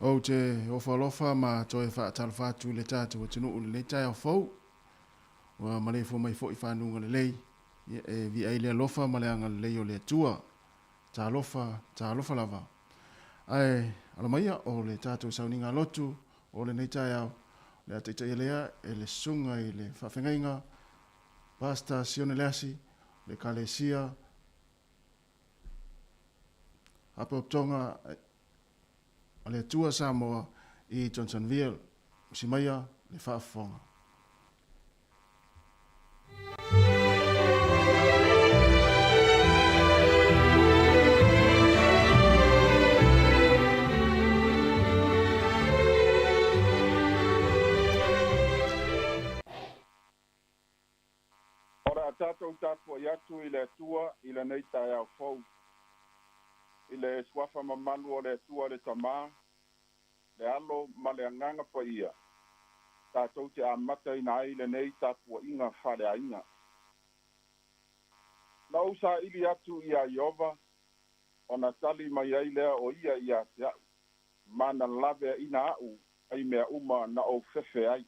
Ou te ofo alofa ma toe faatalofa atu i le tatou atunuu i lenei taeao fou. Ua maleifua mai foi i fanuga lelei, ia e viia ai le alofa ma le agalelei o le Atua. Talofa, talofa lava. Ae alo maia o le tatou sauniga lotu o lenei taeao, o le a taitaia lea e le Susuga i le Faafeagaiga, Pastor Sione Leasi, o le Ekalesia Faaputaputoga a le Atua Samoa i Johnsonville. Usi maia le faafofoga. O le a tatou tapuai atu i le Atua i lenei taeao fou, i le suafa mamalu o le Atua le Tama, le Alo ma le Agaga Paia, tatou te amataina ai lenei tapuaiga faaleaiga. Na ou saili atu iā Ieova, ona tali mai ai lea o ia ia te a'u, ma na laveaina a'u ai mea uma na ou fefe ai.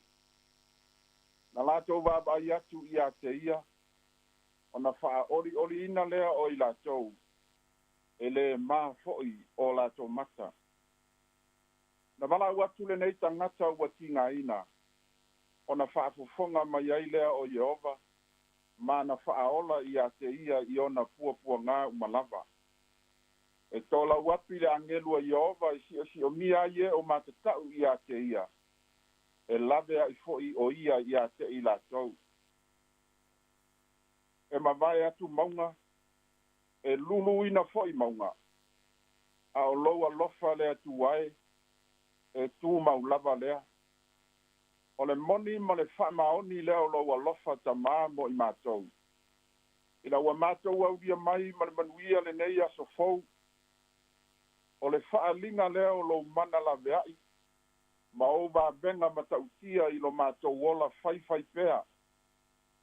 Na latou vaavaai atu ia te ia, ona faaolioliina lea o i latou, e lē ma foʻi o latou mata. Na valaau atu lenei tagata ua tigaina, ona faafofoga mai ai lea o Ieova, ma na faaola ia te ia i ona puapuagā uma lava. E toolau api le agelu a Ieova e siosiomia ai e o matatau ia te ia, e laveai foʻi o ia iā te i latou. E mavae atu mauga, e luluina foʻi mauga, a o lou alofa le Atua e, e tumau lava lea. O le moni ma le faamaoni lea o lou alofa Tamā mo i matou. Ina ua matou aulia mai ma le manuia lenei aso fou, o le faaaliga lea o lou mana laveai ma ou vavega matautia i lo matou ola faifaipea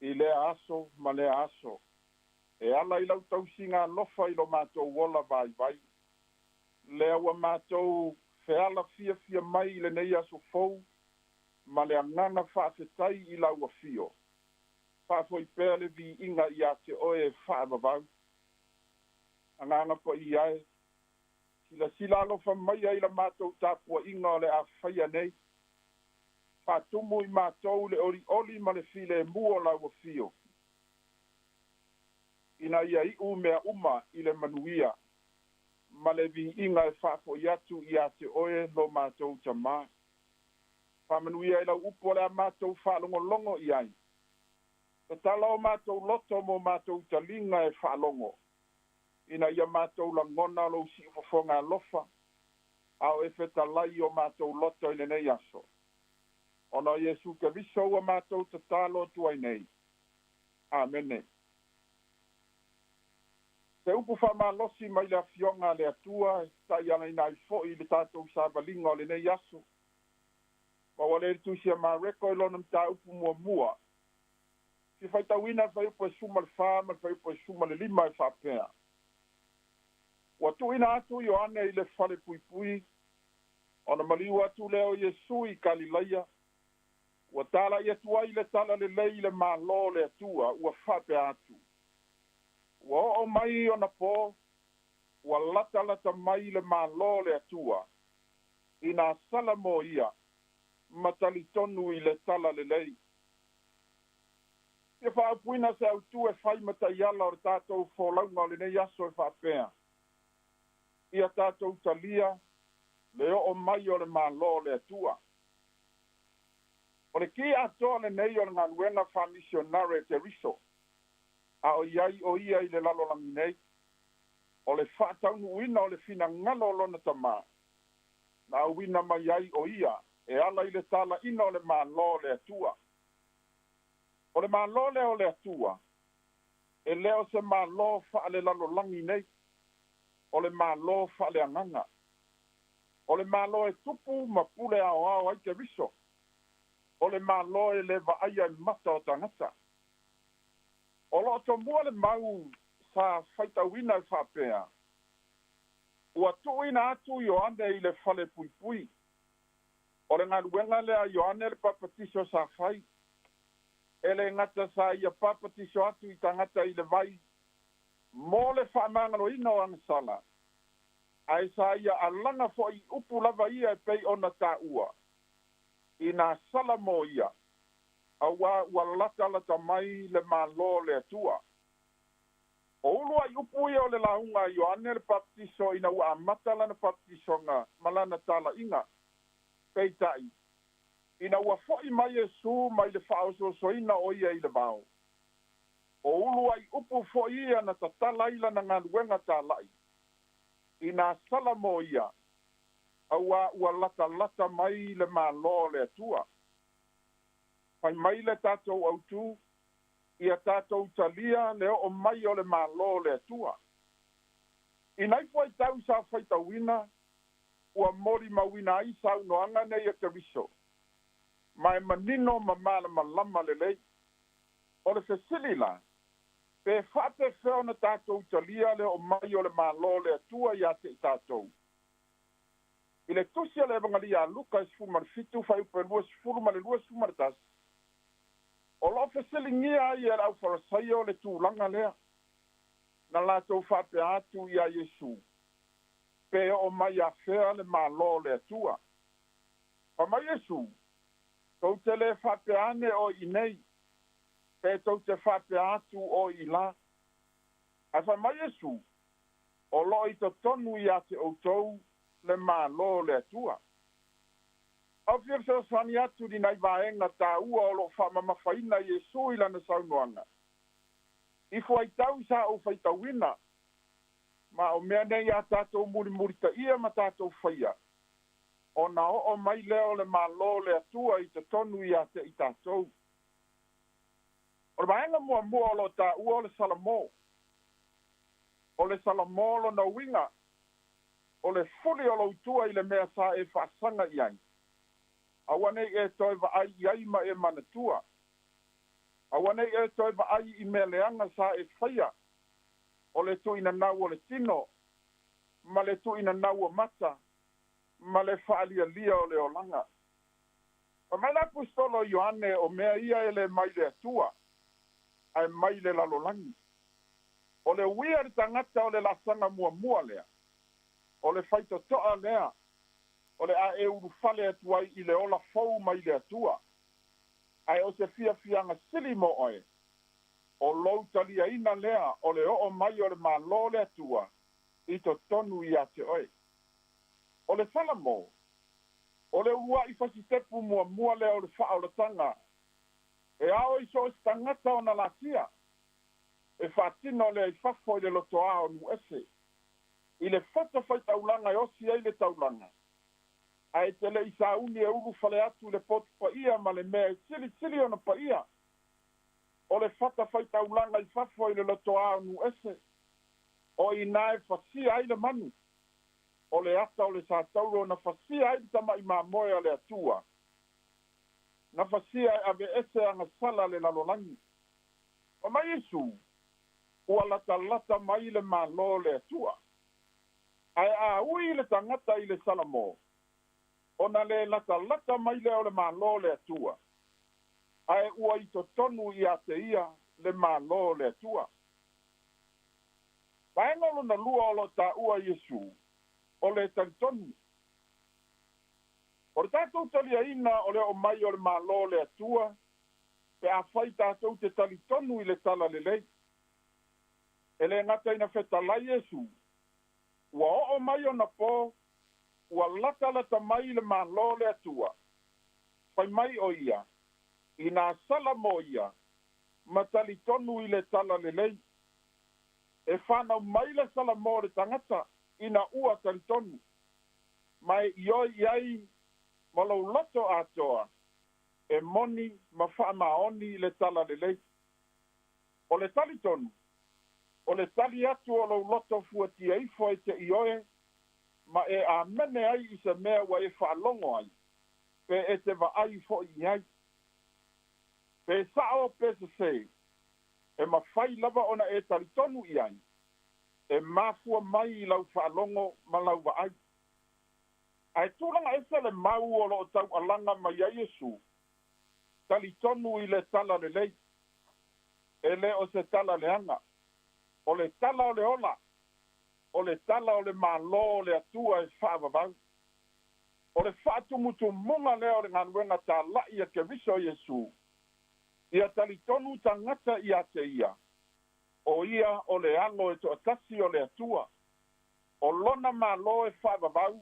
i lea aso ma lea aso, e ala i lau tausiga alofa i lo matou ola vaivai. Lea ua matou feala fiafia mai i lenei aso fou ma le agaga faafetai i lau afio. Faafoi pea le viiga ia te oe e faavavau. Agaga Paia e, silasila alofa maia i la matou tapuaiga o le a faia nei. Faatumu i matou le olioli ma le filemu o lau afio, ina ia iu mea uma i le manuia ma le viiga e faafoi atu ia te oe lo matou Tamā. Faamanuia i lau upu o le a matou faalogologo i ai. Tatala o matou loto mo matou taliga e faalogo, ina ia matou lagona lou siufofoga alofa, a o e fetalai i o matou loto i lenei aso. Ona o Iesu Keriso ua matou tatalo atu ai nei. Amene. Se upu faamalosi mai le Afioga a le Atua e taialaina ai foʻi le tatou savaliga o lenei aso. Ma ua lē le Tusi a Mareko i lona mataupu muamua. Fia faitauina le fuaiupu e 14 ma le fuaiupu e 15 e faapea: Ua tuuina atu Ioane i le falepuipui, ona maliu atu lea o Iesu i Kalilaia, ua talaʻi atu ai le tala lelei i le Mālō o le Atua, ua faapea atu: Ua oo mai ona pō, ua latalata mai le Mālō o le Atua, ina sala mo ia, ma talitonu i le tala lelei. Fia faaupuina se autū e fai ma taiala o le tatou folauga o lenei aso e faapea: Ia tatou talia le oo mai o le Mālō o le Atua. O le ki atoa lenei o le galuega faamisionare a Keriso, a o i ai o ia i le lalolagi nei, o le faataunuuina o le finagalo o lona Tamā, na auina mai ai o ia e ala i le talaʻina o le Mālō o le Atua. O le Mālō lea o le Atua, e lē o se Mālō faalelalolagi nei, o le Mālō faaleagaga. O le Mālō e tupu ma pule aoao ai Keriso. O le Mālō e lē vaaia e mata o tagata. O loo tomua le mau sa faitauina e faapea: Ua tuuina atu Ioane i le falepuipui. O le galuega lea Ioane le Papatiso sa fai, e le gata sa ia papatiso atu i tagata i le vai mo le faamagaloina o agasala, ae sa ia alaga fo'i upu lava ia e pei ona tāua ina sala mo ia, auā ua latalata mai le Mālō o le Atua. O ulu ai upu ia o le lauga a Ioane le Papatiso ina ua amata lana papatisoga ma lana tala'iga. Peita'i, ina ua fo'i mai Iesu mai le faaosoosoina o ia i le vao, o ulu ai upu fo'i ia na tatala ai lana galuega tala'i ina sala mo ia, auā ua latalata mai le Mālō o le Atua. Fai mai le tatou autū, ia tatou talia le oo mai o le Mālō o le Atua. I nai fuaitau sa faitauina, ua molimauina ai saunoaga nei a Keriso, ma e manino ma malamalama lelei. O le fesili la, pe faapefea ona tatou talia le oo mai o le Mālō o le Atua iā te i tatou? I le tusi a le Evagalia a Luka e 17 fuaiupu e 20 ma le 21, o loo fesiligia ai e le aufarasaio le tulaga lea, na latou faapea atu iā Iesu, pe oo mai afea le Mālō o le Atua? Fai mai Iesu, tou te lē faapea ane o i nei, pe tou te faapea atu o i lā. Ae fai mai Iesu, o loo i totonu iā te outou le Mālō o le Atua. Au fia fesoasoani atu ni nai vaega tāua o loo faamamafaina Iesu i lana saunoaga i fuaitau sa ou faitauina, ma o mea nei a tatou mulimulitaia ma tatou faia, ona oo mai lea o le Mālō o le Atua i totonu iā te i tatou. O le vaega muamua o loo tāua o le Salamō. O le Salamō lona uiga, o le fuli o loutua i le mea sa e faasaga i ai, aua nei e toe vaai i ai ma e manatua. Aua nei e toe vaai i mea leaga sa e faia, o le tuuinanau o le tino, ma le tuuinanau o mata, ma le faalialia o le olaga. Fai mai le Aposetolo Ioane, o mea ia e lē mai le Atua, ae mai le lalolagi. O le uia le tagata o le laasaga muamua lea, o le faitotoa lea, o le a e ulufale atu ai i le ola fou mai le Atua. Ae o se fiafiaga sili mo oe, o lou taliaina lea o le oo mai o le Mālō o le Atua i totonu iā te oe. O le Salamō, o le ulua'i fasitepu muamua lea o le faaolataga, e ao i so o se tagata ona latia, e faatino lea i fafo i le lotoā o Nuuese, i le fata faitaulaga e osi ai le taulaga, ae te le i sauni e ulufale atu i le potu paia ma le mea e silisili ona paia. O le fata faitaulaga i fafo i le lotoā o Nuuese, o i ina e fasia ai le manu, o le ata o le satauro na fasia ai le tama'i mamoe a le Atua, na fasia e aveese agasala le lalolagi. Fai mai Iesu, ua latalata mai le Mālō o le Atua. Ae a ui le tagata i le Salamō, ona lē latalata mai lea o le Mālō o le Atua, ae ua i totonu iā te ia le Mālō o le Atua. Vaega lona lua o loo tāua Iesu, o le talitonu. O le tatou taliaina o le oo mai o le Mālō o le Atua, pe afai tatou te talitonu i le tala lelei. E lē gata ina fetalai Iesu, ua oo mai ona pō, ua latalata mai le Mālō o le Atua. Fai mai o ia, inā sala mo ia, ma talitonu i le tala lelei. E fanau mai le Salamō le tagata ina ua talitonu, ma e ioe i ai ma lou loto atoa, e moni ma faamaoni le tala lelei. O le talitonu, o le tali atu o lou loto fuatia ifo e te ioe, ma e amene ai i se mea ua e faalogo ai, pe e te vaai fo'i i ai. Pe sa'o pe sesē, e mafai lava ona e talitonu i ai, e mafua mai i lau faalogo ma lau vaai. Ae tulaga ese le mau o loo taualaga mai ai Iesu, talitonu i le tala lelei. E lē o se tala leaga, o le tala o le ola, o le tala o le mālō o le Atua e faavavau. O le faatumutumuga lea o le galuega tala'i a Keriso Iesu, ia talitonu tagata iā te ia, o ia o le Alo e toatasi o le Atua, o lona mālō e faavavau,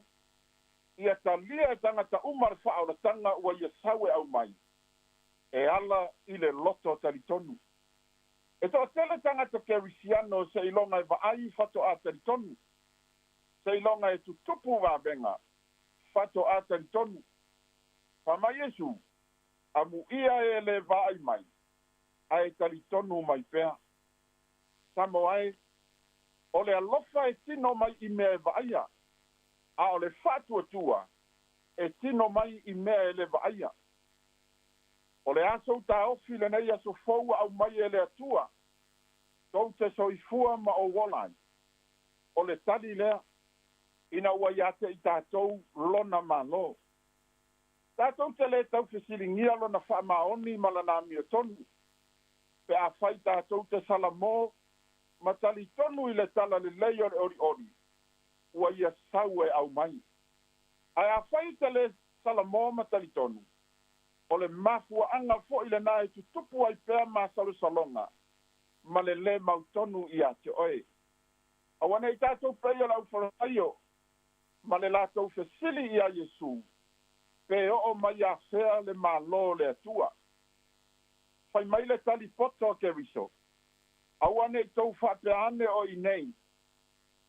ia talia e tagata uma le faaolataga ua ia sau e aumai, e ala i le loto talitonu. E toatele tagata kerisiano seiloga e vaai faatoa talitonu, seiloga e tutupu vavega faatoa talitonu. Fai mai Iesu, amuia e lē vaai mai, ae talitonu mai pea. Samoa e, o le alofa e tino mai i mea e vaaia, a o le faatuatua e tino mai i mea e lē vaaia. O le aso taofi lenei aso fou ua aumai e le Atua, tou te soifua ma ou ola ai. O le tali lea, ina ua iā te i tatou lona Mālō. Tatou te lē taufesiligia lona faamaoni ma lana amiotonu, pe afai tatou te salamō ma talitonu i le tala lelei o le olioli ua ia sau e aumai. Ae afai e te lē salamō ma talitonu, o le mafuaaga foʻi lenā e tutupu ai pea masalosaloga ma le lē mautonu iā te oe. Aua nei tatou pei o le aufalasaio ma le latou fesili iā Iesu, pe oo mai afea le Mālō o le Atua. Fai mai le tali poto a Keriso, aua nei tou faapea ane o i nei,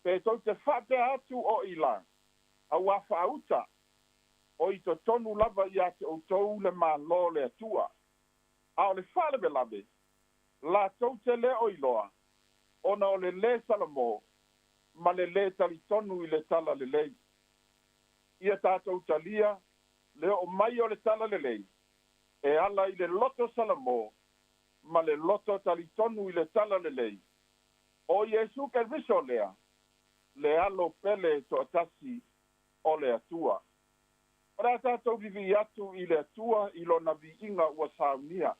pe tou te faapea atu o i lā, auā faauta, o i totonu lava iā te outou le Mālō o le Atua. A o le faalavelave, latou te lē o iloa, ona o le lē salamō ma le lē talitonu i le tala lelei. Ia tatou talia le oo mai o le tala lelei e ala i le loto salamō ma le loto talitonu i le tala lelei. O Iesu Keriso lea, le Alo pele toatasi o le Atua. O le a tatou vivii atu i le Atua i lona viiga ua saunia.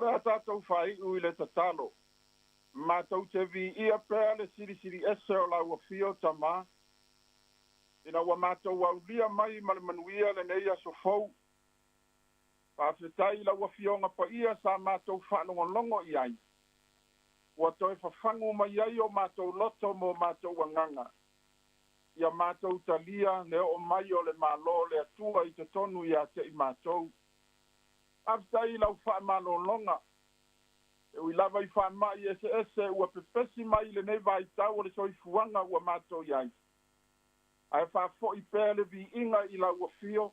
O le a tatou faaiu i le tatalo. Matou te viia pea le Silisili Ese o lau Afio Tamā, ina ua matou aulia mai ma le manuia lenei aso fou. Faafetai i lau Afioga Paia sa matou faalogologo i ai, ua toe fafagu mai ai o matou loto ma o matou agaga, ia matou talia le oo mai o le Malo o le Atua i totonu ia te i matou. Faafetai i lau faamalologa, e ui lava i faamai eseese ua pepesi mai i lenei vaitau o le soifuaga ua matou i ai, ae faafoi pea le viiga i lau Afio,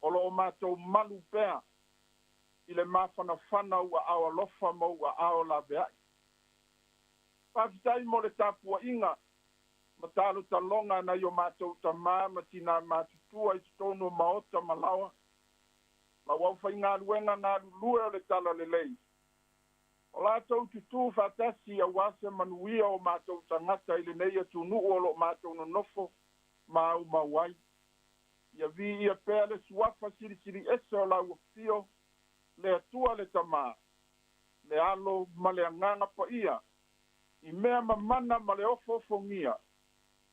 o lo o matou malu pea i le mafanafana ua ao alofa ma ua ao laveai. Faafetai mo le tapuaiga ma talotaloga nai o matou tamā ma tinā matutua i totonu o maota ma laoa, ma ua aufaigaluega galulue o le talalelei. O latou tutū faatasi auā se manuia o matou tagata i lenei atunuu o lo o matou nonofo ma aumau ai. Ia viia pea le suafa Silisili Ese o lau Afio, le Atua le Tamā, le Alo ma le Agaga Paia, i mea mamana ma le ofoofogia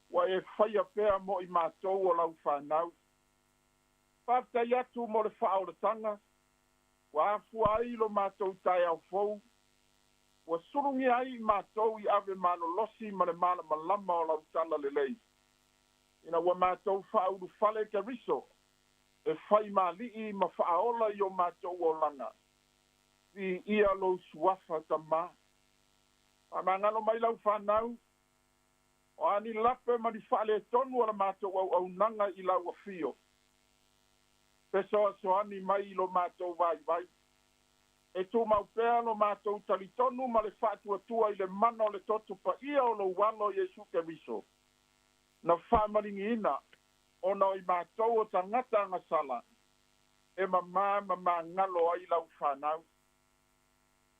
ua e faia pea mo i matou o lau fanau. Faafetai atu mo le faaolataga ua afua ai lo matou taeao fou, ua sulugia ai i matou i ave malolosi ma le malamalama o lau talalelei, ina ua matou faaulufale Keriso e fai ma Alii ma faaola i o matou olaga. Viia lou suafa Tamā. Faamagalo mai lau fanau, o a ni lape ma ni faaletonu o la matou auaunaga i lau Afio, fesoasoani mai i lo matou vaivai. E tumau pea lo matou talitonu ma le faatuatua i le mana o le toto paia o lou Alo Iesu Keriso, na faamaligiina ona o i matou o tagata agasala, e mamā ma magalo ai lau fanau.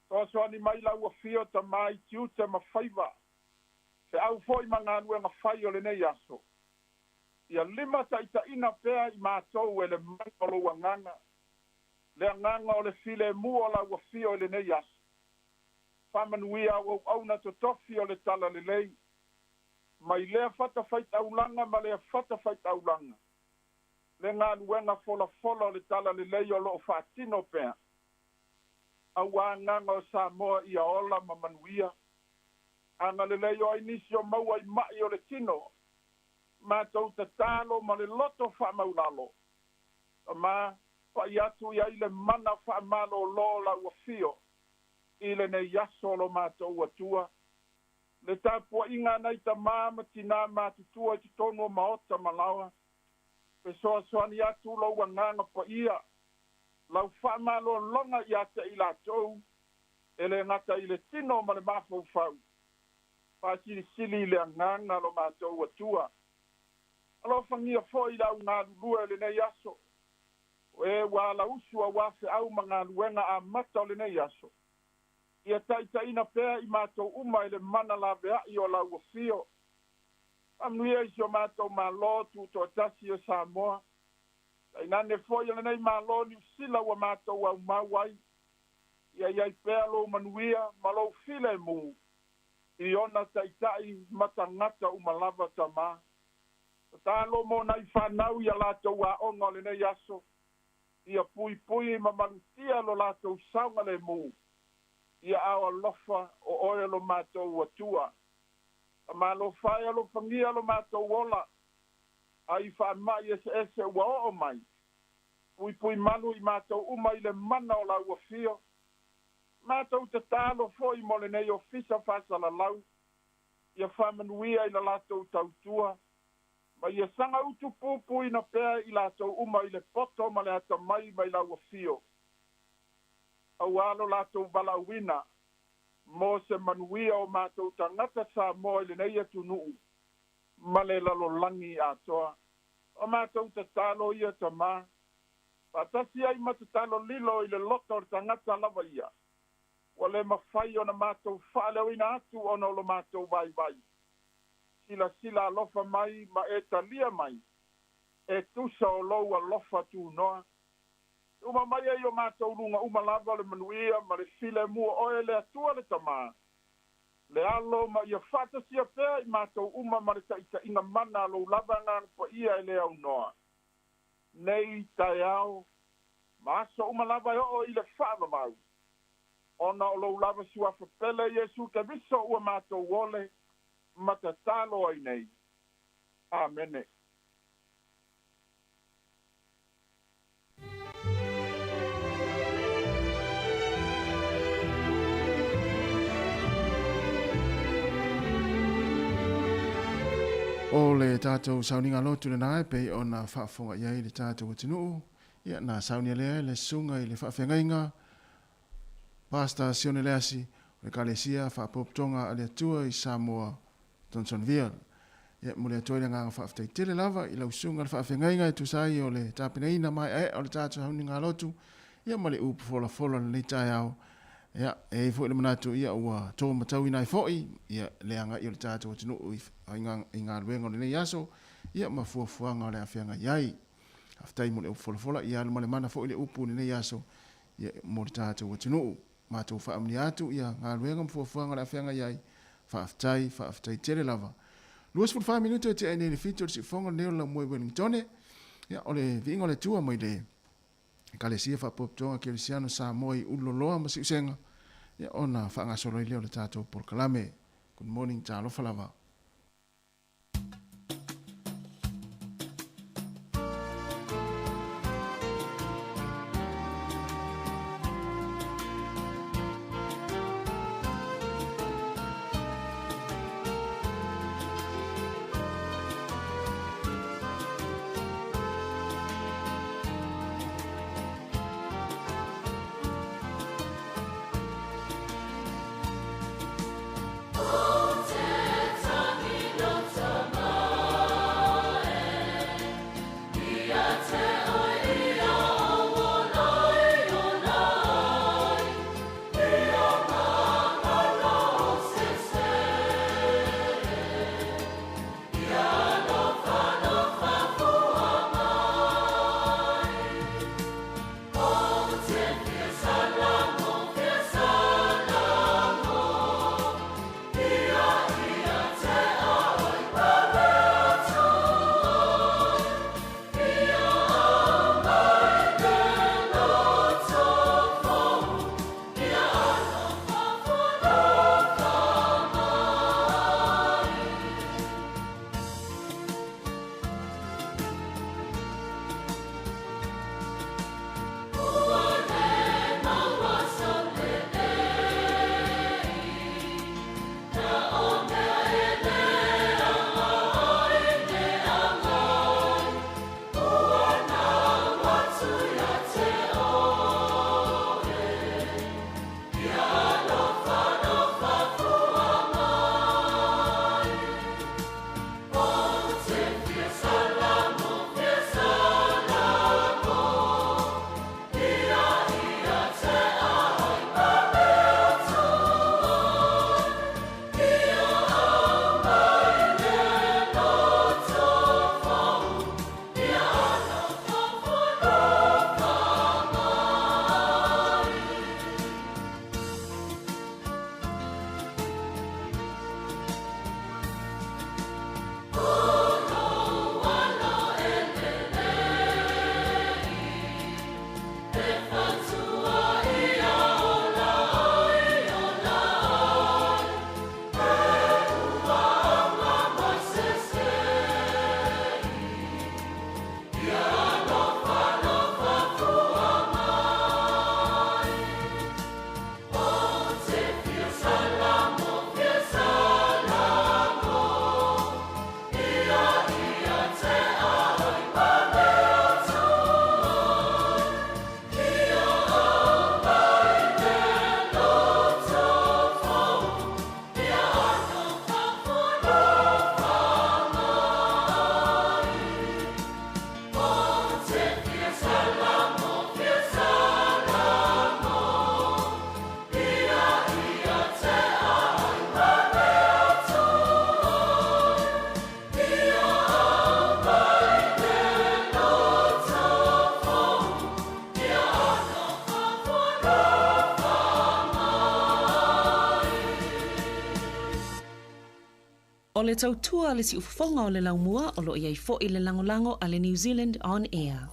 Soasoani mai lau Afio Tamā i tiute ma faiva, feau foi ma galuega fai o lenei aso. Ia lima taitaiina pea i matou e le mana o lou Agaga, le agaga o le filemu o lau Afio i lenei aso. Faamanuia au auauna totofi o le talalelei, mai lea fatafaitaulaga ma lea fatafaitaulaga, le galuega folafola o le talalelei o lo o faatino pea, auā agaga o Samoa ia ola ma manuia. Agalelei o ai nisi o maua i mai o le tino, matou tatalo ma le loto faamaulalo, ma pai atu i ai le mana faamalōlō o lau Afio i lenei aso o lo matou Atua. Le tapuaiga nai tamā ma tinā matutua i totonu o maota ma laoa, fesoasoani atu lou Agaga Paia, lau faamalologa ia te i latou, e le gata i le tino ma le mafaufau, faasilisili i le agaga lo matou Atua. Alofagia foi le au galulue o lenei aso, o e ua alausu auā feau ma galuega amata o lenei aso. Ia taitaiina pea i matou uma i le mana laveai o lau Afio. Faamanuia i si o matou Malo tutoatasi o Samoa, tainane foi o lenei Malo Niu Sila ua matou aumau ai. Ia i ai pea lou manuia ma lou filemu i ona taitai ma tagata uma lava Tamā. Tatalo mo nai fanau ia latou aoga o lenei aso, ia puipui ma malutia lo latou saogalemu, ia ao alofa o oe lo matou Atua. Tamalofa e alofagia lo matou ola, ai faamai eseese ua oo mai, puipui malu i matou uma i le mana o lau Afio. Matou tatalo foi mo lenei ofisa faasalalau, ia faamanuia i la latou tautua, ma ia saga utupupuina pea i latou uma i le poto ma le atamai mai lau Afio, auā lo latou valaauina mo se manuia o matou tagata Samoa i lenei atunuu ma le lalolagi atoa. O matou tatalo ia Tamā, faatasi ai ma tatalo lilo i le loto o le tagata lava ia, ua le mafai ona matou faaleoina atu ona o lo matou vaivai. Silasila alofa mai ma e talia mai, e tusa o lou alofa tunoa. Uma mai ai o matou luga uma lava le manuia ma le filemu o oe le Atua le Tamā, le Alo ma ia faatasia pea i matou uma ma le taitaiga mana a lou lava Agaga Paia e le aunoa, nei taeao ma aso uma lava e oo i le faavavau, ona o lou lava suafa pele Iesu Keriso ua matou ole ma tatalo ai nei. Amene. O le tatou sauniga lotu lenā e pei ona faafofoga i ai le tatou atunuu, ia na saunia lea e le susuga i le faafeagaiga Pastor Sione Leasi o le Ekalesia Faapopotoga a le Atua i Samoa, Johnsonville. Ia, e momoli atu ai le agaga faafetai tele lava i lau susuga i le faafeagaiga e tusa ai o le tapenaina maeaea o le tatou sauniga lotu, ia ma le upu folafola o lenei taeao. Ia, e i ai foi le manatu, ia, ua to matauina ai foi, ia, le agai o le tatou atunuu i galuega o lenei aso, ia, ma fuafuaga o le a feagai ai. Faafetai mo le upu folafola, ia alu ma le mana foi le upu i lenei aso, ia, mo le tatou atunuu. Matou faamanuia atu ia galuega ma fuafuaga o le a feagai ai. Faafetai, faafetai tele lava. 24 minute e tea ai nei le 7 o le siufofoga lenei o le laumua i Wellingtone. Ia, o le viiga o le Atua mai le Ekalesia Faapotopotoga Kerisiano Samoa i Ululoloa ma Siusega, ia, ona faagasolo ai lea o le tatou polokalame. Good morning, talofa lava. O le tautua a le siufofoga o le laumua o lo o i ai foi le lagolago a le New Zealand On Air.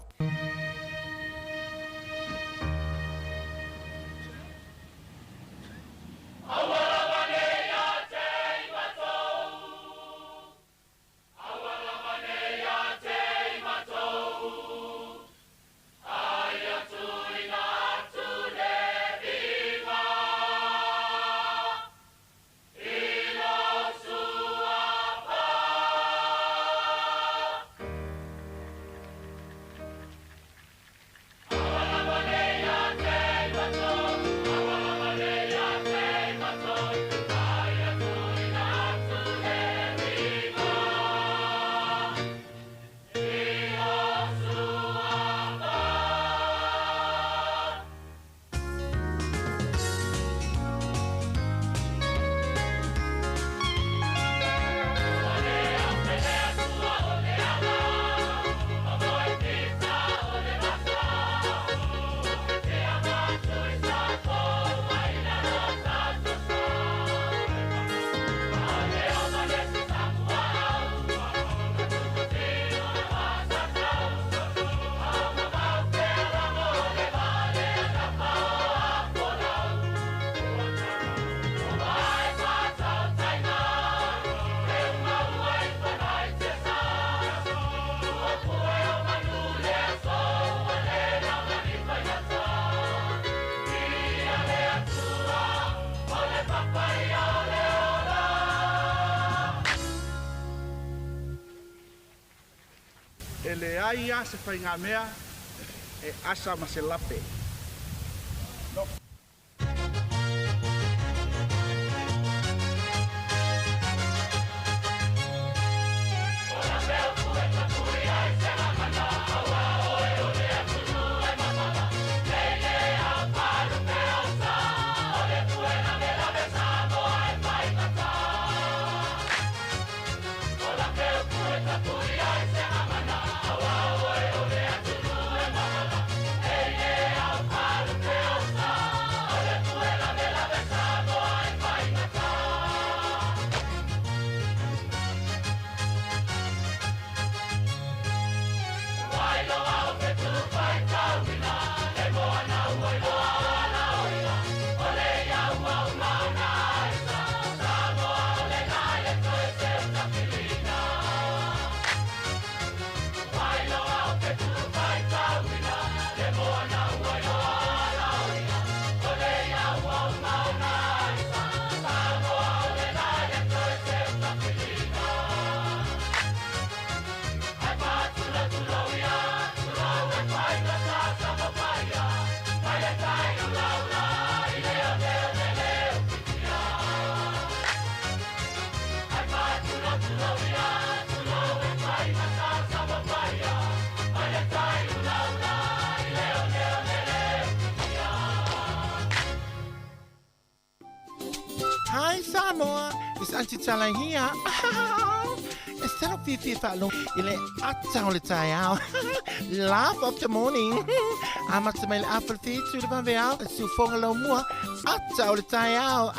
E leai a se faigamea e asa ma se lape. No. Hi Samoa, it's Auntie Tala here. E talo fiafia faalogo i le ata o le taeao. Laugh of the morning. Amata mai le afa le 7 i le vaveao, le siufoga laumua, ata o le taeao.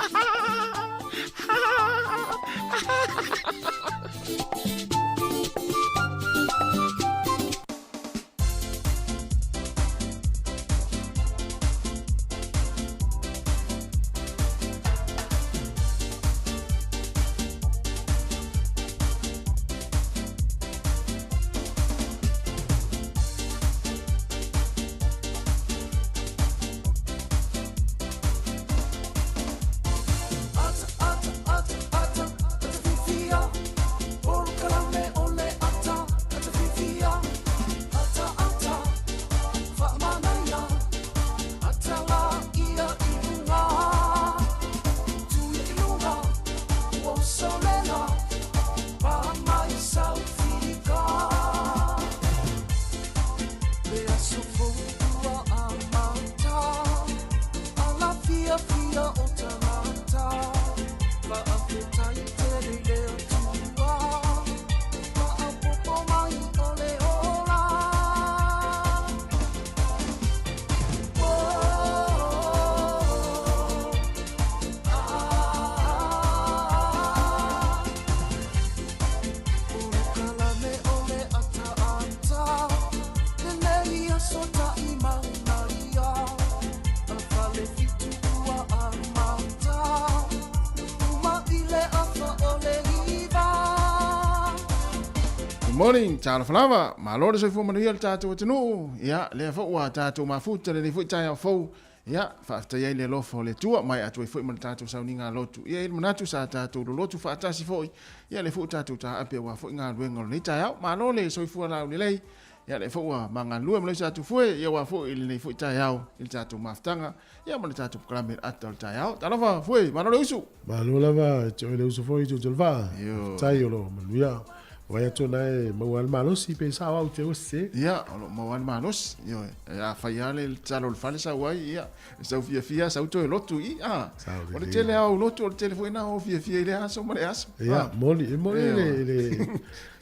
Good morning, talofa lava. Malo le soifua manuia le tatou atunuu. Ia, lea foi ua tatou mafuta lenei foi taeao fou. Ia, faafetai ai le alofa o le Atua mai atu ai foi ma le tatou sauniga lotu. Ia, i le manatu sa tatou lolotu faatasi foi. Ia, lea foi ua tatou taape aua foi galuega o lenei taeao. Malo le soifua laulelei. Ia, lea foi ua magalulue ma le uso a Tufue, ia aua foi i lenei foi taeao i le tatou mafutaga, ia ma le tatou polokalame i le ata o le taeao. Talofa Fue, malo le usu. Malo lava e te oe le uso foi i le vaa. Faafetai o lo o manuia. Vaai atu na e maua le malosi pe sao au te ose. Ia, o lo o maua le malosi. Ioe, a fai lava le tatalo o le fale sau ai, ia, e sau fiafia, sau toe lotu i, a. O le tele lava o lotu, o le tele foi na o fiafia i lea aso ma le aso. Ia, moni, e moni le,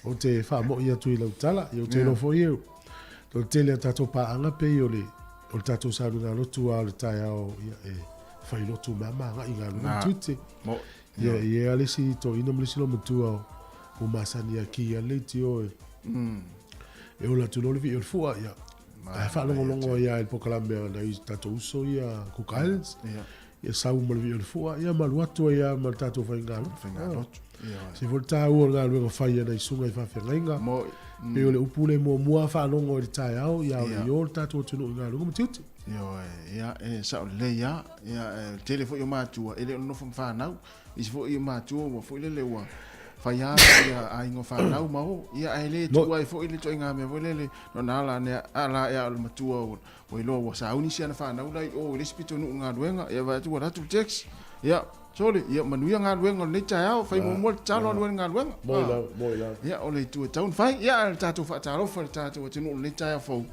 ou te faamoi atu i lau tala, ia ou te iloa foi e o le tele o tatou paaga pei o le o le tatou sauniga lotu lava o le taeao ia e fai lotu ma ma agai i galuega ma tiute. Ia e i ai lava le isi toeaina ma le isi loomatua ua masani a ki a le leitio e e ola atu loa le vii o le fua ia ae faalogologo ai lava i le polokalame a nai tatou uso ia Cook Islands. Ia sau ma le vii o le fua ia ma alu atu ai lava ma le tatou faigalotu. Se foi le taua o le galuega fai a nai susuga i faafeagaiga. Pei o le upu lea muamua faalogo i le taeao, ia o le io le tatou atunuu i galuega ma tiute. Ioe, ia, e sao lelei lava. Ia, e tele foi o matua, e le o nonofo ma fanau. Isi foi o matua ua foi lele ua fai lava ia aiga o fanau ma o. Ia, ae le tuua ai foi le ituaiga mea foi lele, no na ala ane, ala ea o le matua ua, ua iloa ua sauni si ana fanau la i o i le isi pitonuu i galuega. Ia, vaai atu ua alu atu le text. Ia, sole, ia manuia galuega o lenei taeao, fai muamua le tatalo alu ai le galuega. Moi lava, moi lava. Ia, o le itu e tatau ona fai. Ia, ae o le tatou faatalofa i le tatou atunuu i lenei taeao fou.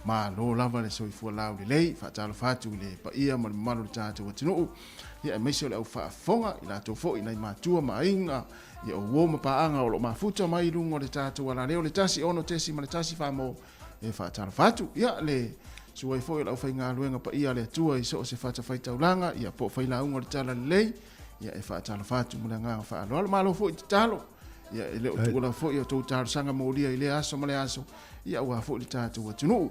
Malo lava le soifua laulelei, faatalofa atu i le paia ma le mamalu o le tatou atunuu, ia aemaise o le au faafofoga, i latou foi nai matua ma aiga, ia o uo ma paaga o lo o mafuta mai i luga o le tatou alaleo le 1 6.1 Samoa e faatalofa atu. Ia le susu ai foi o le aufaigaluega paia a le Atua i so o se fatafaitaulaga, ia po o failauga o le Talalelei, ia e faatalofa atu ma le agaga faaaloalo. Malo foi tatalo. Ia e le o tuua lava foi a outou talosaga molia i lea aso ma lea aso, ia aua foi le tatou atunuu.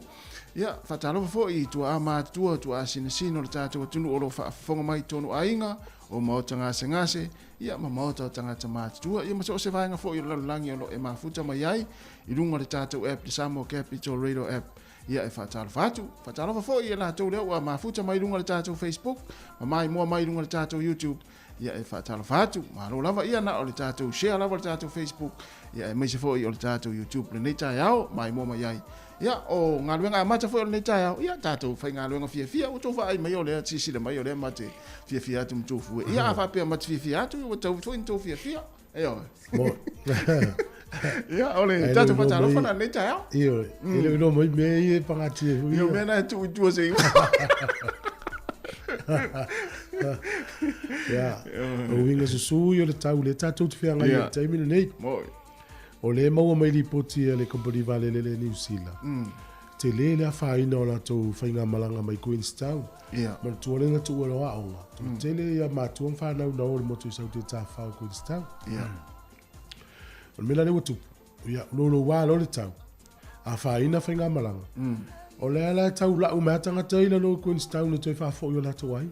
Ia, faatalofa foi i tuaa matutua, tuaa sinasina o le tatou atunuu o lo o faafofoga mai i totonu aiga, o maota gasegase, ia ma maota o tagata matutua, ia ma so o se vaega foi o le lalolagi o lo o e mafuta mai ai i luga o le tatou app, le Samoa Capital Radio App. Ia e faatalofa atu. Faatalofa foi i latou lea ua mafuta mai i luga o le tatou Facebook, ma maimoa mai i luga o le tatou YouTube. Ia e faatalofa atu. Malo lava ia na o le tatou share lava o le tatou Facebook, ia aemaise foi o le tatou YouTube lenei taeao, maimoa mai ai. Ia o galuega amata foi o lenei taeao, ia tatou faigaluega fiafia ua tou vaai mai o lea silasila mai o lea ma te fiafia atu ma tou fue. Ia a faapea ma te fiafia atu, ua tau foi ni tou fiafia. Ioe. Ia o le tatou faatalofa na lenei taeao. Ioe. E le o iloa mai mea ia e pagatia foi. Ia o mea na e tuu i tua se i. Ia, o uiga susu ia o le tau lea tatou te feagai ai i le taimi lenei. O lea e maua mai lipoti a le Kamupani Vaalele a Niu Sila, tele le afaina o latou faigamalaga mai Queenstown. Manatua lea na tuua loa aoga, toatele ia matua ma fanau na o i le motu i Saute Tafao i Queenstown. O le mea la lea ua tupu, ia, louloua loa le tau, afaina faigamalaga. O lea la e tau lau mai lava tagata ia i lalo o Queenstown e toe faafoi i o latou aiga.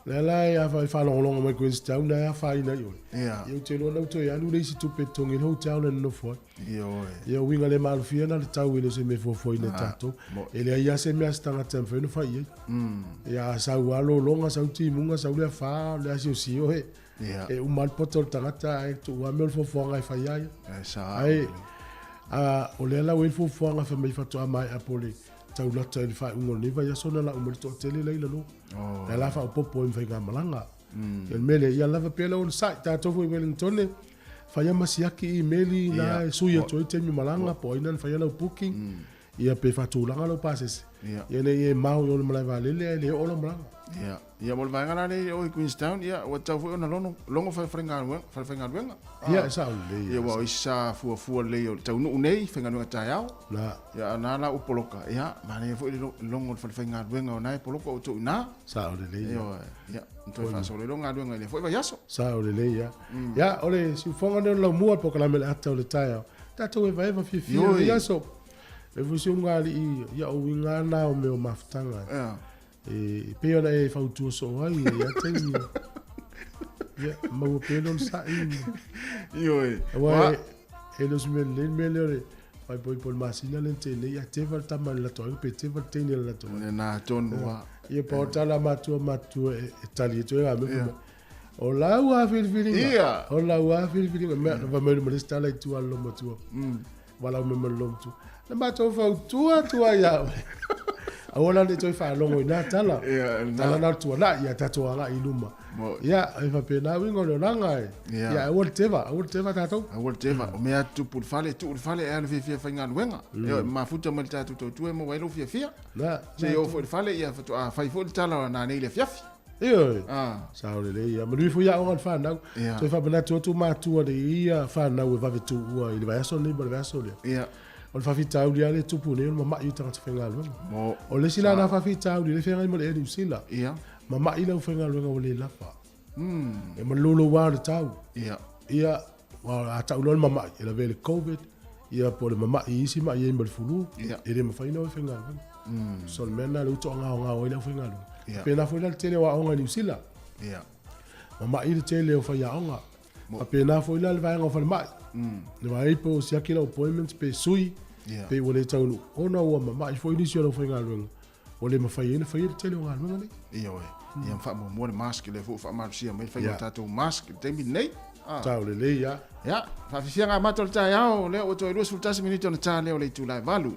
Lea la e a faalogologo mai Queenstown ae afaina ai oe. Ia ou te iloa na ou toe alu le isi tupe e totogi ai le hotel na nonofo ai. Ia uiga le maalofia na le tau e le o se mea e fuafuaina e tatou. E leai lava se mea a se tagata e mafai ona fai i ai. Ia a sau lava lologa, sau timuga, sau le afa, le asiosio e e uma lava le poto o le tagata ae tuu lava mea o le fuafuaga e fai ai. Ae o lea la ua i ai le fuafuaga fai mai faatoa maea po o le taulata i le faaiuga o lenei vaiaso ona lau mai le toatele la i lalo. O la faaopoopo ai ma faigamalaga. Ia le mea lea, ia lava pea le onosai. Tatou foi i Wellington, faia ma siaki imeli na e sui atu ai taimi malaga, po o ai na faia lau booking, ia pe faatulaga lau pasese. Ia ne i e mao i o le malae vaalele ae le oo lau malaga. Ia, ia mo le vaega la lea i o i Queenstown, ia ua tatau foi ona lono, logo falefaigaluega, falefaigaluega. Ia, e sao lelei. Ia, aua o isi sa fuafua lelei o le taunuu nei, faigaluega taeao. La. Ia, a na la ua poloka, ia, manaia foi le logo o le falefaigaluega o na e poloka outou i ina. Sao lelei. Ia, ia, na toe faasolo ai loa galuega i lea foi vaiaso. Sao lelei, ia. Ia, o le siufofoga lenei o le laumua, le polokalame o le ata o le taeao. Tatou evaeva fiafia i lenei aso. E foi si ulugalii, ia, o uiga lava na o mea o mafutaga. Ia. E pei ona e fautua soo ai e ia taimi. Ia, maua pea le onosai. Ioe. Aua E le o se mea lelei le mea lea o le faaipoipo i le masina lea na tea nei, ae teva le tama i le latou aiga pe teva le teine i le latou aiga. Lena tonu lava. Ia pau le tala a matua matutua e tali atu ai la mea fai mai, O lau lava filifiliga, o lau lava filifiliga. Mea, na fai mai loa ma le isi tala i tua a le olomatua. Valaau mai ma le olomatua. Na matou fautua atu ai ia oe. Aua la ne i toe faalogo i na tala. Tala na o le tuanai, ia tatou agai i luma. Ia, e faapena uiga o le olaga e. Ia, aua le teva, aua le teva tatou. Aua le teva. O mea tupu i le fale, tuu i le fale e a le fiafia faigaluega. E mafuta mai le tatou tautua e maua ai lou fiafia. Se i oo foi i le fale, ia faatoa fai foi le tala o nanei i le afiafi. Ioe. Sao lelei ia. Manuia foi aoga a le fanau. Toe faamanatu atu matua i ia fanau e vave tuua i le vaiaso lenei ma le vaiaso lea. O le faafitauli lava lea e tupu nei o le mama'i o tagata faigaluega. O le isi la na faafitauli lea e feagai ma le Air New Zealand. Mama'i le aufaigaluega ua le lava. E malolo lava o le tau. Ia, a tau loa le mama'i, e lavea i le Covid, ia po o le mama'i i isi ma'i e i ai ma le flu, e le mafai ona o e faigaluega. So o le mea lena lea ua toagaogao ai le aufaigaluega. Faapena foi la le tele o aoga i Niu Sila. Mama'i le tele o faiaoga. Faapena foi la le vaega o falemai. Le vaai po o siaki lau appointment pe sui, pe ua le taunuu, ona ua mama'i foi nisi o le aufaigaluega, ua le mafai ai ona faia le tele o galuega nei. Ioe. Ia ma faamuamua le mask, lea foi ua faamalosia mai le faiga o tatou mask i le taimi lenei. Tau lelei lava. Ia, faafiafiaga amata o le taeao, lea ua toe 21 minute ona ta lea o le itula e 8.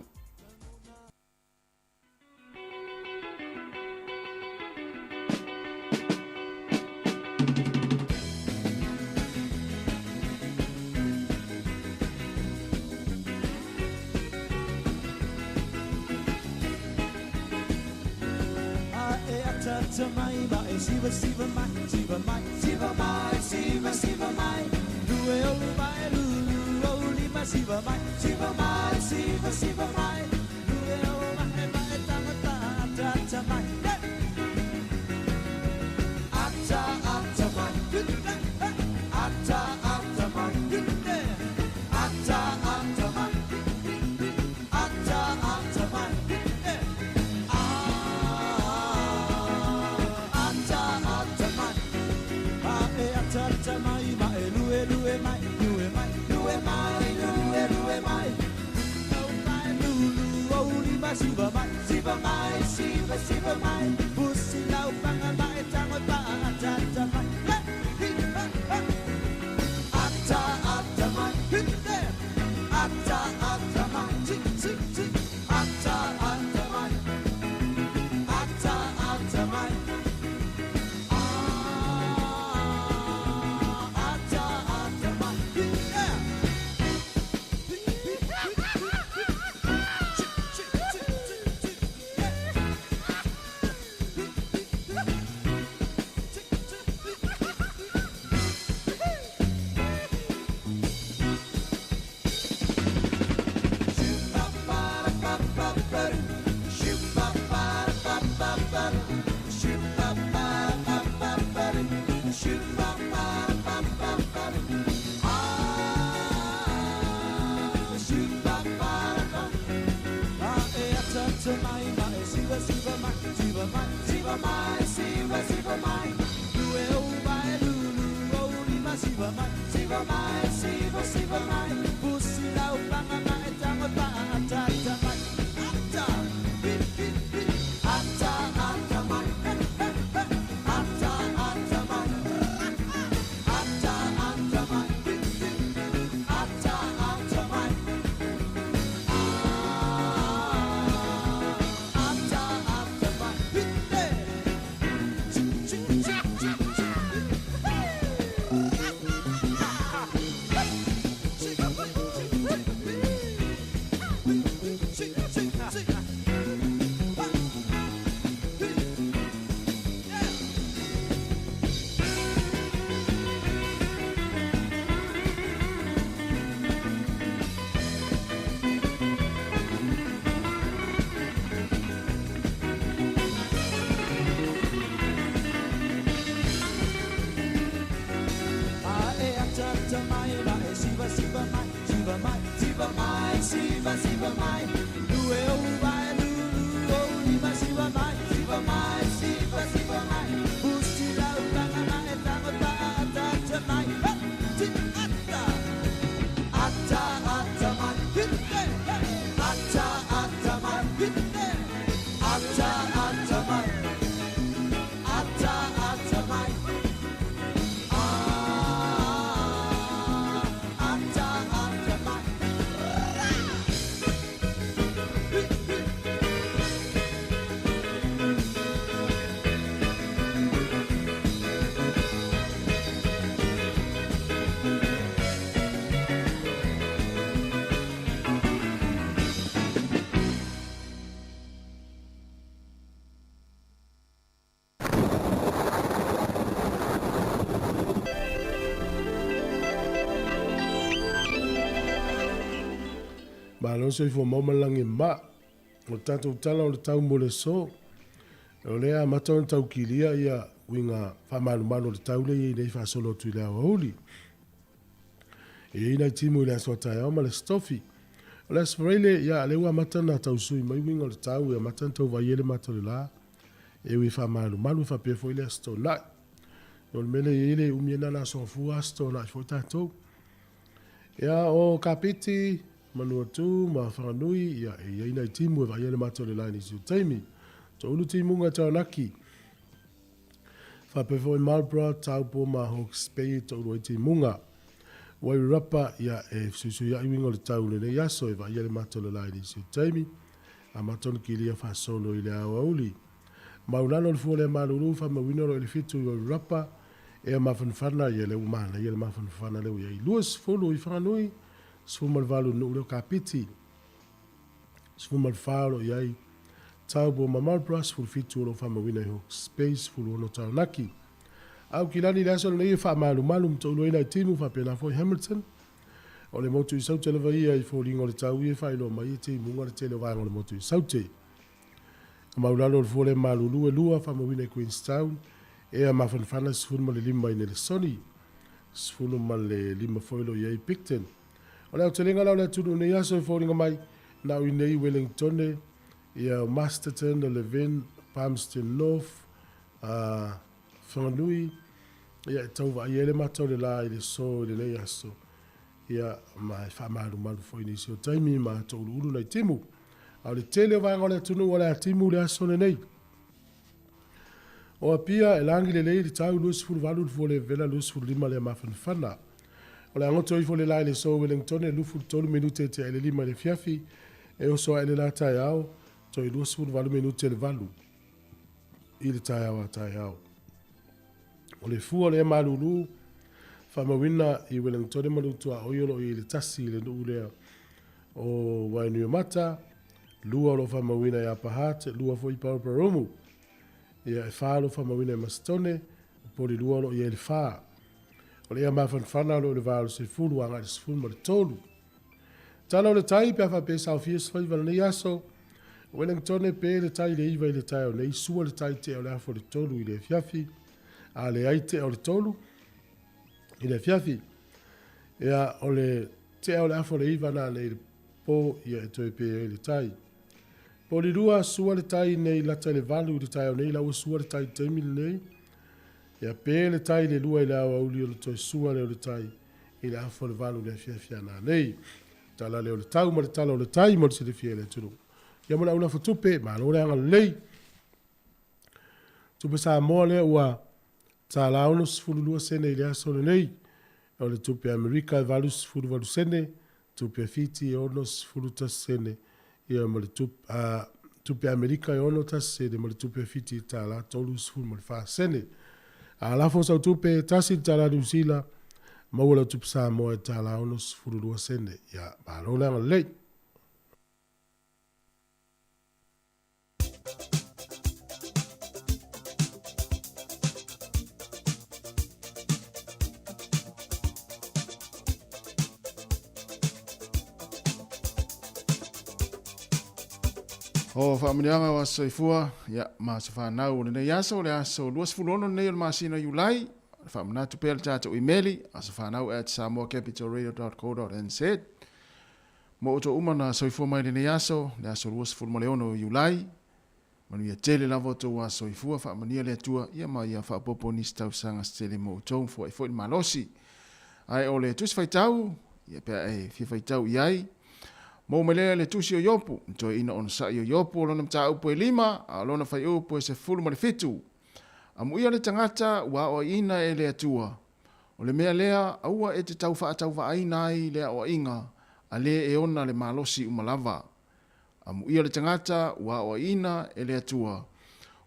Malo le soifua maua ma le lagi e mama. O le tatou tala o le tau mo le aso, o lea e amata ona tau kilia ia uiga faamalumalu o le tau lea e i ai nei faasolo atu i le aoauli. E i ai nai timu i le aso a taeao ma le aso tofi. O le aso Faraile, ia, lea ua amata ona tau sui mai uiga o le tau, e amata ona tau vaai ai le mata o le la, e ui e faamalumalu, e faapea foi le aso Toonai. O le mea lea e i ai le umi ai na o le aso Gafua, aso Toonai foi tatou. Ia, o Kapiti, Manuatu ma Whanganui, ia, e i ai nai timu e vaai ai le mata o le la i nisi o taimi. Toulu timuga e Taranaki. Faapea foi Marlborough, Taupo ma Hawke's Bay e toulu ai timuga. Wairarapa, ia, e fesuisuiaʻi uiga o le tau i lenei aso e vaai ai le mata o le la i nisi o taimi. Amata ona kilia faasolo i le aoauli. Maulalo le fua lea malulu, faamauina loa i le fitu i Wairarapa, ea mafanafana, ia lea ua manaia le mafanafana lea ua i ai. 20 i Whanganui, 18 i nuu lea o Kapiti, 14 o lo o i ai Taupo ma Marlborough, 17 o lo o faamauina i Hawke's Bay, 16 Taranaki. Aukilani i le aso lenei e faamalumalu ma touluaina i timu faapena foi Hamilton. O le motu i Saute lava ia i foliga o le tau ia e faailoa mai e timuga le tele o vaega o le motu i Saute. Maulalo o le fua lea malulu e lua faamauina i Queenstown, ea mafanafana 15 i Nelesoni. 15 foi o lo o i ai Picton. O le aotelega la o le atunuu nei aso e foliga mai, na o i nei Wellingtone, ia o Masterton, o Levin, Palmerston North, a Whanganui, ia e tau vaai ai le mata o le la i le so i lenei aso, ia ma e faamalumalu foi i nisi o taimi ma touluulu nai timu. A o le tele o vaega o le atunuu o le a timu le aso lenei. O Apia, e lagi lelei le tau 28 le fua le vevela 25 le mafanafana. O le agoto ifo le la i le so Wellington e 23 minute e tea i le lima i le afiafi, e oso ae le la taeao, toe 28 minute le valu i le taeao a taeao. O le fua o le malulu, faamauina i Wellington ma Lutuaoi o lo o i ai le tasi i le nuu lea o Wainuiomata, lua o lo o faamauina i Upper Hutt, lua foi i Paraparaumu. Ia, e whā o lo o faamauina i Masitone, poli lua o lo o i ai le whā. O le ea mafanafana o lo o i le vā o le sefulu agai i le sefulu ma le tolu. Tala o le tai, pe a faapea e saofia se faiva lenei aso, Wellingtone pe le tai le iva i le taeao nei, sua le tai tea o le afa o le tolu i le afiafi, a leai tea o le tolu i le afiafi. Ia, o le tea o le afa o le iva nā nei le pō, ia e toe pē ai le tai. Polirua, sua le tai nei lata i le valu i le taeao nei, la ua sua le tai i le taimi lenei. Ia pē le tai le lua i le aoauli o le toe sua lea o le tai i le afa o le valu i le afiafi a nanei. Tala lea o le tau ma le tala o le tai mo le silafia e le atunuu. Ia mo le aulafa tupe, malo le agalelei. Tupe Samoa lea ua tala 62 sene i le aso lenei. O le tupe Amerika e 88 sene, tupe Fiti e 61 sene, ia ma le tupe, tupe Amerika e 61 sene ma le tupe Fiti e tala 34 sene. A lafo sau tupe e tasi le tala Niu Sila, maua lau tupe Samoa e tala 62 sene. Ia, malo le agalelei. O faamanuiaga o aso soifua, ia, ma aso fanau o lenei aso, o le aso 26 lenei o le masina o Iulai, o le faamanatu pea le tatou imeli, asofanau at samoacapitalradio.co.nz. Mo outou uma na soifua mai lenei aso, le aso 26 o Iulai, manuia tele lava outou aso soifua, faamanuia le Atua, ia ma ia faaopoopo nisi tausaga se tele mo outou, foai foi le malosi. Ae o le tusi faitau, ia pe a e fia faitau i ai, maua mai lea le tusi o Iopu, na toeaina onosai o Iopu o lona mataupu e lima, a o lona faiupu e 17. Amuia le tagata ua aoaiina e le Atua, O le mea lea, aua e te tau faatauvaaina ai le aoaiga a le e ona le malosi uma lava. Amuia le tagata ua aoaiina e le Atua.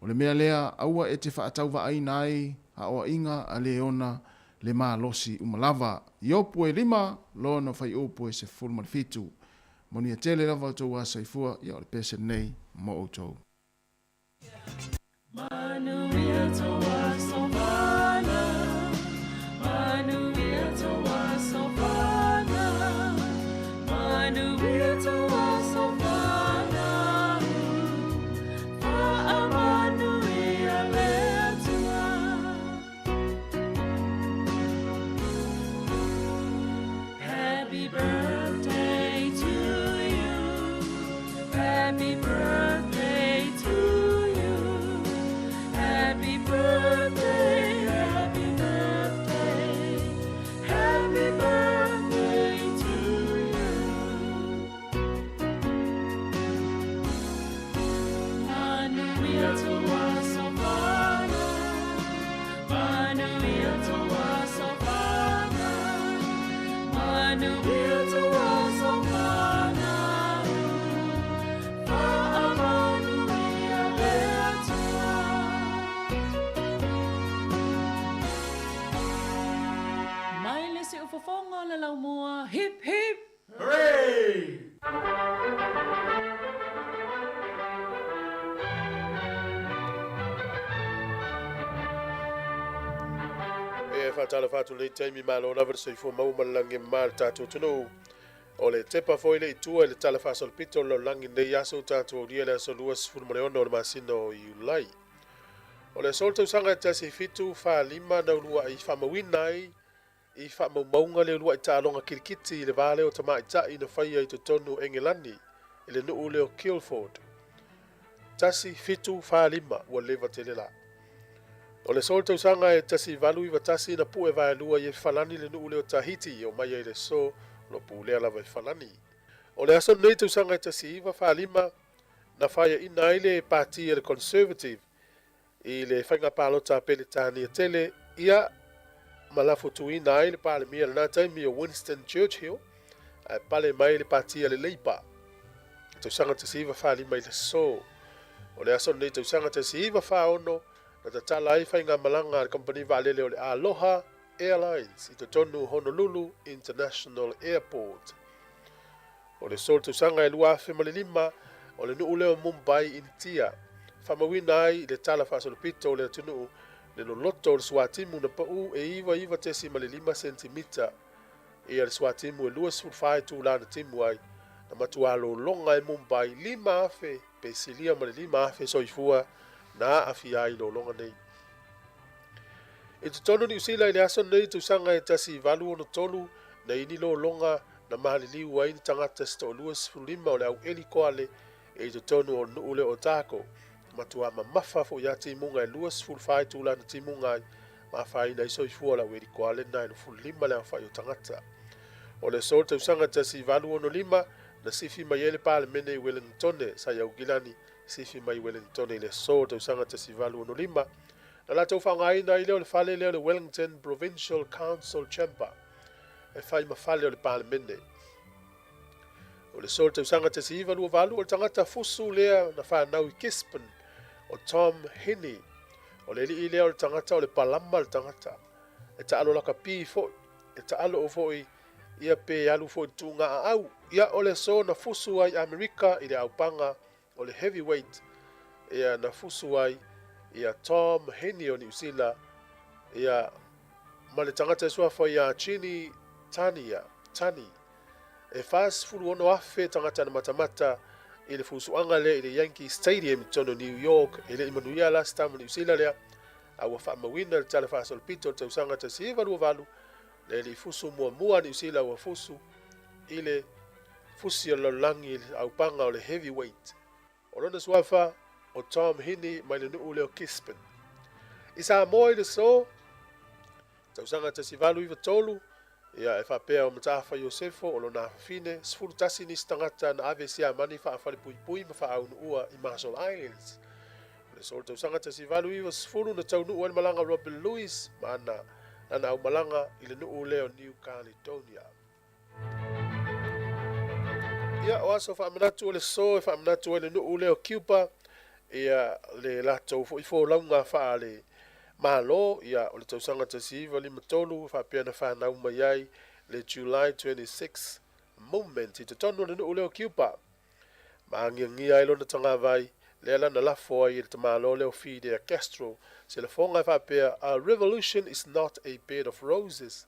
O le mea lea, aua e te faatauvaaina ai aoaiga a le e ona le malosi uma lava. Iopu e lima, lona faiupu e 17. Manuia tele lava outou asoifua, ia o le pese lenei mo outou. Hip hip! E faatalofa atu lenei taimi, malo lava le soifua maua ma le lagi e mama le tatou atunuu. O le tepa foi le i tua i le tala faasolopito o le lalolagi lenei aso ua tatou aulia le aso 26 o le masina o Iulai. O le aso o le tausaga e 1745 na uluai faamauina ai i faamaumauga le uluai taaloga kilikiti i le va lea o tamaitai na faia i totonu o Engelani i le nuu lea o Guildford. 1745 ua leva tele la. O le aso o le tausaga e 1891 na pue vaelua ai e Falani le nuu lea o Tahiti e omai ai i le aso o lo o pulea lava e Falani. O le aso lenei tausaga e 1945 na faiaina ai le pati a le Conservative i le faiga palota a Peretania tele ia ma lafotuina ai le Palemia i lena taimi o Winston Churchill ae pale mai le pati a le Labour. Tausaga 1945 i le aso. O le aso lenei tausaga 1946 na tatala ai faigamalaga a le kamupani vaalele o le Aloha Airlines i totonu o Honolulu International Airport. O le aso o le tausaga e 2005, o le nuu lea o Mumbai, Initia, faamauina ai i le tala faasolopito o le atunuu le loloto o le suatimu na pau e 99.5 sentimita ia le suatimu e 24 itula na timu ai, na matua lologa e Mumbai 5,000 pe silia ma le 5,000 soifua na aafia ai i lologa nei. I totonu o Niu Sila i le aso lenei i tausaga e 1863, na ini lologa na maliliu ai ni tagata se toalua 15 o le au eli koale i totonu o le nuu lea o Otago. Matua mamafa foi ia timuga e 24 itula na timuga ai, ma afaina ai soifua o le au eli koale na e 25 le aofai o tagata. O le aso o le tausaga 1865, na sifi mai ai le Palemene i Wellingtone, sa i Aukilani, sifi mai i Wellingtone i le aso o le tausaga 1865, na latou faaaogaina ai lea o le fale lea o le Wellington Provincial Council Chamber e fai ma fale o le Palemene. O le aso o le tausaga 1928, o le tagata fusu lea na fanau i Gisborne, o Tom Henney. O le alii lea o le tagata o le palama le tagata. E taalo lakapi foi, e taalo foi ia pe alu foi i le tuuga-aau. Ia, o le aso na fusu ai Amerika i le aupaga o le heavyweight, ia na fusu ai ia Tom Henney o Niu Sila, ia ma le tagata e suafa ia Chini Tania, Tani. E 46,000 tagata na matamata i le fusuaga lea i le Yankee Stadium i totonu o New York, e le i manuia la se tama Niu Sila lea, a ua faamauina le tala faasolopito o le tausaga 1928, le alii fusu muamua a Niu Sila ua fusu i le fusi o le lalolagi i le aupaga o le heavyweight. O lona suafa o Tom Hini mai le nuu lea o Gisborne. I Samoa i le aso, tausaga 1893, ia e faapea o Mataafa Iosefo o lona afafine, 11 nisi tagata na ave i Siamani faafalepuipui ma faaaunuua i Marshall Islands. O le aso o le tausaga 1890 na taunuu ai le malaga o Robert Louis ma ana lana aumalaga i le nuu lea o New Caledonia. Ia, o aso faamanatu o le aso e faamanatu ai le nuu lea o Cuba, ia le latou foi folauga faale Malo, ia o le tausaga 1953 faapea na fanau mai ai le July 26 Movement i totonu o le nuu lea o Cuba. Ma agiagia ai lona tagavai, lea la na lafo ai e le tamaloa lea o Fidel Castro se lafoga e faapea, A revolution is not a bed of roses.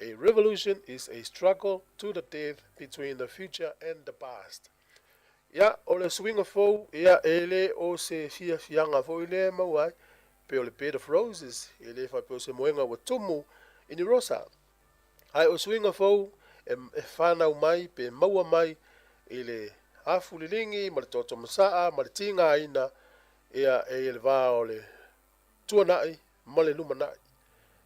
A revolution is a struggle to the death between the future and the past. Ia, o le suiga fou, ia, e le o se fiafiaga foi lea e maua ai, pei o le bed of roses, e le faapea o se moega ua tumu i ni rosa. Ae o suiga fou e, e fanau mai pe maua mai i le afu liligi ma le toto masaa ma le tigaina, ia, e i le va o le tuanai ma le lumanai.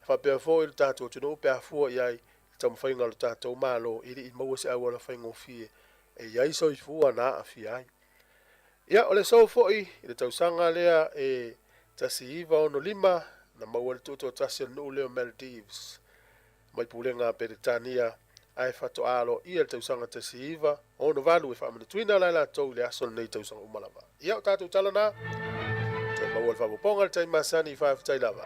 E faapea foi le tatou atunuu pe a fua i ai le taumafaiga o le tatou Malo e le i maua se auala faigofie e i ai soifua na aafia ai. Ia, o le aso foi i le tausaga lea e 1965 na maua ai le tuutoatasi o le nuu lea o Maldives mai pulega a Peretania ae faatoa aloaia le tausaga 1968 e faamanatuina la e latou i le aso lenei tausaga uma lava. Ia, o tatou tala na, toe maua le faaopoopoga i le taimi masani, faafetai lava.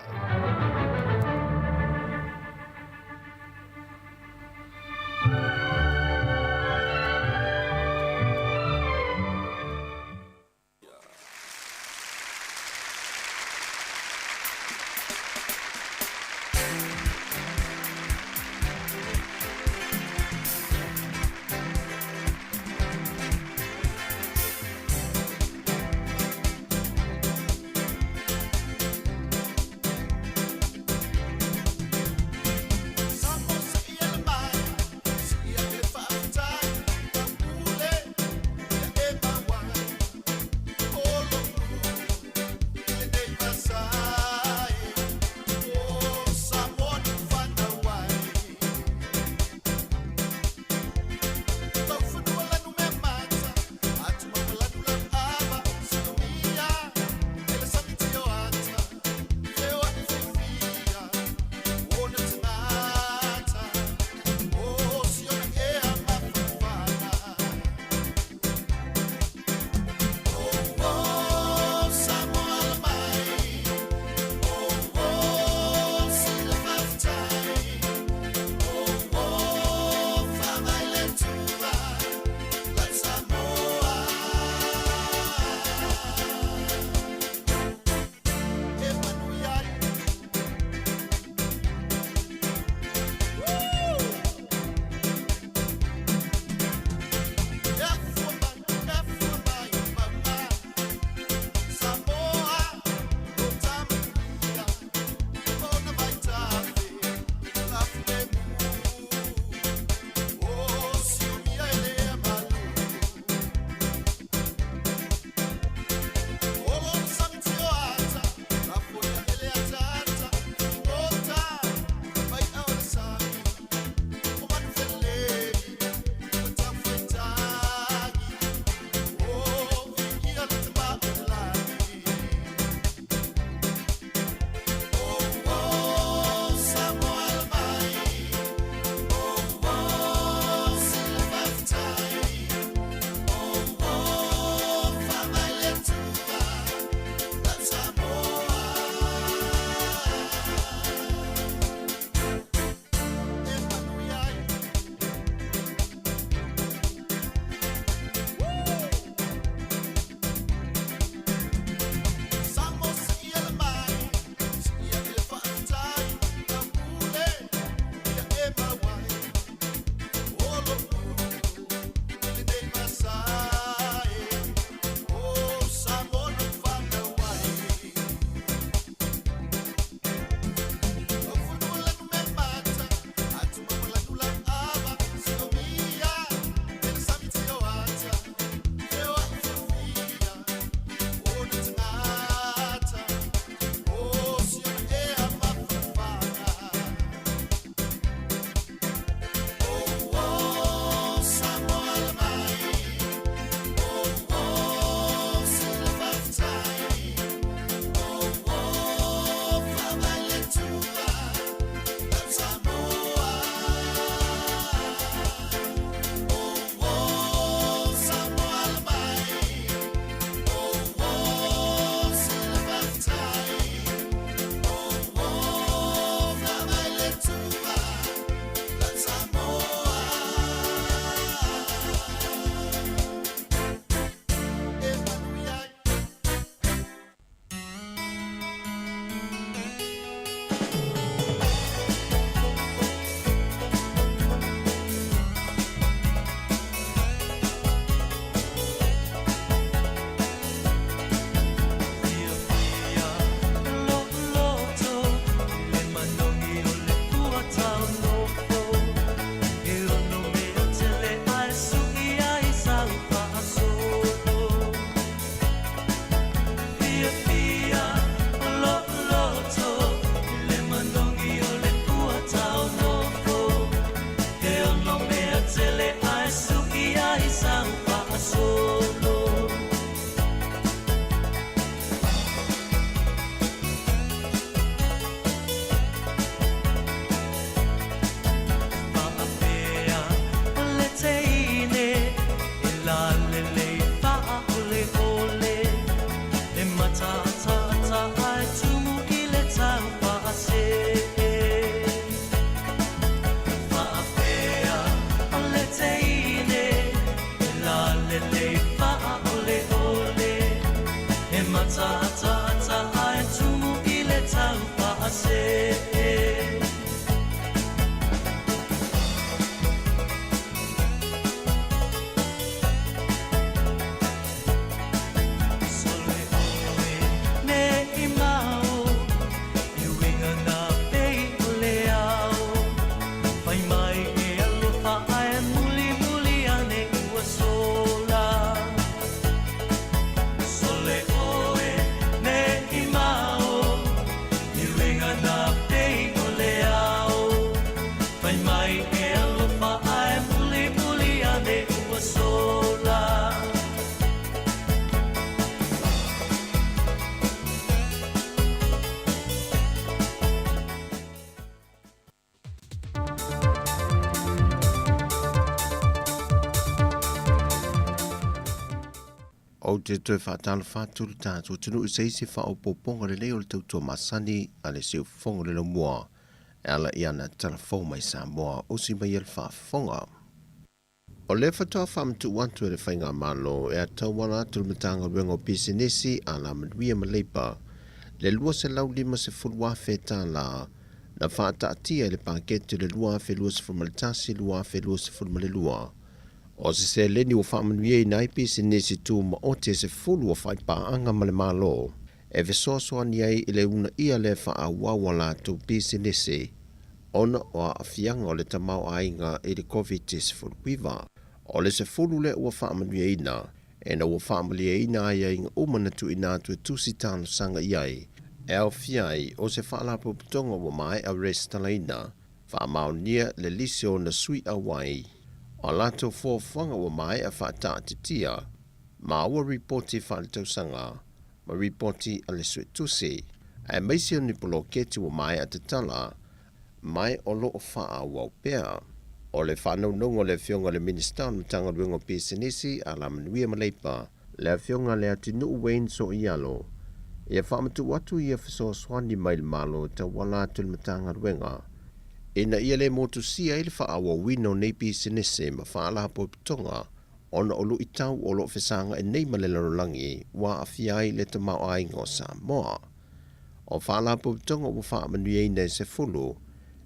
Ou te toe faatalofa atu i le tatou atunuu i se isi faaopoopoga lelei o le tautua masani a le Siufofoga o le Laumua e ala i ana tala fou mai Samoa usi mai ai le faafofoga. O lea faatoa faamatuu atu e le Faigamalo e atauala atu le Matagaluega o Pisinisi, Alamanuia ma Leipa le $250,000 na faataatia i le paketi o le 2021/2022. O se seleni ua faamanuiaina ai pisinisi tumaoti e 10 o faipaaga ma le Malo e fesoasoani ai i le uunaia le faaauau o latou pisinisi ona o aafiaga o le tamaoaiga i le Koviti-19. O le 10 lea ua faamanuiaina, ina ua faamalieina aiaiga uma na tuuina atu e tusi talosaga i ai, e aofia ai o se faalapotopotoga ua maea resitalaina, faamaonia le lisi o ona sui auai, o a latou fuafuaga ua maea faataatitia, ma ua ripoti faaletausaga ma ripoti a le suetusi, aemaise o ni poloketi ua maea tatala mai o lo o faaauau pea. O le faanaunauga o le Afioga i le Minisita o le Matagaluega o Pisinisi, Alamanuia ma Leipa, le Afioga Leatinuu Wayne Soialo, ia faamatuu atu ia fesoasoani mai le Malo e tauala atu i le Matagaluega ina ia le motusia ai le faaauauina o nei pisinisi ma faalapotopotoga ona o luitau o lo o fesagai nei ma le lalolagi ua aafia ai le tamaoaiga o Samoa. O faalapotopotoga ua faamanuiaina e 10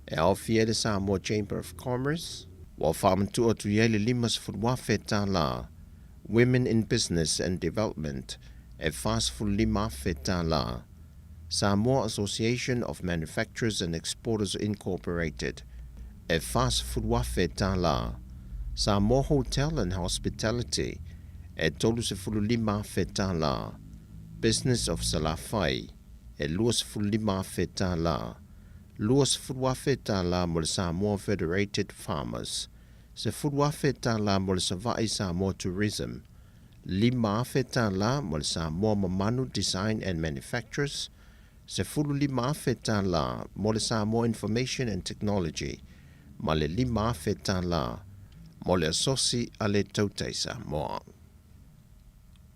e aofia ai le Samoa Chamber of Commerce, ua faamatuu atu i ai le $50,000, Women in Business and Development e $45,000, Samoa Association of Manufacturers and Exporters Incorporated e $40,000, Samoa Hotel and Hospitality e $35,000, Business of Salafai e $25,000, $20,000 mo le Samoa Federated Farmers, $10,000 mo le Savaii Samoa Tourism, $5,000 mo le Samoa Mamanu Design and Manufacturers, $15,000 mo le Samoa Information and Technology ma le $5,000 mo le Asosi a le Tautai Samoa.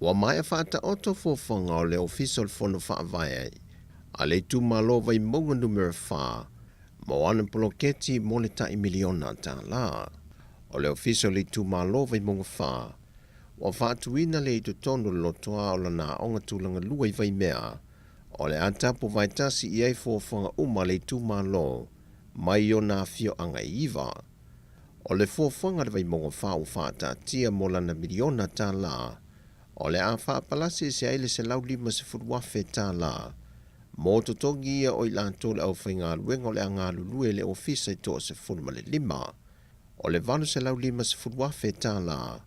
Ua maea faataoto fuafuaga o le Ofisa o le Fono Faavae a le Itumalo Vaimauga Numera 4 mo ana poloketi mo le tai miliona tala. O le Ofisa o le Itumalo Vaimauga 4 ua faatuina lea i totonu o le lotoa o lana aoga tulaga lua i Vaimea, o le a tapu vaetasi i ai fuafuaga uma a le itumalo mai ona afioaga e 9. O le fuafuaga a le Vaimauga 4 ua faataatia mo lana miliona tala, o le a faapalasi ese ai le $150,000 mo totogi ia o i latou le aufaigaluega o le a galulue i le ofisa i 15. O le $850,000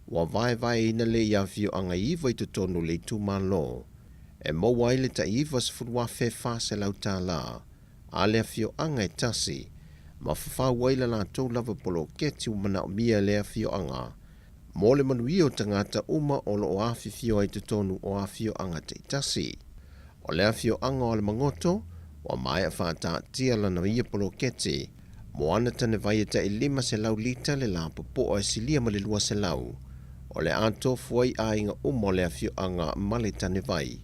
ua vaevaeina lea i afioaga e 9 i totonu o le itumalo, e maua ai le tai $90,400 a le afioaga e tasi, ma fafau ai la latou lava poloketi ua manaomia e le afioaga mo le manuia o tagata uma o lo o afifio ai totonu o afioaga taitasi. O le afioaga o Alamagoto ua maea faataatia lana ia poloketi mo ana tanevai e tai 500 lita le lapopoa e silia ma le 200, o le a tofu ai aiga uma o le afioaga ma le tanevai.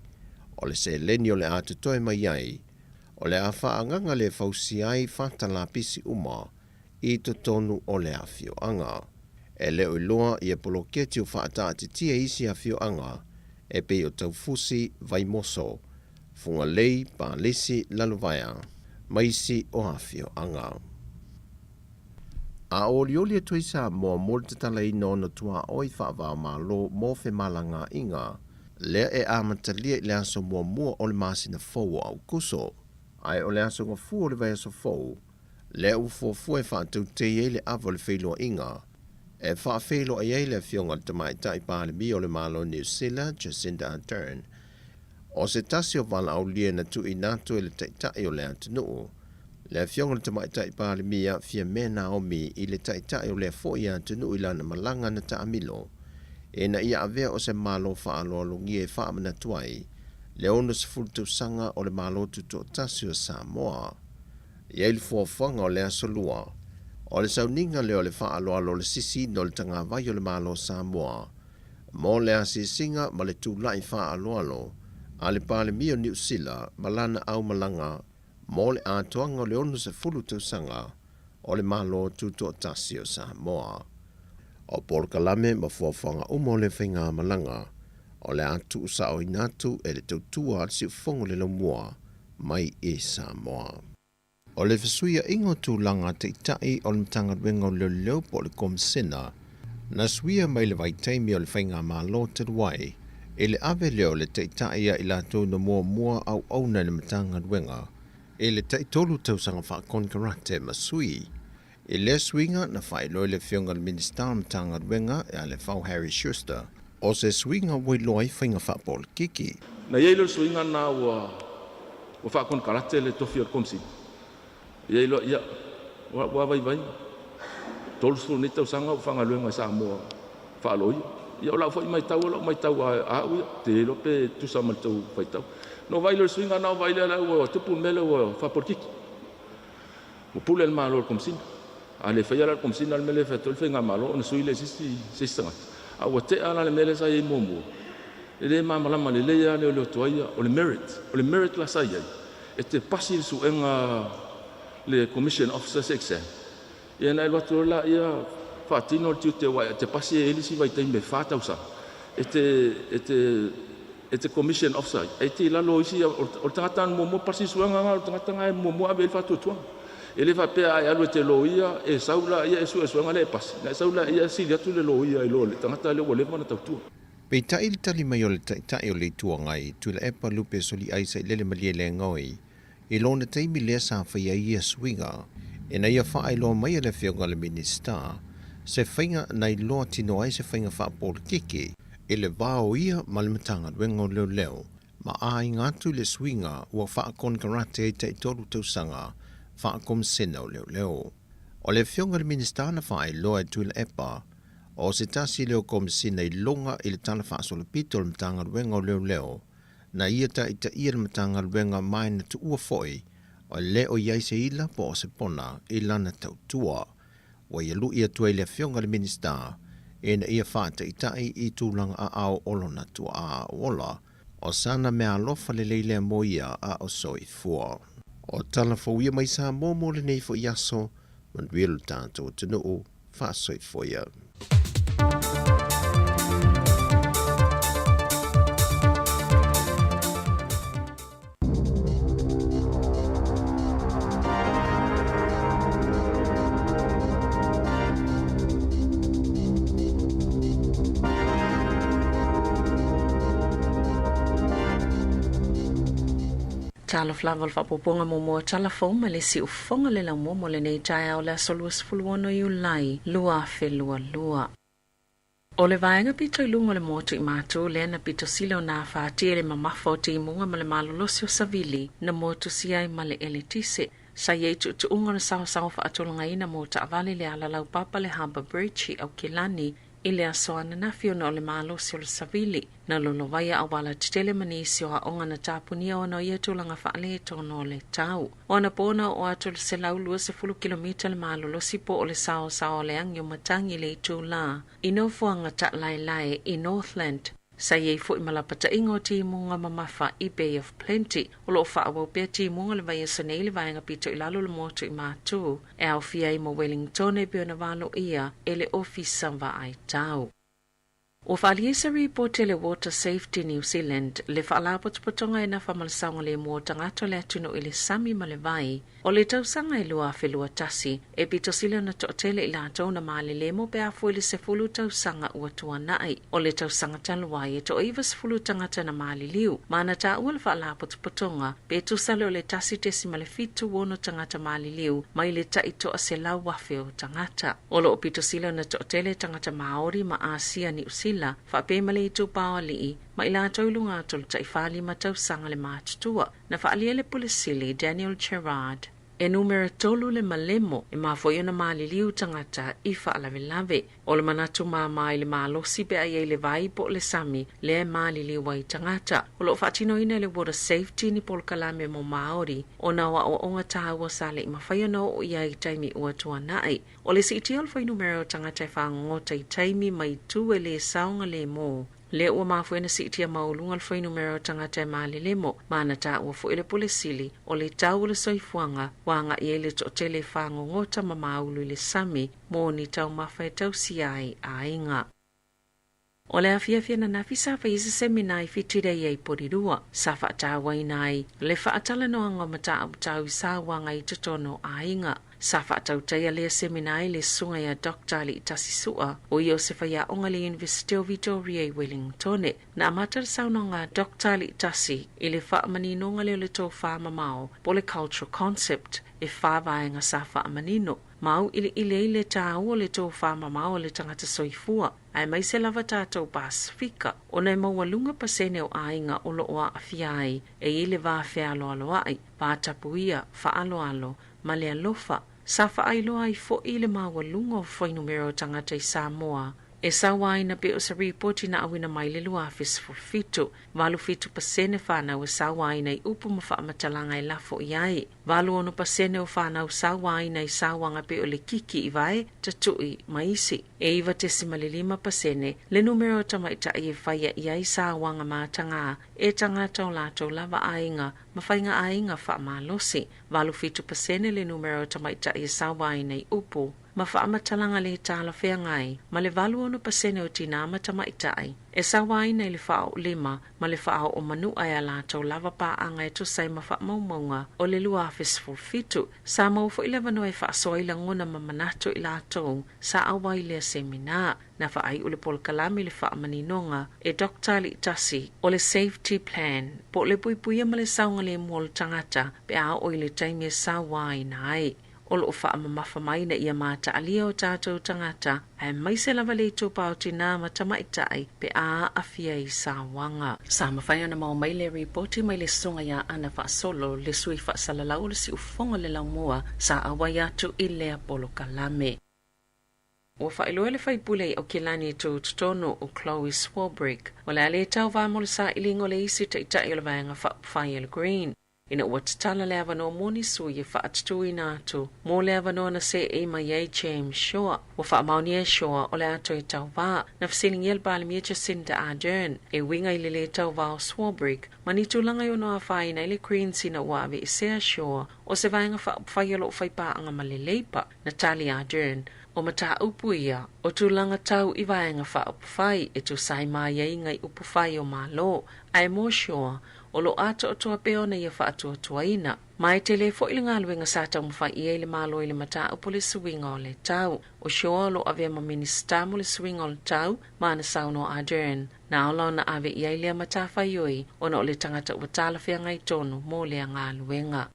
O le seleni o le a totoe mai ai, o le a faaagaga le fausia ai fata lapisi uma i totonu o le afioaga. E le o iloa ia poloketi o faataatitia i isi afioaga e pei o Taufusi, Vaimoso, Fugalei, Palisi, Lalovaea ma isi o afioaga. A olioli atu ai Samoa mo le tatalaina o ona tuaoi faava-o-Malo mo femalagaaiga, lea e amatalia i le aso muamua o le masina fou o Aukuso, ae o le aso gafua o le vaiaso fou, lea ua fuafua e faatautei ai le ava o le feiloaiga e faafeiloai ai le Afioga i le Tamaitai Palemia o le Malo Niu Sila, Jacinda Ardern, o se tasi o valaaulia na tuuina atu e le Taitai o le atunuu, le Afioga i le Tamaitai Palemia Fiame Naomi i le Taitai o lea foi atunuu i lana malaga na taamilo, ina ia avea o se Malo faaaloalogia e faamanatu ai le 60 tausaga o le Malo Tutoatasi o Samoa. E i ai le fuafuaga o le aso Lua, o le sauniga lea o le faaaloalo o le sisiina o le tagavai o le Malo o Samoa. Mo le asiasiga ma le tulai faaaloalo a le Palemia o Niu Sila ma lana aumalaga mo le atoaga o le 60 tausaga o le Malo Tutoatasi o Samoa. O polokalame ma fuafuaga uma o le faigamalaga o le a tuusaoina atu e le tautua a le siufofoga o le laumua mai i Samoa. O le fesuiaiga o tulaga taitai o le Matagaluega o Leoleo po o le Komisena na suia mai le vaitaimi o le faigamalo talu ai i le ave lea o le taitai ia i latou na muamua auauna i le Matagaluega i le taitolu tausaga faakonekarate ma sui. I lea suiga na faailoa e le Afioga i le Minisita o le Matagaluega ia Lefau Harry Schuster, o se suiga ua iloa ai faiga faapolokiki. Na i ai lea o le suiga lena ua faakonekarate le tofi o le Komisina. Ia iloa, ia, ua vaivai 30 nei tausaga o faigaluega i Samoa faaloia. Ia o lau foi matau, o lau matau a au ia, te iloa pe tusa ma le tou faitau. Na ou vaai lea o le suiga lena, ou vaai lea ua tupu le mea lea ua faapolokiki. Ua pule le Malo i le Komisina. A le faia la le Komisina le mea lea e fai atu ai le faigamalo ona sui lea i se isi tagata. A ua tea la le mea lea sa i ai muamua, e le malamalama lelei lava leoleo tuai ia, o le merit. O le merit la sa i ai, e te pasi le suega le Commission Officers Exam, ia ona e alu atu loa lea faatino le tiute aua e te pasi e i ai le isi vaitaimi e 4 tausaga e te Commission Officer ai. E te i lalo o isi, o le tagata na muamua pasi le suega lena, o le tagata lena e muamua ave i ai le faatuatuaga. E le faapea a e alu e te loia, e sau laia e sue suega lea e pasi, na e sau laia e sili atu le loia i lo le tagata lea ua leva ona tautua. Peitai le tali mai o le Taitai o le Itu Agai, Tuilaepa Lupe Soliai Sailele Malielegaoi, i lona taimi lea sa faia ai ia suiga, ina ia faailoa mai e le Afioga i le Minisita se faiga na iloa tino ai se faiga faapolokiki i le va o ia ma le Matagaluega o Leoleo ma aiga atu i le suiga ua faakonekarate ai taitolu tausaga faakomisena o Leoleo. O le Afioga i le Minisita na faailoa e Tuilaepa o se tasi lea o Komisina i luga i le tala faasolopito o le Matagaluega o Leoleo na ia taitaia le Matagaluega ma e na tuua foi o le o i ai se ila po o se pona i lana tautua. Ua ia lui atu ai le Afioga i le Minisita ina ia faataitai i tulaga aao o lona tuaa ola, o sana meaalofa lelei lea mo ia a o soifua. O tala fou ia mai Samoa mo lenei foi aso, manuia lo tatou atunuu, faasoifua ia. Talofa lava o le faapuapuaga muamua o tala fou ma le siufofoga le laumua mo lenei taeao le aso 26 Iulai 2022. O le vaega pito i luga o le motu i Matu lea na pito sili ona afatia i le mamafa o timuga ma le malolosi o savili na motusia ai ma le eletise. Sa i ai tuutuuga o le saosaoa faatulagaina mo taavale le ala laupapa le Harbour Bridge i Aukilani i le aso ananafi ona o le malosi o le savili. Na lolovaia auala tetele ma nisi o aoga na tapunia ona o ia tulaga faaletonu o le tau. O anapo na oo atu i le 120 kilomita le malolosi po o le saosaoa o le agi o matagi i le itulā i nofoaga taʻalaelae i Northland. Sa i ai foi ma lapataiga o timuga mamafa i Bay of Plenty. O lo o faaauau pea timuga o le vaiaso nei i le vaega pito i lalo o le motu i Matu, e aofia ai ma Wellington e pei ona valoia e le Ofisa Vaai Tau. Ua faaalia se ripoti a le Water Safety New Zealand, le faalapotopotoga e nafa ma le saogalemu o tagata o le atunuu i le sami ma le vai. O le tausaga e 2021, e pito sili ona toatele i latou na malelemo pe a fua i le 10 tausaga ua tuanai. O le tausaga talu ai, e toa-90 tagata na maliliu, ma na taua le faalapotopotoga pe tusa lea o le 1.76 tagata maliliu mai le tai 100,000 o tagata. O lo o pito sili ona toatele tagata Māori ma Asia Niu Sila, faapea ma le itupa o alii, ma i latou i luga atu o le tai 45 tausaga le matutua. Na faaalia e le Pule Sili, Daniel Gerrard. E numera 3 le malemo e mafua ai ona maliliu tagata i faalavelave. O le manatu māmā i le malosi pe a i ai le vai po o le sami lea e maliliu ai tagata. O loo faatinoina e le Water Safety ni polokalame mo Māori ona o aʻoaʻoga tāua sa leʻi mafai ona oo i ai i taimi ua tuanaʻi. O le siitia o le fuainumera o tagata e fagogota i taimi ma itu e lē saogalēmō. Lea ua mafua ai ona siitia maualuga le fuainumera o tagata e malelemo ma na taua foʻi le pule sili o le tau o le soifuaga ua agaʻi ai le toʻatele e fagogota ma maulu i le sami mo ni taumafa e tausia ai aiga. O le afiafi ananafi sa faia se semina i Whitirei i Porirua, sa faatauaina ai le faatalanoaga o mataupu tau i sauaga i totonu o aiga. Sa faatautaia lea semina i le susuga ia Dr Aliitasi Su'a, o ia o se faiaoga i le Iunivesite o Vitoria i Wellingtone. Na amata le saunoaga a Dr Aliitasi i le faamaninoga lea o le tofā mamao po o le cultural concept e 4 vaega sa faamanino. Ma auʻiliʻili ai le tāua o le tofā mamao o le tagata soifua, aemaise lava tatou Pasifika, ona e maualuga pasene o aiga o loo aafia ai e i ai le va fealoaloaʻi, vatapuia, faaaloalo ma le alofa. Sa faailoa ai foʻi le maualuga o fuainumera o tagata i Samoa e sauaina pei o se ripoti na auina mai le 2017. 87% whanau e sauaina i upu ma faamatalaga e lafo i ai. 86% o whanau sauaina i sauaga pei o le kiki i vae, tatuʻi ma isi. E 9.5% le numera o tamaitaʻi e faia i ai sauaga matagā e tagata o latou lava aiga ma faiga aiga faamalosi. 87% le numera o tamaitaʻi e sauaina i upu ma faamatalaga lē talafeagai ma le 86% o tinā ma tamaitaʻi e sauaina i le faaoolima ma le faaoo manuʻa e a latou lava paaga e tusa ai ma faamaumauga o le 2017. Sa maua foʻi le avanoa e faasoa ai lagona ma manatu i latou sa auai i lea seminā. Na faaiʻu le polokalame i le faamaninoga e Dr Aliitasi o le Safety Plan po o le puipuia ma le saogalēmū o le tagata pe a oo i le taimi e sauaina ai. O loo faamamafa mai ina ia mataalia o tatou tagata aemaise lava le itupa o tinā ma tamaitaʻi pe a aafia i sauaga. Sa mafai ona maua mai le ripoti mai le susuga iā Ana Faasolo, le sui faasalalau o le siufofoga o le laumua sa auai atu i lea polokalame. Ua faailoa e le faipule i Aukilani i tutotonu o Chloe Swarbrick, o le a lē tauvā mo le saʻiliga o le isi taʻitaʻi o le Vaega Faaupufai a le Green, ina ua tatala le avanoa mo ni sui e faatutuina atu mo le avanoa na seʻei mai ai James Shaw. Ua faamaonia e Shaw o le a toe tauvā. Na fesiligia le Palemia Jacinda Ardern e uiga i le lē tauvā o Swarbrick ma ni tulaga e ono afaina ai le Greens ina ua aveesea Shaw o se Vaega Faaupufai o loo faipaaga ma le Labour. Na tali Ardern, o mataupu ia o tulaga tau i Vaega Faaupufai e tusa ai ma aiaiga i upufai o Malo, ae mo Shaw, o loo atoatoa pea ona ia faatuatuaina. Ma e tele foʻi le galuega sa taumafai i ai le Malo i le mataupu o le suiga o le tau. O Shaw o loo avea ma Minisita mo le suiga o le tau ma ana saunoa Ardern. Na ola ona ave i ai lea matafaioi ona o le tagata ua talafeagai tonu mo lea galuega.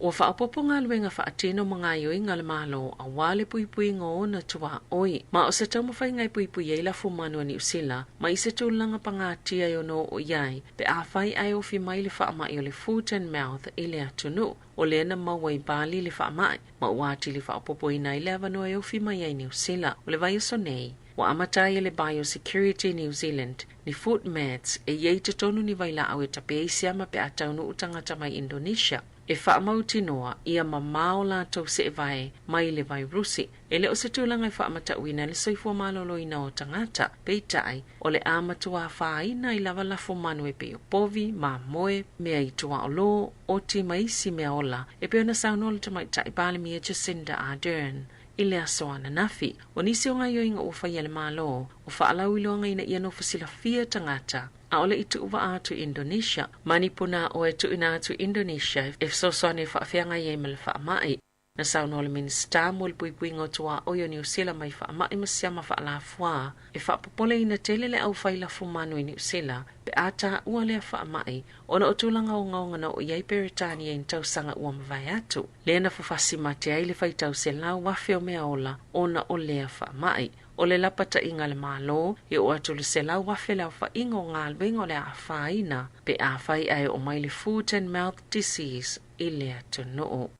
Ua faaopoopo galuega faatino ma gaoioiga a le Malo auā le puipuiga o ona tuaʻoi. Ma o se taumafaiga e puipui ai lafumanu a Niusila mai se tulaga pagatia e ono oo i ai pe afai ae ofi mai le faamaʻi o le foot and mouth i le atunuu. O lea na maua i Bali le faamaʻi ma ua atili faaopoopoina ai le avanoa e ofi mai ai Niusila. O le vaiaso nei, ua amata ai e le Biosecurity New Zealand ni foot mats e i ai i totonu ni vailaau e tape ai siama pe a taunuu tagata mai Indonesia e faamautinoa ia mamao latou seevae mai le vairusi. E le o se tulaga e faamatauina ai le soifua malōlōina o tagata, peitai, o le a matuā fāina ai lava lafumanu e pei o povi, mamoe, mea i tuaolō, oti ma isi mea ola, e pei ona saunoa le tamaitai Palemia Jacinda Ardern i le aso ananafi. O nisi o gaoioiga ua faia e le Malo, o faalauiloaga ina ia nofo silafia tagata ʻaʻole i tuuvaa atu i Indonesia. Ma ni punāʻoa e tuuina atu i Indonesia e fesoasoani e faafeagai ai ma le faamaʻi. Na saunoa le Minisita mo le puipuiga o tuaʻoi o Niusila mai faamaʻi ma siama faalafuā e faapopoleina tele le aufai lafumanu i Niusila pe a taua lea faamaʻi ona o tulaga ogaoga na oo i ai Peretania i ni tausaga ua mavae atu. Lea na fafasi mate ai le faitau 100,000 o mea ola ona o lea faamaʻi. O le lapata'iga a le Mālō, e oo atu i le 100,000 le aofa'iga o galuega o le a afaina pe afai ae oo mai le foot and mouth disease i le atunu'u.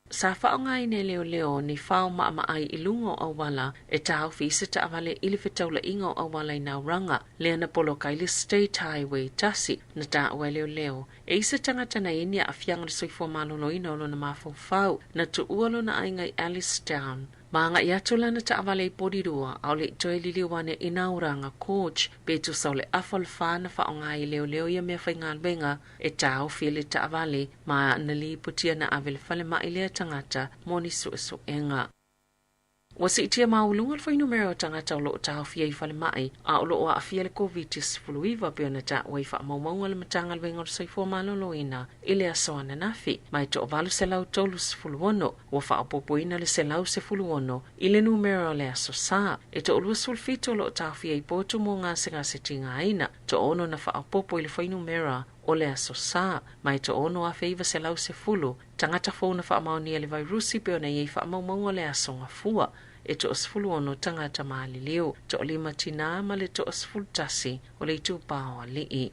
Sa faaaogaina e leoleo ni fao maamaai i luga o auala e taofi i se taavale i le fetaula'iga o auala i Nauraga, lea na poloka ai le State Highway 1 na taua e leoleo e i se tagata na i ai ni aafiaga o le soifua maloloina o lona mafaufau na tuua lona aiga i Ellistown. Ma agai atu lana taavale i Porirua, a o le i toe liliu ane i Nauraga Gorge, pe tusa o le afa o le fa na faaaoga ai e leoleo ia mea faigaluega e taofi ai le taavale ma na lipotia na ave i le falemai lea tagata mo ni suesuega. Ua siitia maualuga le fuainumera o tagata o lo o taofia i falemai a o lo o aafia i le Koviti-19 pei ona taua i faamaumauga a le Matagaluega o le Soifua Maloloina i le aso ananafi, ma e toa-836 ua faaopoopoina le 116 i le numera o le Aso Sa. E toa-27 o lo o taofia i potu mo gasegase tigaina, toa-6 na faaopoopo i le fuainumera o le Aso Sa, ma e toa-6,910 tagata fou na faamaonia i le vairusi pei ona i ai faamaumauga o le aso Gafua. E toa-16 tagata maliliu, toa-5 tinā ma le toa-11 o le itupa o alii.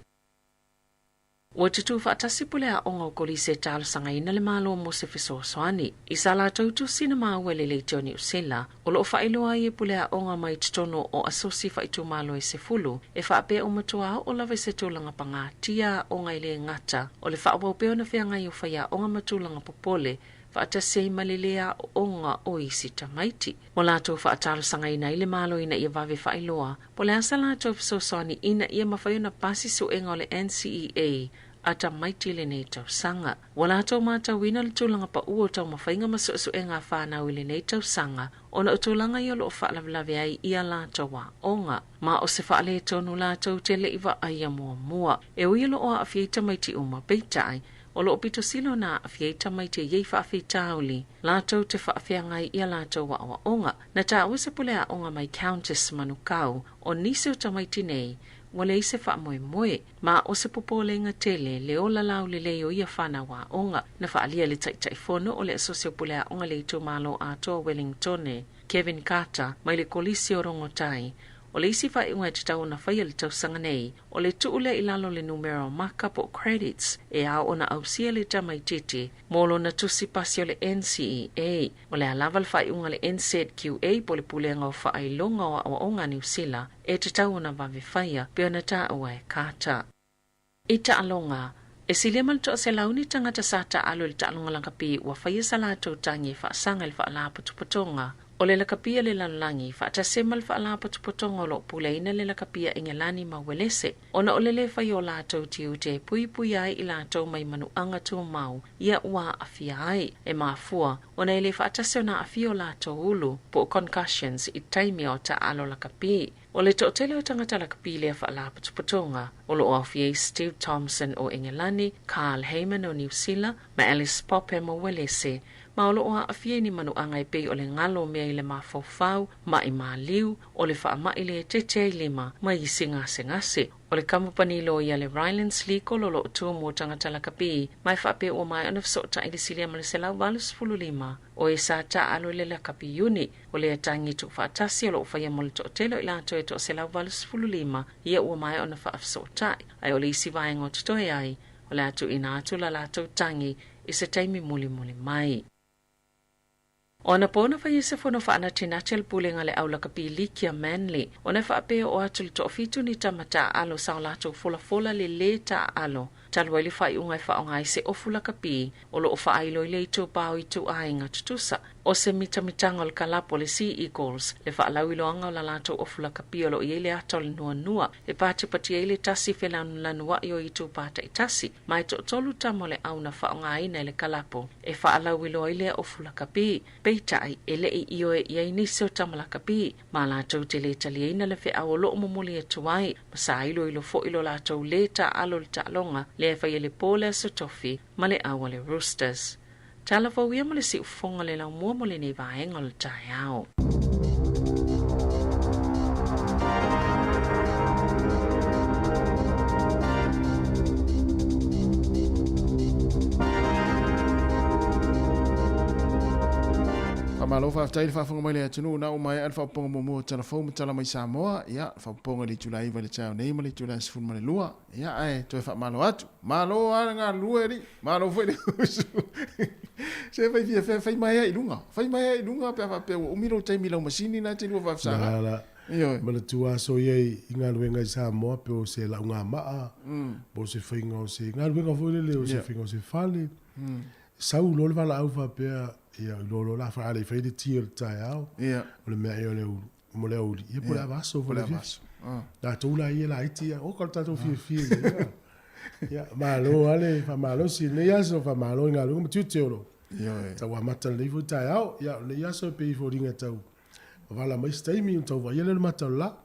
Ua tutū faatasi pule aoga o Kolisi e talosagaina le Malo mo se fesoasoani. I sa latou tusi na maua i le Leitio Niu Sila, o lo o faailoa ai e pule aoga mai totonu o asosi faaitumalo e 10, e faapea ua matua oo lava i se tulaga pagatia aoga e le gata o le faaauau pea ona feagai o faiaoga ma tulaga popole faatasi ai ma le lē aoaoga o isi tamaiti. Ua latou faatalosagaina ai le Malo ina ia vave faailoa po o le a sa latou fesoasoani ina ia mafai ona pasi suega o le NCEA a tamaiti i lenei tausaga. Ua latou matauina le tulaga paʻu o taumafaiga ma suesuega a fanau i lenei tausaga ona o tulaga ia o lo o faalavelave ai i a latou aoga. Ma o se faaletonu latou te le i vaaia muamua. E ui o lo o aafia ai tamaiti uma, peitai, o lo o pito sili ona aafia ai tamaiti e i ai faafitauli latou te faafeagai i a latou aoaoga. Na taua se pule aoga mai Countess Manukau o nisi o tamaiti nei ua leai se faamoemoe, ma o se popolega tele le ola laulelei o ia fanau aoga. Na faaalia e le Taitaifono o le Asosi o Pule Aoga i le Itumalo Atoa o Wellingtone, Kevin Carter, mai le Kolisi o Rongotai, O le isi faaiuga e tatau ona faia i le tausaga nei, o le tuu lea i lalo o le numera o maka po o credits e ao ona ausia le tamaitiiti mo lona tusi pasi o le NCEA. O le a lava le faaiuga a le NZQA po o le Pulega o Faailoga o Aoaoga a Niu Sila e tatau ona vave faia pei ona taua e Carter. I taaloga, e silia ma le 100 ni tagata sa taaalo i le taaloga lakapi ua faia sa latou tagi e faasaga i le faalapotopotoga o le lakapi a le lalolagi faatasi ai ma le faalapotopotoga o lo o puleaina le lakapi a Ingelani ma Uelese ona o le lē faia o latou tiute e puipuia ai i latou mai manuaga tumau ia ua aafia ai. E mafua ona e le faatasi ona aafia o latou ulu po o concussions i taimi o taaalo lakapi. O le toatele o tagata lakapi lea faalapotopotoga o lo o aofia ai Steve Thompson o Engelani, Carl Hayman o Niu Sila, ma Alice Popham o Uelese, ma o lo o aafia i ni manuaga e pei o le galo o mea i le mafaufau, ma'i maliu, o le faama'i le tete ai lima, ma isi gasegase. O le kamupani loia le Rylands Legal o lo o tu mo tagata lakapi, ma e faapea ua maea ona fesootai le silia ma le 185 o e sa taaalo i le lakapi Iuni. O lea tagi tuufaatasi o lo o faia mo le toatele o i latou e 185 ia ua maea ona faafesootai, ae o le isi vaega o totoe ai, o le a tuuina atu la latou tagi i se taimi mulimuli mai. O anapo na faia se fono faanatinati a le Pulega a le Au Lakapi Likia Manly, ona e faapea oo atu i le toafitu ni tama taaalo sa o latou folafola le lē taaalo talu ai le faaiuga e faaaoga ai se ofu lakapi o lo o faailo i le itupa o ituaiga tutusa. O se mitamitaga o le kalapu o le Sea Eagles le faalauiloaga o la latou ofu lakapi o lo o i ai le ata o le nuanua e patipatia ai le tasi felanulanua'i o itupa taitasi, ma e toatolu tama o le au na faaaogaina e le kalapu e faalauiloa ai lea ofu lakapi. Peitai, e le i ioe i ai nisi o tama lakapi, ma latou te lē taliaina le feau o lo o momoli atu ai, ma sa iloilo foi lo latou lē taaalo i le taaloga lea e faia i le po o le Aso Tofi ma le au a le Roosters. Tala fou ia ma le siufofoga o le laumua mo lenei vaega o le taeao. Faamalo faafetai le faafofoga mai le atunuu na ua maea le faaopoopoga muamua o Tala Fou ma Tala Mai Samoa. Ia, faaopoopoga i le itula 9 i le taeao nei ma le itula 12. Ia, ae toe faamalo atu. Malo lava le galulue alii. Malo foi le usu. Se fai fia fai, fai maea i luga. Fai maea i luga pe a faapea ua umi lou taimi i lau masini na e te lua faafesagai. La, la. Manatua aso ia i galuega i Samoa pe o se laugamaa, po o se faiga o se galuega foi lele o se faiga o se fale. Sau loa le valaau faapea, ia iloa loa la a le i faia le ti o le taeao, o le mea ea o le ulu, mo le aoauli, ia po o le ava aso foi le afiafi. Tatou la ia laiti, ia, oka lo tatou fiafia i ai. Ia, malo lava le faamalosi i lenei aso, faamalo i galuega ma tiute o lo o tau amata i lenei foi taeao. Ia, o lenei aso e pei e foliga e tau vala mai se taimi ona tau vaaia lea o le mata o le la.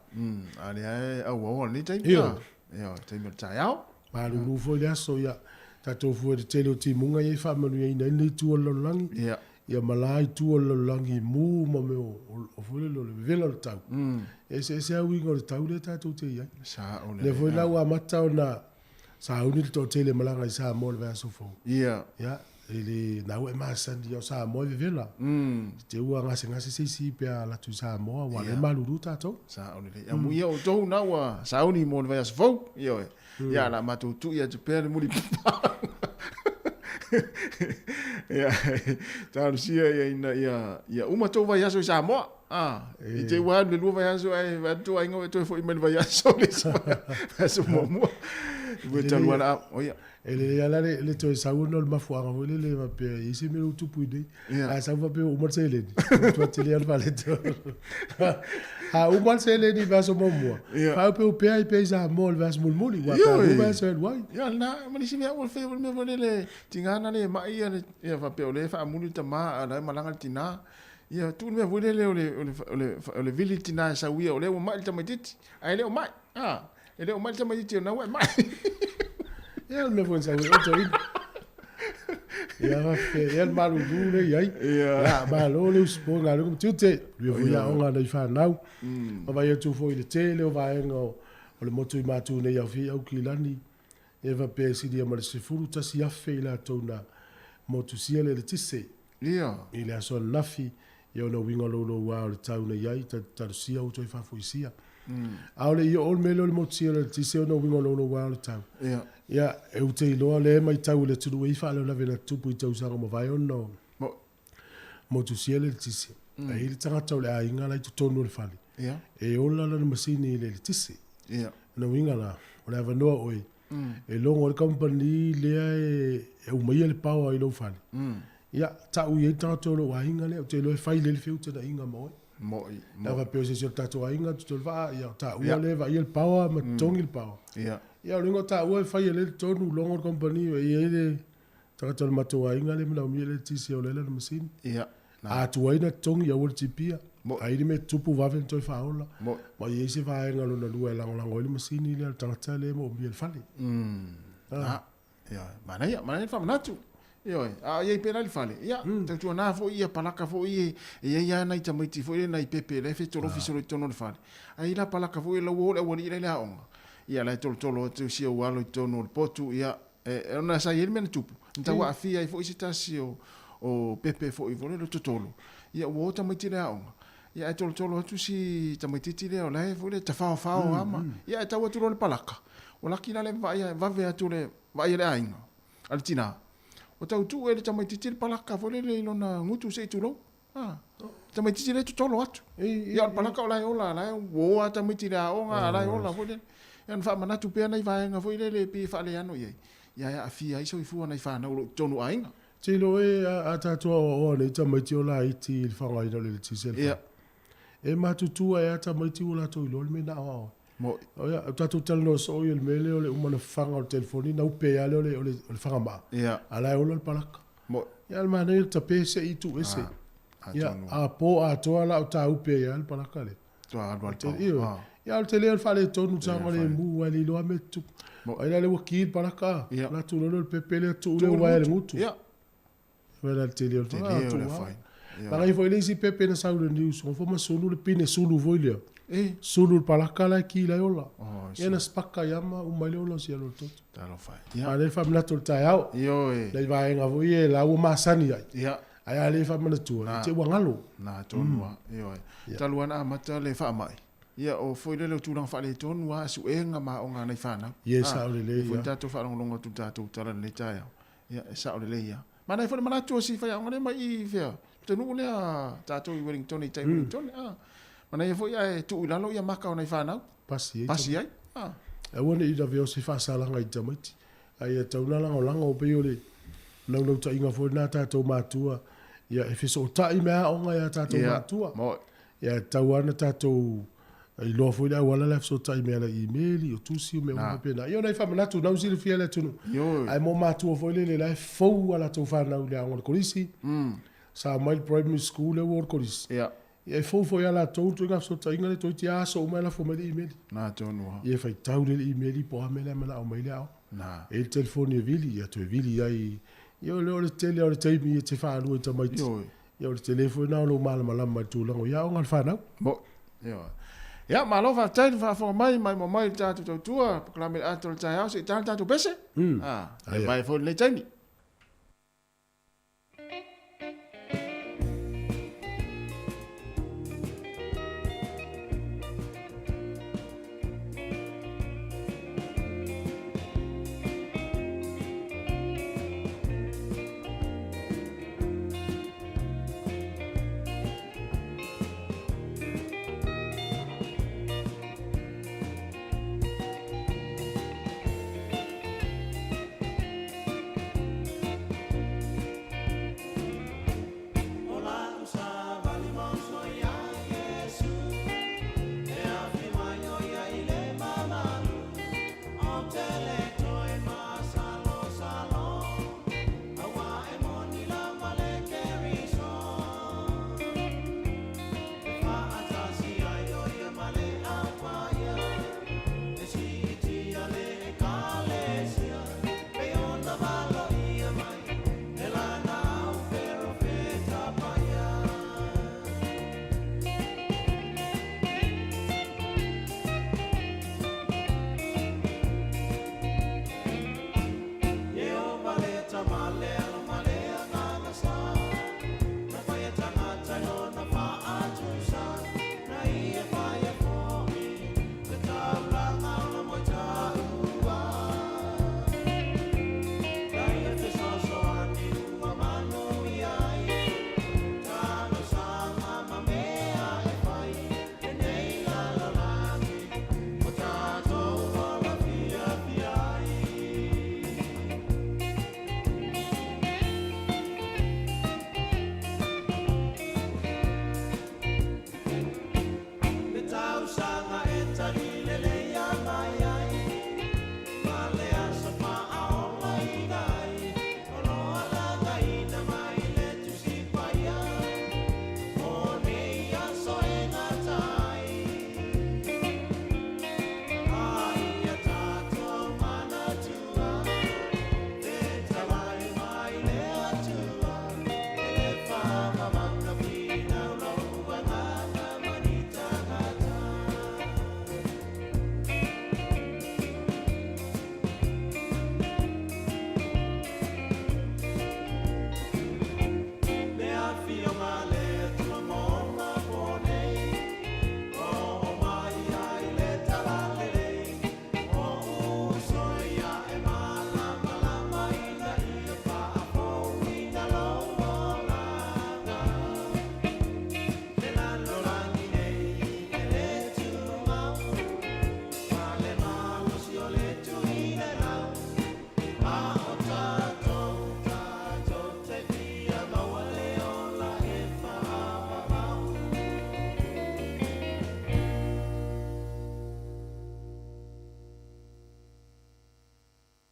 A lea e auaoa lenei taimi. Ioe. Ioe, taimi o le taeao. Malulu foi le aso, ia, tatou fua i le tele o timuga ia e faamanuiaina ai lenei itu o le lalolagi. Ia. Ia ma la itu o le lalolagi i mu ma mea o foi lele o le vevela o le tau. E eseese lava uiga o le tau lea tatou te i ai. Sao lelei. Lea foi la ua amata ona sauni le toatele e malaga i Samoa i le vaiaso fou. Ia. Ia, e le, na ua e masani, o Samoa e vevela. Te ua gasegase se isi pe a alu atu i Samoa, aua o lea e malulu tatou. Sao lelei. Amuia outou na ua sauni mo le vaiaso fou. Ioe. Ia, o le a matou tui atu pea le mulipapaga. Ia, talosia ia ina ia, ia uma tou vaiaso i Samoa. Ah, i te ua alu le lua vaiaso ae vaai atu aiga ua toe foi mai le vaiaso le isi vaiaso muamua. Ua talu ala, o ia. E lelei lava la le toe sau ona o le mafuaaga foi lele faapea e i ai se mea ua tupu i inei. A sau faapea ua uma le seleni, ua matua tele lava le faaletonu. A uma le seleni i le vaiaso muamua, faaupe pea ai pea i Samoa i le vaiaso mulimuli, aua pe a lua vaiaso e alu ai. Ia lena, ma le isi mea ua faia foi le mea foi lele, tiga na le mai ia le, ia faapea o lea e faamuli le tama a o la e malaga le tina. Ia tuu le mea foi lele o le, o le, o le, o le vili le tina e sau ia o lea ua mai le tamaitiiti, ae le o mai. E le o mai le tamaitiiti o lena ua e mai. Ia le mea foi na sau ai oe toeaina. Ia faafetai, ia le malulu lea i ai. Ia malo le usupo i galuega ma tiute. Ia foi aoga a nai fanau. Ma vaai atu foi i le tele o vaega o le motu i Matu nei aofia i Aukilani. Ia faapea e silia ma le 11,000 i latou na motusia le eletise. I le aso ananafi, ia ona uiga louloua o le tau na i ai, talosia ua toe faafoisia. A o le i oo le mea lea o le motusia o le eletise ona uiga louloua o le tau. Ia, e ute iloa lea e matau i le atunuu e i ai faalavelave na tutupu i tausaga ua mavae ona o motusia le eletise. E i ai le tagata o le aiga la i totonu o le fale, e ola lana masini i le eletise. Ona uiga la, o le avanoa oe e logo ai le kamupani lea e aumaia le power i lou fale. Ia, tau i ai le tagata o lou aiga lea, ou te iloa e fai lelei le feutagaiga ma oe. Mo'i, mo'i. A faapea o se isi o le tatou aiga, tutulu vaa, ia o taua lea e vaaia le power ma totogi le power. Ia, o le uiga o taua e fai lelei le tonu, logo le kamupani, e i ai le tagata o le matou aiga lea e manaomia le eletise e ola ai lana masini. A tuai ona totogi, aua le tipia. A i ai le mea e tutupu, vave ona toe faaola. Ma i ai se vaega lona lua e lagolago ai le masini lea a le tagata lea e moomia i le fale. Ioe, manaia, manaia le faamanatu. Ioe, a o i ai pea la i le fale, ia, tautuana foi ia palaka foi e i ai lava nai tamaiti foi lea nai pepe la e fetolofi solo i totonu o le fale. A i ai la palaka foi la ua o le aualii la i le aoga, ia la e tolotolo atu si ou alo i totonu o le potu, ia, e, ona sa i ai le mea na tupu, na tau aafia ai foi se tasi o pepe foi foi lele o totolo, ia ua o tamaiti i le aoga, ia ae tolotolo atu si tamaitiiti lea o la e foi lele tafaofao lava ma, ia ae tau atu loa le palaka, ua laki la le vaai vave atu le vaai a le aiga, a le tina, ua tau tuu e le tamaitiiti le palaka foi lele i lona gutu se i tulou. A, tamaitiiti lea e totolo atu. Ia o le palaka o la e ola, la e uo lava tamaiti i le aoga, a la e ola foi lele. Ia ona faamanatu pea nai vaega foi lele e pei e faaleano i ai, ia e aafia ai soifua o nai fanau o lo o i totonu o aiga. Te iloa e a tatou aoaoa nei tamaiti o laiti i le faaaogaina o le eletise i le fale. E matutua ea tamaiti ua latou iloa le mea na aoao ai. Mo'i. O ia, o tatou talanoa soo i le mea lea o le uma ona faga o le telefoni na upe lava lea o le, o le, o le fagamaa. Ia. A la e ola le palaka. Mo'i. Ia, o le manaia le tape se i tuu ese. Ah, Ia, a po atoa la o tāupe ai lava le palaka lea. Toa alu alu pau. Ioe. Ah. Ia, o le tele o le faaletonu, saga le mu, ai le iloa mea tutupu. Mo'i. Ai la le ua ki le palaka, Ia. la tu lolo le pepe lea, tuu lea uaea i le gutu. Ia. Vai la le tele o le Tele faga, o le tuu lava. afaina. Ia. Laga foi le isi pepe na sau i le news, fo ma sulu le pine sulu foi lea. E. Sulu le palaka la e ki lai ola. Oh, Ia na spaka ia ma uma i le ola o si alo le toto. Talofa e. Ia. A lea faamanatu o le taeao. Ioe. Nai vaega foi e la ua masani ai. Ia. Ae a le faamanatua, i te i ua galo. Na tonu lava, ioe. Talu lava ona amata le faamai, ia o foi lele o tulaga faaletonu lava, suega ma aoga a nai fanau. Ia, e sao lelei lava. Foi tatou faalogologo atu i le tatou tala i lenei taeao, ia e sao lelei lava. Manaia foi le manatu o si faiaoga lea mai i fea, Pitonuu lea tatou i Wellington, i tai Wellington, a. Manaia foi ae tuu i lalo ia maka o nai fanau. Pasi ai. Pasi ai. A. Aua ne i lavea o se faasalaga i tamaiti, a ia tatau ona lagolago, pei o le naunautaiga foi lena a tatou matua, ia e fesootai mai aoga i a tatou matua. Ia e tatau lava ona tatou iloa foi le auala la e fesootai mai ala i imeli, o tusi, o mea uma faapena. Ia o nai faamanatu o lena ua silafia e le atunuu. Ae mo matua foi lele la e fou a latou fanau i le aoga o le kolisi, sa omai i le primary school lea ua o le kolisi. Ia e fou foi ia latou le ituaiga fesootaiga lea toeitiiti lava aso uma e lafo mai le imeli. Ia e faitau lea i le imeli po o a mea la e manao mai ai le aoga. E i ai le telefoni e vili, ia toe vili ai. Ia o le tele lava o le taimi e te faalua i tamaiti. Ia o le tele foi lena o lou malamalama i le tulaga o i aoga a le fanau. Mo. Ioe. Ia, malo faafetai le faafofoga mai, maimoa mai i le tatou tautua, polokalame i le ata o le taeao, se i ta le tatou pese. Ah, e mai foi lenei taimi.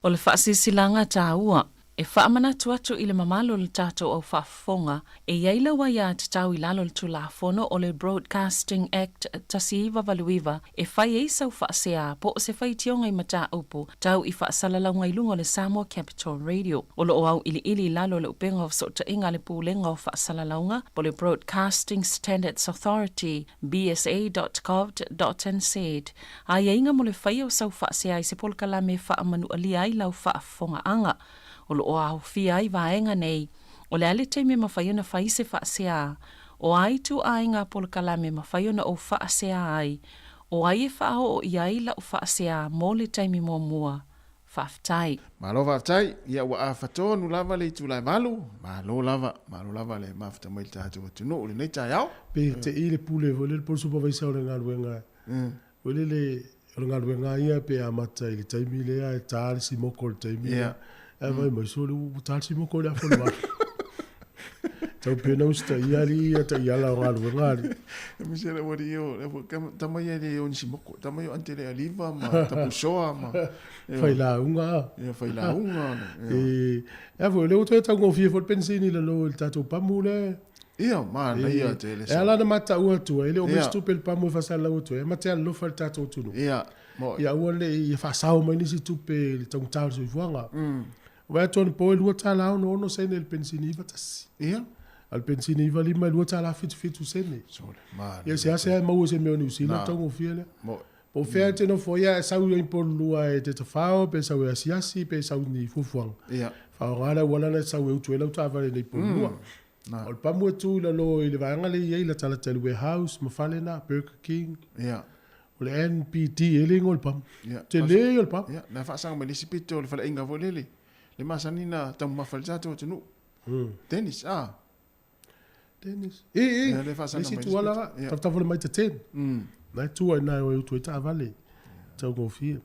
O le faasilasilaga taua e faamanatu atu i le mamalu o le tatou au faafofoga e i ai lau aiatatau i lalo o le Tulafono o le Broadcasting Act 1989 e fai ai sau faasea po o se faitioga i mataupu tau i faasalalauga i luga o le Samoa Capital Radio. O lo o auiliili i lalo o le upega o fesootaiga a le Pulega o Faasalalauga po o le Broadcasting Standards Authority, bsa.govt.nz, Aiaiga mo le faia o sau faasea i se polokalame e faamanualia ai lau faafofogaaga. O lo o aofia ai vaega nei, O le a le taimi e mafai ona fai se faasea? O a ituaiga polokalame e mafai ona ou faasea ai? O ai e faaoo i ai lau faasea mo le taimi muamua? Faafetai. Malo faafetai, ia ua afa tonu lava le itula e 8, malo lava, malo lava le mafuta mai i le tatou atunuu i lenei taeao. Pe te'i le pule foi lele po o le supervisor o le galuega foi lele o le galuega lava ia pe amata i le taimi lea e ta le simoko i le taimi lea. Ae vaai mai sole ua ta le simoko i le afa o le 8. Tau pea na usitaia alii ia taiala o galuega alii. Aemaise le alii o le tama ia e le o ni simoko, tama ia o ante le aliva ma tapusoa ma Failauga a. Ia failauga. E a foi o lea ua toe taugofie foi le penisini i lalo i le tatou pamu lea. Ia, manaia tele. E ala ona mataua atua, e le o mai se tupe i le pamu e faasalalau atu ai, e mate alolofa i le tatou atunuu. Ia, Ia aua ne i faasao mai nisi tupe i le taugata o le soifuaga. Vaai atu anapo e $2.66 sene le penisini 91. Ia. A o le penisini 95 e $2.77 sene. Sole, manaia. Ia seasea e maua i se mea o Niu Sila ona taugofie lea. Po o fea e te nofo ai, a e sau i Pololua e te tafao, pe sau e asiasi, pe sau i ni fuafuaga. Ia. Faaaoga le auala lea e sau e utu ai lau taavale i Pololua. O le pamu e tu i lalo i le vaega lea e i ai latalata i le warehouse ma fale na, Burger King. Ia. O le NPD e le igoa o le pamu. Ia. Tele ia o le pamu. Ia, na faasaga mai le isi pito o le faleaiga foi lele, le masani na taumamafa i le tatou atunuu. Dennis, ah. Dennis. E, e, Ia, le faasaga le isi mai le tuala, isi pito. Ia. tafatafa mai te 10. Na e tua i na e o e utu ai taavale. Taugofie.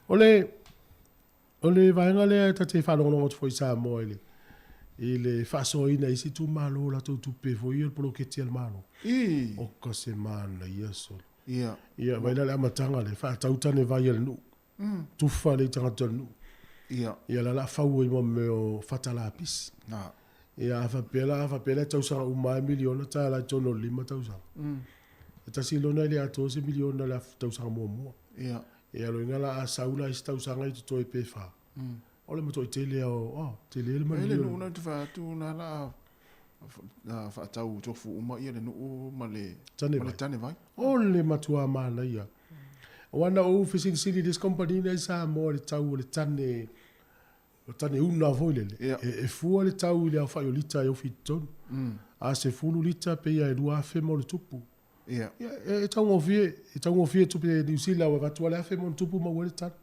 O le, O le vaega lea ta te faalogologo atu foi i Samoa i le, i le faasoaina i isi itumalo o latou tupe foi ia o le poloketi a le Malo. I. Oka se manaia sole. Ia. Ia, vaai la le amataga lea, faatau tane vai a le nuu. Tufa lea i tagata o le nuu. Ia. Ia la la fau ai ma mea o fata lapisi. Na. Ia, a faapea la, a faapea la e tausaga uma lava e miliona tala i totonu o le 5 tausaga. E tasi lona e le atoa se miliona i le tausaga muamua. Ia. Ia loiga la a sau la isi tausaga i totoe pe fa. O le matuai tele a o, oh, tele le E le manuia. nuu na te fai atu na la a faatau tofu uma ia le nuu ma le Tane ma le vai. tane vai. O le matua manaia. Aua na ou fesilisili i le isi kamupani lea i Samoa i le tau o le tane, o tane una foi lele. Ia. E fua le tau i le aofai o lita e ofi i totonu. A 10 lita pei a e 2,000 ma ona tupu. Ia. Ia, e taugofie, e taugofie tupe Niu Sila ua avatu lava le 1,000 ma ona tupu maua ai le tane.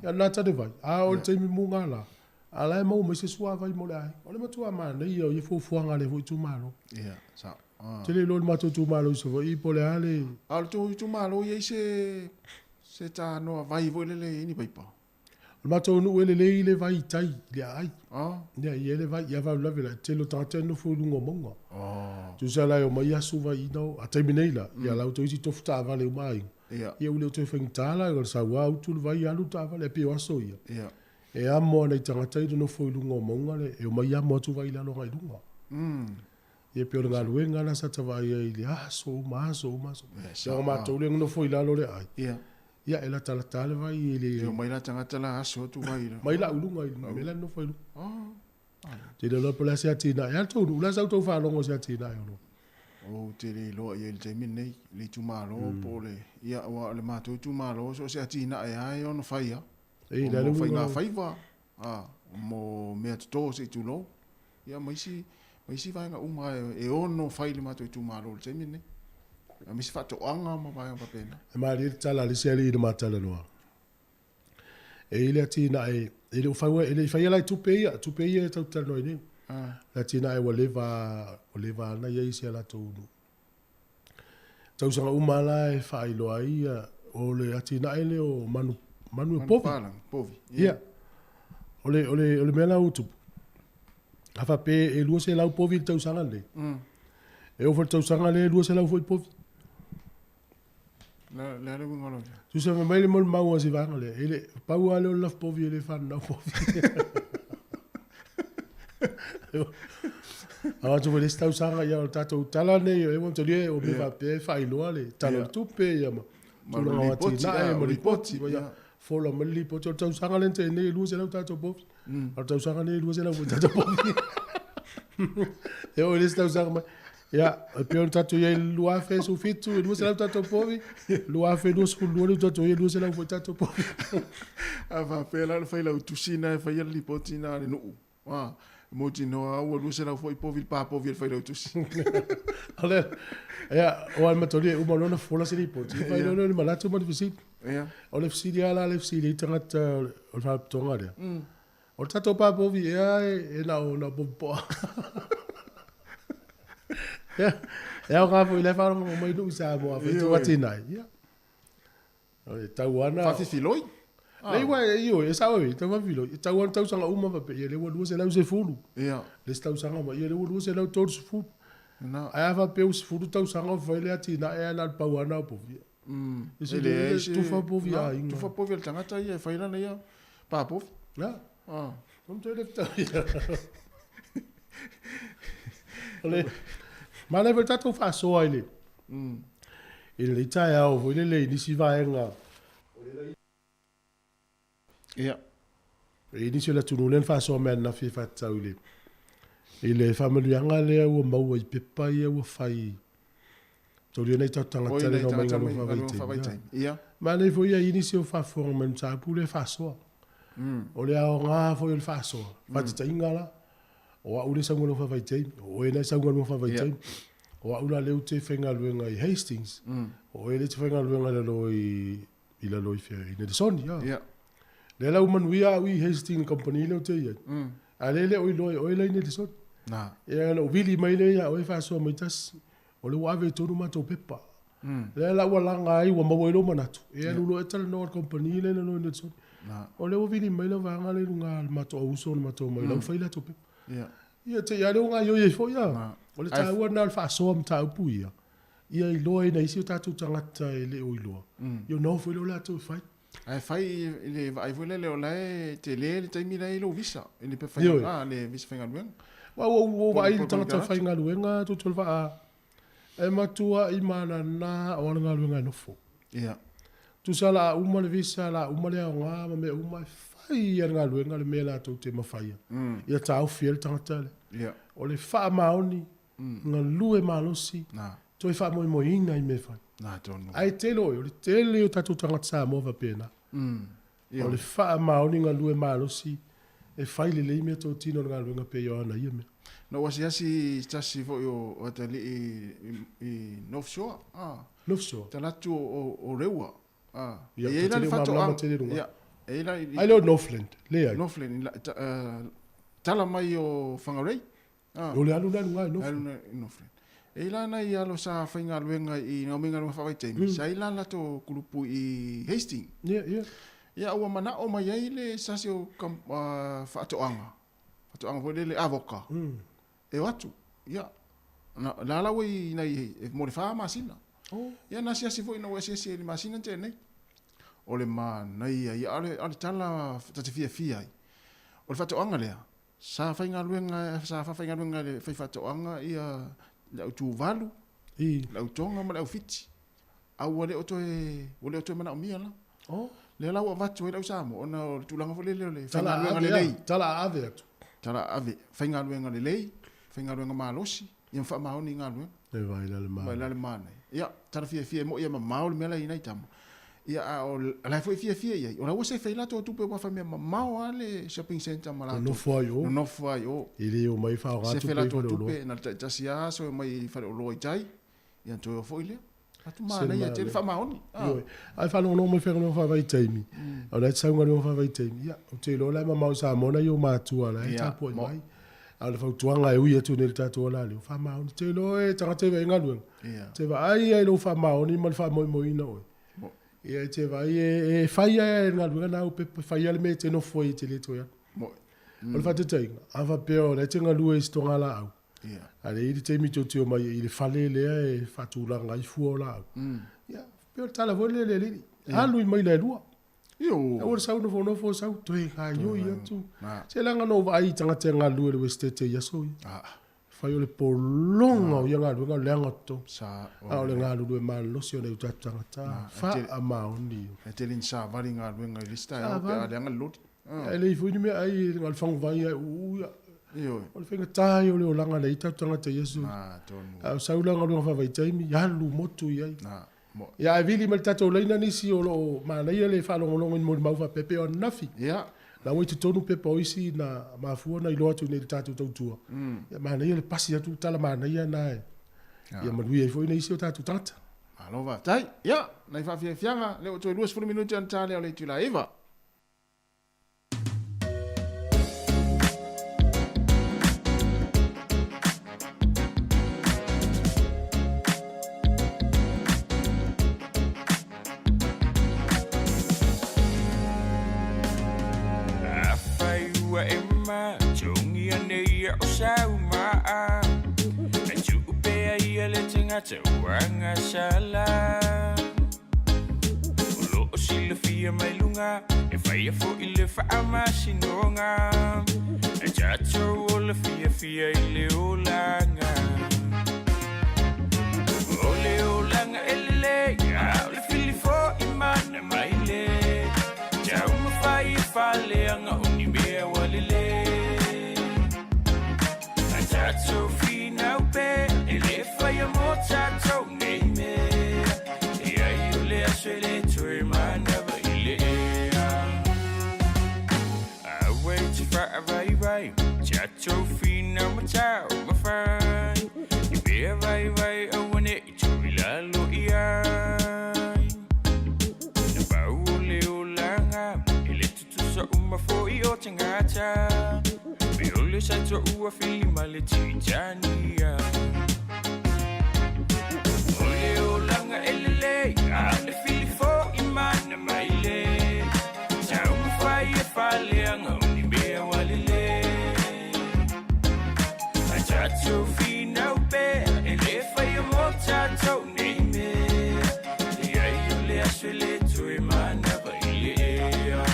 Ia lena tane vai. A o le taimi muga la, a la e maua mai se suavai mo le aiga. O le matua manaia o ia fuafuaga a le foi itumalo. Ia, sao. Ah. Tele iloa le matou itumalo i Savaii po o le a le. A o le tou itumalo i ai se se tanoa vai foi lele i ni paipa? O le matou nuu e lelei le vai i tai i le aai. Ah. Ia, e i ai le vai, ia faalavelave la, tele o tagata e nofo i luga o mauga. Oh. Tusa la e omai aso vai ina o, a taimi nei la, ia la outou isi tofu taavale uma aiga. Ia. Ia ua le o toe faigata la, o le sau lava utu le vai alu le taavale, e pei o aso ia. Ia. E amo ana i tagata ia nofo i luga o mauga le, e omai amo atu vai i lalo agai i luga. Ia pei o le galuega la sa ta vaai ai i le aso uma, aso uma, aso uma. Ia o matou lea e nofo i lalo le aai. Ia. Ia e latalata le vai i le. E omai la tagata la aso atu vai la. Mai lau luga i le mea la e nofo ai luga. Oh. Te le iloa po o le a se atinae. A tou nuu, o le a sa outou faalogo i se atinae o lo. Ou te le iloa i ai i le taimi lenei, le itumalo po o le, ia, aua o le matou itumalo, so o se atinae lava e ono fai lava. Ei, O le a le mo uiga faiga o. faiva, a, mo mea toto se i tulou, ia ma isi, ma isi vaega uma e ono fai i le matou itumalo i le taimi lenei. Aemaise faatoaga ma vaega faapena. E malie le tala a le isi alii na ma talanoa. E i ai le atinae, e le o faua, e le i faia la i tupe ia, tupe ia e tatou te talanoa ai nei. Le atinae ua leva, ua leva ana i ai si a latou nuu. Tausaga uma la e faailoa ai ia, o le atinae lea o manu, manu e povi. Manu povi. Ia. O le, o le, o le mea la ua tupu, a faapea e 200 povi i le tausaga lenei, e oo foi i le tausaga lea e 200 foi povi. Le a le uiga o lau tala? Tusa fai mai le molimau a si vaega lea, e le, pau lava lea o le lafu povi e le fananau povi. Avatu foi le isi tausaga, ia o le tatou tala lenei, e ua talia o mea faapea e faailoa le Tala o le Tupe, ia ma tulaga o atinae ma lipoti, ia fola mai le lipoti. O le tausaga lea na tea nei e 200 tatou povi, a o le tausaga lenei e 200 foi tatou povi. E oo i le isi tausaga mai, ia, e pei ona tatou i ai i le 2017, e 200 tatou povi, 2022 lea ua tatou i ai e 200 foi tatou povi. A faapea la le failautusi lena e faia le lipoti lena a le nuu. Mautinoa ua 200 foi povi le papovi a le Failautusi. O le, ia, o ai mataulia e uma loa ona fola se lipoti, ia fai loa lea o le manatu ma le fesili. Ia. O le fesili lava la lea e fesili ai tagata o le Faalapotopotoga lea, o le tatou papovi ea e na o povi poa? Ia, e aoga foi i la e faalogologo mai nuu i Samoa afai tou atinae, ia. O le tau ana... Faafifiloi. Lei ua ioe, e sao e, tau faafifiloi. E tau ana tausaga uma faapea, ia lea ua 210. Ia. Le isi tausaga ma ia lea ua 230. Na. Ae a faapea ua 10 tausaga o fai le atinae ae na o le pau lava na o povi. E Se leai se... Tufa povi a aiga. Tufa povi a le tagata ia e fai lana ia papovi. Na. Ah. Como te le fetau ia. O le... Manaia foi le tatou faasoa i le... I lenei taeao foi lele i nisi vaega Ia. I nisi o le atunuu lea na faasoa mai ananafi e faatatau i le i le faamanuiaga lea ua maua i pepa ia ua fai taulia nai tatou tagata lea na omai i galuega faavaitaimi. Ia. Manaia foi ia i nisi o faafofoga mai i le mataupu lea e faasoa. O le aoga foi o le faasoa, faataitaiga la, O au le sau galuega faavaitaimi, o oe lena e sau galuega faavaitaimi. O au la lea ou te faigaluega i Hastings, o oe lea e te faigaluega i lalo i, i lalo i fea, i Nelesoni. Yeah. Lea la ua manuia au i Hastings i le kamupani lea ou te i ai. A lea e le o iloa e oe la i Nelesoni. Na. Ia na ou vili mai lea ia oe faasoa mai tasi, o lea ua ave i totonu matou pepa. Lea la ua laga ai, ua maua ai lou manatu, e alu loa e talanoa i le kamupani lea e lalo i Nelson. O lea ua vili mai le vaega lea i luga le matou auuso na matou omai, la ua fai latou pepa. Ia te i lava lea ua gaoioi ai foi a. O le taua lena o le faasoa mataupu ia, ia iloa ai nai isi o tatou tagata e le o iloa, ia ona o foi lea o latou e fai. Ae fai i le vaai foi lele o la e tele le taimi la e i lou visa, i le pepa faigaluega, le visa faigaluega. Aua ua ou vaai i le tagata faigaluega tou te o le vaa E matuai malala o ana galuega e nofo. Ia. Tusa la a uma le visa, la a uma le aoga ma mea uma, e fai lava le galuega le mea latou te mafaia. Ia taofi ai le tagata lea. Ia. O le faamaoni, galue malosi, toe faamoemoeina i mea e fai. Na tonu. Ae tele oe, o le tele o tatou tagata Samoa faapena. Ia. O le faamaoni galue malosi e fai lelei mea totino o le galuega pei o ana ia mea. Na ou asiasi i se tasi foi o atalii i North Shore, a. North Shore. Talaatu o Rewa, a. Ia, E i ai la le ta te le o malamalama tele i luga. Ia, e i ai la i. Ai lea o Northland, leai. Northland, tala mai o Whangarei, a. O le alu lea i luga i Northland. Alu lea i Northland. E i ai la nai alo sa faigaluega i nai galuega faavaitaimi, sa i ai la latou kulupu i Hastings. Ia, ia. Ia, ua manao mai ai le se tasi o faatoaga, faatoaga foi lele avoka, e o atu. Ia, na, la la ua i nai, e mo le fa masina. Ia, na asiasi foi ina ua asiasi i le masina na tea nei. O le manaia ia, a o le, a o le tala ta te fiafia ai, o le faatoaga lea, sa faigaluega, sa faafaigaluega e le faifaatoaga ia le au Tuvalu, le au Tonga ma le au Fiti. A ua le o toe, ua le o toe manaomia la. Oh. Lea la ua avatu ai le au Samoa, ona o le tulaga foi lele o le Tala faigaluega aave lelei. a, tala aave atu. Tala aave, faigaluega lelei, faigaluega malosi, ia ma faamaoni i galuega. E vai la le Vai manaia. la le manaia. Ia, tala fiafia e moi e mamao le mea la e i nai tama. Ia, a o la e foi fiafia i ai, o la ua sefe ai latou tupe aua fai mea mamao lava le shopping centre ma latou. Nonofo ai o. Nonofo ai o. E le omai faaaoga Sefe tupe i latou faleoloa. tupe, na o le taitasi lava aso e omai i faleoloa i tai, ia ona toe o foi lea. Atu manaia tele faamaoni. Ioe. Ae faalogologo mai faigaluega faavaitaimi, o la e te sau galuega faavaitaimi, ia, ou te iloa la e mamao i Samoa nai ou matua la e tapuai mai. A o le fautuaga e ui atu nei i le tatou ala leo, faamaoni. Te iloa e tagata e vaai galuega, te vaai lava i lou faamaoni ma le faamoemoeina oe. Ia e te vaai e fai lava e le galuega na au pepa, e fai lava le mea e te nofo ai e te le toe alu. O le faataitaiga, a faapea o la e te galue i se togalaau, A lea e i ai le taimi tou te omai ai i le fale lea e faatulaga ai fua o laau. Ia, pei o le tala foi lea i le alii, alu i maila e lua. Aua le sau nofonofo sau toe gaoioi atu. Se leaga na ou vaai i tagata e galulue i le Uesetete i aso ia. Fai o le pologa o ia galuega o le leaga o totonu. A o le galulue malolosi o nai o tatou tagata, faamaoni. E tele ni savali galuega i le isi taeao pe a leaga le loli. E leai foi ni mea ai e na o le faguvai ae uu ia. Ioe. O le faigata ia o le olaga na i ai tatou tagata i aso ia. Na, tonu. A o sau la galuega faavaitaimi, alu motu i ai. Na, mo. Ia ae vili mai le tatou laina nisi o lo o manaia le faalogologo i ni molimau faapea pei o ananafi. Ia. La ua i totonu pepa o isi na mafua ona iloa atu i inei i le tatou tautua. Ia manaia le pasi atu tala manaia na e ia manuia ai foi nisi o tatou tagata. Malo faafetai. Ia, nai faafiafiaga, lea ua toe 20 minute ona ta lea o le itula e 9. Afai ua e matogia nei au saumaa, E tuu pea ia le tagata ua gasala. O lo o silafia mai luga, e faia foi le faamasinoga, E tatou ola fiafia i le olaga. O le olaga e lelei, a o le fili foi mana mai le taumafai e faaleaga o ni mea ua lelei. A tatou finau pea e le faia mo tatou nei mea, e ai o le aso e le toe manava i le ea. Aua e te faavaivai, tatou finau ma taumafai, i mea vaivai aua ne i toe lalo i ai. Na pau o le olaga e le tutusa uma foi o tagata, me o le sa toua fili ma le Titania. O le olaga e lelei, a o le fili foi mana mai le taumafai e faaleaga o ni mea ua lelei. A tatou finau pea e le faia mo tatou nei mea, e ai o le aso e le toe manava i le ea.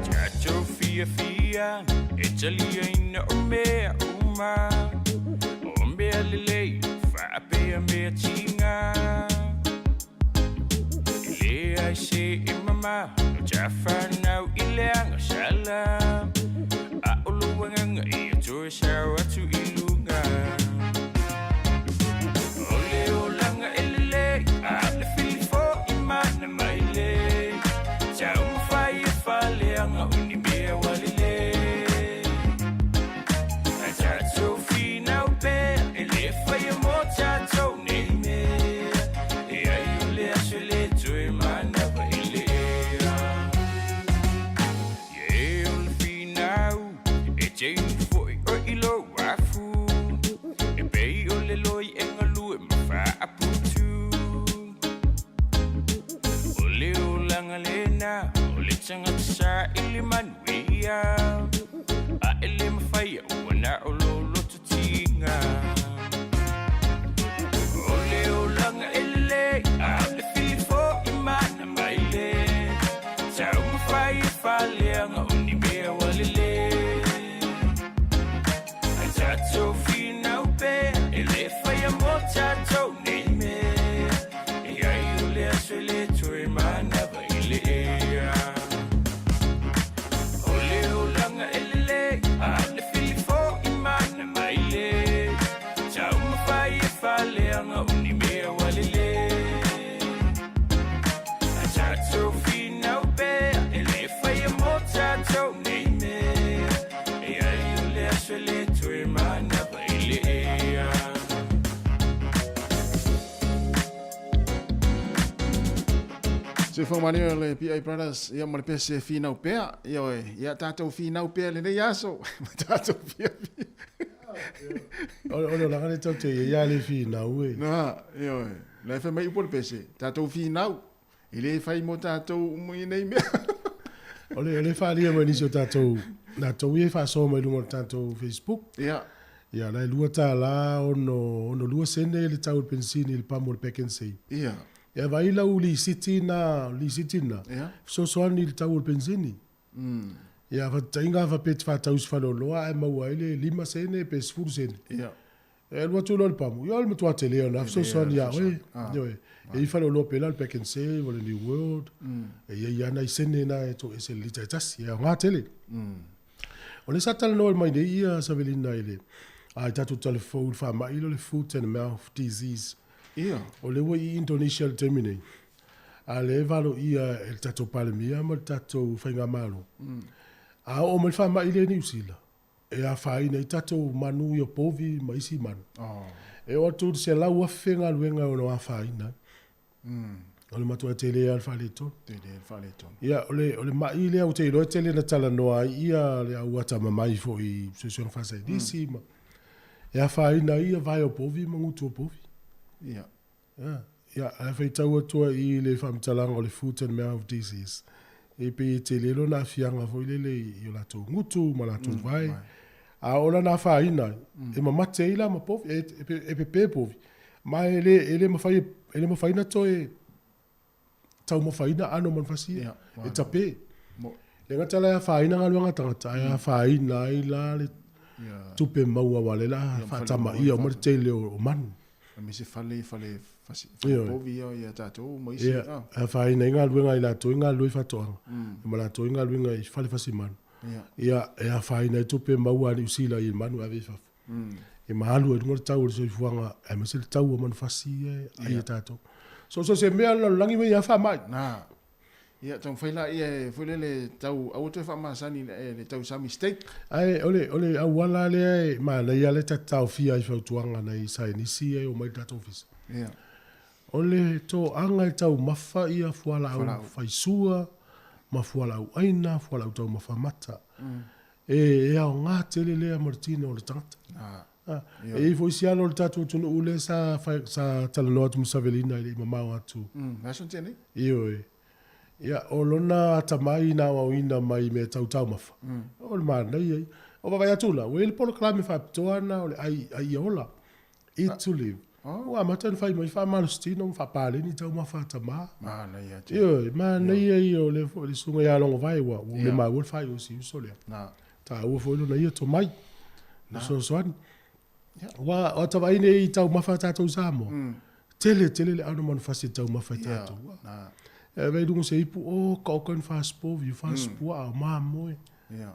Tatou fiafia e taliaina o mea uma, o mea lelei faapea mea tiga. E leai se e mama no tafanau i le agasala, a o lou agaga ia toe sao atu i luga. O le olaga e lelei, a o le fili foi mana mai le taumafai e faaleaga o ni mea ua lelei. A tatou finau pea e le faia mo tatou nei mea, e ai o le aso e le toe manava i le ea. Ia e o le finau e te inu foi oe i lou afu, e pei o le loi e galue ma faaputu. O le olaga lena o le tagata saili manuia, a e le mafaia ua na o lou loto tiga. O le olaga e lelei, a o le fili foi mana mai le taumafai e faaleaga o ni mea ua lelei. A tatou finau pea e le faia mo tatou nei mea, e ai o le aso e le toe manava i le ea. O le olaga e lelei, a o le fili foi mana mai le taumafai e faaleaga o ni mea ua lelei. A tatou finau pea e le faia mo tatou nei mea, e ai o le aso e le toe manava i le ea. Soifua malie le PA Brothers ia ma le pese finau pea. Ia oe, ia tatou finau pea lenei aso. Ma tatou fiafia. O le olaga le tau te ia le finau e. Na, ia oe. La e fai mai upu o le pese, tatou finau. E le fai mo tatou uma i nei mea. O le faaalia mai nisi o tatou, latou ia e faasoa mai luga o le tatou Facebook. Ia. Ia, la e $2 62 sene le tau o le penisini i le pamu o le Pack and Save. Ia. Ia vaai lau lisiti na, lisiti na, Ia. fesoasoani i le tau o le penisini. Ia, faataitaiga a faapea e te faatau i se faleoloa ae maua ai le 5 sene pe 10 sene. Ia. E alu atu loa i le pamu, ia o le matua tele ona fesoasoani ia oe. Ioe. E i ai faleoloa pela, o le Pack and Save, o le New World, e i ai lava nai sene na e toese i le lita e tasi, e aoga tele. O lea sa talanoa mai nei ia Savelina i le a i tatou talafou i le faamai lea o le foot and mouth disease. Ia. O lea ua i Indonesia i le taimi nei, a lea e valoia e le tatou Palemia ma le tatou Faigamalo. A oo mai le faamai lea i Niu Sila, e afaina ai tatou manu ia povi ma isi manu. E oo atu i le 100,000 galuega e ono afaina ai. O le matua tele lava o le faaletonu. Tele le faaletonu. Ia, o le, o le mai lea ou te iloa e tele na talanoa ai ia le au atamamai foi i suesuega faasainisi ma e afaina ai ia vae o povi ma gutu o povi. Ia. Ia, ia, ae faitau atu ai i le faamatalaga o le foot and mouth disease, e pei e tele lona aafiaga foi lele i o latou gutu ma latou vae. A oo la ina afaina ai, e mamate ai la ma povi, e, e pepe povi, ma e le, e le mafai, e le mafai ona toe taumafaina aano o manufasi ia, e tape. Le gata la e afaina galuega a tagata, ae afaina ai la le tupe maua aua o lea o le a faatamaia uma le tele o manu. Aemaise fale, fale, fale povi ia, ia tatou ma isi. Ia, e afaina ai galuega a i latou e galulue i faatoaga, ma latou e galulue i fale fasimanu. Ia, e afaina ai tupe maua a Niu Sila i manu e ave i fafo. Ia ma alu ai i luga le tau o le soifuaga aemaise le tau o manufasi ia e ai e tatou. So, so se mea a le lalolagi ma ia faamai. Na. Ia, taumafai laia e foi lele tau, aua toe faamasani i le tausami steak. Ae o le, o le auala lea e manaia lea ta te taofia ai i fautuaga nai saienisi ia e omai i le tatou ofisa. Ia. O le toaga e taumafa ia fualaau faisua ma fualaau aina, fualaau taumafa mata. E, e aoga tele lea mo le tino o le tagata. Ah, e i ai foi isi alo o le tatou atunuu lea sa, sa talanoa atu ma Savelina e le i mamao atu. Mm, aso tele. Ioe. Ia, o lona atamai na aoaoina mai mea tau taumafa. O le manaia ia. O vaavaai atu la, ua i ai le polokalame faapitoa na o le ai, ai ia ola. Eat to live. Ua amata ona fai mai faamalositino ma faapaleni taumafa a tama. Manaia tele. Ioe, manaia ia o lea foi le susuga ia Logovae ua ua le maua le faaiu o si uso lea. Na. Taua foi lona ia tomai. Na. Fesoasoani. Ua o ata vaai nei i taumafa a tatou i Samoa. Tele tele le aano manufasi e taumafa e tatou. Na. E ave i luga o se ipu, oka oka ni fasipovi, o fasipuaa, o mamoe. Ia.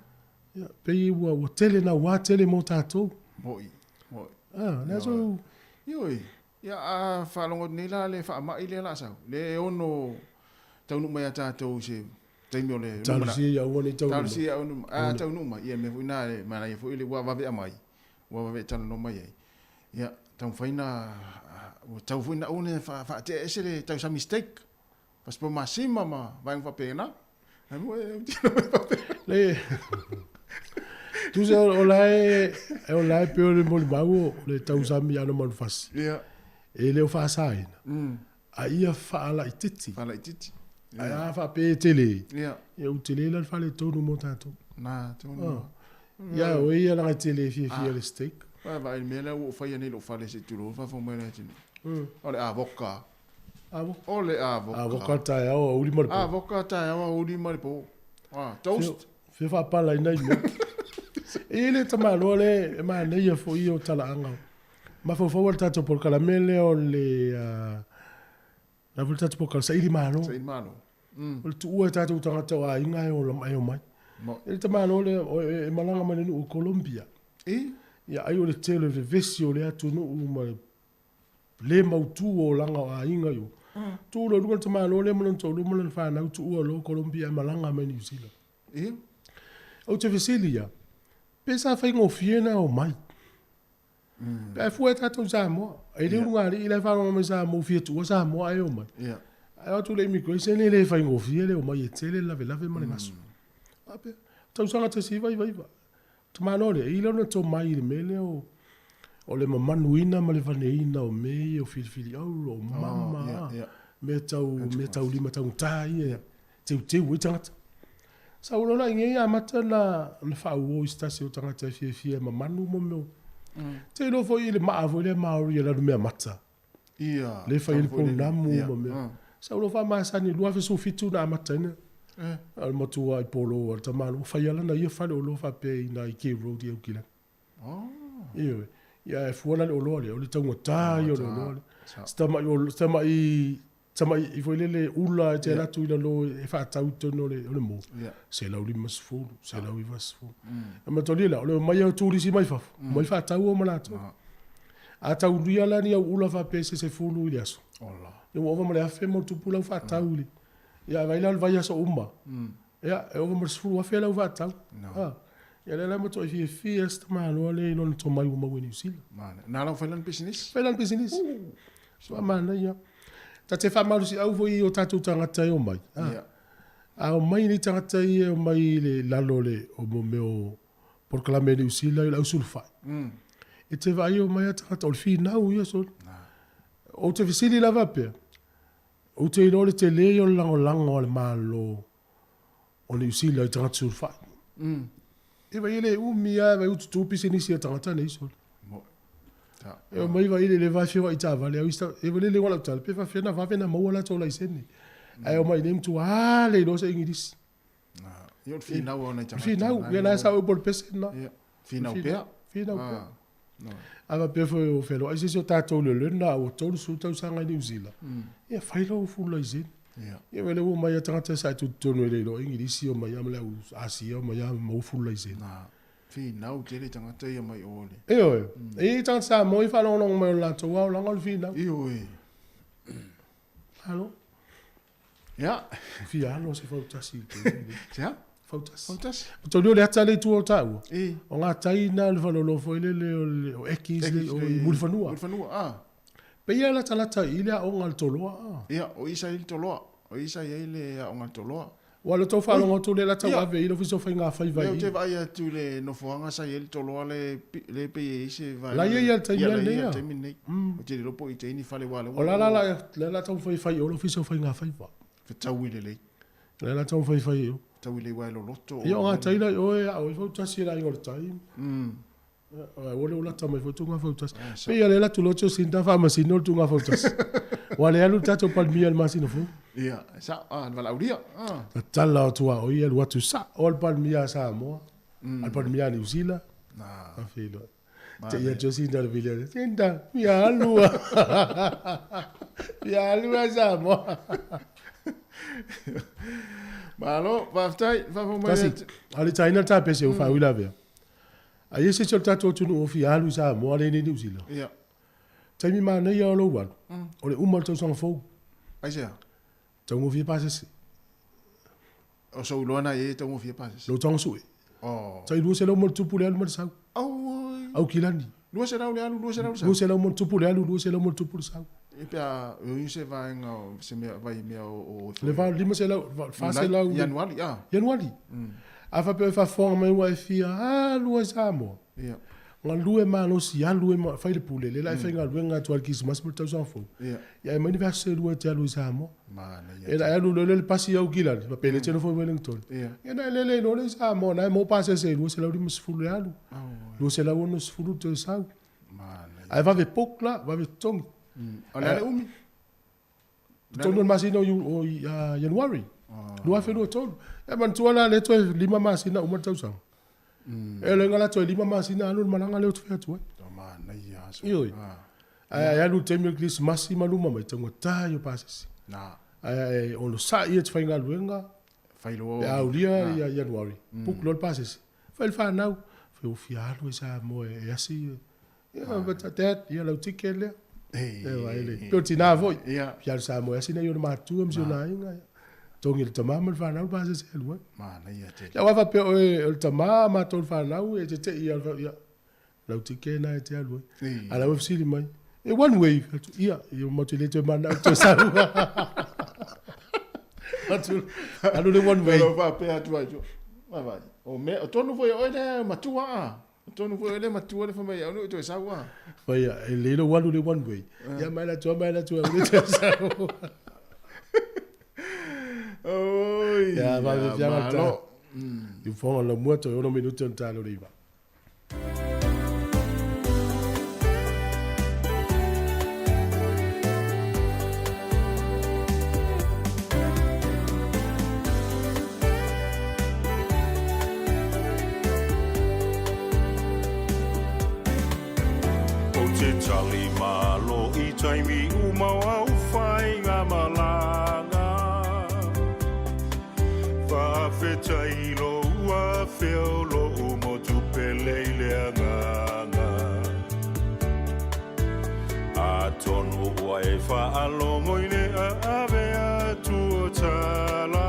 Ia, pei ua ua tele naua tele mo tatou. Mo'i. Mo'i. Ah, le aso. Ioe. Ia, a faalogo atu nei la le faamai lea o le a sau, lea e ono taunuu mai ia tatou i se taimi o le lumanai. Talosia ia aua ne i taunuu mai. Talosia ia aua, a taunuu mai, ia mea foi na e manaia foi le ua vave aumai, ua vave e talanoa mai ai. Ia, taumafai na, ua tatau foi na aua ne i faatea ese le tausami steak. Passport masima ma vaega faapena. Ai mo e autilo mai faapena. Le Tusa o la e o la e pei o le molimau o le tausami aano manufasi. Ia. E le o faasaina. A ia faalaititi. Faalaititi. Ae a faapea e tele. Ia. Ia ua tele la le faaletonu mo tatou. Na tonu. Ia o ia leaga e tele e fiafia i le steak. Vaai i le mea lea ua ou faia nei i lou fale se i tulou, faafofoga mai le atunuu. O le avoka. Avoka. O le avoka. Avoka le taeao, aoauli ma le po. Avoka taeao, aoauli ma le po. Ah, toast. Fia faapalaina i mea. E i ai le tamaloa lea e manaia foi ia o talaaga. Mafaufau lava i le tatou polokalame lea o le, la foi le tatou polokalame Saili Malo. Saili Malo. O le tuua e tatou tagata o aiga e ola e omai. E le tamaloa lea e malaga mai le nuu o Colombia. I? Ia ai o le tele o le vevesi o lea atunuu ma le le mautu o olaga o aiga i o. Tu loa i luga le tamaloa lea ma lona toalua ma lana fanau tuua loa Colombia ae malaga mai Niu Sila. Ia. Ou te fesili ia, pe sa faigofie na omai? Pe a fua e tatou i Samoa, e le ulugalii la e faalogo mai Samoa ua fia tuua Samoa ae omai. Ia. Ae o atu le immigration e le faigofie le omai e tele le lavelave ma le gasu. Faapea, tausaga 1999, Tamaloa lea, e i ai lona tomai i le mea lea o, o le mamanuina ma le vaneina o mea ia o filifili auro, o mama, oh, yeah, yeah. mea tau, mea tau lima taugata ia, teuteu ai tagata. Sa ua lola i nei amata na, na faauo i se tasi o tagata e fiafia e mamanu mo mea o. Te iloa foi i le maa foi lea Maori e lalu mea mata. Ia. Le fai ai le pounamu ma mea. Sa ou faamasani i 2017 na amata ai na. A o le matua i polo a le tamaloa, ua fai lava lana ia faleoloa faapea i ina i Cape Road i Aukilani. Oh. Ioe. Ia e fua la le oloa lea, o le taugata ia o le oloa lea. Si tamai olo, si tamai, tamai foi lele ula e te alu atu i lalo e faatau i totonu o le, o le mall, $150, $190. E manatua la, o le omai o turisi mai fafo, omai faatau ma latou. A taulia la ni au ula faapea se 10 i le aso. Ia ua ova ma le $1,000+ lau faatau i le. Ia vaai la o le vaiaso uma. Ia, e ova ma le $10,000 lau faatau. Ah. Ia lea la matuai fiafia si tamaloa lea i lona tomai ua maua i Niu Sila. Na lau fai lana pisinisi? Fai lana pisinisi. Sua manaia. Ta te faamalosiau foi i o tatou tagata e omai. Ah. A omai nei tagata ia e omai i le lalo o le o mo mea o polokalame a Niu Sila i le ausulufai. E te vaai omai a tagata o le finau ia sole. Ou te fesili lava pea, ou te iloa le tele ia o le lagolago a le Malo o Niu Sila i tagata sulufai. E vai e le umi lava e vai ututu pisinisi a tagata nei sole. E omai vai le le vae i taavale au isi e vai le le lau tala pe faafefea na vave na maua latou laisene. Ae omai nei matua le iloa se Igilisi. Ia o le finau o nai tagata. Finau, ia la sa upu o le pese lena. Ia, finau pea. Finau pea. A faapea foi o feloai se isi o tatou i le lena ua 30 tausaga i Niu Sila, ia fai lou full laisene. Ia vai le ua omai a tagata sa e tutotonu e le iloa Igilisi omai a ma le au Asia omai a maua full laisene. Finau tele tagata ia mai o le. Ioe. E i ai tagata Samoa i faalogologo mai o le latou aolaga o le finau. Ioe. Alo. Ia. Fia alo se fautasi i te taimi. Se a? Fautasi. Fautasi. O tau le ata le i tua o taua. E. O ngā tai nā le whalolo foi lele o le o Ekis le o i Mulifanua. Mulifanua, ah. Peia la talata i le aoga le toloa. Ah. Ia, o isa i le toloa. O isa i ai le aoga le toloa. Ua le tou faalogo atu le la tau ave i le ofisa o faiga faiva i. Lea ou te vaai atu i le nofoaga sa i ai le toloa le le pei e i ai se vaega. La i ai le taimi lenei. Ia, la i ai le taimi lenei. Ou te le iloa po o i tai ni fale aua lea ua. O la la la la taumafai e fai i o le ofisa o faiga faiva. Fetaui lelei. La la taumafai e fai i o. Fetaui lelei aua e loloto. Ia o gatai la i o e ao ai fautasi e le aiga o le tai. Ua le lata mai foi tuga fautasi. Pei a le atu loa Jacinda faamasino le tuga fautasi. Ua le alu le tatou Palemia i le masina fou. Ia, sa, ah, le valaaulia. Ah. Tatala atu a o ia alu atu sa o le Palemia a Samoa, a le Palemia a Niu Sila. Ah. Feiloai. Te ia Jacinda le vili Jacinda, fia alu a. Fia alu a Samoa. Malo, faafetai, faafou mai. Tasi, ale taina le tapese o faauilavea. A i ai se isi o le tatou atunuu o fia alu i Samoa lea i Niu Sila. Ia. Taimi manaia o lou alu, o le uma o le tausaga fou. Aisea? Taugofie pasese. O sou iloa na i ai e taugofie pasese? Lou taga sue. Oh. Tai $200+ le alu ma le sau. Auoi. Aukilani. 200 le alu, 200 le sau. $200+ le alu, $200+ le sau. E pe a, o i se vaega o se mea, vai mea o. Le 500, 400. Ianuari, ah. Ianuari. A faapea e faafofoga mai ua e fia alu ai Samoa. Ia. Galue malosi, alu e fai le pule, le la e faigaluega atu ai le Kirisimasi ma le tausaga fou. Ia. Ia e aumai ni vaiaso se lua e te alu i Samoa. Manaia. E na e alu loa lea i le pasi i Aukilani, faapea e te nofo i Wellington. Ia. Ia na e lele ai loa lea i Samoa, na e maua pasese e 250 le alu, 260 le toe sau. Manaia. Ae vave book la, vave totogi. O le a le umi? Totonu o le masina o Ianuari, 2023. Ia manatua la lea toe 5 masina uma le tausaga. E le la toe 5 masina alu le malaga lea ou te fai atu ai. Ioe. Ae alu le taimi o le Kerisimasi ma luma mai, taugata ia o pasese. Ae onosai ia te faigaluega, pe a aulia ia Ianuari, book loa le pasese. Fai le fanau, fai ua fia alu ai Samoa e asi. Ia, but dad, ia lau ticket lea. E vai le. Pe o tina foi. Fia alu Samoa e asi nai ona matua ma si ona aiga. Togi le tama ma le fanau le pasese e alu ai. Ia aua faapea oe o le tama matou le fanau e te te i ia. Lau ticket na e te alu ai. A lau e fesili mai. E one way. Ia, ia matou le toe manao toe sau. Atu, alu le one way. Lau faapea atu ai. Vai vai. O me, o tonu foi oe le matua a. Tonu foi le matua le fai mai au toe sau a. Fai e le lo alu le one way. Ia mai la tua mai la tua le toe sau. Oi. Ia va ve fia mata. I fonga la mua toe 6 minute o talo le iva. te tali malo i taimi uma o au whainga malanga. Whaafetai lo ua feo lo umo tupele i le anganga. A tonu ua e whaalongo i le aave atu o tala.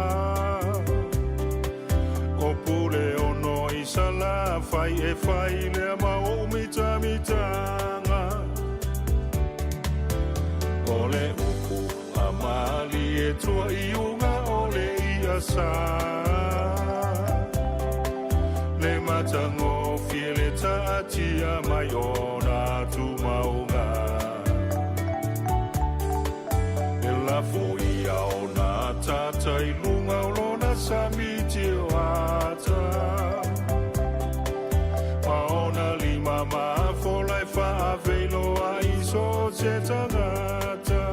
O pule ono i sala whai e whai lea ma o mita mitanga. O le upu a mali e tua i unga o le ia sa. Le matango fie le taatia mai ona tu maunga. E lafo ia ona tata i lunga o lona samiti o ata. Ma ona lima mafola e faaveiloa i so se tagata.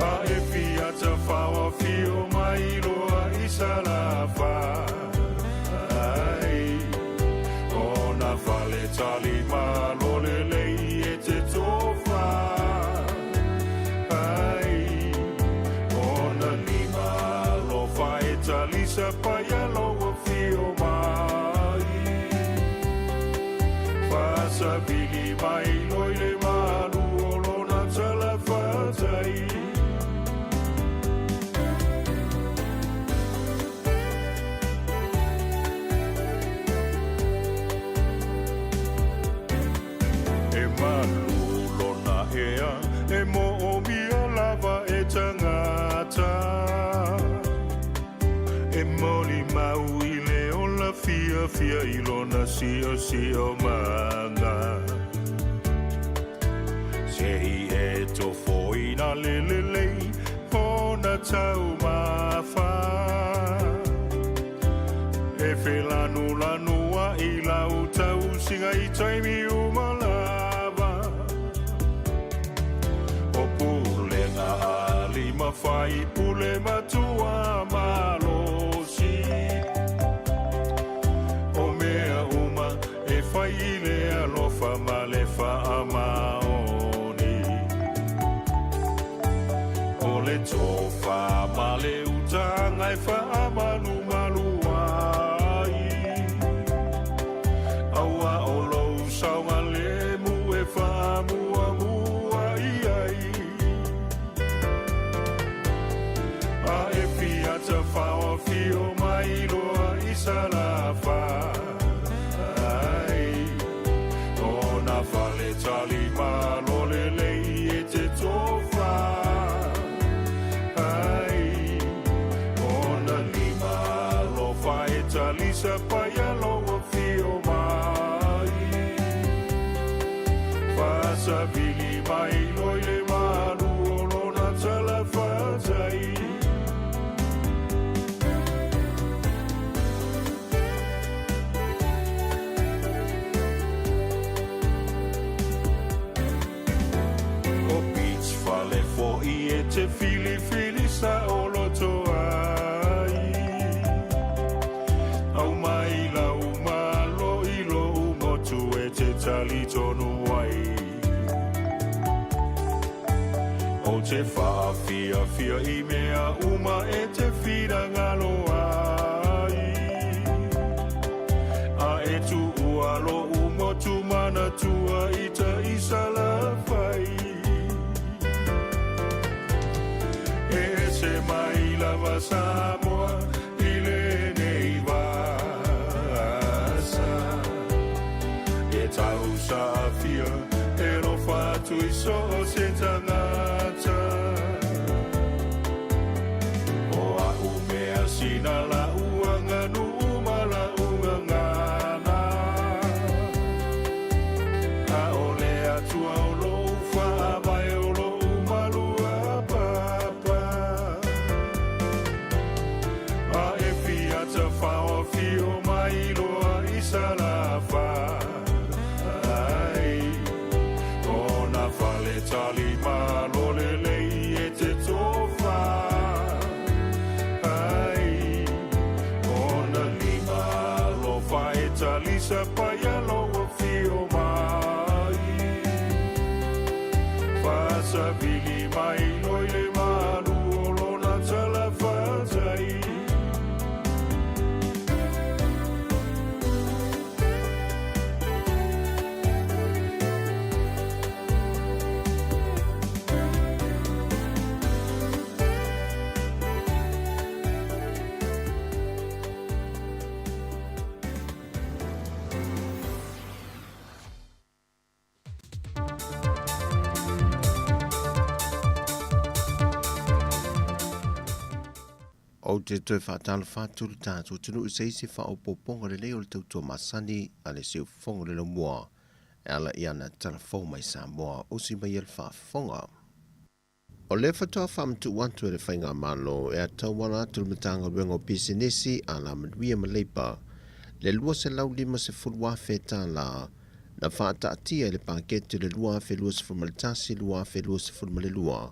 A e fiata fao fio mai loa i salafa. Ai, ona fale tali malo le lei e te tofa. Ai, ona lima alofa e talisa paia loa fio mai. Fasavili mai loi le malu o lona talafatai. E malu lona ea, e mo o mia lava e tangata. E moli mau i le ola fia fia i lona sio sio manga. Se i e tofo ina le le lei, ona tau mafa. E felanu lanu a i lau tau singa i taimi umalava. O pulenga a lima fai pule matua malosi. O mea uma e fai i le alofa ma le faamaoni. O le tofa ma le utanga e faamalumalu ai. Aua o lou saoga lemu e faamuamua i ai. A e fiata fao fio mai loa i salafa. Ai, ona fale tali malo le lei e te tofa. Ai, ona lima alofa e talisa paia loa fio mai. Fasavili mai loi le malu o lona talafatai. O beach fale foi e te filifili sa o loto ai. Au mai lau malo i lo motu e te tali tonu ai. O te whaafia fia i mea uma e te whira ngalo ai. A e tu ua lo umotu mana tua i ta i salafai. E se mai lava Samoa i lenei vasa. E tau safia e lofa atu i so o se tangata. O a umea sina la uanga nu uma la unga ngana. A o le atua o lo ufa vai o lo umalua papa. A e fiata fao fio mai loa i salafa. Ai, ona fale tali Savili mai loa i le malu o lona talafatai. Ou te toe faatalofa atu le tatou atunuu i se isi faaopoopoga lelei o le tautua masani a le Siufofoga o le Laumua e ala i ana tala fou mai Samoa usi mai ai le faafofoga. O lea faatoa faamatuu atu e le Faigamalo e tauala atu le Matagaluega o Pisinisi, Alamanuia ma Leipa le $250,000 na faataatia i le paketi o le 2021/2022.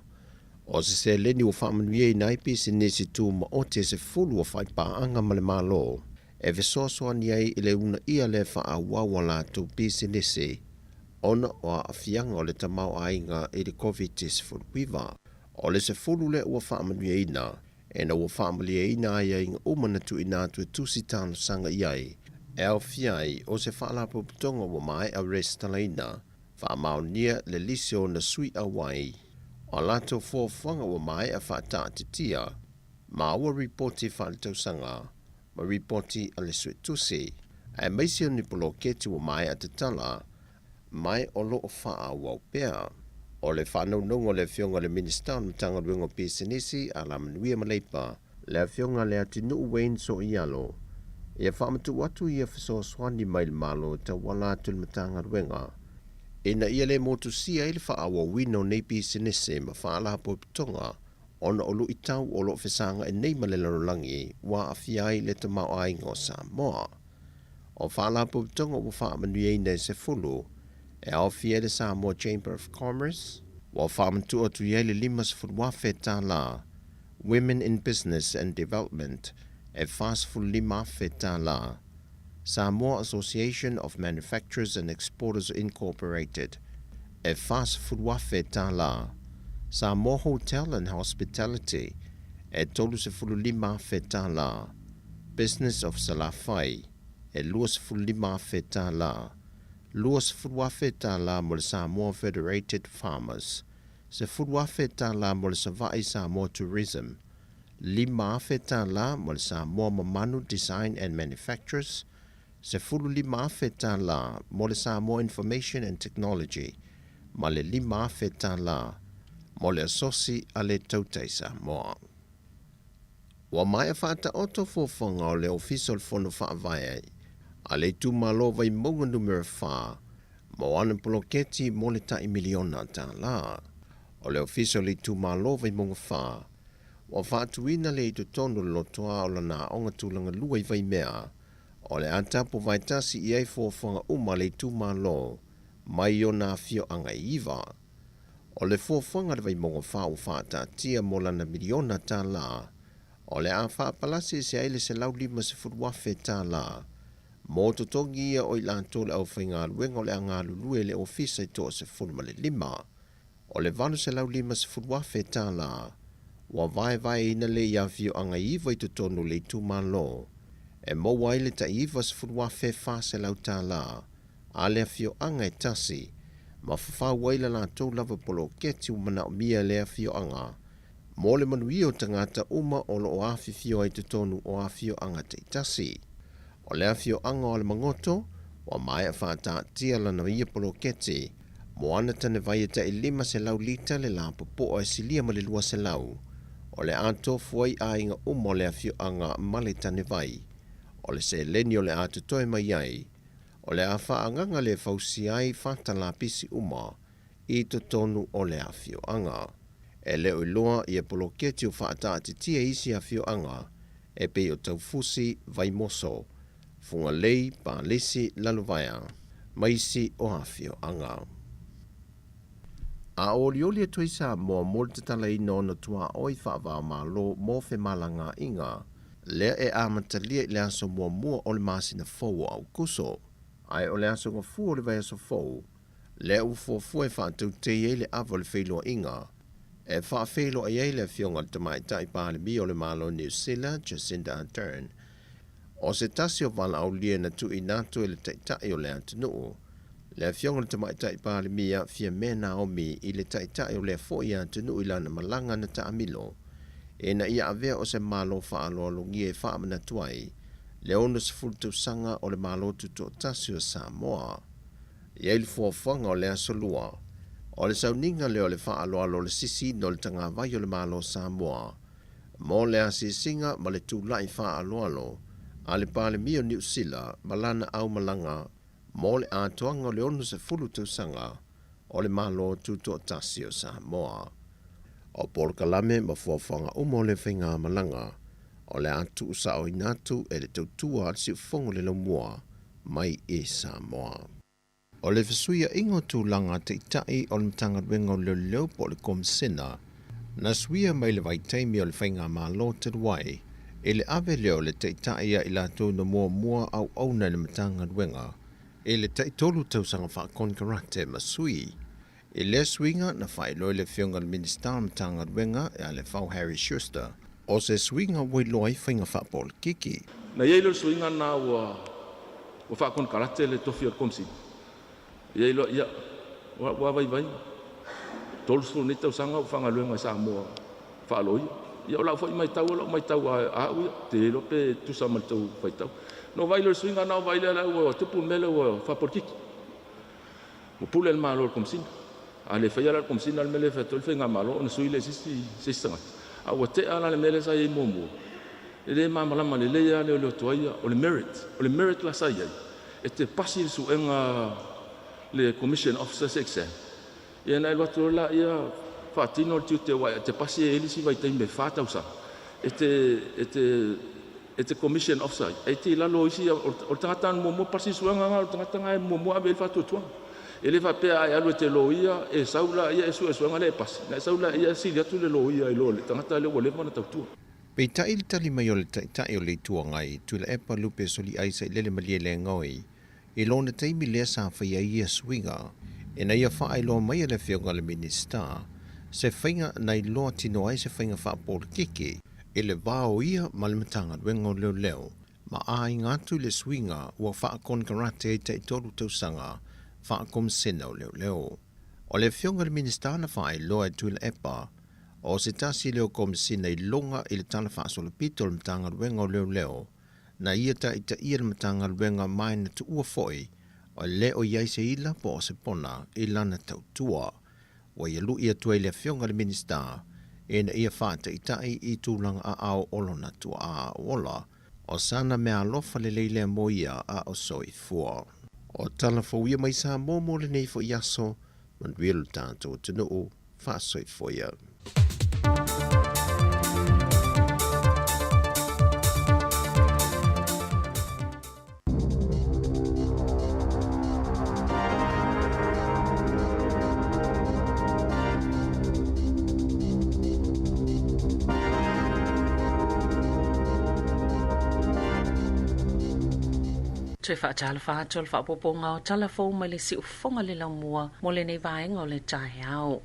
O se seleni ua faamanuiaina ai pisinisi tumaoti e 10 o faipaaga ma le Malo e fesoasoani ai i le uunaia le faaauau o latou pisinisi ona o aafiaga o le tamaoaiga i le Koviti-19. O le 10 lea ua faamanuiaina, ina ua faamalieina aiaiga uma na tuuina atu e tusi talosaga i ai, e aofia ai o se faalapotopotoga ua maea resitalaina, faamaonia le lisi o ona sui auai, o a latou fuafuaga ua maea faataatitia, maua ripoti faaletausaga ma ripoti a le suetusi, aemaise o ni poloketi ua maea tatala mai o lo o faaauau pea. O le faanaunauga o le Afioga i le Minisita o le Matagaluega o Pisinisi, Alamanuia ma Leipa, le Afioga Leatinuu Wayne Soialo, ia faamatuu atu ia fesoasoani mai le Malo e tauala atu i le Matagaluega ina ia le motusia ai le faaauauina o nei pisinisi ma faalapotopotoga ona o luitau o lo o fesagai nei ma le lalolagi ua aafia ai le tamaoaiga o Samoa. O faalapotopotoga ua faamanuiaina e 10 e aofia ai le Samoa Chamber of Commerce, ua faamatuu atu i ai le $50,000, Women in Business and Development e $45,000, Samoa Association of Manufacturers and Exporters Incorporated e $40,000, Samoa Hotel and Hospitality e $35,000, Business of Salafai e $25,000, $20,000 mo le Samoa Federated Farmers, $10,000 mo le Savaii Samoa Tourism, $5,000 mo le Samoa Mamanu Design and Manufacturers, $15,000 mo le Samoa Information and Technology ma le $5,000 mo le Asosi a le Tautai Samoa. Ua maea faataoto fuafuaga o le Ofisa o le Fono Faavae a le Itumalo Vaimauga Numera 4 mo ana poloketi mo le tai miliona tala. O le Ofisa o le Itumalo Vaimauga 4 ua faatuina lea i totonu o le lotoa o lana aoga tulaga lua i Vaimea, o le a tapu vaetasi i ai fuafuaga uma a le itumalo mai ona afioaga e 9. O le fuafuaga a le Vaimauga 4 ua faataatia mo lana miliona tala, o le a faapalasi ese ai le $150,000 mo totogi ia o i latou le aufaigaluega o le a galulue i le ofisa i toa 15. O le $850,000 ua vaevaeina lea i afioaga e 9 i totonu o le itumalo, e maua ai le tai $90,400 a le afioaga e tasi, ma fafau ai la latou lava poloketi ua manaomia e le afioaga mo le manuia o tagata uma o lo o afifio ai totonu o afioaga taitasi. O le afioaga o Alamagoto ua maea faataatia lana ia poloketi mo ana tanevai e tai 500 lita le lapopoa e silia ma le 200, o le a tofu ai aiga uma o le afioaga ma le tanevai. O le seleni o le a totoe mai ai, o le a faaagaga le fausia ai fata lapisi uma i totonu o le afioaga. E le o iloa ia poloketi o faataatitia i isi afioaga e pei o Taufusi, Vaimoso, Fugalei, Palisi, Lalovaea ma isi o afioaga. A olioli atu ai Samoa mo le tatalaina o ona tuaoi faava-o-Malo mo femalagaaiga, lea e amatalia i le aso muamua o le masina fou o Aokuso, ae o le aso gafua o le vaiaso fou, Lea ua fuafua e faatautei ai le ava o le feiloaiga e faafeiloai ai le Afioga i le Tamaitai Palemia o le Malo o Niu Sila, Jacinda Ardern. O se tasi o valaaulia na tuuina atu e le Taitai o le atunuu, le Afioga i le Tamaitai Palemia Fiame Naomi i le Taitai o lea foi atunuu i lana malaga na taamilo, ina ia avea o se Malo faaaloalogia e faamanatu ai le 60 tausaga o le Malo Tutoatasi o Samoa. E i ai le fuafuaga o le Aso Lua, o le sauniga lea o le faaaloalo o le sisiina o le tagavai o le Malo o Samoa mo le asiasiga ma le tula'i faaaloalo a le Palemia o Niu Sila ma lana aumalaga mo le atoaga o le 60 tausaga o le Malo Tutoatasi o Samoa. O polokalame ma fuafuaga uma o le faigamalaga o le a tuusaoina atu e le tautua a le Siufogo le Laumua mai i Samoa. O le fesuiaiga o tulaga taitai o le Matagaluega o Leoleo po o le Komisena na suia mai le vaitaimi o le faigamalo talu ai i le ave lea o le taitai ia i latou na muamua auauna i le Matagaluega i le taitolu tausaga faakonekarate ma sui. I lea suiga na faailoa e le Afioga i le Minisita o le Matagaluega ia Lefau Harry Schuster, o se suiga ua iloa ai faiga faapolokiki. Na i ai lea o le suiga lena ua faakonekarate le tofi o le Komisina. Ia iloa, ia, ua vaivai 30 nei tausaga o faigaluega i Samoa faaloia. Ia o lau foi matau, o lau matau a au ia, te iloa pe tusa ma le tau faitau. Na ou vaai lea i le suiga lena, ou vaai lea ua tupu le mea lea ua faapolokiki. Ua pule le Malo i le Komesina. A le faia la e le Komesina le mea lea e fai atu ai le faigamalo ona sui lea i se isi tagata. A ua tea la le mea lea sa i ai muamua, e le malamalama lelei lava leoleo tuai ia. O le merit, o le merit la sa i ai, e te pasi le suega le Commission Officers Exam, ia ona e alu atu loa lea faatino le tiute aua e te pasi e i ai le isi vaitaimi e 4 tausaga e te e te e te commission officer ai, e te i lalo o isi, o le tagata na muamua pasi le suega lena, o le tagata lena e muamua ave i ai le faatuatuaga. E le faapea a e alu e te loia, e sau laia e sue suega lea e pasi, ona e sau laia e sili atu le loia i lo le tagata lea ua leva ona tautua. Peitai le tali mai o le Taitai o le Itu Agai, Tuilaepa Lupe Soliai Sailele Malielegaoi, i lona taimi lea sa faia ai ia suiga, ina ia faailoa mai e le Afioga i le Minisita se faiga na iloa tino ai se faiga faapolokiki i le va o ia ma le Matagaluega o Leoleo ma aiga atu i le suiga ua faakonekarate ai taitolu tausaga faakomisena o Leoleo. O le Afioga i le Minisita na faailoa e Tuilaepa o se tasi lea o Komisina i luga i le Tala Faasolopito o le Matagaluega o Leoleo na ia taitaia le Matagaluega mai na tuua foi o le o i ai se ila po o se pona i lana tautua. Ua ia lu'i atu ai le Afioga i le Minisita ina ia faataitai i tulaga aao o lona tuaa ola, o sana mea alofa lelei lea mo ia a o soifua. O tala fou ia mai Samoa mo lenei foi aso, manuia lo tatou atunuu, faasoifua ia. Toe faatalofa atu o le faaopoopoga o tala fou mai le siufofoga le laumua mo lenei vaega o le taeao.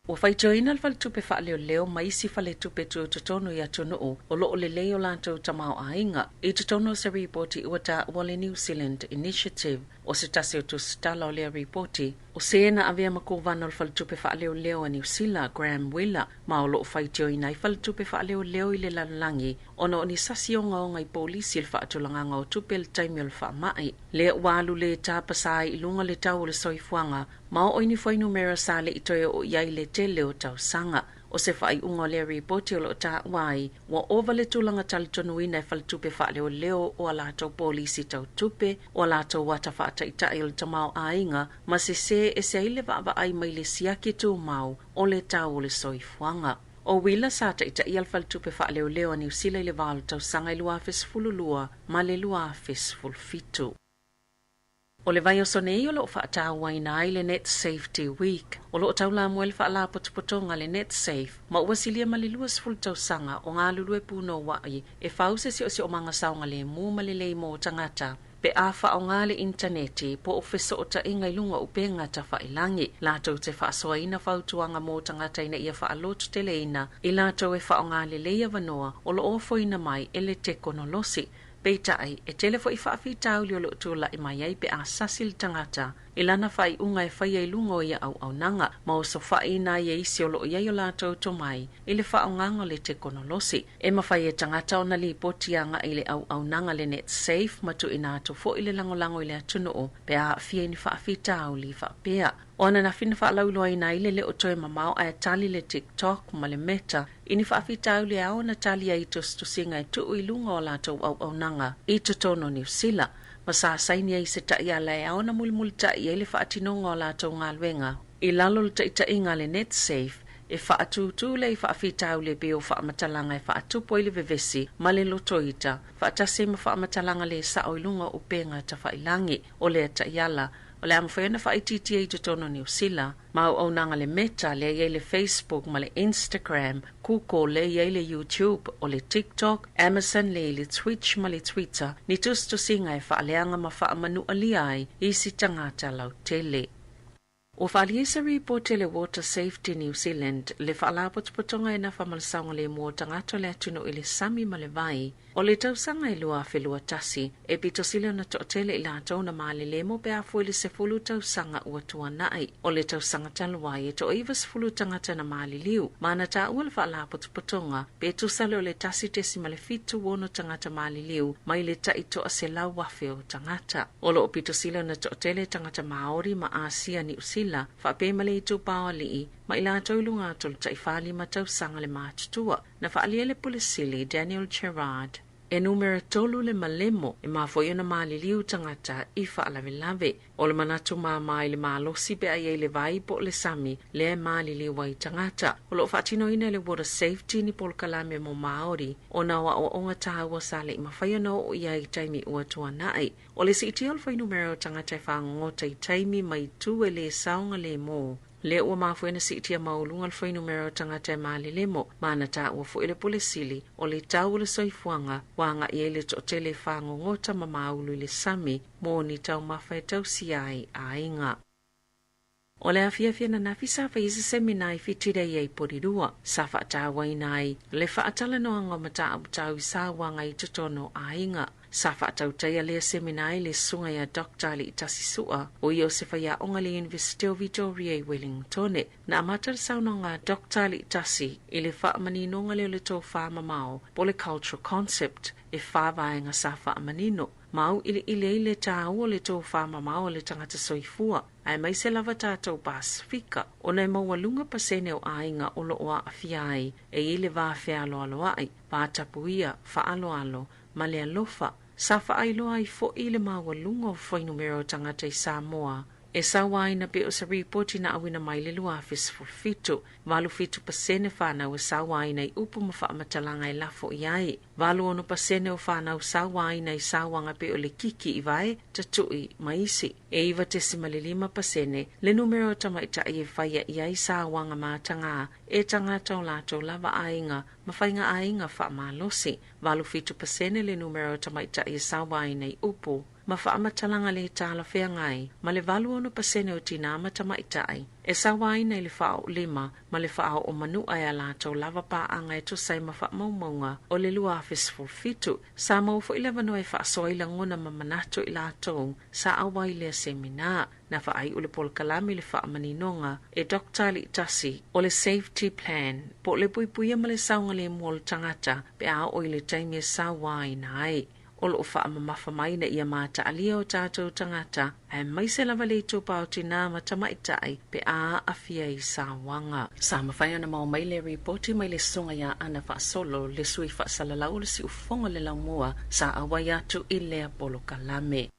Ua faitioina le faletupe faaleoleo ma isi faletupe tutotonu i atunuu o loo lelei o latou tamaoaiga i totonu o se ripoti ua taua le New Zealand Initiative. O se tasi o tusitala o lea ripoti, o se na avea ma kovana o le faletupe faaleoleo a Niu Sila, Graham Wheeler, ma o loo faitioina ai faletupe faaleoleo i le lalolagi ona o ni sasi ogaoga i polisi i le faatulagaga o tupe i le taimi o le faamai. Lea ua alu le tapasā i luga le tau o le soifuaga ma oo i ni fuainumera sa le'i toe oo i ai le tele o tausaga. O se faaiuga o lea ripoti o loo taua ai, ua ova le tulaga talitonuina e faletupe faaleoleo o a latou polisi tau tupe, o a latou ata faataitai o le tamaoaiga ma sesē ese ai le vaavaai mai le siaki tumau o le tau o le soifuaga. O Wheeler sa taitaia le faletupe faaleoleo a Niu Sila i le va o le tausaga i 2012 ma le 2017. O le vaiaso nei o loo faatauaina ai le Net Safety Week. O loo taulamua i le faalapotopotoga le Net Safe ma ua silia ma le 20 tausaga o galulue punouai e fau se siosiomaga saogalemu ma lelei mo tagata. Pe a faaaoga le initaneti po o fesootaiga i luga o upega tafailagi, latou te faasoaina fautuaga mo tagata ina ia faalototeleina i latou e faaaoga lelei avanoa o loo ofoina mai e le tekonolosi. Peitai, e tele foʻi faafitauli o loo tulaʻi mai ai pe a sasi le tagata i lana faaiuga e faia i luga o ia auaunaga, ma osofaʻiina ai e isi o loo i ai o latou tomai i le faaaogaga o le tekonolosi. E mafai e tagata ona lipoti agaʻi i le auaunaga le NetSafe ma tuuina atu foʻi le lagolago i le atunuu pe a aafia i ni faafitauli faapea. O ananafi na faalauiloaina ai le le o toe mamao ae tali le TikTok ma le Meta i ni faafitauli e ao ona tali ai i tusitusiga e tuu i luga o latou auaunaga i totonu o Niu Sila, ma sa saini ai se taiala e ao ona mulimulitaʻi ai le faatinoga o latou galuega i lalo o le taʻitaʻiga a le NetSafe e faatūtū lea i faafitauli e pei o faamatalaga e faatupu ai le vevesi ma le lotoita, faatasi ai ma faamatalaga lē saʻo i luga o upega tafailagi. O lea taiala, o le a mafai ona faaitiitia i totonu o Niu Sila, ma auaunaga le Meta lea i ai le Facebook ma le Instagram, Google lea i ai le YouTube, o le TikTok, Amazon lea i le Twitch ma le Twitter, ni tusitusiga e faaleaga ma faamanualia ai isi tagata lautele. Ua faaalia i se ripoti a le Water Safety New Zealand le faalapotopotoga e nafa ma le saogalemu o tagata o le atunuu i le sami ma le vai. O le tausaga e 2021, e pito sili ona toatele i latou na malelemo pe a fua i le 10 tausaga ua tuanai. O le tausaga talu ai, e toa-90 tagata na maliliu, ma na taua le faalapotopotoga pe tusa lea o le 1.76 tagata maliliu mai le tai 100,000 o tagata. O loo pito sili ona toatele tagata Maori ma Asia Niu Sila, faapea ma le itupa o alii, ma i latou i luga atu o le tai 45 tausaga le matutua. Na faaalia e le Pule Sili, Daniel Gerrard, e numera 3 le malemo e mafua ai ona maliliu tagata i faalavelave. O le manatu māmā i le malosi pe a i ai le vai po o le sami lea e maliliu ai tagata. O loo faatinoina e le Water Safety ni polokalame mo Maori ona o aʻoaʻoga tāua sa leʻi mafai ona oo i ai i taimi ua tuanaʻi. O le siitia o le fuainumera o tagata e fagogota i taimi ma itu e lē saogalēmō, lea ua mafua ai ona siitia maualuga le fuainumera o tagata e malelemo, ma na taua foʻi le Pule Sili o le tau o le soifuaga ua agaʻi ai le toatele e fagogota ma maulu i le sami mo ni taumafa e tausia ai aiga. O le afiafi ananafi sa faia se semina i Whitirei i Porirua, sa faatauaina ai le faatalanoaga o mataupu tau i sauaga i totonu o aiga. Sa faatautaia lea semina i le susuga ia Dr Aliitasi Su'a, o ia o se faiaoga i le Iunivesite o Vitoria i Wellingtone. Na amata le saunoaga a Dr Aliitasi i le faamaninoga lea o le tofā mamao po o le cultural concept e fa vaega sa faamanino, ma auiliili ai le tāua o le tofā mamao a le tagata soifua, aemaise lava tatou Pasefika, ona e maualuga pasene o aiga o loo aafia ai e i ai le va fealoaloaʻi, vatapuia, faaaloalo ma le alofa. Sa faailoa ai foʻi le maualuga o fuainumera o tagata i Samoa e sauaina pei o se ripoti na auina mai le 2017. 87% fanau e sauaina i upu ma faamatalaga e lafo i ai. 86% o fanau sauaina i sauaga pei o le kiki i vae, tatuʻi ma isi. E 9.5% le numera o tamaitaʻi e faia i ai sauaga matagā e tagata o latou lava aiga ma faiga aiga faamalosi. 87% le numera o tamaitaʻi e sauaina i upu ma faamatalaga lē talafeagai, ma le 86% o tinā ma tamaitaʻi e sauaina i le faaoolima ma le faaoo manuʻa e a latou lava paaga e tusa ai ma faamaumauga o le 2017. Sa maua foʻi le avanoa e faasoa ai lagona ma manatu i latou sa auai i lea seminā. Na faaiʻu le polokalame i le faamaninoga e Dr Aliitasi o le Safety Plan po o le puipuia ma le saogalemu o le tagata pe a oo i le taimi e sauaina ai. O loo faamamafa mai ina ia mataalia o tatou tagata, aemaise lava le itupa o tinā ma tamaitaʻi pe a aafia i sauaga. Sa mafai ona maua mai le ripoti mai le susuga iā Ana Faasolo, le sui faasalalau o le siufofoga o le laumua sa auai atu i lea polokalame.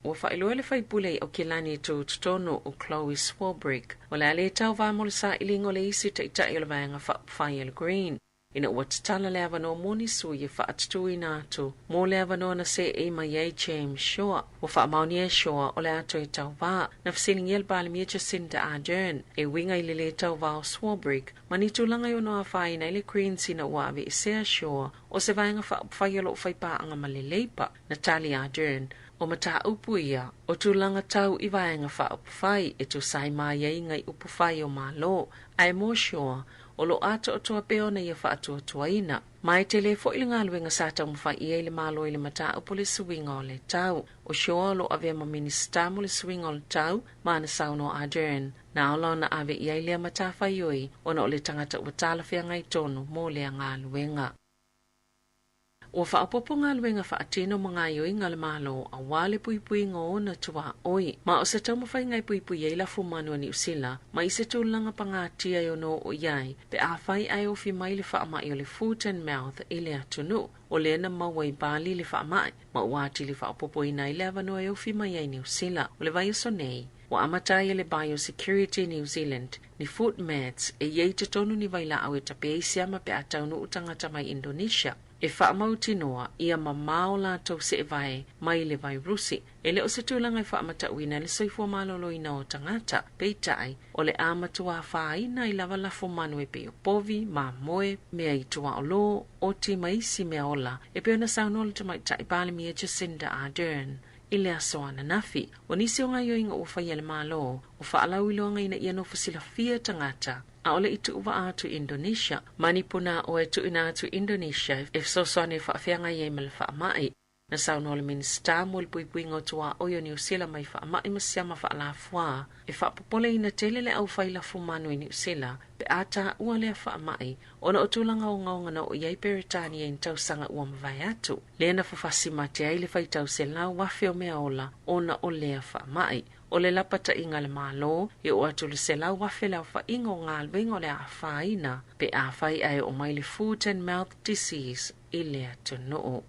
Ua faailoa e le faipule i Aukilani i tutotonu o Chloe Swarbrick, o le a le tauva mo le sailiga o le isi taʻitaʻi o le Vaega Faaupufai a le Green. Ina ua tatala le avanoa mo ni sui e fa'atutuina atu mo le avanoa na se'ei mai ai James Shaw. Ua fa'amaonia e Shaw o le a toe tauvā. Na fesiligia le Palemia Jacinda Ardern e uiga i le lē tauvā o Swarbrick ma ni tulaga e ono afaina ai le Greens ina ua aveesea Shaw o se vaega faaupufai o lo'o faipaaga ma le Labour. Na tali Ardern, O mataupu ia o tulaga tau i vaega faaupufai e tusa ai ma aiaiga i upufai o Malo, ae mo Shaw, o lo'o atoatoa pea ona ia fa'atuatuaina. Ma e tele fo'i le galuega sa taumafai i ai le Malo i le mataupu o le suiga o le tau. O Shaw o lo'o avea ma Minisita mo le suiga o le tau, ma na saunoa Ardern, na ola ona ave i ai lea matafaioi ona o le tagata ua talafeagai tonu mo lea galuega. Ua faaopoopo galuega faatino ma gaoioiga a le Malo auā le puipuiga o ona tuaoi. Ma o se taumafaiga e puipui ai lafumanu a Niu Sila mai se tulaga pagatia e ono oo i ai pe afai ae ofi mai le faamai o le foot and mouth i le atunuu. O lea na maua i Bali le faamai, ma ua atili faaopoopoina ai le avanoa e ofi mai ai Niu Sila. O le vaiaso nei, ua amata ai e le Biosecurity New Zealand ni foot mats e i ai i totonu ni vailaau e tape ai siama pe a taunuu tagata mai Indonesia. E faamautinoa ia mamao latou seevae mai le vairusi. E le o se tulaga e faamatauina ai le soifua maloloina o tagata, peitai, o le a matua afaina ai lava lafumanu e pei o povi, mamoe, mea i tuaolo, oti ma isi mea ola, e pei ona saunoa le Tamaitai Palemia Jacinda Ardern i le aso ananafi. O nisi o gaoioiga ua faia e le Malo, o faalauiloaga ina ia nofo silafia tagata ʻaʻole i tuuvaa atu i Indonesia, ma ni punaoa e tuuina atu i Indonesia e fesoasoani e faafeagai ai ma le faamai. Na saunoa le Minisita mo le Puipuiga o Tuaoi o Niu Sila mai faamai ma siama faalafuā e faapopoleina tele le aufai lafumanu i Niu Sila pe a taua lea faamai ona o tulaga ogaoga na oo i ai Peretania i ni tausaga ua mavae atu, lea na fafasi mate ai le faitau 100,000 o mea ola ona o lea faamai. O le lapataiga a le Malo, e oo atu i le 100,000 le aofaiga o galuega o le a afaina pe afai ae oo mai le Foot and Mouth Disease i le atunuu.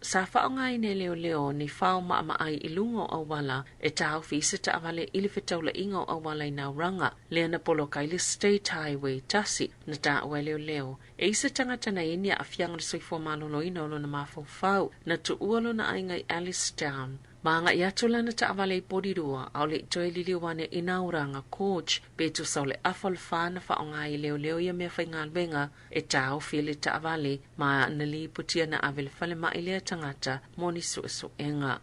Sa faaaogaina e leoleo ni fao maamaai i luga o auala e taofi i se taavale i le fetaulaiga o auala i Nauranga, lea na poloka ai le State Highway 1, na taua e leoleo e i se tagata na i ai ni aafiaga o le soifua maloloina o lona mafaufau, na tuua lona aiga i Ellistown. Ma agai atu lana taavale i Porirua, ʻaʻole i toe liliu ane i Nauranga Gorge, pe tusa o le afa o le fa na faaaoga ai e leoleo ia meafaigaluega e taofi ai le taavale ma na lipotia na ave i le falemai lea tagata mo ni suesuega.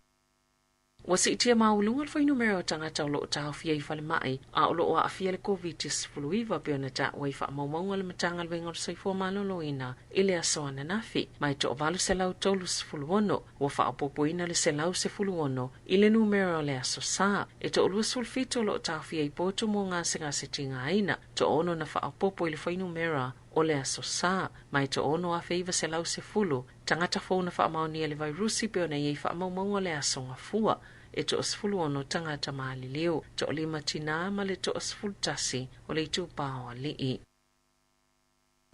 Ua siitia maualuga le fuainumera o tagata o lo o taofia i falemai a o lo o aafia le Koviti-19 pei ona taua i faamaumauga a le Matagaluega o le Soifua Maloloina i le aso ananafi, ma e toa-836 ua faaopoopoina le 116 i le numera o le aso Sa. E toa-27 o lo o taofia i potu mo gasegase tigaina, toa-6 na faaopoopo i le fuainumera o le aso Sa, ma e toa-6,910 tagata fou na faamaonia le vairusi pei ona i ai faamaumauga o le aso Gafua. E toa-16 tagata maliliu, toa-5 tinā ma le toa-11 o le itupa o alii.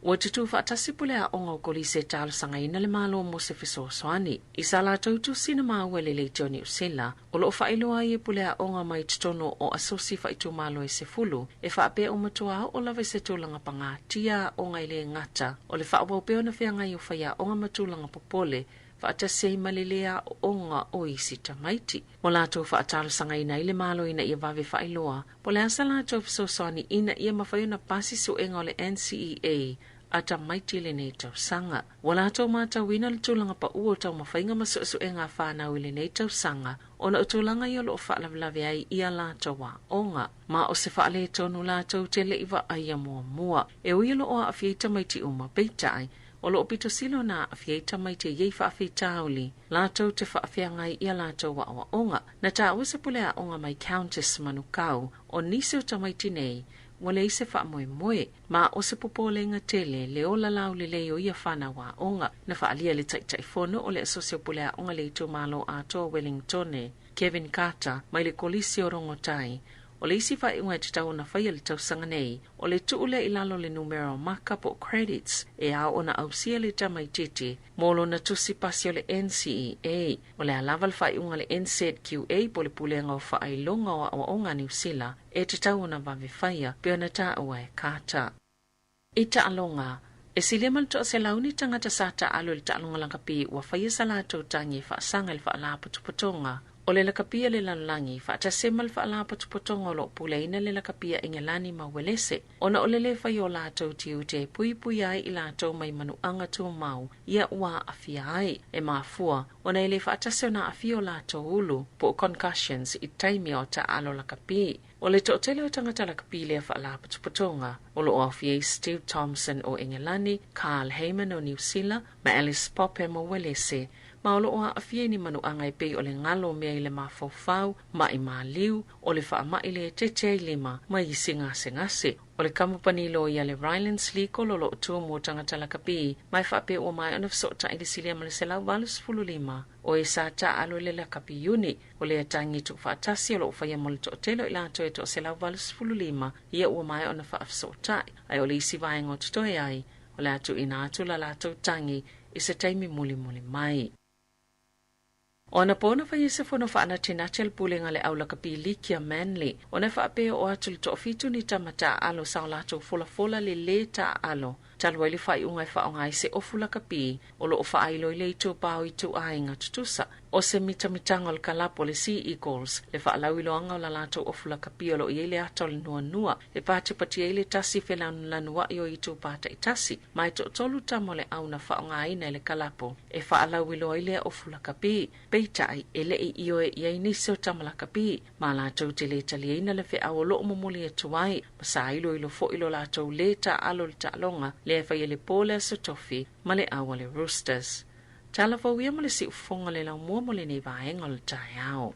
Ua tutū faatasi pule aoga o Kolisi e talosagaina le Malo mo se fesoasoani. I sa latou tusi na maua e le Leitio o Niu Sila, o lo o faailoa ai e pule aoga mai totonu o asosi faaitumalo e 10, e faapea ua matua oo lava i se tulaga pagatia aoga e le gata o le faaauau pea ona feagai o faiaoga ma tulaga popole faatasi ai ma le lē aooga o isi tamaiti. Ua latou faatalosagaina ai le Malo ina ia vave faailoa po o le a sa latou fesoasoani ina ia mafai ona pasi suega o le NCEA a tamaiti i lenei tausaga. Ua latou matauina le tulaga paʻu o taumafaiga ma suesuega a fanau i lenei tausaga ona o tulaga ia o lo o faalavelave ai i a latou aoga. Ma o se faaletonu latou te le i vaaia muamua. E ui o lo o aafia ai tamaiti uma, peitai, O lo o pito sili ona aafia ai tamaiti e i ai faafitauli latou te faafeagai i a latou aoaoga. Na taua se pule aoga mai Countess Manukau, o nisi o tamaiti nei ua leai se faamoemoe, ma o se popolega tele le ola laulelei o ia fanau aoga. Na faaalia e le Taitaifono o le Asosi o Pule Aoga le Itumalo Atoa Wellingtone, Kevin Carter, mai le Kolisi o Rongotai, O le isi faaiuga e tatau ona faia i le tausaga nei, o le tuu lea i lalo o le numera o maka po o credits e ao ona ausia le tamaitiiti mo lona tusi pasi o le NCEA. O le a lava le faaiuga a le NZQA po o le Pulega o Faailoga o Aoaoga a Niu Sila e tatau ona vave faia pei ona taua e Carter. I taaloga, e silia ma le 100 ni tagata sa taaalo i le taaloga lakapi ua faia sa latou tagi e faasaga i le faalapotopotoga o le lakapi a le lalolagi faatasi ai ma le faalapotopotoga o lo o puleaina le lakapi a Engelani ma Uelese ona o le lē faia o latou tiute e puipuia ai i latou mai manuaga tumau ia ua aafia ai. E mafua ona e lē faatasi ona aafia o latou ulu po o concussions i taimi o taaalo lakapi. O le toatele o tagata lakapi lea faalapotopotoga o lo o aofia ai Steve Thompson o Engelani, Carl Hayman o Niu Sila ma Alice Popham o Uelese, ma o lo o aafia i ni manuaga e pei o le galo o mea i le mafaufau, maʻi maliu, o le faamaʻi lē tete ai lima ma isi gasegase. O le kamupani loia le Rylands Legal o lo o tu mo tagata lakapi ma e faapea ua maea ona fesootai le silia ma le 185 o e sa taaalo i le lakapi iuni. O lea tagi tuufaatasi o lo o faia mo le toatele o i latou e 185 ia ua maea ona faafesootai, ae o le isi vaega o totoe ai, o le a tuuina atu la latou tagi i se taimi mulimuli mai. O anapo na faia se fono faanatinati a le Pulega a le Au Lakapi Liki a Manly, ona e faapea e oo atu i le toafitu ni tama taaalo sa o latou folafola le lē taaalo talu ai le faaiuga e faaaoga ai se ofu lakapi o lo o faailo i le itupa o ituaiga tutusa. O se mitamitaga o le kalapu o le Sea Eagles le faalauiloaga o la latou ofu lakapi o lo o i ai le ata o le nuanua e patipatia ai le tasi felanulanuai o itupa taitasi ma e toatolu tama o le au na faaaogaina e le kalapu e faalauiloa ai lea ofu lakapi. Peitai, e le i ioe i ai nisi o tama lakapi, ma latou te lē taliaina le feau o lo o momoli atu ai, ma sa iloilo foi lo latou lē taaalo i le taaloga lea e faia i le po o le Aso Tofi ma le au a le Roosters. Tala fou ia mo le siufofoga o le laumua mo lenei vaega o le taeao.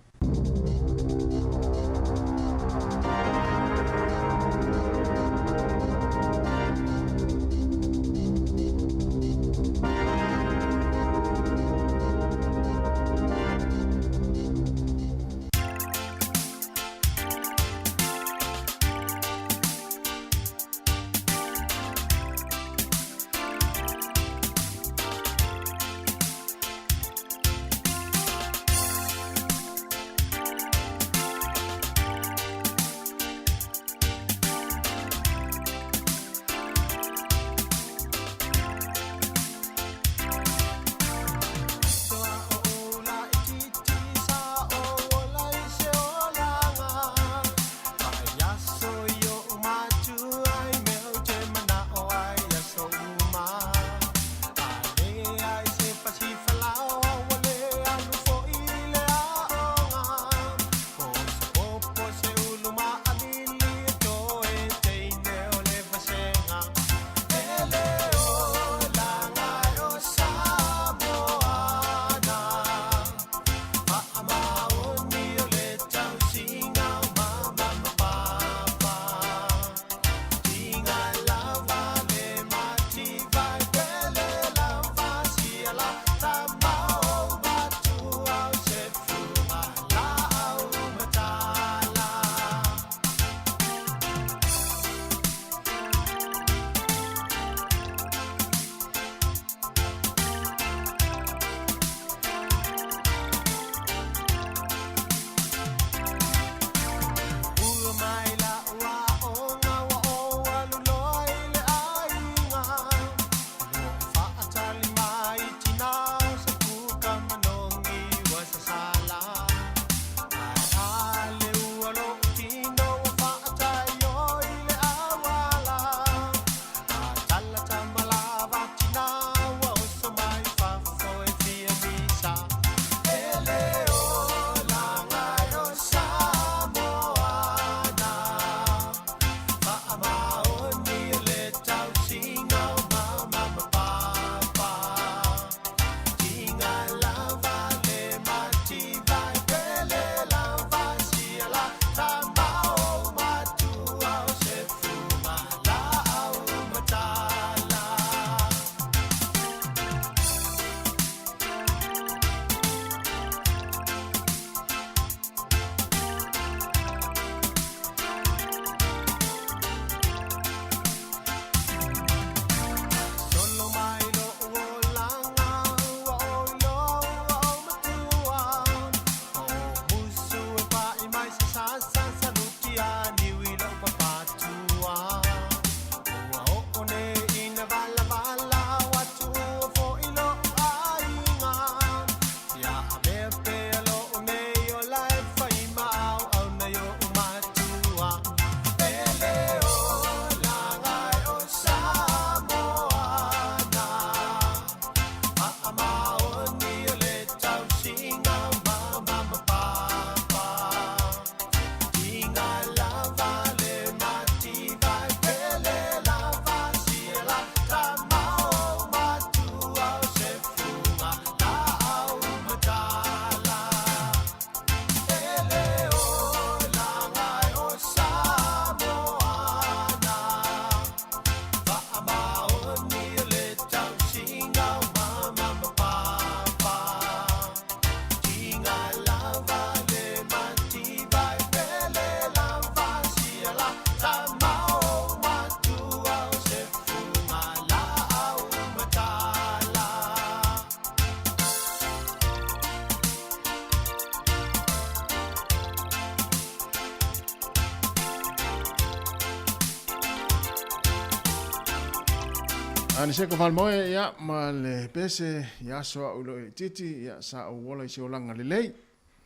Aniseko Falemoe, ia, ma le pese, i aso au lo e titi, ia, sa ou ola i se olaga lelei.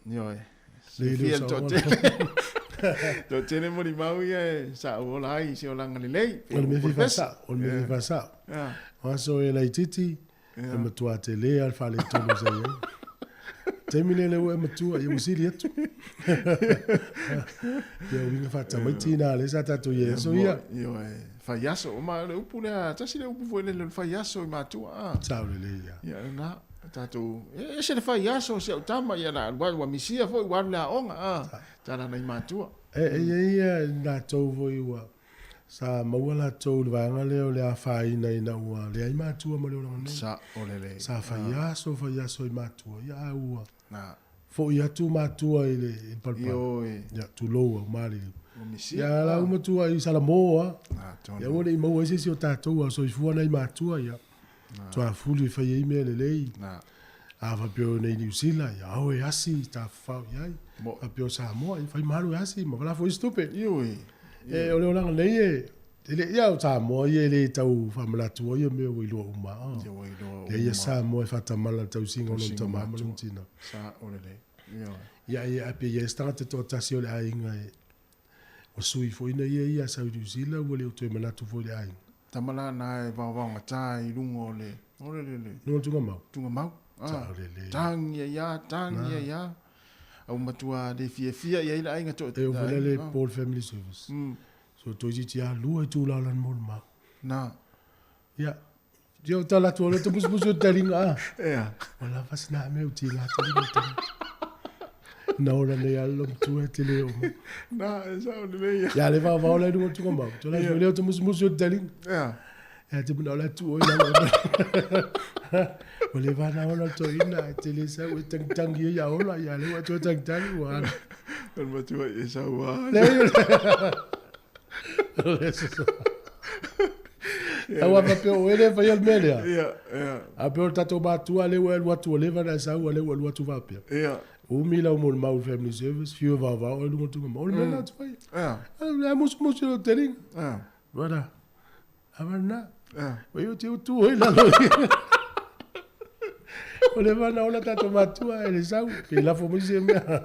Ioe. Silafia le toatele. Toatele molimau ia e sa ou ola ai i se olaga lelei. O le mea fia faasao, o le mea fia faasao. O aso e laitiiti, e matua tele lava le faaletonu sa i ai. Taimi lea lea ua e matua, ia ua sili atu. Ia uiga faatamaiti na lea sa tatou i ai aso ia. Ioe, fai aso. Ma o le upu lea, tasi le upu foi lele o le fai aso i matua. Ah. Sao lelei ia. Ia lena, tatou, e ese le fai aso si au tama, ia la, ua, ua misia foi, ua alu le aoga, ah. Tala nai matua. E, e i ai ia latou foi ua, Sa maua latou i le vaega lea o le afaina ina ua leai matua ma le olaga nei. Sa o lelei. Sa fai aso fai aso i matua, ia a ua foi atu matua i le palapala. Ioe. Ia, tulou au maliliu. Ua misia. Ia la ua matua i Salamo a. Ia ua le i maua ai se isi o tatou a o soifua nai matua, ia. Tuafuli e fai ai mea lelei. A faapea o nei Niu Sila, ia ao e asi tafafao i ai. Faapea o Samoa, ia fai malu e asi ma vala foi isi tupe. Ioe. E, o le olaga nei e, e le, ia o Samoa ia e le tau faamanatu ia mea ua iloa uma. Ia ua iloa uma. Lea ia Samoa e faatamala le tausiga o lona tama ma lona tina. Sa o lelei. Ioe. Ia, ia, ae pe i ai se tagata toatasi o le aiga e, ua sui foi na ia ia sau i Niu Sila ua le o toe manatu foi i le aiga. Tama la na e vaovaogata i luga o le, o le, le, le. Luga o le tugamau. Tugamau. Ah, tangi ai a, tangi ai a. Au matua le fiafia i ai le aiga to. E o foi le Paul Family Service. So toeitiiti a lua itula o lana molimau. Na. Ia. Ia o tala atu o le tapusupusu o talinga a. Ia. Ua lava sina mea u tila atu i le talinga. Na ola nei a lo matua e te le o mai. Na, e sao lelei ia. Ia le vaovao la i luga o tugamau. Tala atu o le tamusumusu o talinga. Ia. Ia te mana o la tu o i lalo. Ua le vana ola to ina e te le sau e tangitangi e ia ola. Ia le ua toe tangitangi ua ana. O le matua i e sau a. Le Au a faapea o oe lea e faia le mea lea. Ia, ia. A pea o le tatou matua lea ua e alu atu ua leva ona e sau a lea ua alu atu faapea. Ia. Umi lau molimau i le family service, fiu e vaovao oe i luga o le tuga. O le mea lena ou te faia. Ia. Le a musumusu i lou taliga. Ia. Brother, a lena. Ia. Ua i o te utu oi lalo i. O le vana ola tatou matua e le sau, pe lafo mai se mea.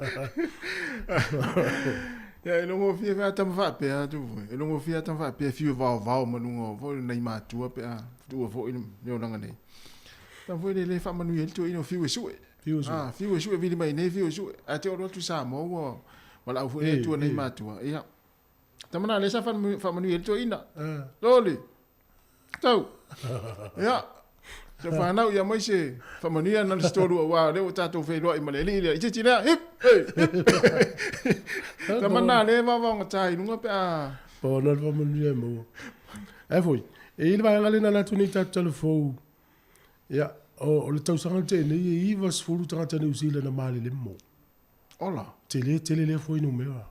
Ia, e logofia fe a tama faapea atu foi. E logofia a tama faapea fiu e vaovao ma luga o foi nai matua pe a tuua foi le olaga nei. Tama foi le le faamanuia ai le tuuaina o fiu e sue. Fiu e sue. Ah, fiu e sue vili mai nei fiu e sue. Ae te oo atu i Samoa ua valaau foi le Atua nei matua. Ia. Tama na lea sa faamanuia ai le toeaina. Loli. Tau. Ia. Sa whanau ia mai se faamanuia na le se tolu aua lea ua tatou feiloai ma le alii lea. I titi lea, hip, hey, hip. Tama na lea vaovaogata i luga pe a... O na le faamanuia e maua. Ae foi, e i le vaega lena la atu nei tatou talafou. Ia, o le tausaga na tea nei e 90 tagata Niu Sila na malelemo. Ola. Tele tele lea fuainumera.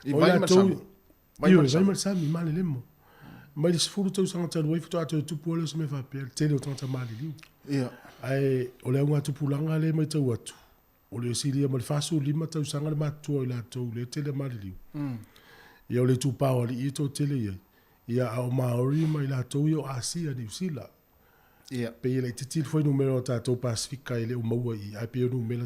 I vai ma le sami. Vai ma le sami. Vai ma le sami, malelemo. Mai le 10 tausaga talu ai faatoa toe tupu ai lea o se mea faapea, le tele o tagata maliliu. Ia. Ae o le augatupulaga lea e matau atu, o le silia ma le 45 tausaga le matutua o i latou lea e tele maliliu. Ia o le itupa o alii e toatele i ai. Ia a o Maori ma i latou ia o Asia, Niu Sila. Ia. Pei e laitiiti le fuainumera o tatou Pasefika e le o maua i i, ae pei o numera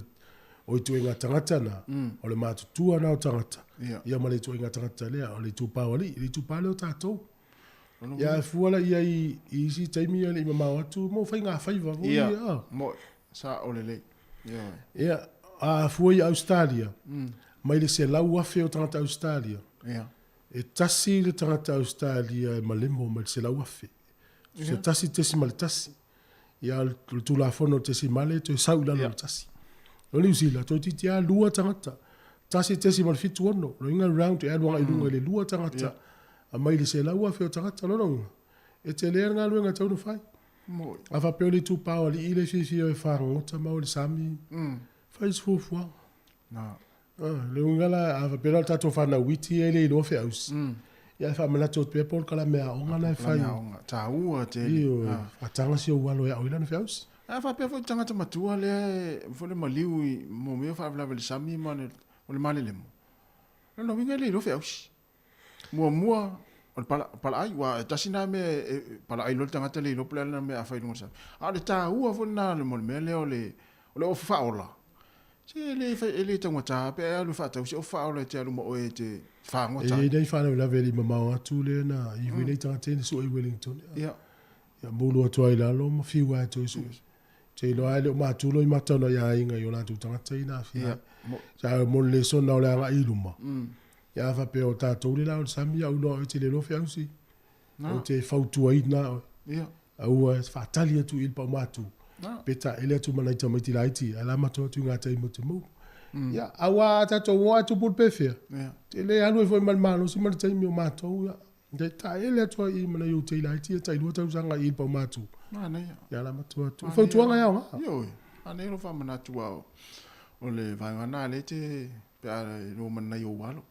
o ituaiga tagata na, o le matutua na o tagata, ia ma le ituaiga tagata lea, o le itupa o alii, le itupa lea o tatou. Ia ae fua la i ai i isi taimi ia le i mamao atu mo faigafaiva foi ia. Ia, mo, sao lelei. Ioe. Ia, a fua i Ausetalia, mai le 100,000 o tagata Ausetalia, Ia. e tasi le tagata Ausetalia e malemo mai le 100,000. Se 1.1. Ia, o le Tulafono o le tesimale e toe sau i lalo o le tasi. O Niu Sila, toeitiiti lava lua tagata. 1.76, lona uiga round e alu agai i luga i le lua tagata mai le 100,000 o tagata. Lona uiga, e tele le galuega e tatau ona fai. A faapea o le itupa o alii lea e fiafia e fagogota ma o i le sami, fai se fuafuaga. Le uiga la, a faapea la o le tatou fanau iti ia e le iloa feausi, ia e faamanatu atu pea po o le kalame aoga la e fai. Kalame aoga, taua tele. Ioe, faataga si ou alo e ao ai lana feausi. A faapea foi le tagata matua lea e foi le maliu i mo mea o faalavelave i le sami ma le, o le malelemo. Lona uiga e le iloa feausi. Muamua, O le pala, palaai, ua tasi na mea e, e palaai loa le tagata le iloa po o le a lena mea a fai i luga o le sami. A o le taua foi lena mo le mea lea o le, o le ofu faaola, se e le, e le taugata pe a e alu e faatau se ofu faaola e te alu ma oe e te fagota ai. E i ai nai faalavelave e le i mamao atu lea na i foi nai tagata ia na sue i Wellington. Ia. Ia moulu atu ai i lalo ma fiu lava e toe sue. Te iloa lava e le o matulo i mata o nai aiga i o latou tagata ia na aafia ai. Sa mo le lesona o le agai i luma. Ia a faapea o tatou le la o le sami au iloa oe e te le iloa feausi. Ou te fautuaina oe. Aua e faatali atu i le paumatu. Pe taele atu ma nai tamaiti laiti ae la matou atu i ngā taimi o te moulu. Ia, aua a tatou o ae tupu le pefea, te le alu ai foi ma le malosi ma le taimi o matou, ia. Te taele atu ai i ma nai ou tei laiti ia tailua tausaga i le paumatu. Manaia. Ia la matou atu. O fautuaga e aoga. Ioe. Manaia lou faamanatu aua o le vaega lena lea e te pe a iloa ma nai ou alo.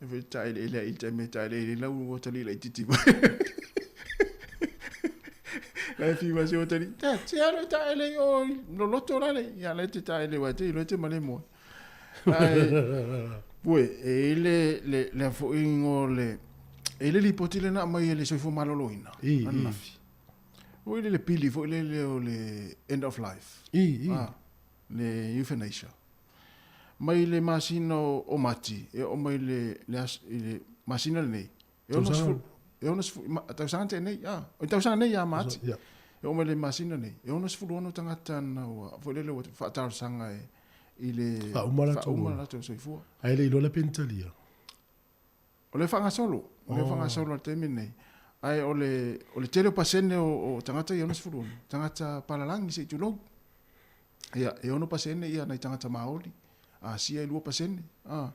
E foi taeleele ai i le taimi e taeleele ai lau atalii laitiiti mai. La e fiu ai si atalii, Dad, se alu e taele i o i loloto lale. Ia la e te taele aua e te iloa e te malemo ai. Ae, pue, e i le, le, le foi igoa o le, e i le lipoti lea na aumai e le Soifua Maloloina, ananafi. Foi le le pili foi lele o le end of life. Ah, le euthanasia. Mai le masina o Mati e oo mai le, le, as, i le masina lenei, e ono sefulu, e ono sefulu, ma, tausaga tenei, ah, o tausaga nei ia Mati. E oo mai le masina nei, e 66 tagata na ua, foi lele ua faatalosaga e, i le faauma latou faauma latou soifua. Ae le iloa la pe ni talia. O le faagasolo, o le faagasolo i le taimi lenei. Ae o le, o le tele o pasene o, o tagata ia 66, tagata palalagi se i tulou. Ia, e 6% ia nai tagata Māori, Asia e 2%. A,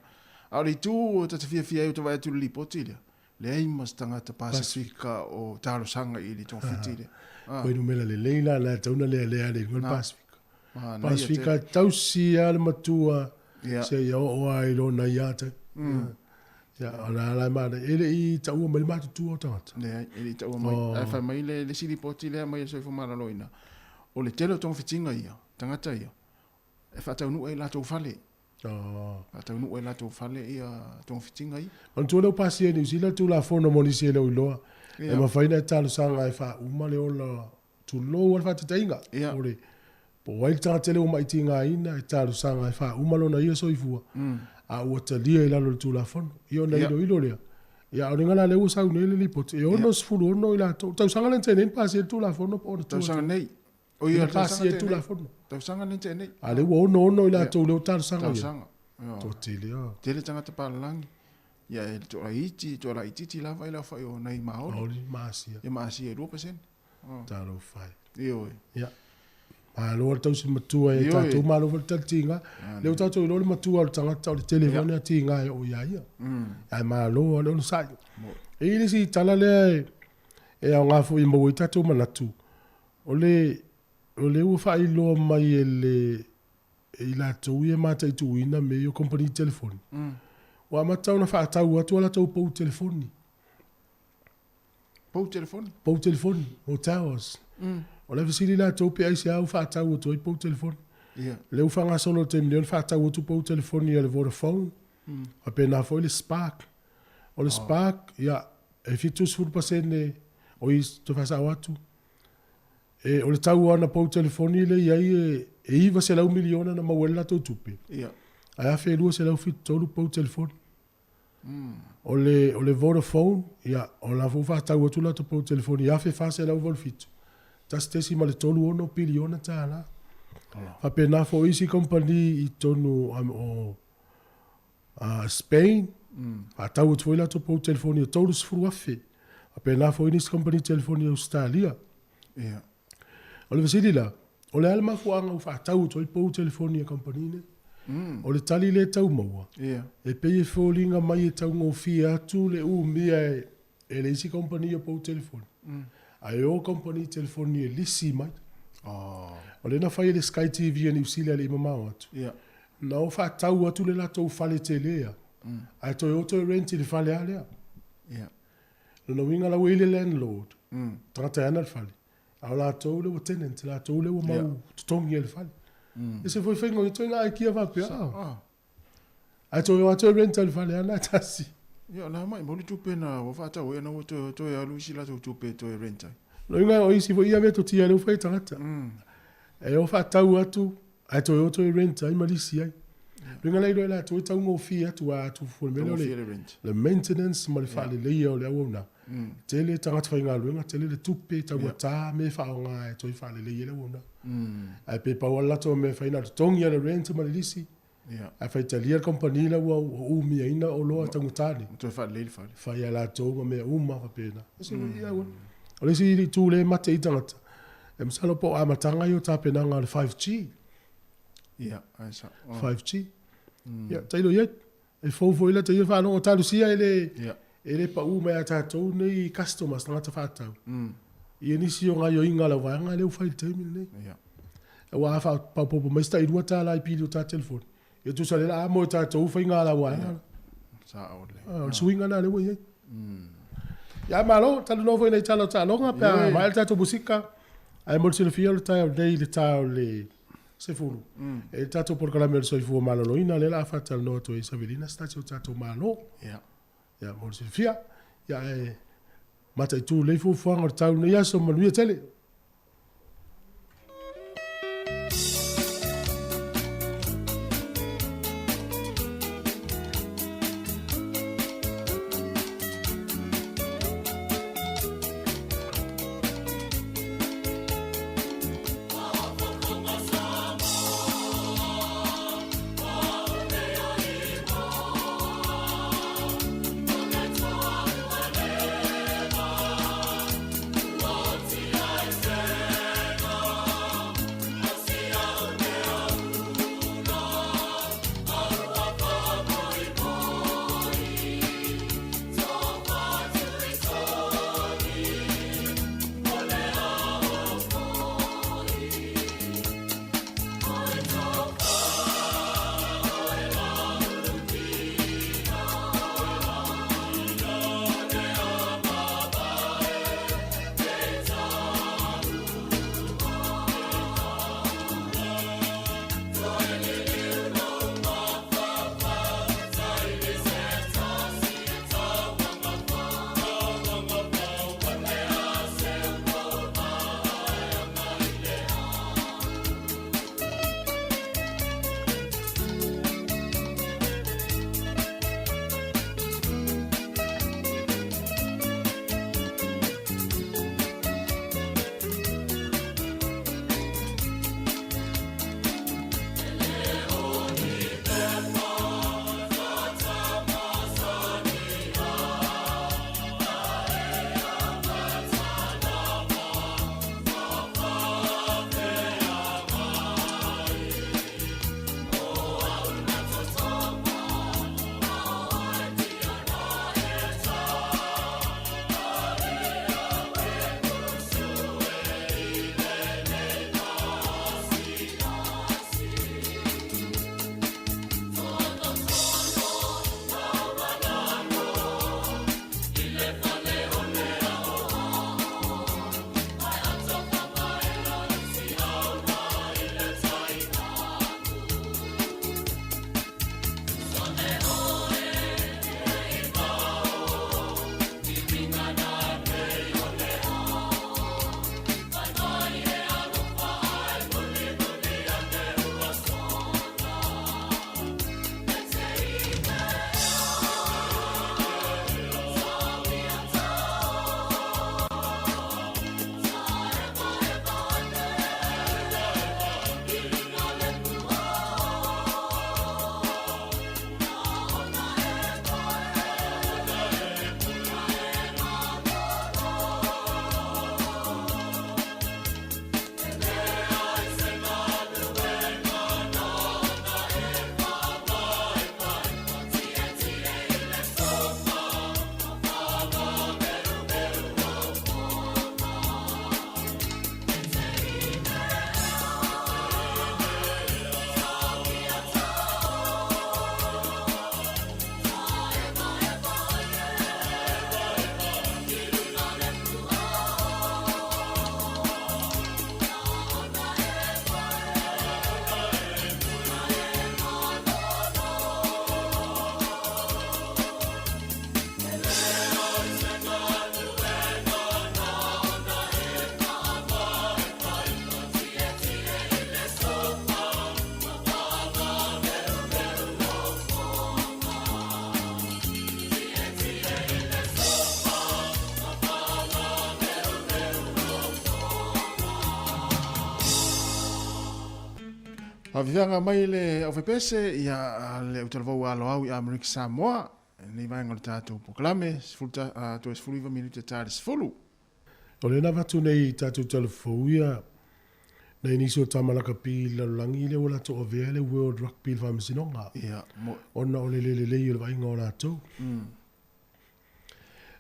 a o le itu o ta te fiafia ai o te vaai atu i le lipoti lea, leai ma se tagata Pasifika o talosaga i le togafiti lea. A. Fuainumera lelei la na e tatau ona lealea le igoa le Pasifika. Pasifika tausi lava le matua seia oo lava i lona ia taimi. Ia, o la la e manaia. E le i taua mai le matutua o tagata. Leai, e le i taua mai. Ae fai mai le isi lipoti lea mai e le Soifua Maloloina, o le tele o togafitiga ia, tagata ia, e faataunuu ai i latou fale. Faataunuu ai i latou fale ia togafitiga ia. Manatua lea ua pasia e Niu Sila le Tulafono mo nisi e le o iloa, e mafai ona e talosaga e faauma le ola Tulou a le faataitaiga, o le po o ai le tagata lea ua mai tigaina e talosaga e faauma lona ia soifua, a ua talia i lalo o le Tulafono. Ia ona iloilo lea. Ia a o le ga la lea ua sau nei le lipoti, e 66 i latou. Tausaga lea na tea nei na pasia ai le Tulafono po o ona tua atu? Tausaga nei. O ia, tausaga pasia ai le Tulafono. Tausaga lea na tea nei. A lea ua 66 i latou lea ua talosaga i ai. Talosaga. Toatele a. Tele tagata palalagi. Ia e toalaiti, toalaitiiti lava i le aofai o nai Maori. Maori ma Asia. Ia ma Asia e 2%. Talofa e. Ioe. Ia. Malo le tausi matua e tatou, malo foi le talitiga. Lea ua tatou iloa le matua o le tagata o le tele foi ona tiga e oo ia ia. Ae malo le onosai. E i ai le isi tala lea e aoga foi e maua ai tatou manatu, o le o lea ua faailoa mai e le e i latou ia e mataituina mea ia o kamupani telefoni, ua amata ona faatau atu a latou pou telefoni. Pou telefoni? Pou telefoni, o towers. O la e fesili latou pe aisea ua faatau atu ai pou telefoni. Ia. Lea ua faagasolo i le taimi nei ona faatau atu pou telefoni a le Vodafone, faapena foi le Spark. O le Spark, ia, e 70% o i, toe faasao atu, e, o le tau o ana pou telefoni lea e i ai e, e 900 miliona na maua ai le latou tupe, Ia. ae 1273 pou telefoni. O le, o le Vodafone, ia, o la foi ua faatau atu latou pou telefoni i 1487, $1.36 piliona. Faapena foi isi kamupani i totonu o Spain, faatau atu foi latou pou telefoni e 30,000. Faapena foi nisi kamupani telefoni i Ausetalia. Ia. O le fesili la, o le a le mafuaaga ua faatau atu ai pou telefoni a kamupani nei? O le tali lea e tau maua, e pei e foliga mai e taugofie atu le umia e le isi kamupani o pou telefoni, ae o kamupani telefoni e lisi mai. O lea na fai e le Sky TV a Niu Sila e le i mamao atu, na o faatau atu le latou fale tele a, ae toe o toe rent i le fale a lea. Lona uiga la ua i le landlord, tagata e ana le fale, a o latou lea ua tenant, latou lea ua mau totogi ai le fale. Ese foi faiga o ia ituaiga aikia faapea. Ae toe o atu e rent ai le fale ana e tasi. Ia, o le a maimau le tupe na ua faatau ai ona ua toe, toe alu isi latou tupe e toe rent ai. Loiga o isi foi ia metotia lea ua fai e tagata. E o faatau atu ae toe o toe rent ai ma lisi ai. Loiga la iloa e latou e taugofie atu a atu fua le mea lea o le, le maintenance ma le faaleleia o le auaunaga. Tele tagata faigaluega, tele le tupe taugata mea e faaaoga e toe faalelei ai le auaunaga. Ae pe pau lava le latou mea e fai na o le totogi lava o le rent ma le lisi. Ae faitalia le kamupani la ua umiaina oloa taugata nei. Toe faalelei le fale. Fai a latou ma mea uma faapena. Ese foi ia auala. O le isi itu lea e mate ai tagata, e masalo po o amataga ia o tapenaga o le 5G. Ia, ae sao. 5G. Ia, tailo i ai. E fou foi la taia faalogo talosia e le e le pau mai a tatou nei customers tagata faatau. Ia nisi o gaioiga a lau vaega lea ua fai i le taimi lenei. Aua a faaopoopo mai se tai $2 i pili o ta telefoni, ia tusa lea la a mo e tatou faiga a lau vaega. Sao lelei. O le suiga lena lea ua i ai. Ia malo, talanoa foi nai tala o taaloga pe a maea le tatou musika. Ae mo le silafia o le taeao nei i le ta o le 10. E le tatou polokalame o le soifua maloloina lea o le a faatalanoa atu ai i Savelina se tasi o tatou malo. Ia. Ia mo le silafia. Ia ae mataitu lelei fuafuaga o le tau i lenei aso. Manuia tele. Faafefeaga mai le aufepese ia le utalavou aloau i Amerika Samoa lenei vaega o le tatou polokalame, toe 19 minute ta le 10. O lea na avatu nei i tatou talafou ia nai nisi o tama lakapi i le lalolagi lea ua latou avea le World Rugby i le Faamasinoga Ia, mo. Ona o le le lelei o le vaaiga o latou.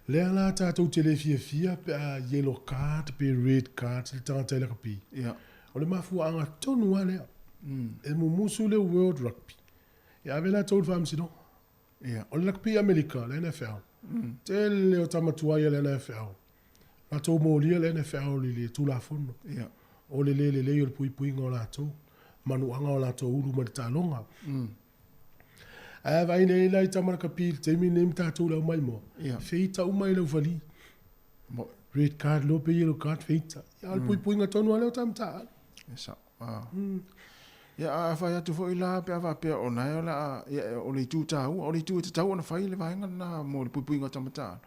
Lea la tatou te le fiafia pe a yellow card pe red card le tagata i lakapi. Ia. O le mafuaaga tonu lava lea. E mumusu le World Rugby e ave latou i le Faamasinoga. Ia. O le lakapi i Amerika, le NFL. Tele o tama tuai a le NFL. Latou molia le NFL i le Tulafono. Ia. O le le lelei o le puipuiga o latou, manuaga o latou ulu mai le taaloga. Ae a vaai nei la i tama lakapi i le taimi lenei ma tatou le aumaimoa, Ia. feita uma i laufali. Mo. Red card loa pe yellow card feita. Ia o le puipuiga tonu lava lea o tama taaalo. E sao. Ia, a fai atu foi la pe a faapea o na e o le a, ia, o le itu taua, o le itu e tatau ona fai le vaega lena mo le puipuiga o tama taaalo.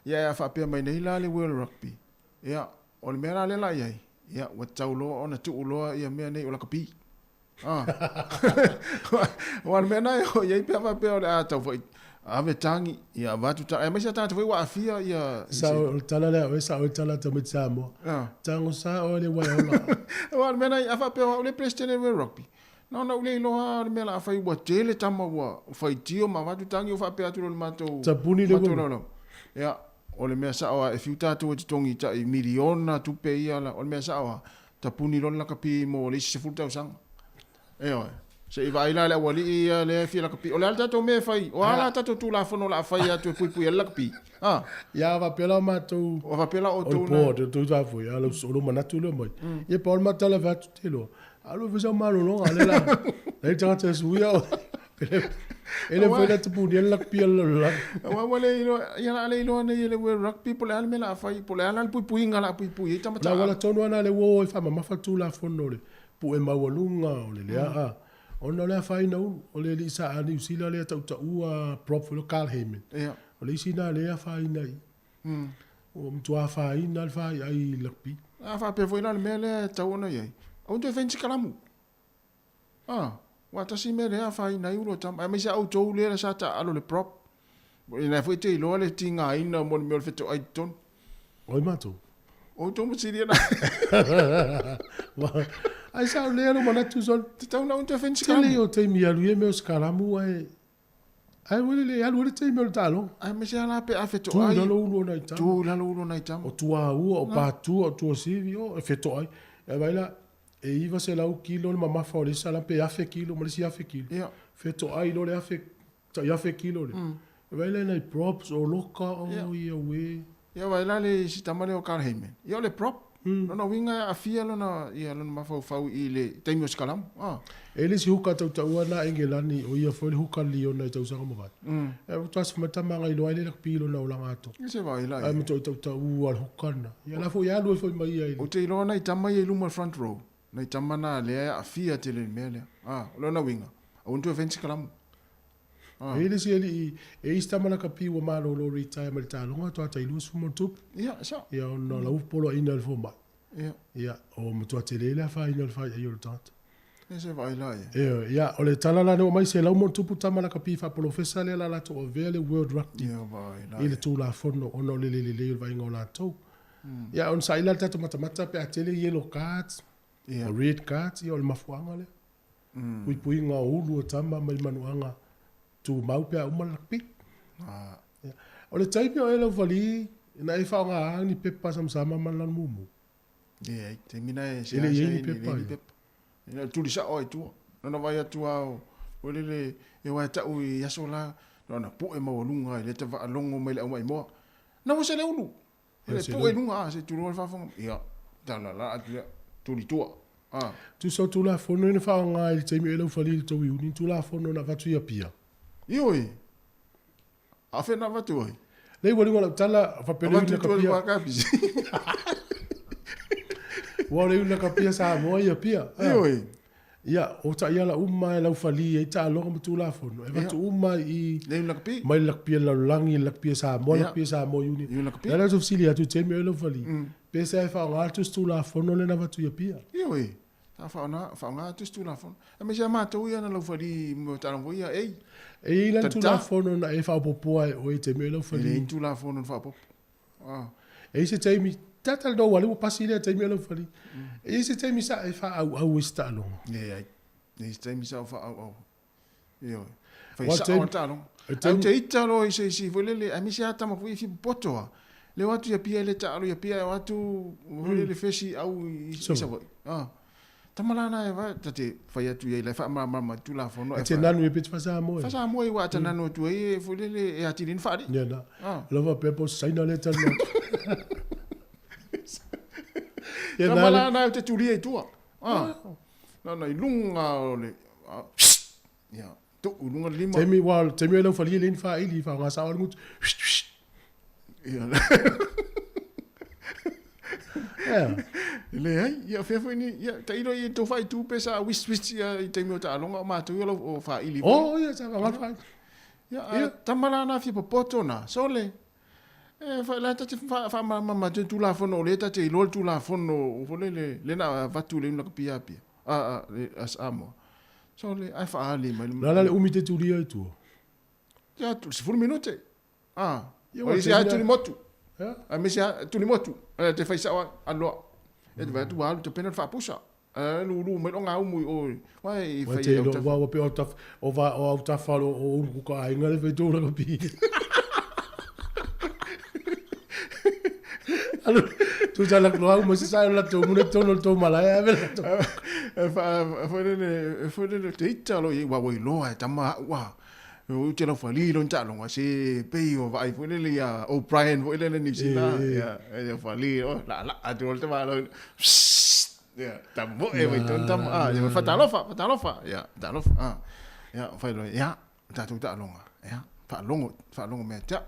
Ia, a faapea mai nei la le World Rugby, ia, o le mea la lea la i ai, ia, ua tatau loa ona tuu loa ia mea nei o lakapi. Ah. Aua o le mea lena e oo i ai pe a faapea o le a tau foi ave tagi, ia avatu tagi, aemaise a tagata foi ua aafia ia... Sa o le tala lea a oe, sa oe tala tamaiti Samoa. Ah. Tago sa oe le uaea ola. Aua o le mea lena, a faapea o au le President o le World Rugby, na ona ou le iloa lava o le mea o le a fai ua tele tama ua faitio ma avatu tagi ou faapea atu loa i le matou... Tapuni le matou laulau. Ia, o le mea sao lava, e fiu tatou e totogi i tai miliona tupe ia, o le mea sao lava, Tapuni loa le lakapi mo le isi 10 tausaga. Ioe. Se i vaai la le aualii ia lea e fia lakapi. O le a le tatou mea e fai? O a la tatou Tulafono o le a fai atu e puipui ai le lakapi? A? Ia, faapea la o matou. O faapea la outou na. O le board, o outou faafoe, a o lou manatu lea mai. Ia, pau le matou tala fai atu, te iloa, alu e fai sau malologa, lea la, leai le tagata e suia oe. E le mafai ona tapunia le lakapi a le lalolagi. Aua ua le iloa, ia o le a le iloa nei e le World Rugby po o le a le mea o le a fai, po o le a la le puipuiga o le a puipui ai tama O le auala tonu lava lena lea ua o ai faamamafa le Tulafono o le pue maualuga, o le leaa, ona o le afaina ulu. O le alii sa a Niu Sila lea tautaua prop foi lea o Carl Hayman. O le isi lena lea e afaina i i. Ua matua afaina le faiai i le lakapi. A faapea foi la le mea lea e tatau ona i ai, aua ne toe fai ni sikalamu. Ah, ua tasi mea lea afaina ai ulu o tama, aemaise a outou lea sa taaalo le prop. Ina foi te iloa le tigaina mo le mea o le fetoai i totonu. Oi matou. Outou ma silia na. Ai sa o lea lo manatu sol. Te tau na unte fai sikalamu. Tele o taimi alu ia mea o sikalamu ae Ai ua lele alu ai le taimi o le taaloga. Aemaise lava la pe a fetoai. Tu i lalo ulu o nai tama. Tu i lalo ulu o nai tama. O Tuaua, o Patua, o Tuasivi, o, e fetoai. Ae vaai la, e 900 kilo le mamafa o le isi sala pe 1000 kilo ma le isi 1000 kilo. Ia. Fetoai loa le 1000, tai 1000 kilo lea. E vaai la i nai props o loka, o ia uē. Ia vaai la le isi tama lea o Carl Hayman. Ia o le prop. Lona uiga e aafia lona, ia, lona mafaufau i le taimi o se kalamu. Ah. E le isi huka tautaua na Engelani, o ia foi le huka Liona i tausaga mavae. E faatoa se matama agai loa ai le rugby i lona olaga atoa. E se vaai la ia. Ae matuai tautaua le huka lena. Ia la foi e alu ai foi ma ia i le. Ou te iloa nai tama ia i luma o le front row, nai tama na lea e aafia tele i le mea lea. Ah, o lona uiga, aua ne toe fai ni sikalamu. Ah. E i ai le isi alii, e i ai si tama lakapi ua malolo retire mai le taaloga toa tai 20 ma ona tupu. Ia, e sao. Ia ona o lau poloaiina e le fomai. Ia. Ia, o matua tele le afaina o le faiai o le tagata. Ia se vaai la ia. Ioe, ia, o le tala la lea ua aumai, 100 ma ona tupu tama lakapi faapolofesa lea la latou avea le World Rugby Ia vaai la i le ia. Tulafono ona o le le lelei o le vaaiga o latou. Ia, ona saili la le tatou matamata pe a tele yellow cards, Ia. o red cards, ia o le mafuaaga lea. Puipuiga o ulu o tama mai manuaga tumau pe a uma le rugby. Ia. O le taimi o e laufali, na e faaaoga ni pepa samasama ma le lanu mumu. Leai, taimi na e E le i ai ni pepa. Leai ni pepa. Ina o le tuli sao ai tua. Lona vaai atu lava o, foi lele, e aua e tau i aso la, na ona pue maualuga ai lea ta faalogo mai le aumai moa. Na ua se le ulu. E pue i luga, a, se i tulou le faafofoga. Ia, tala la atu lea, tuli tua. A. Tusa o Tulafono ia na faaaoga i le taimi o e laufali i le tou iuni, ni Tulafono na avatu i Apia. Ioe. Afe na avatu ai? Lea ua liga lau tala, faapea le Avatu iuni i tua i le na kapia. Wakapisi. Ua o le iuni na kapia Samoa i Apia. Ioe. Ia, o taiala uma e laufali ai taaloga ma Tulafono, e avatu uma i Le iuni lakapi. mai le lakapi a le lalolagi, le lakapi a Samoa, le Ia. lakapi a Samoa Union. Iuni lakapi. Lea la ou fesili atu i taimi o e laufali, pe sa e faaaoga atu se Tulafono lea na avatu i Apia. Ioe. Ta whaonga atu se tulafono. Aemaise a matou ia na laufali i mea o taaloga foi ia, ei. E i ai la ni tulafono na e faaopoopoa e oe i taimi o e laufali? E leai ni tulafono na faaopoopo. Ah. E i ai se taimi, talanoa ua lea ua pasi lea taimi o laufali. E i ai se taimi sa e faaauau ai se taaloga? Leai. Leai se taimi sa ou faaauau. Ioe. Fai sao le taaloga. Ae ou te ita loa i se isi foi lele, aemaise lava tama foi ia fia popoto lava. Le o atu i Apia e le taalo i Apia, e o atu foi lele fesi au i Savaii. Ah. Tama la na e va, ta te fai atu i ai la e faamalamalama i Tulafono. E te nanu e pe te faa-Samoa. Faa-Samoa aua a ta nanu atu ai e foi lele e atili ai ona faalii. Ia na. Ah. Lava pea po o se Saina lea e talanoa atu. Tama la na ou te tulia i tua. Ah. Na i luga o le ia tuu i luga le lima. Taimi ua taimi ai lau falia le ni faaili faaaoga sao le gutu. Ia. Ia. Leai, ia fea foi ni ia tailo ia tou faaitu pe sa wis wis ia i taimi o taaloga o matou ia o faaili. Oh ia sa faaaoga faaili. Ia tama la na fia popoto na sole. E whai la ta te whaamalamalama atu i Tulafono o lea ta te iloa le Tulafono foi lele lea na avatu i le iuna kapia Apia, a, a, a Samoa. So le, ae whaali mai le. La la le umi te tulia i tua. Ia, 10 minute. Ah, o isi a tuli motu. A misi a tuli motu. E te whai sao a loa. E te vai atu alu te pena le whaapusa. A lulu mai lo ngā umu i o. Wai i whai au tawha. Wa pe o tawha, o va o au tawha o o uru kuka ainga le whai tōna ka pi. Alu, tu sa la kloa mo se sa la tō mune tōno tō malae a vela tō. E wha e le te ita lo i wa wai loa e tama wa. O te lau whali lo nta longa se pei o vai foi lele ia O'Brien foi lele New Zealand. Ia, e whali o la la atu o te wa lo. Ia, tamo e wai tonu tama. Ah, ia fatalofa, fatalofa. Ia, talofa. Ah. Ia, whai loa, ia, tātou taaloga. Ia, faalogo, faalogo mea tea.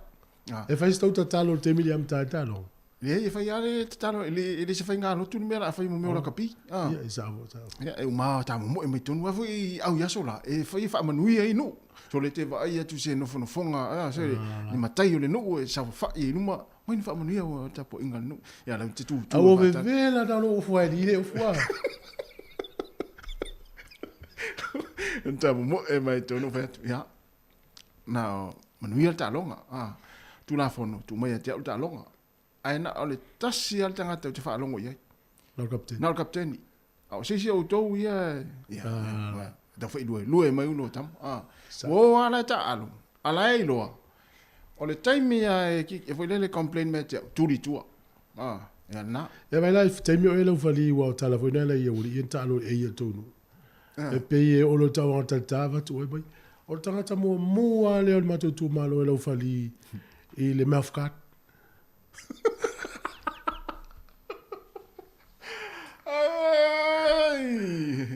Ah. E fai se tau tatalo i le taimi le amata ai le taaloga? Leai, e fai lava le tatalo, e le, e le se faiga lotu le mea la a fai mo mea o lakapi. Ah. Ia, e sao, sao. Ia, e uma tā momoe mai tonu. Aua foi i au i aso la, e fai e faamanuia ai nuu. So le te vaai atu se nofonofoga, ah, se le matai o le nuu e saofafai ai i luma, Mai ni faamanuia ua tapuaiga a le nuu. Ia lau te tūtū. A ua vevela na lou ofu ai li le ofu a. Ta momoe mai tonu whai atu. Ia, na manuia le taaloga. Ah, Tulafono, tuu mai ia te au le taaloga. Ae na o le tasi lava le tagata ou te faalogo i ai. Na o le kapiteni. Na o le kapiteni. A o se isi o outou ia, ia, ia, tau whailuelue mai ulo tama. Ah. Ua o ala e taalo, ala e iloa. O le taimi a e, e foi lele complain mai te au, tuli tua. Ah, ia na. Ia vai la i taimi o e lau whali ua o tala foi nei la ia uri ia taalo e ia tonu. E pei e olo tau anga talitā vatu oi mai. O le tangata mua mua lea o le matou itumalo e lau whali i le mouth guard.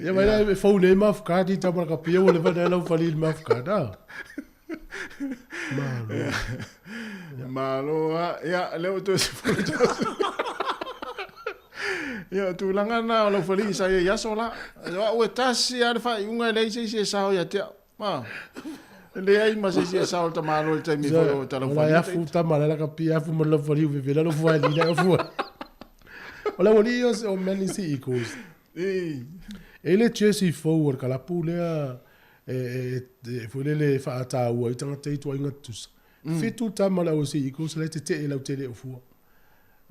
Ia mai la e fou nei mouth guard i tama ka pia ua leva nei lau whali i le mouth guard. Ah. Malo. Malo a. Ia, lea ua toe sefulu tausaga. Ia, tulaga na o lau whali sa ia i aso la. O au e tasi a le faaiuga e leai se isi e sao ia te au. Ma, leai ma se isi e sao le tamāloa i le taimi foi o tala Ola e afu tama la ka pia afu ma lau whali vevela lo fua li la fua. O lau wali o o mani si Eagles. E le jersey fou o le kalapu lea e e foi lele e whaataua i tangata i tuaiga tutusa. Fitu tama le au si Eagles le te te e lau tele o fua.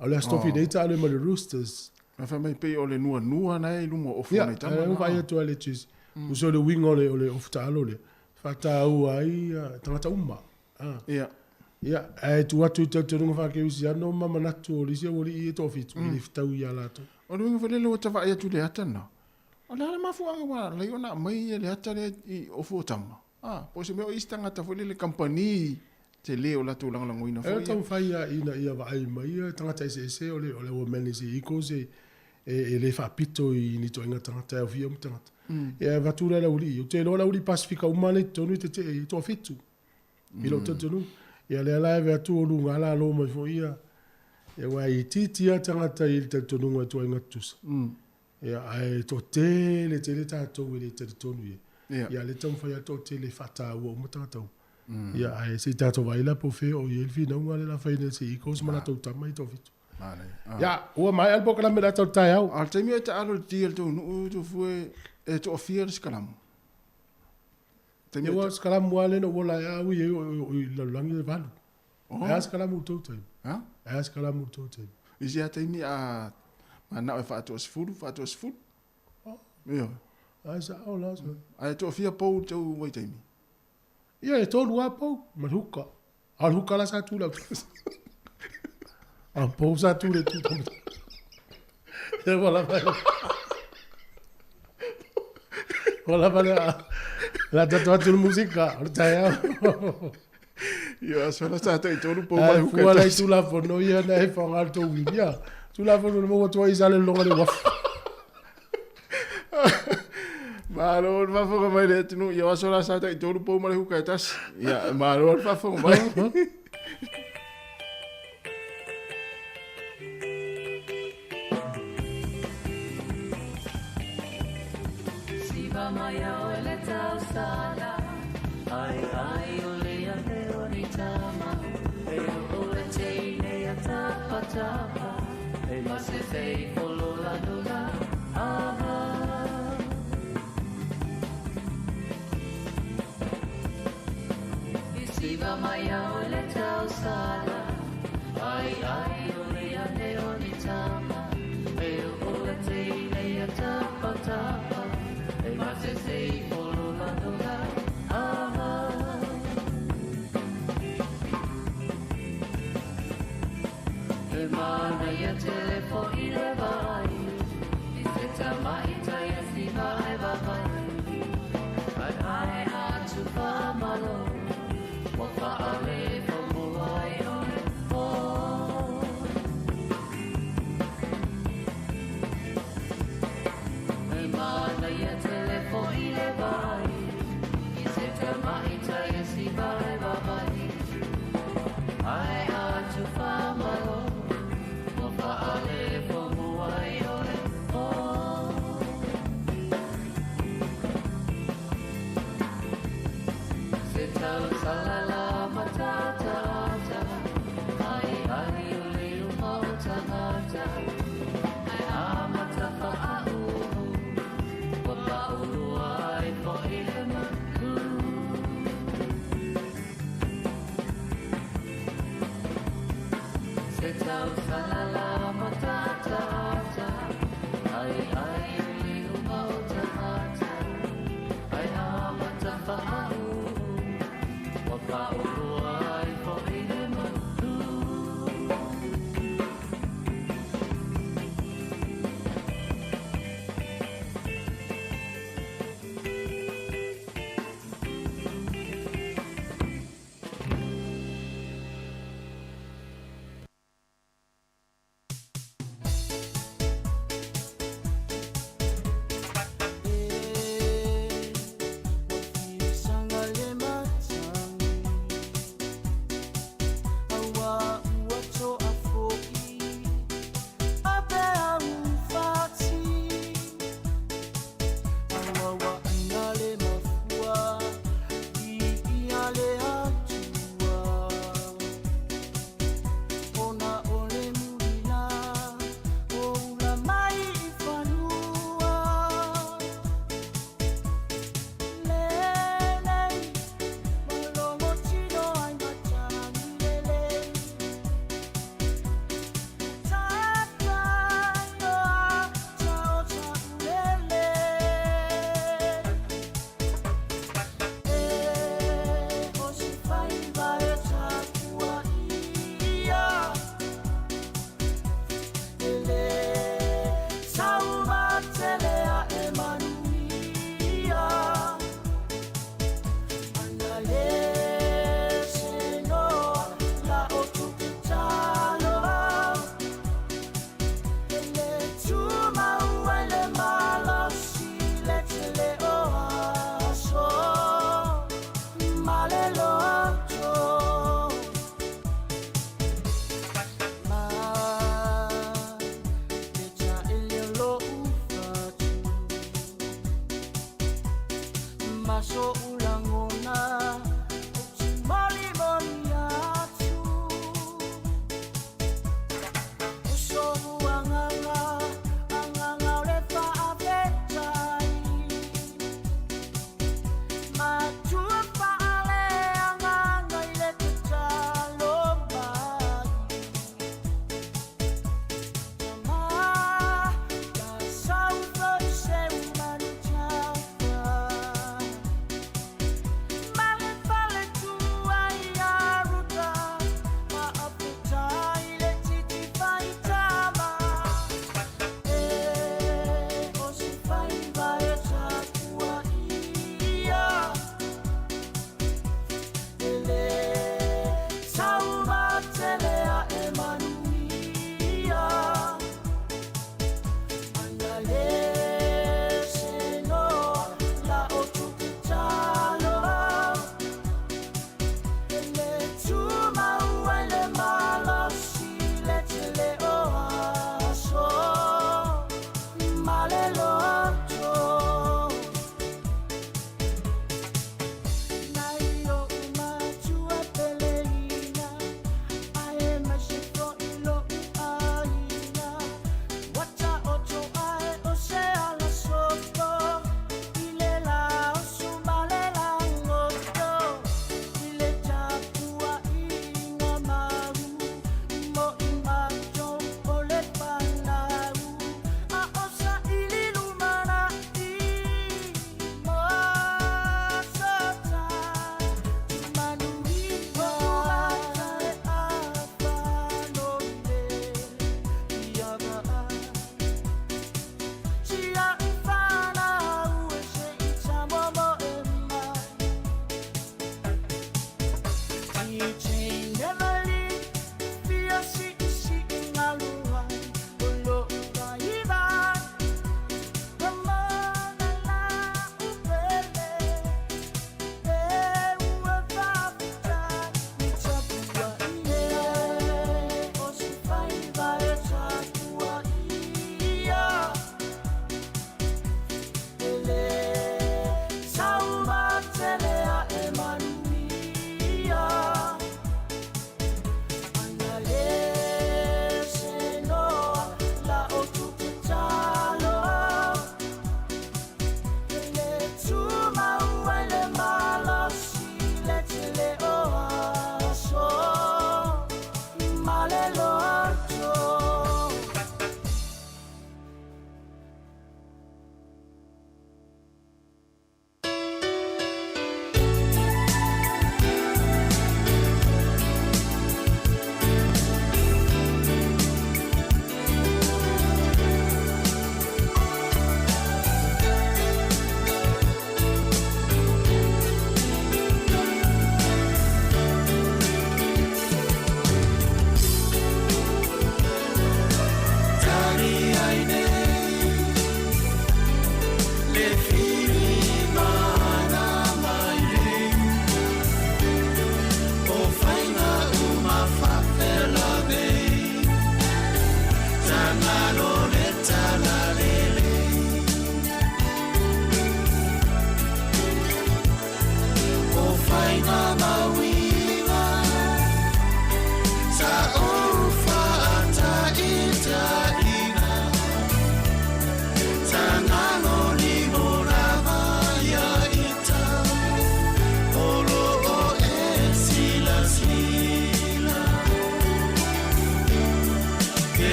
O le aso nei taalo ma le Roosters. Na fai mai pei o le nuanua na e i luma o ofu nei tama. Ia, vaai atu ai le jersey. Uso o le uiga o le o le ofu taalo lea. Whataua ai tangata uma. Ia. Ia, ae tu atu i talitonuga faa-kerisiano ma manatu o le isi aualii e toafitu, i le fetau ia latou. O le uiga foi lele ua ta vaai atu i le ata na. O le a le mafuaaga ua alai ona aumai le ata lea i ofu o tama? A, po o se mea o isi tagata foi lele kamupani tele o latou lagolagoina foi. E taumafai lava ina ia vaai mai tagata eseese o le o le ua manage e Eagles e e le faapito i ni ituaiga tagata e aofia uma tagata. Ia e avatu la le aualii. Ou te iloa le aualii Pasifika uma lea i totonu e tetee e toafitu. I lou talitonuga. Ia lea la e ave atu o luga lalo mai foi ia ia aua e itiiti lava tagata i le talitonuga i ituaiga tutusa. Ia, ae toatele tele tatou e le talitonu i ai. Ia, lea e taumafai lava toatele e faataua uma tagata uma. Ia, ae se i tatou vaai la po o fea o i ai le finauga lea o le a fai nei e se Eagles ma latou tama ia toafitu. Ia, ua maea le polokalame le ata o le taeao. A o le taimi e taalo i le ti a le tou nuu Tofue e toafia le sikalamu? Taimi Ia ua sikalamu lava lea na ou ola ai a ui ai o i lalolagi le 8. Oh. E a sikalamu i le tou taimi? Ha? E a sikalamu i le tou taimi? Isi lava taimi a manao e faatoasefulu, faatoasefulu. Oh. Ioe. Ae sao la sa. Ae toafia pou i le tou vaitaimi? Ia e tolu lava pou ma le huka. A o le huka la sa tu i le autasi. A o pou sa tu i le itu taumatau. Ia ua lava ua lava le a tatou atu le musika o le taeao. Ia aso la sa tai tolu pou ma le huka. Ae fua la i Tulafono ia na e faaaoga le tou wili. Ia, Tulafono le maua atu ai i Salelologa le uafu. Malo le faafofoga mai le atunuu. Ia o aso la sa tai tolu pou ma le huka e tasi. Ia, malo le faafofoga mai.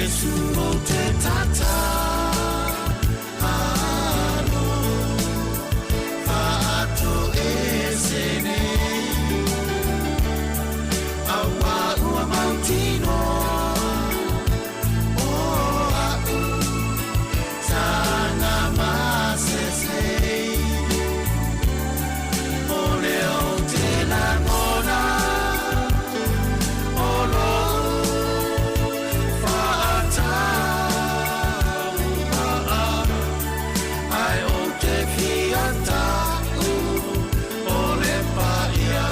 Iesu o te tata alo Whaato ese nei Aua ua mautinoa O a'u Saga masese O lea ou te lagona O lou faatauvaa Ae ou te fia ta'u O le paia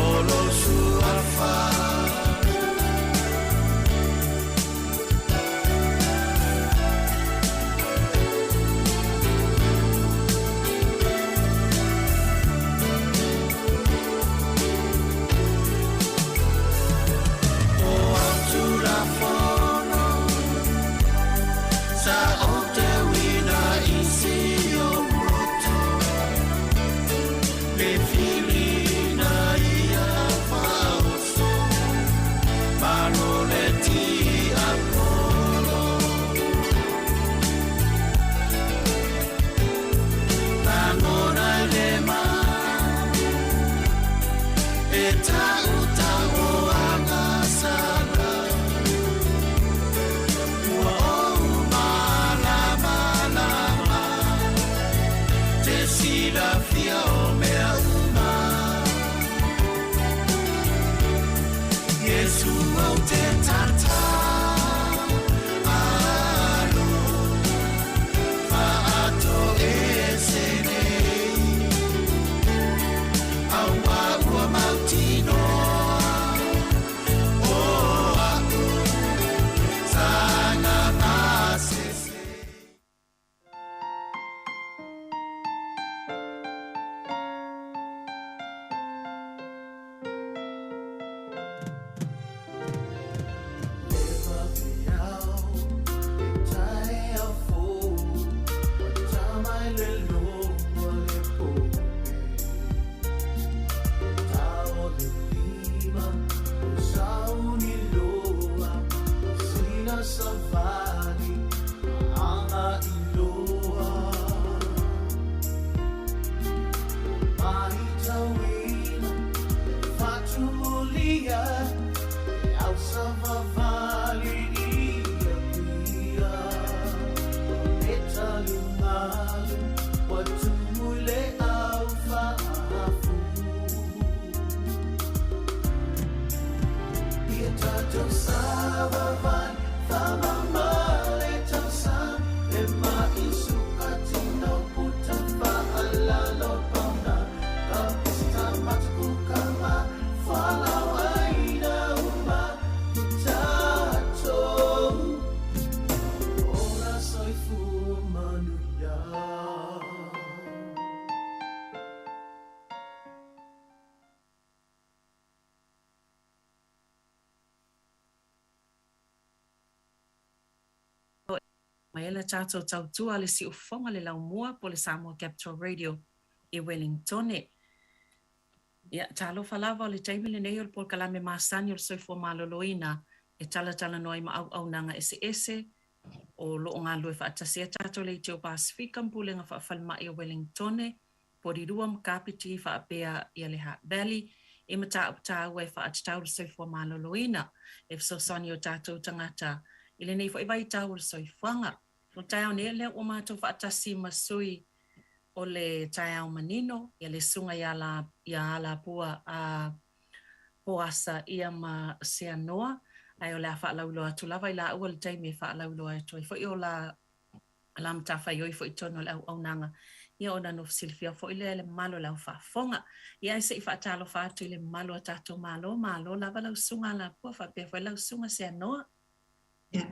O lou suafa. O au Tulafono Sa ou te uina i si ou loto Le filina ia faaoso Malo le tiapolo Lagona i le ma E ta'uta'u agasala Ua ou malamalama Te silafia o mea uma Iesu ou te tatalo Faatoese nei Aua ua mautinoa O a'u saga masese. Mai ai le tatou tautua a le siufofoga le laumua po o le Samoa Capital Radio i Wellingtone. Ia, talofa lava o le taimi lenei o le polokalame masani o le soifua maloloina e talatalanoa ai ma auaunaga eseese o lo o galulue faatasi ai tatou Leitio Pasefika ma Pulega Faafalemai o Wellingtone, Porirua ma Kapiti faapea ia le Hutt Valley i mataupu taua e faatatau le soifua maloloina e fesoasoani i o tatou tagata i lenei foi vaitau o le soifuaga. O le taeao nei lea ua matou faatasi ma sui o le taeao manino, ia le susuga ia la ia Alapua a Poasa ia ma Seanoa, ae o le a faalauiloa atu lava i laua le taimi e faalauiloa atu ai foi o la la matafaioi foi i totonu o le auaunaga, ia ona nofo silafia foi lea e le mamalu o le aufaafofoga. Ia ae se i faatalofa atu i le mamalu o tatou Malo, malo lava lau Susuga Alapua faapea foi lau Susuga Seanoa. Ia,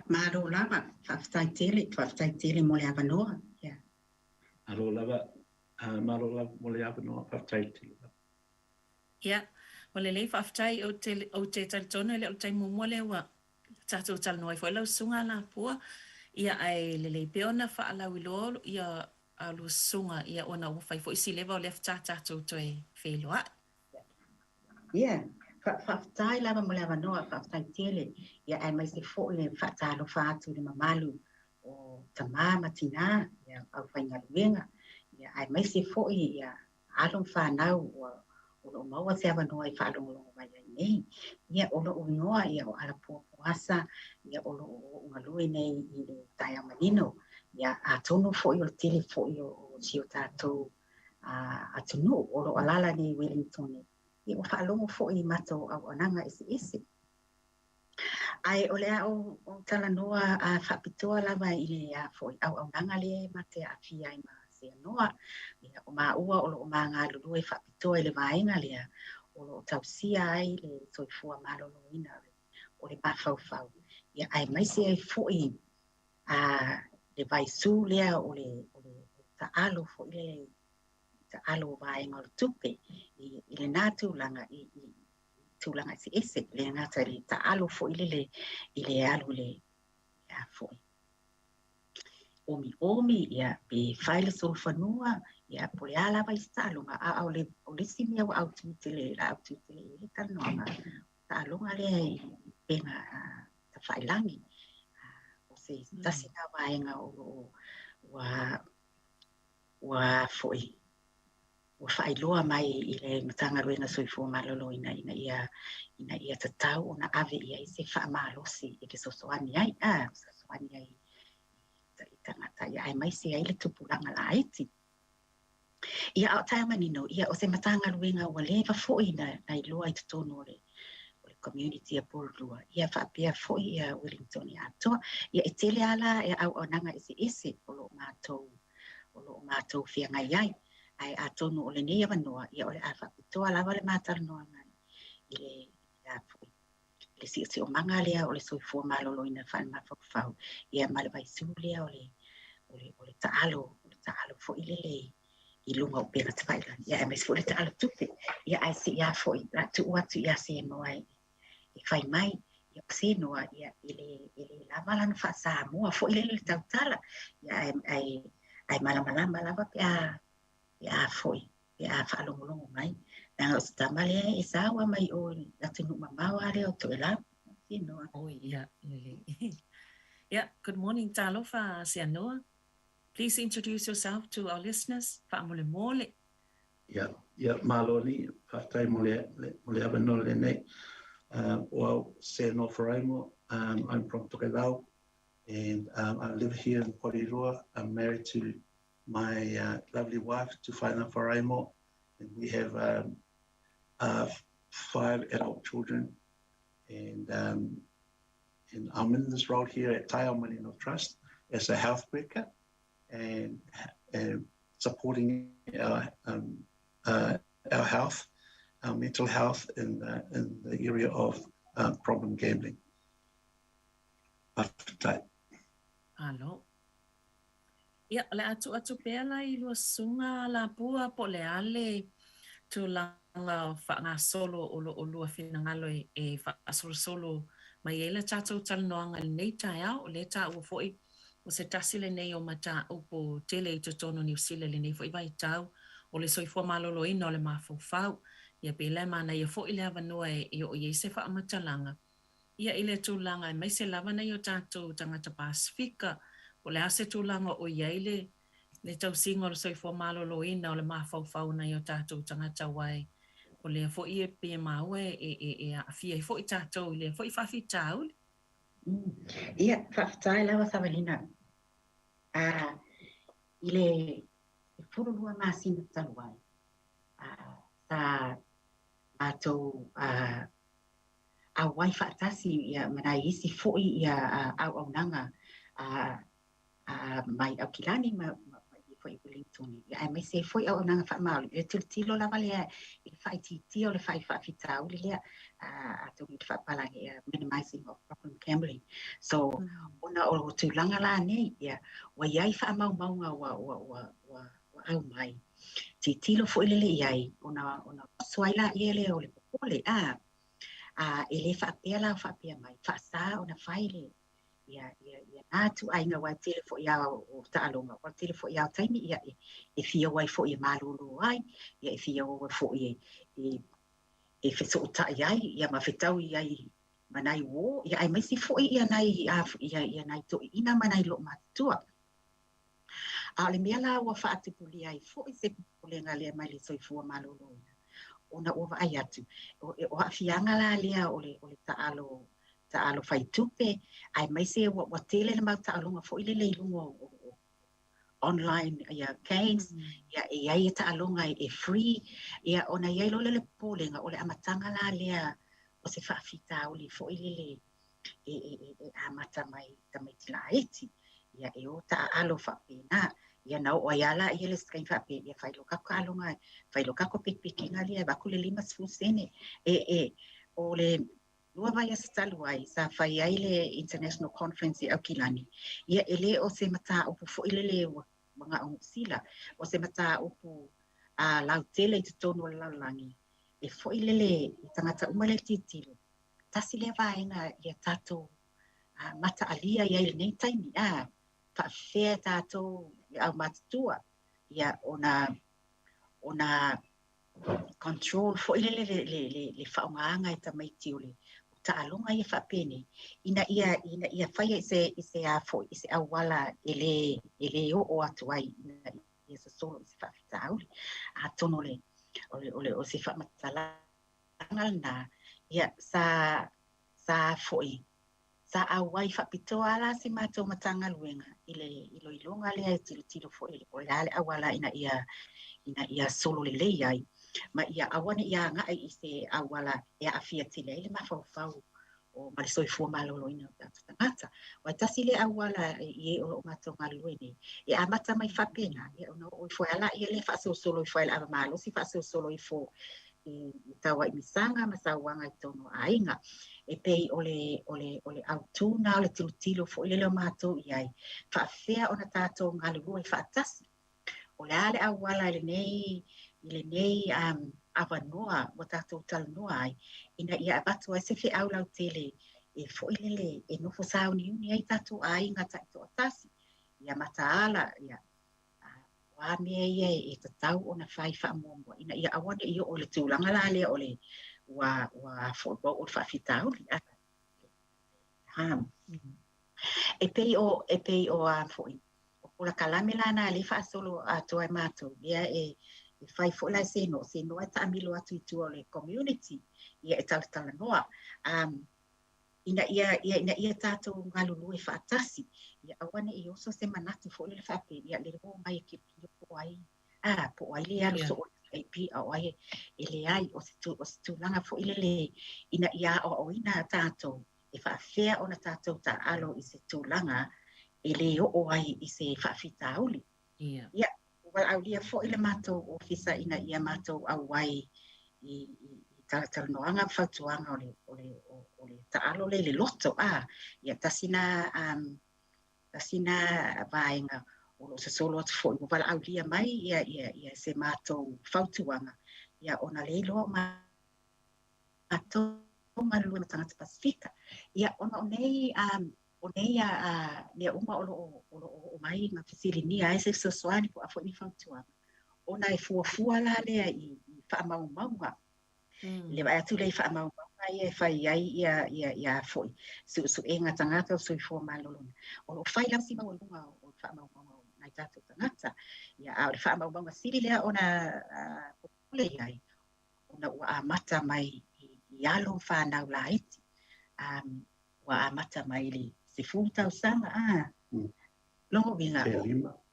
malo lava, faafetai tele, faafetai tele mo le avanoa. Ia. Malo lava, malo lava mo le avanoa, faafetai tele lava. Ia, ua lelei, faafetai, ou te, ou te talitonu e le o le taimi muamua lea ua tatou talanoa ai foi lau susuga Alapua, ia ae lelei pea ona faalauiloa ia a lua susuga ia ona ua fai foi si leva o lea faatoa tatou toe feiloai. Ia, Faafetai lava mo le avanoa, faafetai tele, ia aemaise foi le faatalofa atu i le mamalu o tamā ma tinā, ia aufaigaluega, ia aemaise foi ia alo ma fanau ua o loo maua se avanoa e faalogologo mai ai nei. Ia o lou igoa ia o Alapua Poasa, ia o loo ou galue nei i le taeao manino, ia atonu foi o le tele foi o si o tatou atunuu o loo alaala nei i Wellington. Ia ua faalogo foi i matou auaunaga eseese. Ae o le a ou talanoa faapitoa lava i le foi auaunaga lea e ma te aafia ai ma Seanoa. Ia, o maua o loo ma galulue faapitoa i le vaega lea o loo tausia ai le soifua maloloina o le mafaufau. Ia, aemaise ai foi le vaisu lea o le taalo foi le taalo o vaega o le tupe i lena tulaga i tulaga eseese le gata i le taalo foi lele i le alu i le foi omiomi, ia pe fai le solofanua, ia po o le a lava isi taaloga, a o le isi mea ua autu tele la autu tele i le talanoaga taaloga lea i upega tafailagi. O se tasi na vaega o loo ua foi ua faailoa mai i le Matagaluega Soifua Maloloina ina ia tatau ona ave i ai se faamalosi e fesoasoani ai fesoasoani ai i tagata, ia aemaise ai le tupulaga laiti. Ia a o taeao manino, ia o se Matagaluega ua leva foi na iloa i totonu o le community a Porirua, ia faapea foi ia Wellington atoa. Ia e tele ala e auaunaga eseese o loo matou feagai ai. Ae atonu o lenei avanoa, ia o le a faapitoa lava le matalanoaga i le le siosiomaga lea o le soifua maloloina faale-mafaufau, ia ma le vaisu lea o le taalo, foi lele i luga o upega tafailagi, ia aemaise foi le taalo tupe. Ia ae seia foi la tuu atu ia Seanoa e fai mai. Ia o Seanoa, ia e le lava lana faa-Samoa foi lele le tautala, ia ae malamalama lava pe a foi pe a faalogologo mai. Leaga o se tama lea e saua mai o le atunuu mamao a lea o Toelau. Seanoa. Oh, yeah, lele. Yeah, good morning, talofa Seanoa. Please introduce yourself to our listeners. Faamolemole. Yeah, maloni, faafetai mo le avanoa lenei. Well, Seanoa Faraimo, I'm from Tokelau, and I live here in Porirua. I'm married to my lovely wife, Tufaina Faraimo, and we have 5 adult children. And I'm in this role here at Taiao Manino Trust as a health worker and supporting our health, our mental health in the area of problem gambling. Alo. Ia, o le atu atu pea la i lua susuga Lapua po o le a le tulaga faagasolo o loo lua finagalo e faasolosolo mai ai le tatou talanoaga i lenei taeao. O lea taua foi o se tasi lenei o mataupu tele i totonu o Niu Sila i lenei foi vaitau o le soifua maloloina o le mafaufau. Ia pe le manaia foi le avanoa e oo i ai se faamatalaga ia i le tulaga aemaise lava nai o tatou tagata Pasifika. O le a se tulaga o i ai le tausiga o le soifua maloloina o le mafaufau nai o tatou tagata wai. O lea foi e pe maua e aafia ai foi tatou i lea foi faafitauli. Ia, faafetai lava Savalina. I le 12 masina talu ai, sa matou auai faatasi ia ma nai isi foi ia auaunaga mai Aukilani ma foi Wellington. Ia aemaise foi auaunaga faamaoli. E tilotilo lava lea i le faaitiitia o le faafitauli lea atonu i le faapalagi minimizing of problem gambling. So ona o tulaga la nei, ia ua iai faamaumauga ua aumai. Tilotilo foi lele i ai ona oso ai la ia lea o le popole e le faapea la o faapea mai faasa ona fai le ia nā tuaiga ua tele foi ao taaloga, ua tele foi ao taimi, ia e fia o ai foi e malolo ai, ia e fia o ai foi e e fesoota'i ai ia ma fetaui ai ma nai uō, ia aemaise fo'i ia nai ia ia nai toeaiina ma nai loomatutua. A o le mea la ua faatupulia ai fo'i se popolega lea mai le soifua malōlōina, ona ua vaai atu, o aafiaga la lea o le o le taalo taalo faitupe, aemaise ua tele le mau taaloga fo'i lele i luga o online ia games, ia e i ai taaloga e free, ia ona i ai loa lea o le popolega, o le amataga la lea o se faafitauli fo'i lele e e e amata mai i tamaiti laiti, ia e o taaalo faapena. Ia na oo ai lava laia i le isi taimi faapea, ia fai loa kako taaloga, fai loa kako pikipikiga lea e avatu le 50 sene. E e o le 2 vaiaso talu ai sa fai ai le International Conference i Aukilani, ia e le o se mataupu foi lele ua na o Niu Sila, o se mataupu lautele i totonu o le lalolagi, e foi lele i tagata uma lea e tilotilo, tasi lea vaega ia tatou mataalia i ai i lenei taimi, faafefea tatou le aumatutua, ia ona control foi lele le faaaogaina e tamaiti o le taaloga ia faapenei, ina ia faia i se a foi i se auala e le oo atu ai ina ia sosolo i se faafitauli. Atonu o se faamatalaga lena, ia sa foi sa auai faapitoa la se matou Matagaluega i le iloiloga lea e tilotilo foi o le a le auala ina ia solo lelei ai, ma ia aua ne i agai i se auala e aafia tele ai le mafaufau o ma le soifua malōlōina o tatou tagata. Aua e tasi lea auala i e o loo matou galulue nei, e amata mai faapena, ia ona oo ifo ai laia lea faasolosolo ifo ai le ava malosi, faasolosolo ifo i tauaimisaga ma sauaga i totonu o aiga. E pei o le autū na o le tilotilo foi lele o matou i ai, faafefea ona tatou galulue faatasi. O le a le auala i lenei avanoa ua tatou talanoa ai, ina ia avatu ai se feau lautele e foi lele e nofo sauniuni ai tatou aiga taitoatasi, ia mataala, ia o a mea ia e tatau ona fai faamuamua, ina ia aua ne i oo i le tulaga la lea o le ua foi ua oo i le faafitauli. E pei o a foi o polokalame la na le faasolo atoa e matou lea e fai foi la e seno e taamilo atu i tua o le community, ia e talatalanoa ina ia tatou galulue faatasi, ia aua ne i oso se manatu foi lele faapea, ia le o mai e kilokilo po o ai le alu soo i AP, o ai e leai, o se tulaga foi lele ina ia aoaoina tatou e faafefea ona tatou taalo i se tulaga e le oo ai i se faafitauli. Ia, valaaulia foi le matou ofisa ina ia matou auai i talatalanoaga ma fautuaga o le taalo le i le loto. Ia tasi na vaega o loo sosolo atu foi ua valaaulia mai ia se matou fautuaga, ia ona le iloa o matou galulue ma tagata Pasifika. Ia ona o nei mea uma o loo oo mai ma fesiligia ai se fesoasoani po o a foi ni fautuaga, ona e fuafua la lea i faamaumauga. Le vaai atu lea i faamaumauga ia e fai ai ia foi suesuega tagata o soifua malōlōina. O loo fai lava si maualuga o faamaumauga o nai tatou tagata. Ia, a o le faamaumauga sili lea ona popole i ai, ona ua amata mai i alo whanau laiti. Ua amata mai le 10 tausaga. Logo winga.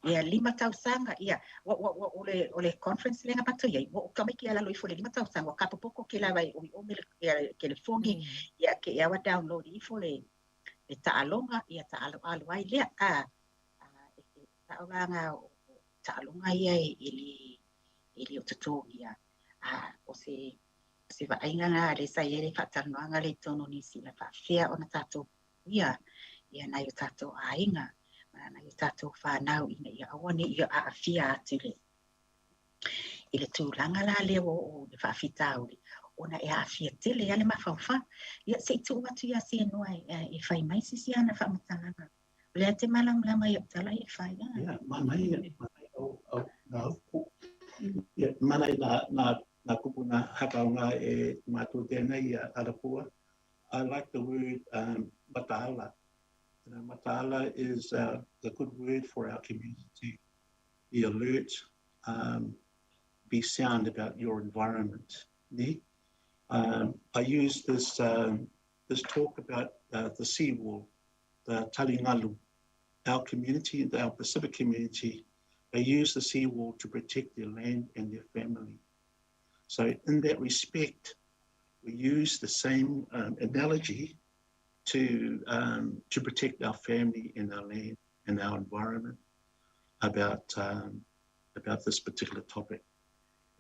Ia 5 tausaga. Ia ua o le conference lenga matou iai, ua o tamaiti ia lalo ifo le 5 tausaga, ua kapopoko ke lava e oi o me le telefoni, ia ke ia ua download ifo le taaloga, ia taalo alo ai lea. E taolaga o taaloga ia e le o totogia. O se vaaiga na le sa i ai le faatalanoaga le i totonu o Niu Sila, faafefea ona tatou ia nai o tatou aiga, nai o tatou whanau, ina ia aua ne i aafia atu i le tulaga la lea ua oo i le faafitauli, ona e aafia tele ai le mafaufau. Ia se i tuu atu ia Senoa e fai mai sisi ana faamatalaga. O lea te malamalama i au tala e fai. Ia, manai au nā upu. Ia, manai nā Nā kupu nā hakaonga e mātou tēnei ia Arapua. I like the word mataala. You know, mataala is a good word for our community. Be alert, be sound about your environment. Ne? I use this this talk about the seawall, the Talingalu. Our community, our Pacific community, they use the seawall to protect their land and their family. So in that respect, we use the same analogy to to protect our family and our land and our environment about about this particular topic.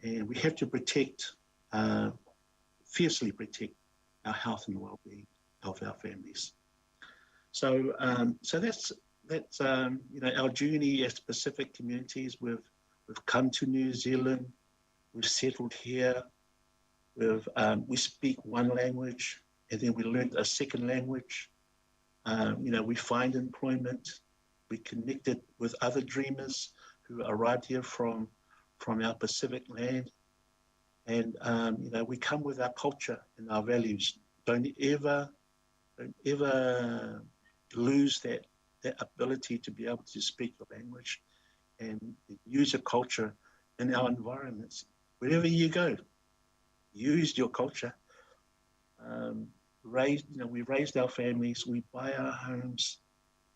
And we have to protect, fiercely protect our health and well-being of our families. So, so that's that's you know our journey as Pacific communities. We've we've come to New Zealand, we've settled here, we've we speak one language, and then we learned a second language. You know, we find employment, we connected with other dreamers who arrived here from from our Pacific land. And, you know, we come with our culture and our values. Don't ever, don't ever lose that, that ability to be able to speak the language and use a culture in our environments. Wherever you go, use your culture. Raise, you know, we raised our families, we buy our homes,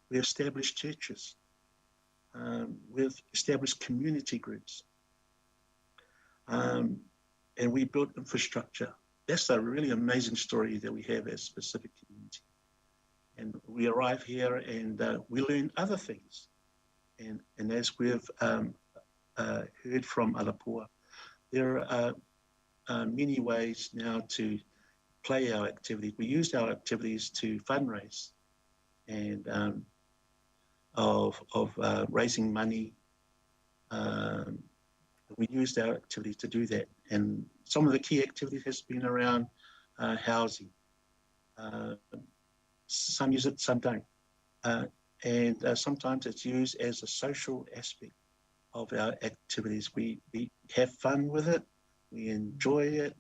we establish churches, we've established community groups, and we built infrastructure. That's a really amazing story that we have as Pacific community. And we arrive here and we learn other things. And, and as we've heard from Alapua, there are many ways now to play our activities. We use our activities to fundraise and of, of raising money. We used our activities to do that. And some of the key activities has been around housing. Some use it, some don't. And sometimes it's used as a social aspect of our activities. We, we have fun with it, we enjoy it,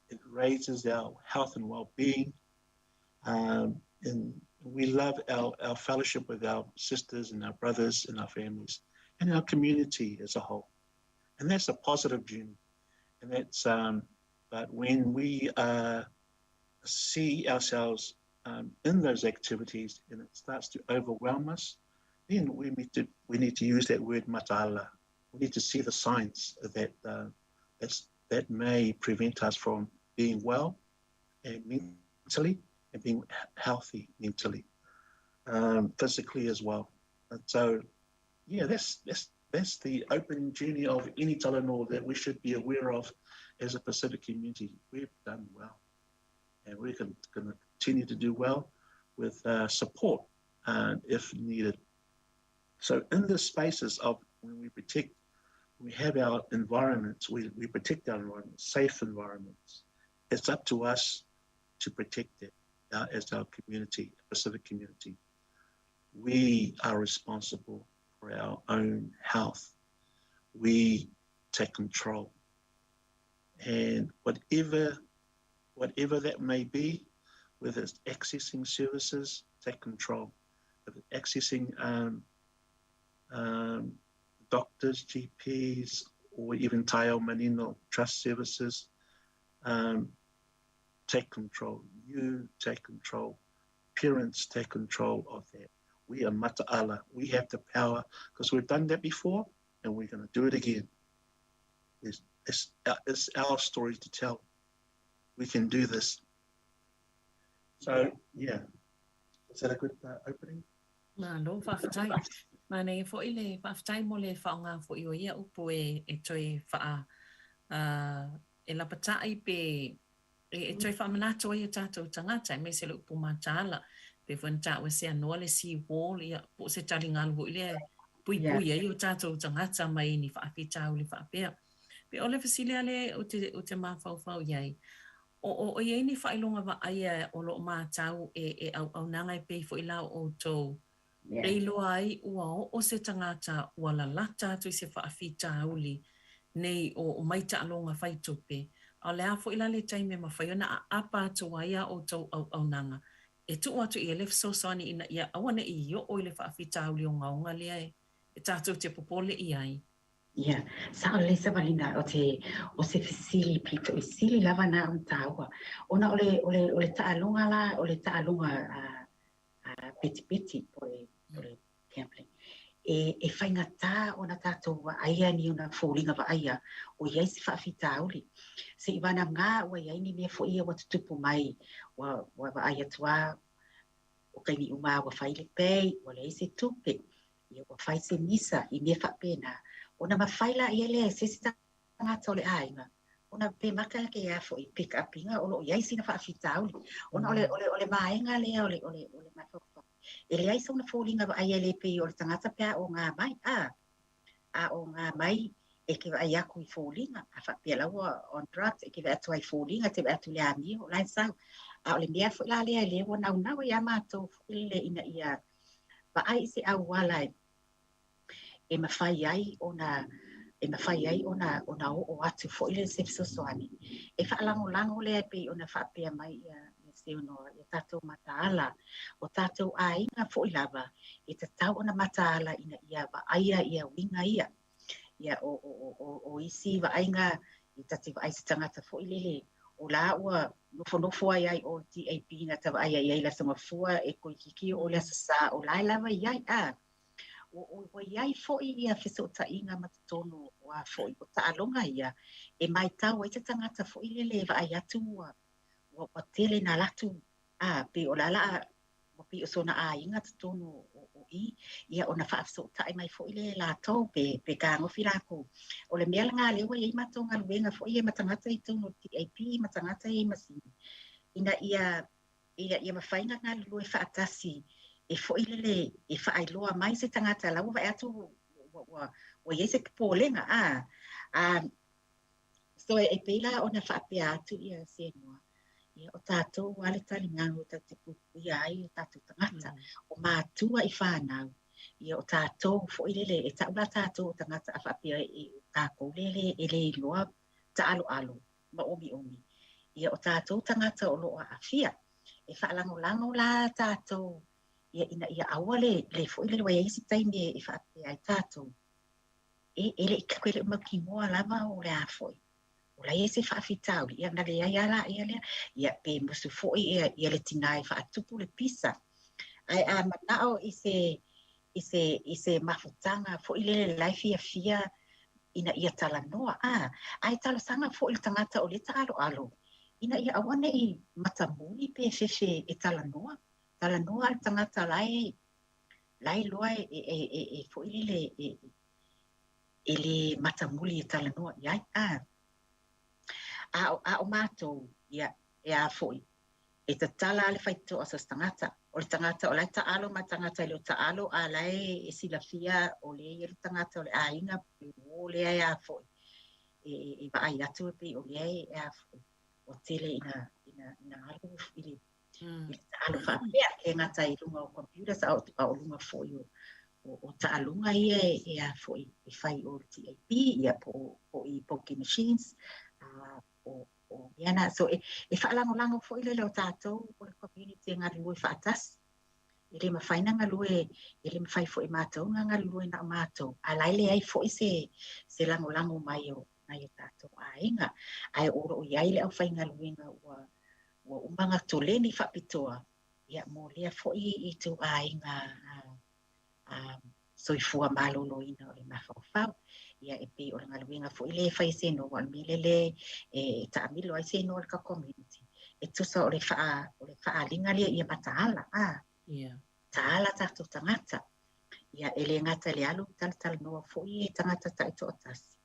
it raises our health and well-being. And we love our, our fellowship with our sisters and our brothers and our families and our community as a whole. And that's a positive journey. And that's, but when we see ourselves in those activities and it starts to overwhelm us, then we need to, we need to use that word matala. We need to see the signs that, that's, that may prevent us from being well and mentally and being healthy mentally, physically as well. And so, yeah, that's, that's, that's the opening journey of any talanoa that we should be aware of as a Pacific community. We've done well, and we're going to continue to do well with support if needed. So in the spaces of when we protect, we have our environments, we, we protect our environment, safe environments. It's up to us to protect it as our community, Pacific community. We are responsible for our own health. We take control. And whatever, whatever that may be, whether it's accessing services, take control. If it's accessing doctors, GPs, or even Taiao Manino Trust services, take control. You take control. Parents take control of that. We are mata'ala. We have the power because we've done that before and we're going to do it again. It's, it's, it's our story to tell. We can do this. So, yeah. Is that a good opening? Malo, faafetai. Manaia fo'i le faafetai mo le faaaoga fo'i o ia upu e, e toe faa, e lapata'i pe e, e toe faamanatu ai o tatou tagata, aemaise le upu mataala. Pei foi ona taua e Seanoa le sea wall, ia, po o se taligalu foi lea e puipui ai o tatou tagata mai ni faafitauli faapea. Pe o le fesili lava lea ou te, ou te mafaufau i ai, o, o, o i ai ni faailoga vaaia o lo o matau e, e auaunaga e pei foi la o outou yeah. e iloa ai ua oo se tagata ua lalata atu i se faafitauli nei o, o mai taaloga faitupe A o le a foi la le taimi e mafai ona aapa atu ai a outou auaunaga e tuu atu i ai le fesoasoani ina ia aua ne i oo i le faafitauli ogaoga lea e tatou te popole i ai? Ia, sa'o lelei Savalina, o te, o se fesili pito i sili lava na ona tāua. Ona o le, o le, o le taaloga la, o le taaloga a, a petipeti po o le, po o le gambling, e, e faigata ona tatou vaaia ni ona foliga vaaia o i ai se faafitauli. Seiavagana ua i ai ni mea foi ia ua tutupu mai, ua, ua vaai atu lava o taimi uma lava ua fai le pay, ua leai se tupe, ia ua fai se misa i mea faapena. Ona mafai laia lea e se isi tagata o le aiga ona pe maka ke a foi pick up ina o lo o i ai sina faafitauli. Ona o le, o le, o le vaega lea o le, o le, o le mafaufau. E leai sona foliga vaaia e le pei o le tagata pe a ogā mai, a, a ogā mai e te vaai atu i foliga, a faapea la ua on drugs, e te vaai atu ai i foliga, e te vaai atu i le amio, o la e sau. A o le mea foi la lea lea ua naunau ai lava matou foi lele ina ia vaai i se auala e e mafai ai ona e mafai ai ona ona oo atu foi le se fesoasoani e faalagolago lea e pei ona faapea mai ia ia Seonoa ia tatou mataala o tatou aiga foi lava e tatau ona mataala ina ia vaaia ia uiga ia ia o o o o isi vaaiga e ta te vaai se tagata foi lele o la ua nofonofo ai ai o le TAP na ta vaai ai i le Aso Gafua e toeitiiti oo i le Aso Sa o la e lava i ai a ua i ai foi ia fesootaiga ma totonu o a foi o taaloga ia e matau ai se tagata foi lele e vaai atu ua ua ua tele na alu atu a pei o le a la ua pei o sona aiga totonu o, o i ia ona faafesootai mai foi lea e latou pe pe tagofi latou. O le mea lena lea ua i ai matou galuega foi ia ma tagata i totonu o le TAP ma tagata ia i masini ina ia ina ia mafai ona galulue faatasi e foi lele e faailoa mai se tagata la ua vaai atu ua, ua, ua i ai se popolega a a so e, e pei la ona faapea atu ia Seanoa ia o tatou lava le taligalu e tatou te puipuia ai o tatou tagata o matua i fanau ia o tatou foi lele e tau la tatou o tagata a faapea e tatou lele e le iloa taaloalo ma omiomi ia o tatou tagata o lo o aafia e faalagolago la tatou ia ina ia aua le le foi lele ua i ai isi taimi e faapea ai tatou e, e le i le mautinoa lava o le a foi o la e i ai se faafitauli ia ona leai lava laia lea ia pe musu foi ia, ia le tinā e faatupu le pisa ae a manao i se i se i se mafutaga foi lele la e fiafia ina ia talanoa a ae talosaga foi i le tagata o lea e taaloalo ina ia aua ne i matamuli pe fefe e talanoa talanoa le tagata la e la e iloa e e e, e foi lele e, e lē matamuli e talanoa i ai a a o a o matou ia e a foi e tatala lava le faitotoa o so o se tagata o le tagata o la e taalo ma le tagata e le o taalo a la e e silafia o lea e i ai le tagata o le aiga po o le uō lea e a foi e e vaai atu e pei o lea e a foi ua tele ina ina ina alu i le i le taalo faapea e le gata i luga o computers a o a o luga foi o o, o taaloga ia e, e a foi e fai o le TAP ia po o po o i pokie machines a o o mea na so e, e faalagolago foi lele o tatou o le community e galulue faatasi e le mafai ona galue e le mafai foi e matou ona galulue na o matou a la e leai foi se se lagolago mai o nai o tatou aiga ae o lo o i ai le aufaigaluega ua ua uma ona toleni faapitoa ia mo lea foi ituaiga a soifua maloloina o le mafaufau. Ia e pei o le galuega foi lea e fai e Seanoa, aua o le mea lea e taamilo ai Seanoa i le tatou community, e tusa o le faa, o le faaaliga lea ia mataala, a. Ia. Mataala tatou tagata. Ia e le gata i le alu talatalanoa foi e tagata taitoatasi,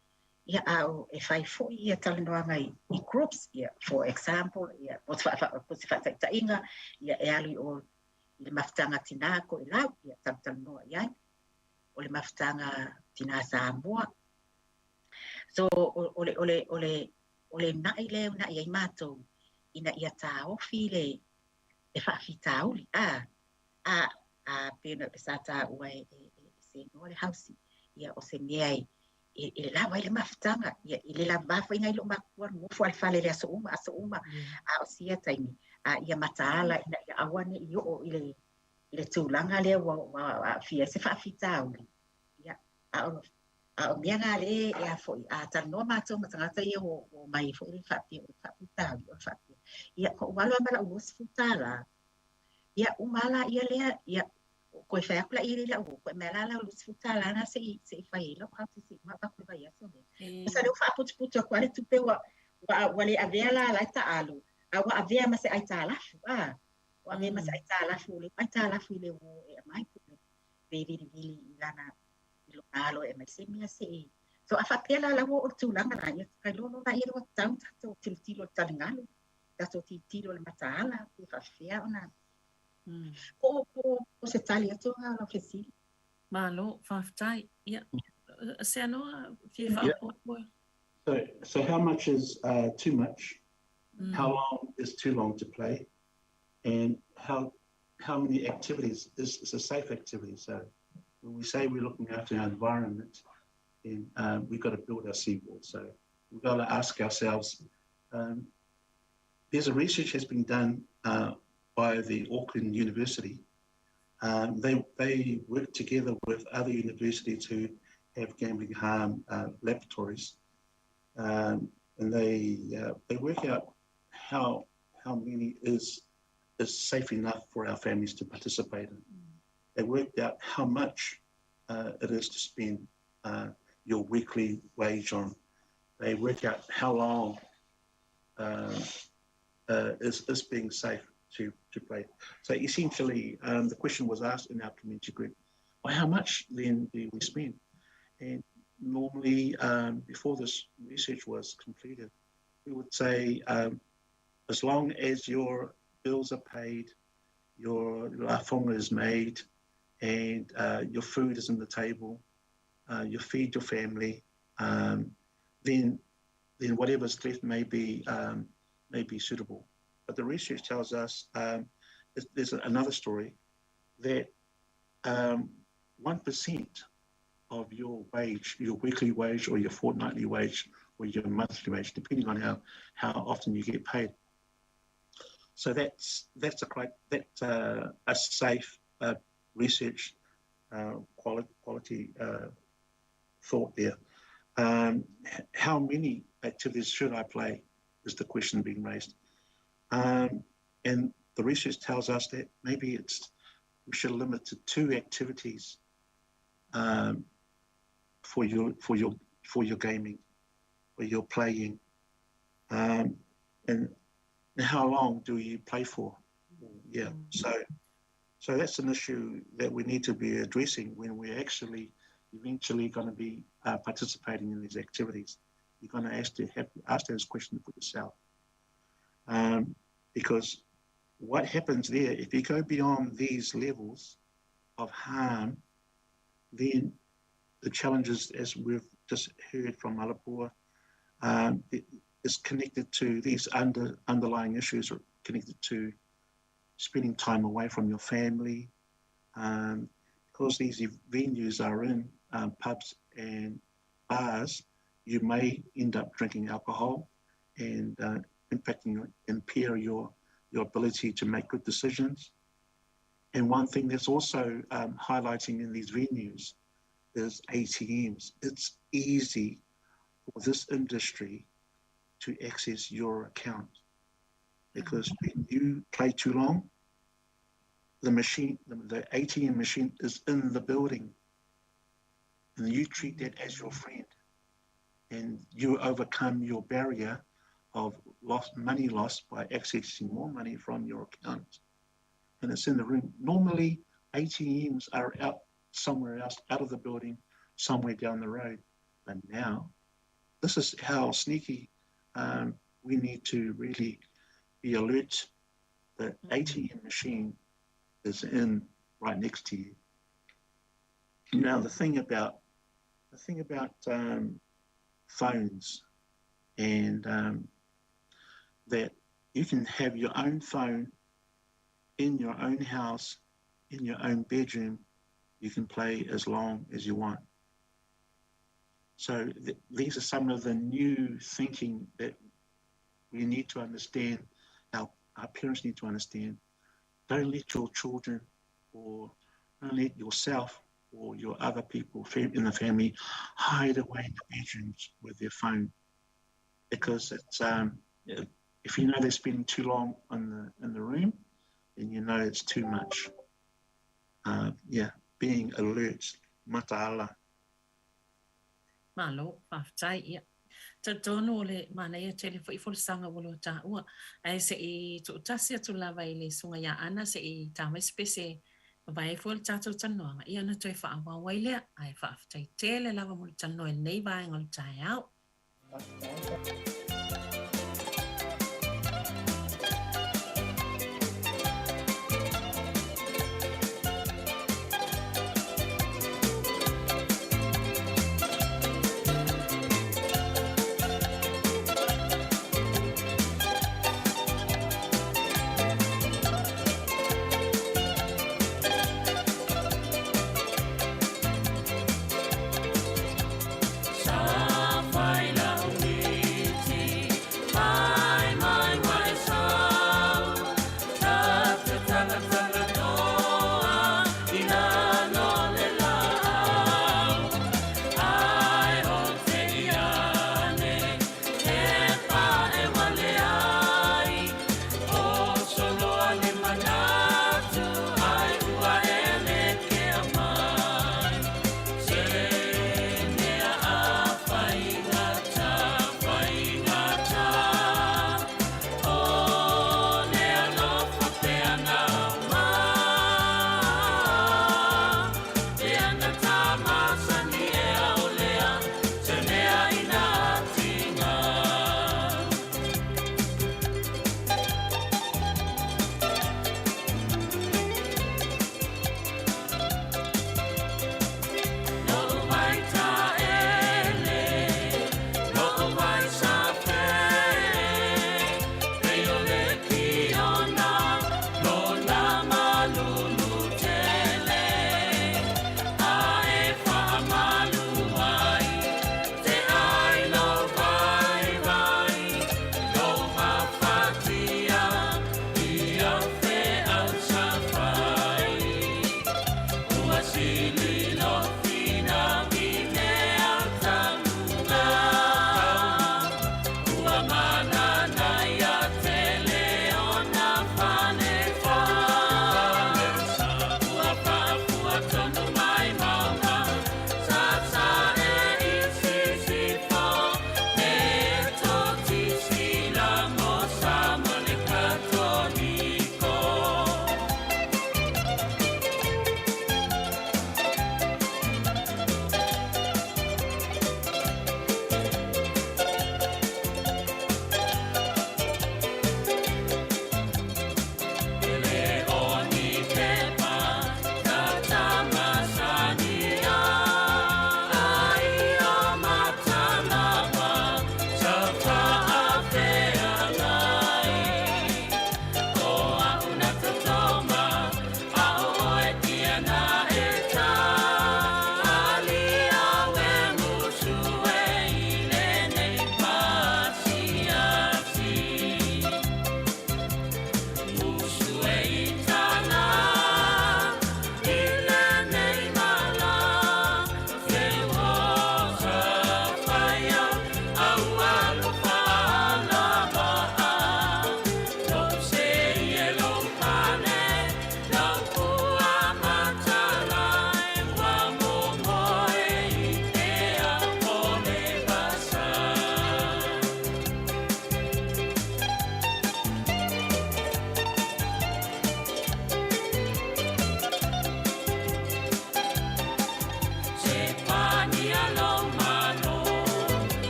ia a o e fai foi ia talanoaga i, i groups, ia for example, ia mo se mo se faataitaiga, ia e alu i o i le mafutaga tinā Toelau, ia talatalanoa i ai. O le mafutaga tinā Samoa. So o, o le o le o le o le una'i lea e una'i ai matou ina ia taofi le le faafitauli a a a pei ona sa taua e e e Seanoa le housing ia o se mea e e lava ai le mafutaga, ia, e le lavavā foi nai lou matua nofo a le fale i le aso uma aso uma, a o sia taimi, a ia mataala ina ia aua ne i oo i le tulaga lea ua aafia ai se faafitauli. Ia, a o mea na le e a foi, a talanoa mātou ma tagata ia ua omai foi le faapea o le faafitauli o le faapea. Ia, koʻu alu lava ma lau $20. Ia, uma lava ia lea, ia, koe fai aku la i lau koe mea la lau $20 na se i fai ai lau house se i ma pa vai aso le. Sa le faaputuputu aku ale tupe ua le avea la la taalo, a ua avea ma se aitalafu, ua avea ma se aitalafu, le aitalafu i le o e mai pe vilivili i lana i lona alo e mai se mea se i. So a faapea la ua oo i le tulaga na, ia kai loa la ia ua tatau ona tatou tilotilo i le taligalu, tatou tilotilo i le mataala, pe faafefea ona po se tali atu lena lau fesili. Malo, faafetai. Ia, Seanoa, fia faaopoopo. So how much is too much? How long is too long to play? And how many activities is a safe activity? So when we say we're looking after our environment, then we've got to build our seawall. So we've got to ask ourselves, there's a research has been done by the Auckland University. They work together with other universities who have gambling harm laboratories, and they work out how many is safe enough for our families to participate in. They worked out how much it is to spend your weekly wage on. They work out how long is being safe to play. So essentially, the question was asked in our community group, well, how much then do we spend? And normally, before this research was completed, we would say as long as your bills are paid, your lafonga is made, and your food is on the table, you feed your family, then whatever's left may be suitable. But the research tells us there's another story that 1% of your wage, your weekly wage or your fortnightly wage or your monthly wage, depending on how often you get paid. So that's a safe research quality thought there. How many activities should I play is the question being raised. And the research tells us that maybe we should limit to 2 activities for your gaming, for your playing, and how long do you play for? Yeah, so that's an issue that we need to be addressing when we're actually eventually going to be participating in these activities. You're going to ask those questions for yourself. Because what happens there, if you go beyond these levels of harm, then the challenges, as we've just heard from Alapua, is connected to these underlying issues, are connected to spending time away from your family. Because these venues are in pubs and bars, you may end up drinking alcohol and impacting, impair your ability to make good decisions. And one thing that's also highlighting in these venues is ATMs. It's easy for this industry to access your account, because when you play too long, the machine, the ATM machine is in the building, and you treat that as your friend, and you overcome your barrier of money lost by accessing more money from your account. And it's in the room. Normally, ATMs are out somewhere else, out of the building, somewhere down the road. But now, this is how sneaky we need to really be alert. The ATM machine is in right next to you. Now, the thing about phones, and that you can have your own phone in your own house, in your own bedroom, you can play as long as you want. So th these are some of the new thinking that we need to understand, our, our parents need to understand. Don't let your children or don't let yourself or your other people in the family hide away in the bedrooms with their phone because it's um, if you know they're spending too long in the in the room, then you know it's too much. Uh, yeah, being alert, mataala. Malo, faafetai, ia. Talitonu o le manaia tele foi folasaga ua loa taua. Ae se i tuutasi atu lava i le susuga ia Ana se i tā mai se pese mavae ai foi le tatou talanoaga, ia ona toe faaauau ai lea. Ae faafetai tele lava mo le talanoa i lenei vaega o le taeao.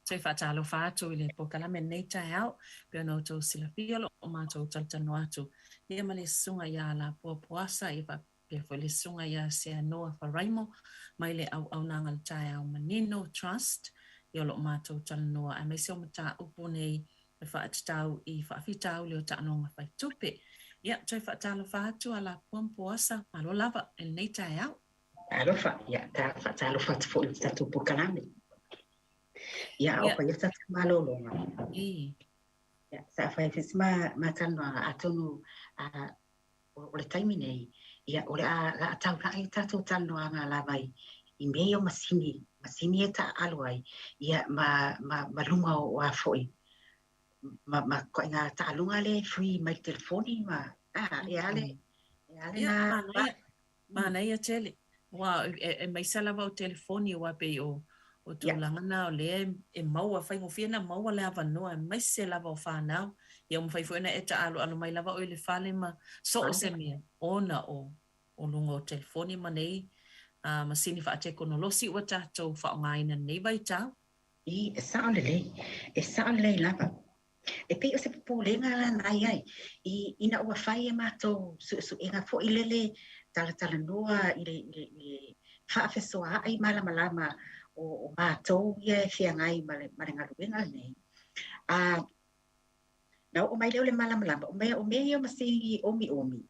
Toe faatalofa atu i le polokalame lenei taeao, pei ona outou silafia o lo o matou talatalanoa atu ia ma le susuga ia Alapua Poasa ia faapea foi le susuga ia Seanoa Faraimo mai le auaunaga le Taeao Manino Trust ia o lo o matou talanoa aemaise o mataupu nei e faatatau i faafitauli o taaloga faitupe. Ia toe faatalofa atu Alapua ma Poasa, malo lava i lenei taeao. Alofa, ia, ta faatalofa atu foi i le tatou polokalame. Ia, a o faia tatou malologa. Ia, sa fai foi se ma talanoaga, atonu o le taimi nei, ia, o le a la a taulai le tatou talanoaga lava i mea ia o masini, masini e taaalo ai, ia, ma luga o a foi, ma ituaiga taaloga lea e free mai le telefoni ma, e a le, e a lena. Manaia tele. Aua e maisa lava o telefoni aua pei o tulaga na o lea e maua, faigofie ona maua le avanoa aemaise lava o fanau. Ia ua mafai foi ona e taaaloalo mai lava oe i le fale ma so o se mea ona o luga o telefoni ma nei masini faatekonolosi ua tatou faaaogaina i lenei vaitau. E sao lelei, e sao lelei lava. E pei o se popolega la na i ai, ina ua fai e matou suesuega foi lele talatalanoa i le faafesoaai malamalama o matou ia e feagai ma le galuega lenei. Na oo mai lea o le malamalama, o mea ia o masini omiomi,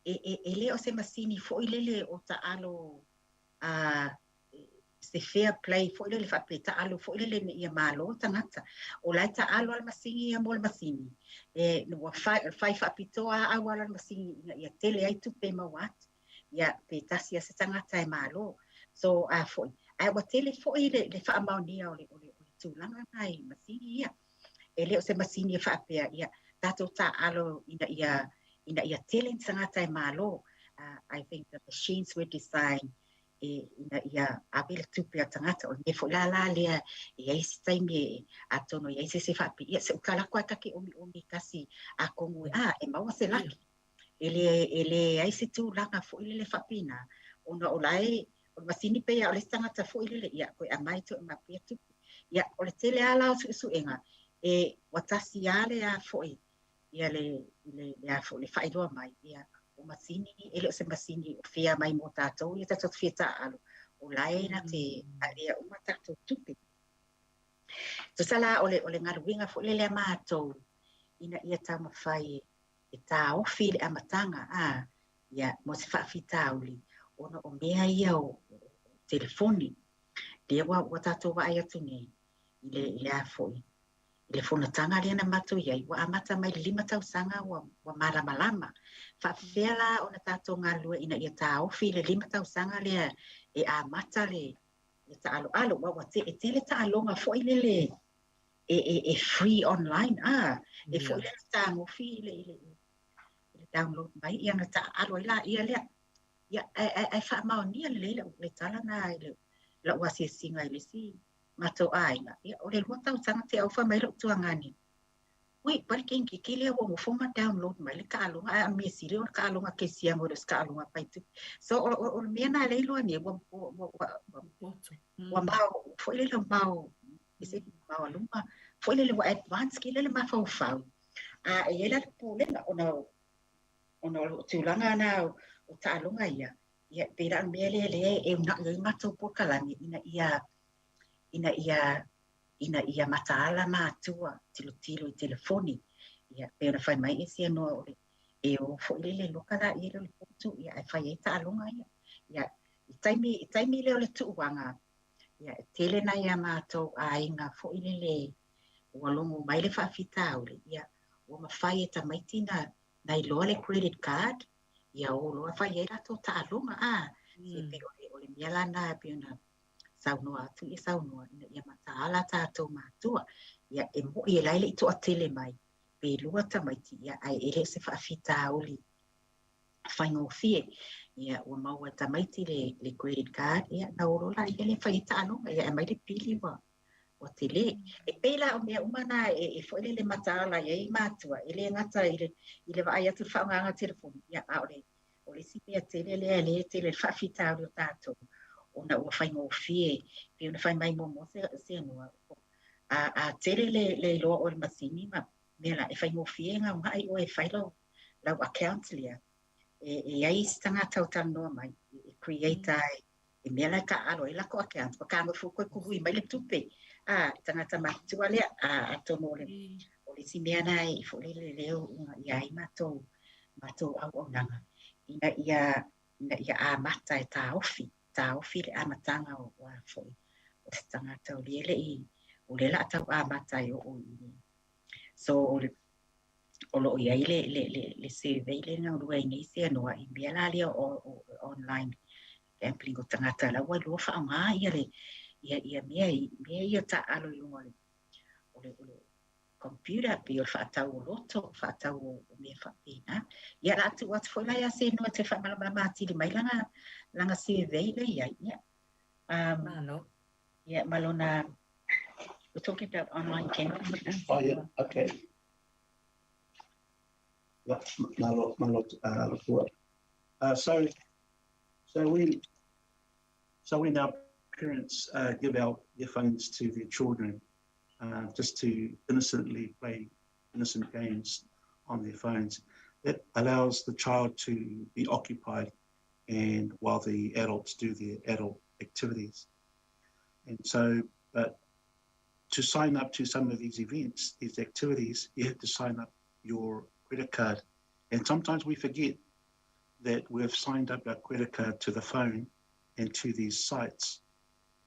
e le o se masini foi lele o taalo se fair play foi lele faapea taalo foi lele ina ia malo tagata. O la e taalo a le masini ia mo le masini. E ua fai faapitoa a auala le masini ina ia tele ai tupe maua atu. Ia pe tasi a se tagata e malo. So a foi. Ae ua tele foi le faamaonia o le tulaga nai masini ia. E le o se masini e faapea ia tatou taalo ina ia tele ni tagata e malo. I think the machines were designed ina ia ave le tupe a tagata o le mea foi la la lea e ai se taimi atonu e ai se se faapi ia se ukalako a take omiomi kasi a kongu e maua se laki e le ai se tulaga foi lele faapina ona o lae o le masini pe ia o le tagata foi lele ia koe amai toe mapia tupe ia o le tele ala o suesuega e ua tasi ale a foi ia le a foi le faailoa mai ia o masini e le o se masini o fia mai mo tātou ia tātou fia tāalo o lae na te alea uma tātou tupe. Tusa la o le galuega foi lele a mātou ina ia taumafai e tāofi le amataga ia mo se faafitauli ona o mea ia o telefoni. Lea ua tātou vaai atu nei i le a foi. I le fonotanga lea na matou iai, ua amata mai le 5 tausaga ua malamalama. Faafefea la ona tatou galulue ina ia tāofi le 5 tausaga lea e amata le taaloalo. Ua e tele taaloga foi lele e free online. E foi lele tagofi i le download mai ia na taalo ai la ia lea. Ia e faamaonia lelei le tala na i lau asiasiga i le isi matou aiga, ia o le 2 tausaga te au fai mai lou tuagani. Ui, pale kenki ki lea ua mofo ma download mai le taaloga, a mea sili o le taaloga ke siago le taaloga pai tupe. So o le mea na leiloa nei, ua mau, foi lele mau, e se mau aluma, foi lele ua advance ki lele mafaufau. A e ia la popolega ona o tulaga na o taaloga ia, ia pe la mea lea lea e unai ai matou polokalame ina ia mataala matua tilotilo i telefoni ia pe ona fai mai e sianoa o le e o foi lele loka la ia le potu ia e fai ai taaloga ia ia i taimi lea o le tuuaga ia e tele na ia matou aiga foi lele ua logo mai le faafitauli ia ua mafai e tamaiti na iloa le credit card ia o loa fai ai latou taaloga se pe o le mea lana pe ona saunoa atu ia saunoa ina ia mataala tātou matua ia e moi e lai le i toatele mai pe lua tamaiti ia ai e le o se faafitauli faigofie ia ua maua tamaiti le credit card ia na olo la ia le fai taaloga ia e mai le pili ua tele e pei la o mea uma na e foi lele mataala ia i matua e le gata i le vaai atu le faaaogaga telefoni ia a o le si mea tele lea le tele le faafitauli o tātou ona ua faigofie pe ona fai mai mo se anoa A a tele le le iloa oe i le masini ma mea la, e faigofie ona uunai oe e fai lau lau account lea. E e i ai isi tagata o talanoa mai e create ai i mea la e taaalo ai latou account ma tago ifo toe tului mai le tupe a tagata matutua lea. A atonu o le o le isi mea na e foi lele lea ua uunaia ai matou matou auaunaga ina ia ina ia amata e taofi taofi le amataga o a foi o se tagata o lea e le i o lea o le a tau amata e oo i le so o le o lo o i ai le le le le survey lea na galue ai nei Seanoa i mea la lea o o online gambling o tagata la ua iloa faaaoga ia le ia ia mea i mea ia taaalo i luga o le o le o le computer pei o le faatau o loto, faatau o mea faapena. Ia o le a tuu atu foi la ia Seanoa e toe faamalamalama atili mai lana lana survey lea e i ai. Ia. Malo. Ia ma lona we're talking about online gambling. Oh yeah, okay. Yeah, malo, malo, so, so we, so when our parents give out their phones to their children, just to innocently play innocent games on their phones, that allows the child to be occupied and while the adults do their adult activities. And so, but to sign up to some of these events, these activities, you have to sign up your credit card. And sometimes we forget that we've signed up our credit card to the phone and to these sites,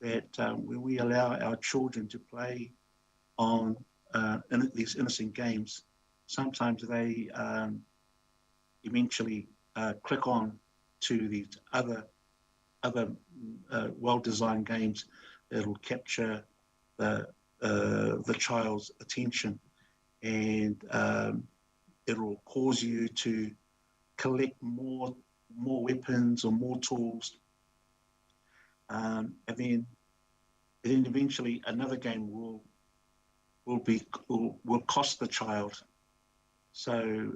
that when we allow our children to play on in these innocent games, sometimes they eventually click on to these other well-designed games that will capture the child's attention, and it will cause you to collect more weapons or more tools, and then eventually another game will cost the child. So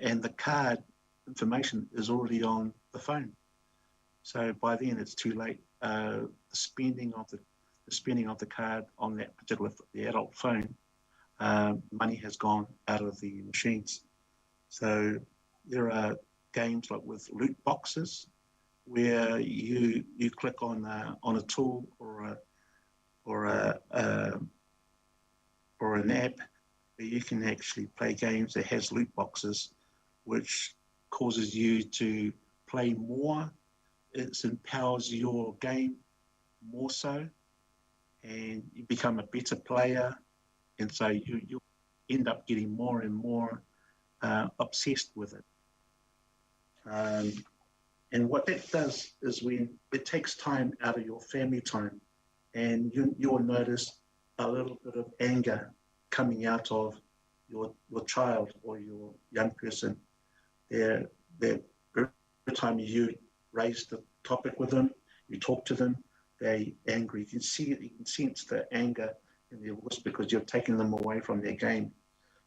and the card information is already on the phone. So by then it's too late. The spending of the card on that particular the adult phone, money has gone out of the machines. So there are games like with loot boxes, where you click on a tool or an app where you can actually play games that has loot boxes, which causes you to play more. It empowers your game more so, and you become a better player, and so you end up getting more and more obsessed with it. And what that does is when it takes time out of your family time, and you will notice a little bit of anger coming out of your child or your young person. They're, every time you raise the topic with them, you talk to them, they're angry. You can see it, you can sense the anger in their voice because you've taken them away from their game.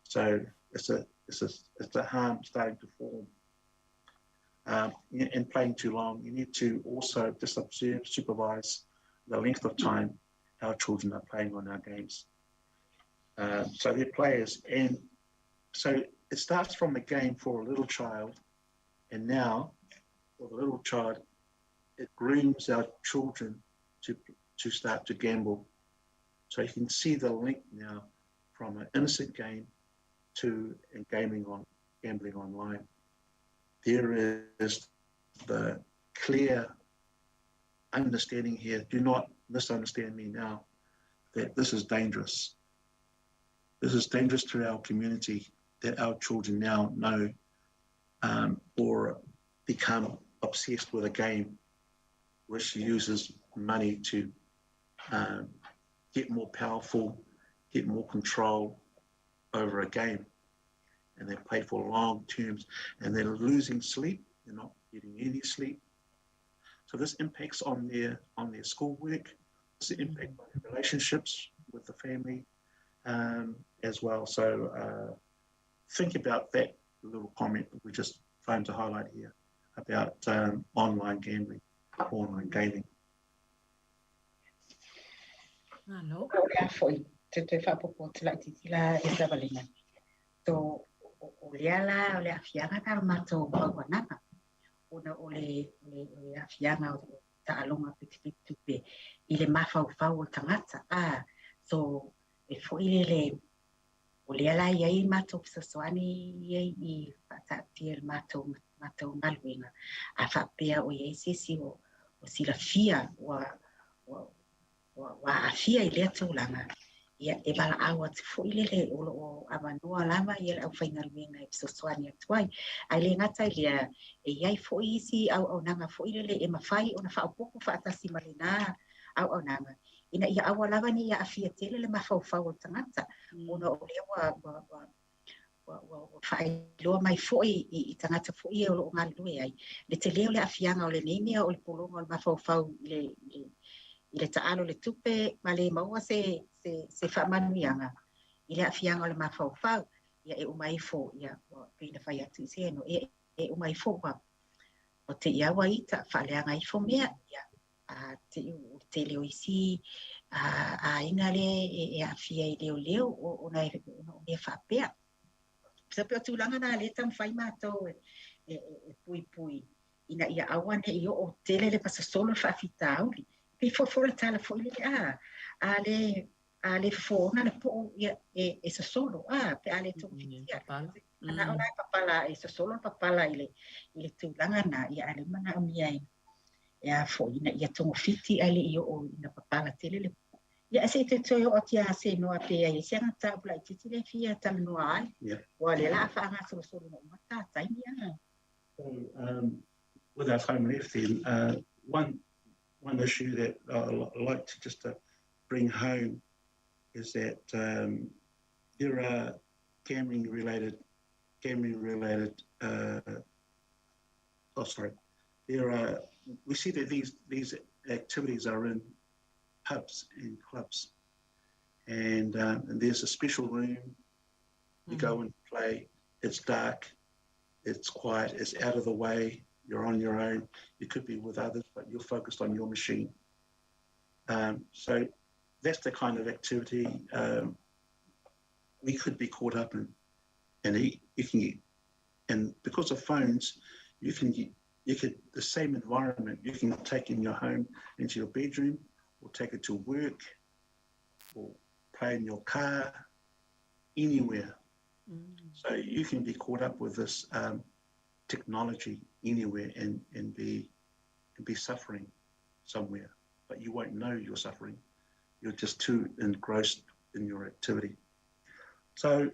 So it's a harm starting to form. And playing too long, you need to also just observe, supervise the length of time our children are playing on our games. So they're players, and so it starts from a game for a little child, and now for the little child, it grooms our children to start to gamble. So you can see the link now from an innocent game to gambling online. There is the clear understanding here. Do not misunderstand me now, that this is dangerous. This is dangerous to our community, that our children now know or become obsessed with a game which uses money to get more powerful, get more control over a game. And they play for long terms, and they're losing sleep. They're not getting any sleep. So this impacts on their schoolwork. This impacts on their relationships with the family as well. So think about that little comment that we're just trying to highlight here about online gambling, online gaming. Hello. Toe faaopoopo atu laitiiti la e Savalina. So, o lea la o le aafiaga na o le matou auaunaga, ona o le aafiaga o taaloga pitipiti tupe i le mafaufau o le tagata. So, e foi lele, o lea la e i ai matou fesoasoani ia i faataatia i le matou galuega, a faapea o i ai se isi o silafia ua aafia i lea tulaga, ia e valaau atu foi lele o lo o avanoa lava ia le aufaigaluega e fesoasoani atu ai. Ae le gata i lea, e i ai foi isi auaunaga foi lele e mafai ona faaopoopo faatasi ma lena auaunaga, ina ia aua lava ne i aafia tele le mafaufau o le tagata, ona o lea ua faailoa mai foi i tagata foi e o lo o galulue ai, le tele o le aafiaga o lenei mea o le pologa o le mafaufau i le taalo le tupe ma le maua se faamanuiaga i le aafiaga o le mafaufau. Ia e uma ifo, ia pei ona fai atu i se eno, e uma ifo ua o te ia ua ita faaleaga ifo mea, ia te tele o isi aiga le e aafia i leoleo ona o mea faapea. So pe o tulaga na le taumafai matou e puipui ina ia aua ne i oo tele le pasosolo le faafitauli. Pe fofo le tala foi lele a le fofo ona le po'o ia e sosolo pe a le togafitia. Ana o lai papala e sosolo le papala i le tulaga na ia a le manaomia e a foi ina ia togafiti ai le i oo ina papala tele le ia se te toe o tia se noa pe ai se ana tabla i titi le fia talanoa ai. Ua le la faagasolo no mata taimi ana. So, with our time left then, one issue that I'd like to just to bring home is that there are gambling related there are, we see that these activities are in pubs and clubs, and there's a special room you go and play. It's dark, it's quiet, it's out of the way, you're on your own, you could be with others, but you're focused on your machine. So that's the kind of activity we could be caught up in, and you can get, and because of phones, you can get, you could, the same environment you can take in your home into your bedroom, or take it to work, or play in your car, anywhere. So you can be caught up with this technology anywhere and be suffering somewhere, but you won't know you're suffering. You're just too engrossed in your activity. So,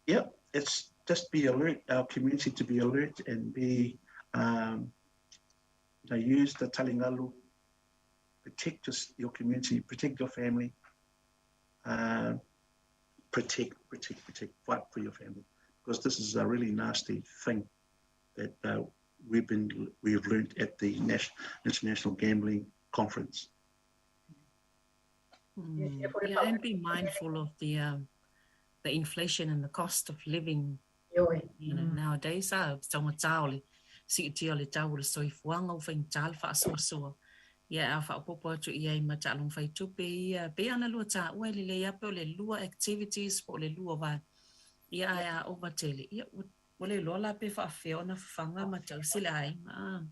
yeah, it's just be alert, our community to be alert and be, use the talingalu, protect your community, protect your family, protect, fight for your family, because this is a really nasty thing that we've learnt at the International Gambling Conference. Yeah, and be mindful of the inflation and the cost of living. You know, nowadays, siitia le tau o le soifuaga ua faigata le faasoasoa. Ia a faaopoopo atu i ai ma taaloga faitupe ia pei ana lua taua e lelei lava pe o le lua activities po o le lua vaega. Ia ae a ova tele, ia ua le iloa la pe faafefea ona fafaga ma tausi le aiga.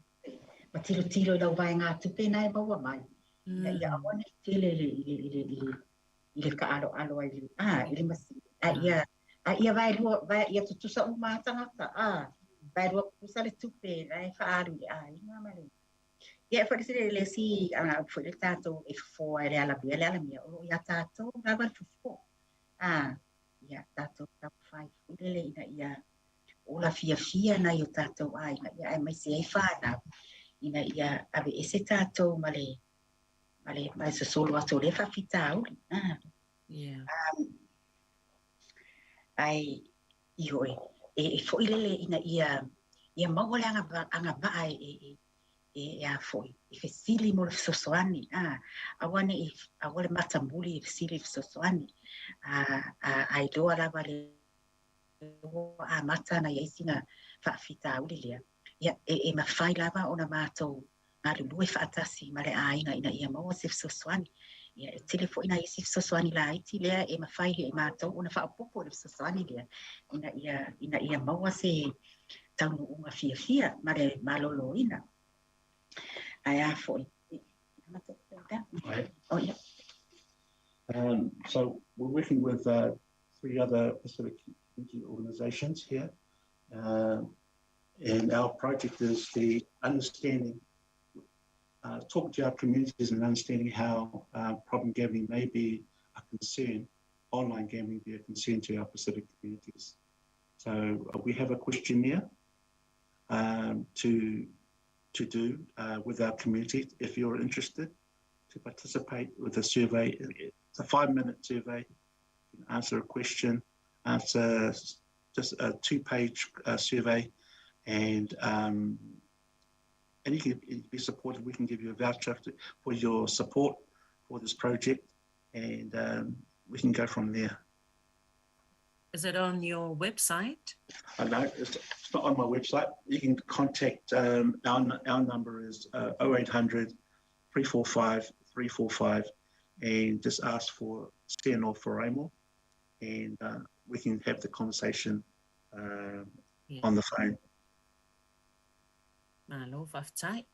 Ma tilotilo i lau vaega tupe na e maua mai. Ina ia aua ne i tele i le kaaloalo ai i le masini. A ia vaelua, ia tutusa uma tagata. Vaelua tutusa le tupe na e faaalu i le aiga ma le. Ia e whakasere le si anga foi le tātou e fofo ai le alamia, le alamia o lo ia tātou lava le fofo. Ia tātou taumafai foi lele ina ia ola fiafia nai o tātou aiga, ia ae maise ai whānau, ina ia ave ese tātou ma le sosolo atu o le faafitauli. Yeah. Ai ioi e foi lele ina ia maua le anga maa e a foi e fesili mo le fesoasoani aua ne i aua le matamuli e fesili fesoasoani a iloa lava le a mata na iai sina faafitauli lea ia e mafai lava ona matou galulue faatasi ma le aiga ina ia maua se fesoasoani. Ia, e tele foi nai isi fesoasoani laiti lea e mafai e matou ona faaopoopo i le fesoasoani lea ina ia maua se taunuuga fiafia ma le malōlōina. Ae a foi. Oh, yeah. So we're working with three other Pacific community organizations here. And our project is the understanding, talking to our communities and understanding how problem gambling may be a concern, online gambling be a concern to our Pacific communities. So we have a questionnaire to do with our community if you're interested to participate with the survey. It's a 5-minute survey. You can answer a question, answer just a 2-page survey, and you can be supported. We can give you a voucher for your support for this project, and we can go from there. Is it on your website? No, it's not on my website. You can contact our number is 0800 345 345 and just ask for Siano Faraimo, and we can have the conversation on the phone. Malo, faafetai.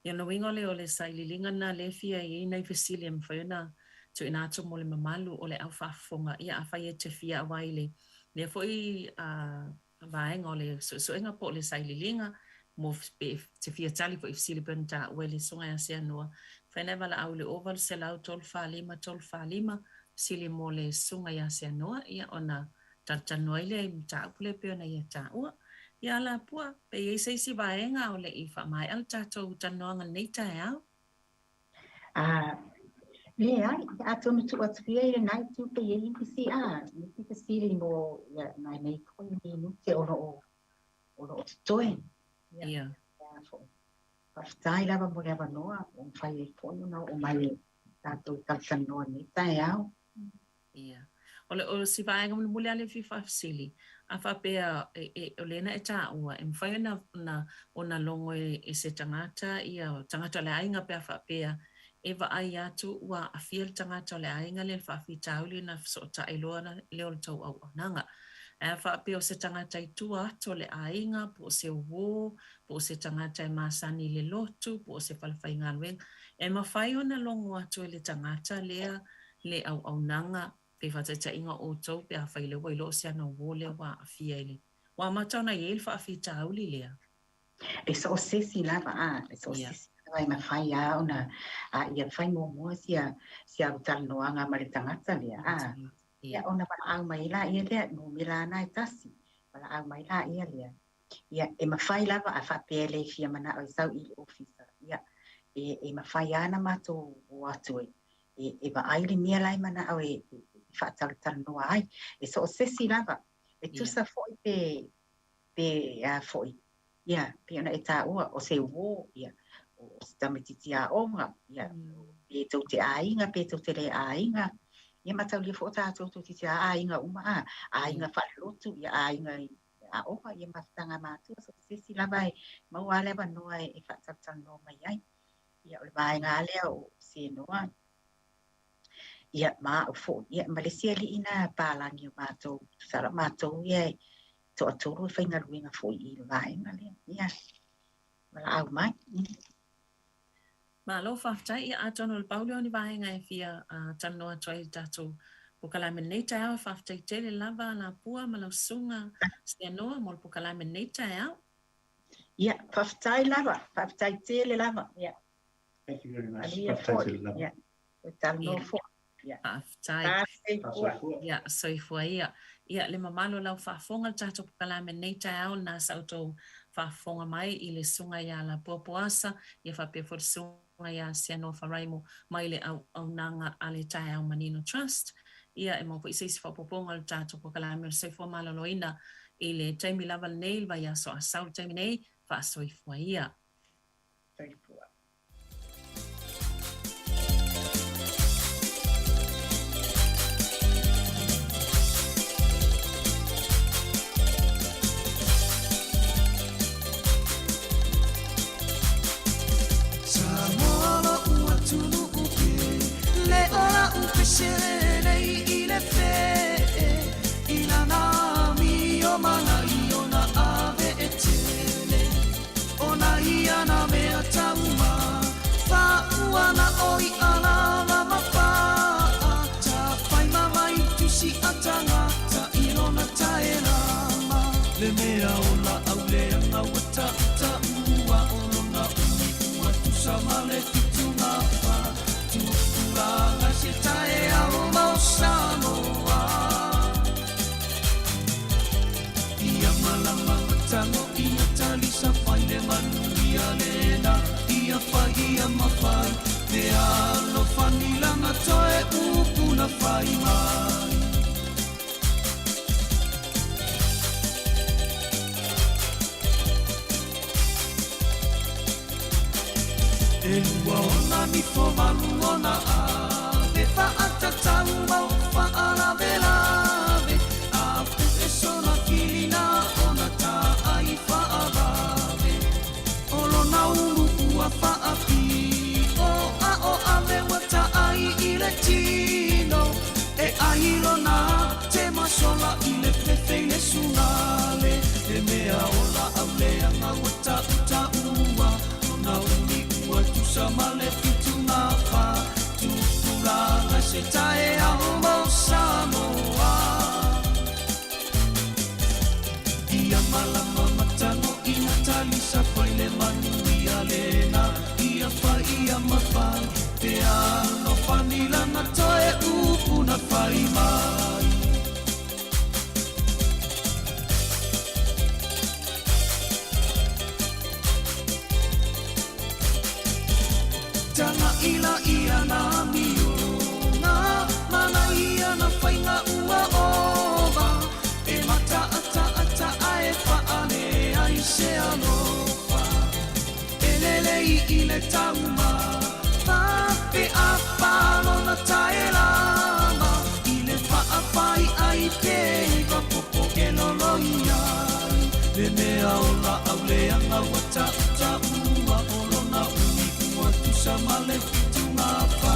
Ia na uiga o le o le sailiiliga na le fia i ai nai fesili e mafai ona tuuina atu mo le mamalu o le au faafofoga. Ia afai e te fia auai i le lea foi vaega o le suesuega po o le sailiiliga mo pe te fia tali foi i fesili pei ona taua e le susuga ia Seanoa. Mafai ona e valaau i le 0800 345 345 fesili mo le susuga ia Seanoa, ia ona talatalanoa ai lea i mataupu lea pei ona ia taua. Ia Alapua, pe i ai se isi vaega o le i faamaea le tatou talanoaga i lenei taeao? Leai, atonu tuu atu ia i lenai itu pe i ai nisi nisi fesili mo ia nai nei foi minute o lo o totoe. Ia foi. Faafetai lava mo le avanoa ua mafai ai foi ona oo mai e tatou talatalanoa i lenei taeao. Ia. O le o si vaega mulimuli lava le fia faafesili, a faapea e, o lena e taua, e mafai ona logo e se tagata ia tagata o le aiga pe a faapea e vaai atu ua aafia le tagata o le aiga lea i le faafitauli na fesootai loa lea o le tou auaunaga. Ae a faapea o se tagata i tua atu o le aiga, po o se uō, po o se tagata e masani i le lotu, po o se falefaigaluega, e mafai ona logo atu e le tagata lea le auaunaga pe faataitaiga o outou pe afai lea ua iloa o se ana uō lea ua aafia i le ua amata ona i ai le faafitauli lea. E so o se isi lava a, e so o se isi lava e mafai lava ona ia fai muamua sia talanoaga ma le tagata lea a. Ia ona valaau mai laia lea, numera na e tasi, valaau mai laia lea. Ia e mafai lava a faapea e le fia manao e sau i le ofisa. Ia e mafai lava ona matou o atu e vaai le mea la e manao e faatalatalanoa ai. E so o se isi lava. E tusa foi pe a foi. Ia, pei ona e taua o se uō, ia, o se tamaitiiti aoga, ia, pe tou te aiga, pe tou te le aiga. Ia mataulia foi o tatou toeitiiti lava aiga uma a, aiga faalelotu, ia aiga i aoga, ia mafutaga matua, so o se isi lava e maua lava le avanoa e faatalatalanoa mai ai. Ia o le vaega lava lea o Seanoa. Ia ma au foi, ia ma le isi alii na palagi o matou, tusa la o matou ia e toatolu e faigaluega foi i le vaega lea. Ia, valaau mai. Malo faafetai. Ia atonu o le pau lea o ni vaega e fia talanoa atu ai i le tatou polokalame i lenei taeao. E faafetai tele lava Alapua ma lau susuga Seanoa mo le polokalame i lenei taeao. Ia, faafetai lava, faafetai tele lava. Ia. Thank you very much. Manuia Faafetai foi. tele lava. Ia, toe talanoa foi. Ia. Faafetai. Soifua. Ia, soifua ia. Ia, le mamalu o lau faafofoga le tatou polokalame i lenei taeao na sa outou faafofoga mai i le susuga ia Alapua Poasa, ia faapea foi le susuga ia Seanoa Faraimo mai le auaunaga a le Taeao Manino Trust. Ia, e maua foi se isi faaopoopoga o le tatou polokalame o le soifua maloloina i le taimi lava lenei i le vaiaso a sau le taimi nei, faasoifua ia. Soifua. Samoa lou atunuu pele. selei i le fe'e i lana amio mana i ona ave e tele ona ia na mea tauma fa'auana o i'a lava ma pa'a tafaima mai tusi a tagata i lona taelama le mea o la'au leaga ua ta'uta'ua o lona umi ua tusa ma le fitugafa tupulaga se taeao ma o Samoa ia malama matago ina talisa fai le manuia lena ia fai ia mafai le alofani lana toe upu na fai mai. E lua ona nifo malu ona ave fa'atatau mau fa'alavelave a pu'e sona kilina ona ta'ai fa'avave o lona ulu ua fa'api'o a o ave ua ta'ai i le tino e ai lona temasola i le fefe i le sugale e mea o la'au leaga ua ta'uta'ua lona umi ua tusa ma le fitugafa tupulaga se taeao mo Samoa ia malama matago ina talisa fai le manuia lena ia fai ia mafai pe alofani lana toe upu na fai mai. Taga'ila ia na amioga mana ia na faiga ua ova e mata'ata'ata'a e fa'ale ai se alofa e lelei i le tauma pape apalona taelama i le fa'afai ai pe iva popo e loloiai le mea o la'au leaga ua ta'uta'ua o lona umi ua tusa ma le fitugafa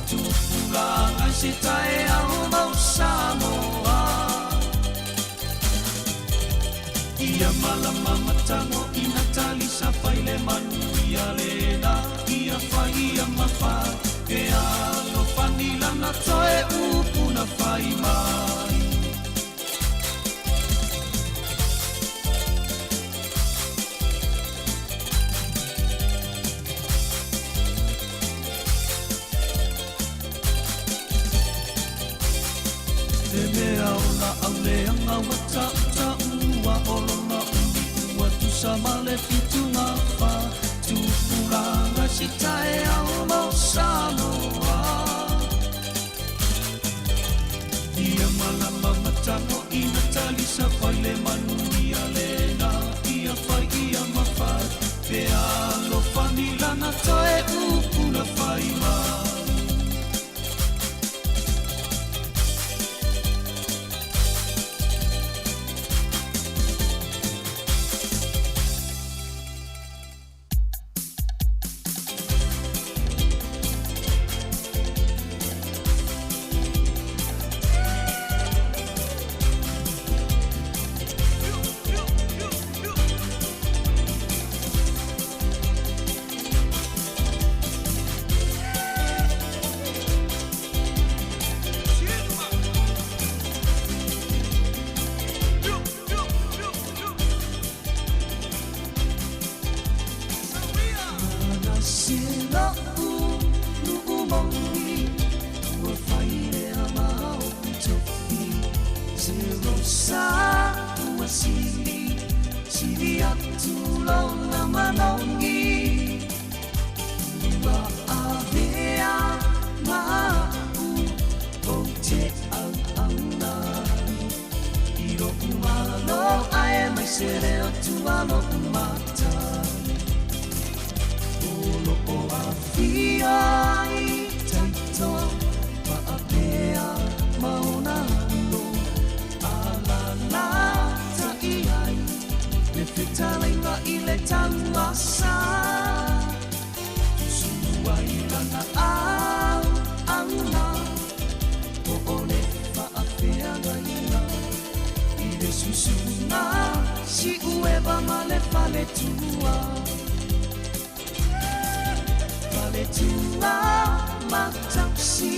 tupulaga se taeao mau Samoa ia malama matago ina talisa fai le manuia lena ia fai ia mafai e alofani lana toe upu na fai mai. Le mea o la'au leaga ua ta'uta'ua o lona umi ua tusa ma le fitugafa tupulaga se taeao mo Samoa ia malama matago ina talisa fai le manuia lena ia fai ia mafai pe alofani lana toe upu na fai mai. usuga siʻueva ma le faletua faletua matausi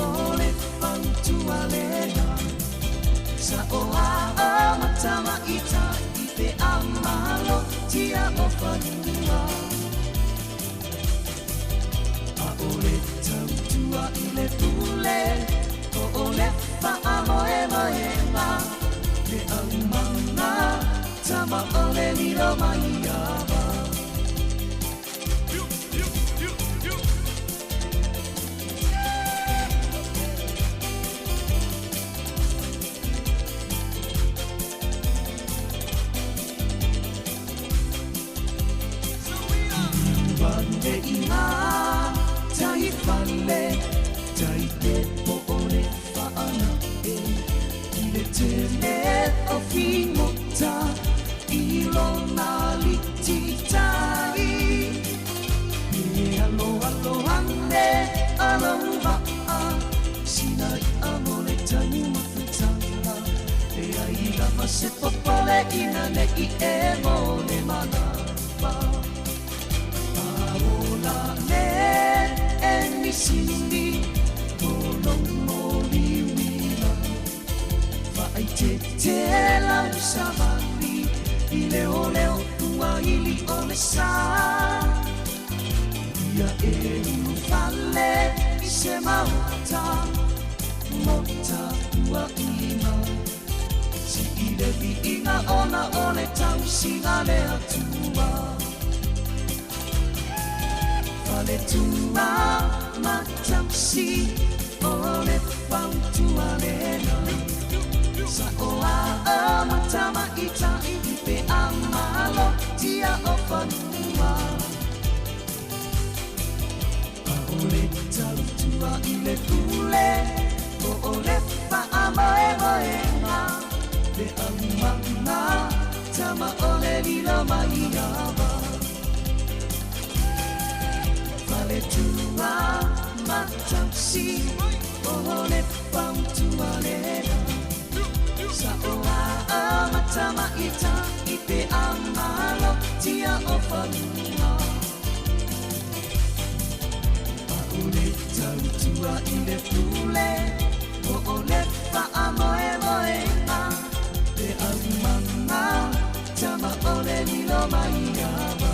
o le fautua lena saʻoaʻa matamaʻitaʻi pe amalo tia o fanua ʻAʻole tautua i le pule o o le faamoemoega le aumaga tama o le lilo mai ava. Fale i ngā tai fale tai te po o le whaana e i le tele o whingota i lona liti tai e alo alo ane alo waa sina i amo le tanu mafutanga e ai lava se popole ina le i e mo le manapa Aola le e nisini o liwila Whaai te te lau savali i leo leo tua ili o le sa Ia e ulu fale i se maota mota ua ima Si i le viiga ona o le tausiga le atua Faletua matausi o le fautua lena Saʻoaʻa matamaʻitaʻi pe amalo tia o fanua ʻAʻole tautua i le pule o o le faamoemoega le aumaga tama o le lilo mai ava Faletua matausi o le fautua lena Saʻoaʻa matamaʻitaʻi pe amalo tia o fanua ʻAʻole tautua i le pule o o le faamoemoega le aumaga tama o le lilo mai ava.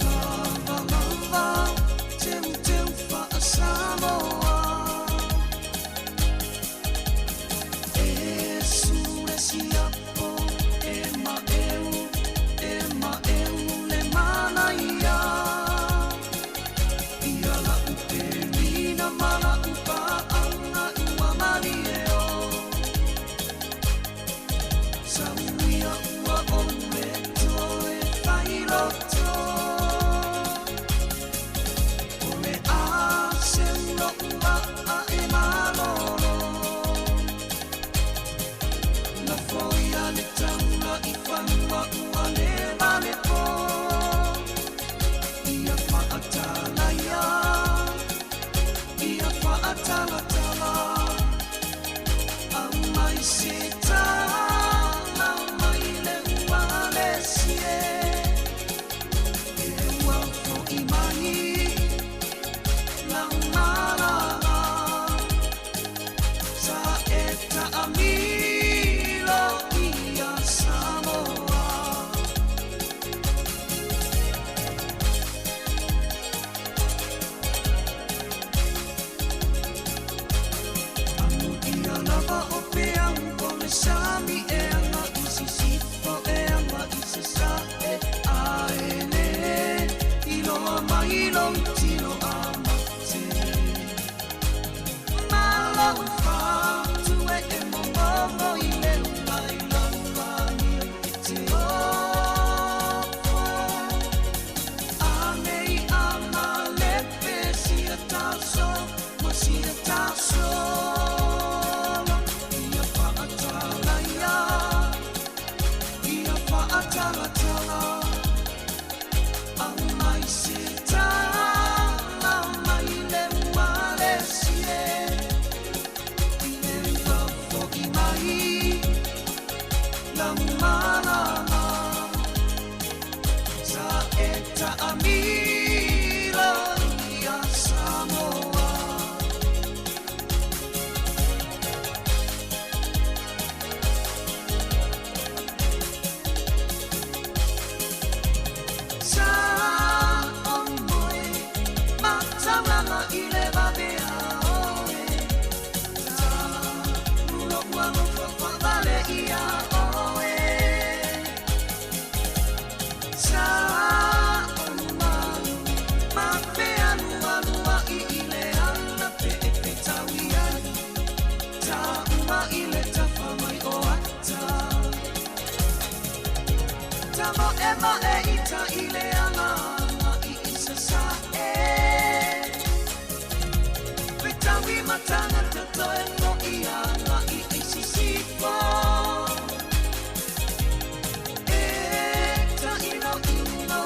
Lava lava, teu teu faasamoa E sule siapo e maʻeu e maʻeu le manaia Ia la'u pelina ma la'u paʻaga ua malie o Sauia ua ou le toe failoto O le a se ulo'u a'a e malolo Lafoia le taula i fanua ua le malepo Ia fa'atalaia ia fa'atalatala Aumai se tala mai le ua le sie E ua fo'i mai lau malala Sa e taʻamilo ia Samoa. sami e anga i sisifo e anga i sasa'e ae lē iloa mai lou tino a mate. Ma lou fatu e e momomo i le ulai lauania e te ofo. Anei a malepe sia taso ma sia tasolo. Ia fa'atalaia, ia fa'atalatala. Aumai se tala mai le ualesi e. I le fafo'i mai lau malama. Sa e ta'amilo ia Samoa. Sa o moe mataulanga i le vavea oe. Ta mulo ua nofo fa'avale ia oe. Sa o malu ma fealualua'i i le ala pe e fetaui ai. Ta uma i le tafa mai o ata. Ta mo'emo'e i ta i le ala i i sasa'e. Fetaui ma tagata toe fo'i aga'i i sisifo. E taʻinoʻino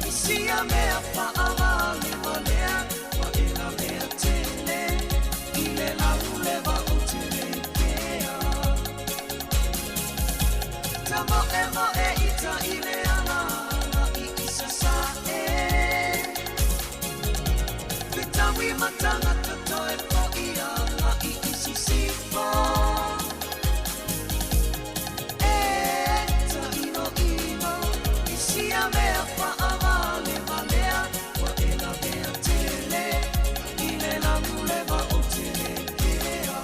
i sia mea fa'avalevalea ua e lavea tele i le laulewa o te lepea. Ta mo'emo'e i ta i le ala i i sasa'e. Fetaui ma tagata toe fo'i aga'i i sisifo. E taʻinoʻino i sia mea fa'avalevalea ua e lavea tele i le laulewa o te lepea.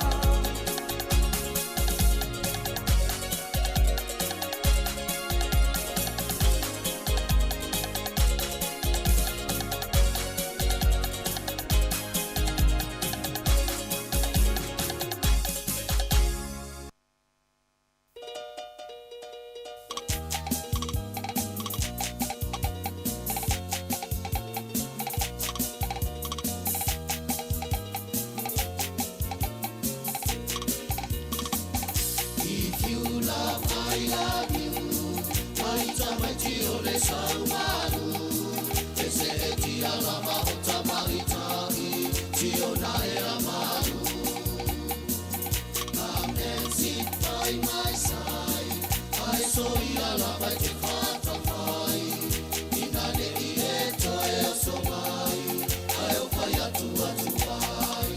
If you love, I love you. Mai tamaiti o le saumalu. E se e tia lava o tamaitai. Tio na e amalu. Come and sit by my side. Ai so ia lava e te whatawhai. Ina ne i e toe o so mai. Ai o whai atu atu ai.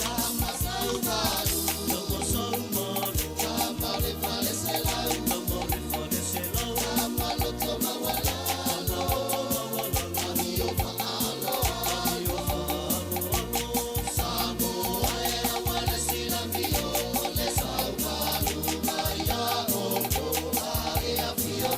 Tama saumalu. Tama saumalu. Tama le fale se lau. Tama le fale se lau. Tama loto mawalalo. Tama loto mawalalo. Ani o maalo alo. Ani o maalo alo. Samoa e awale sila mio le saumalu mai a o. A e a fio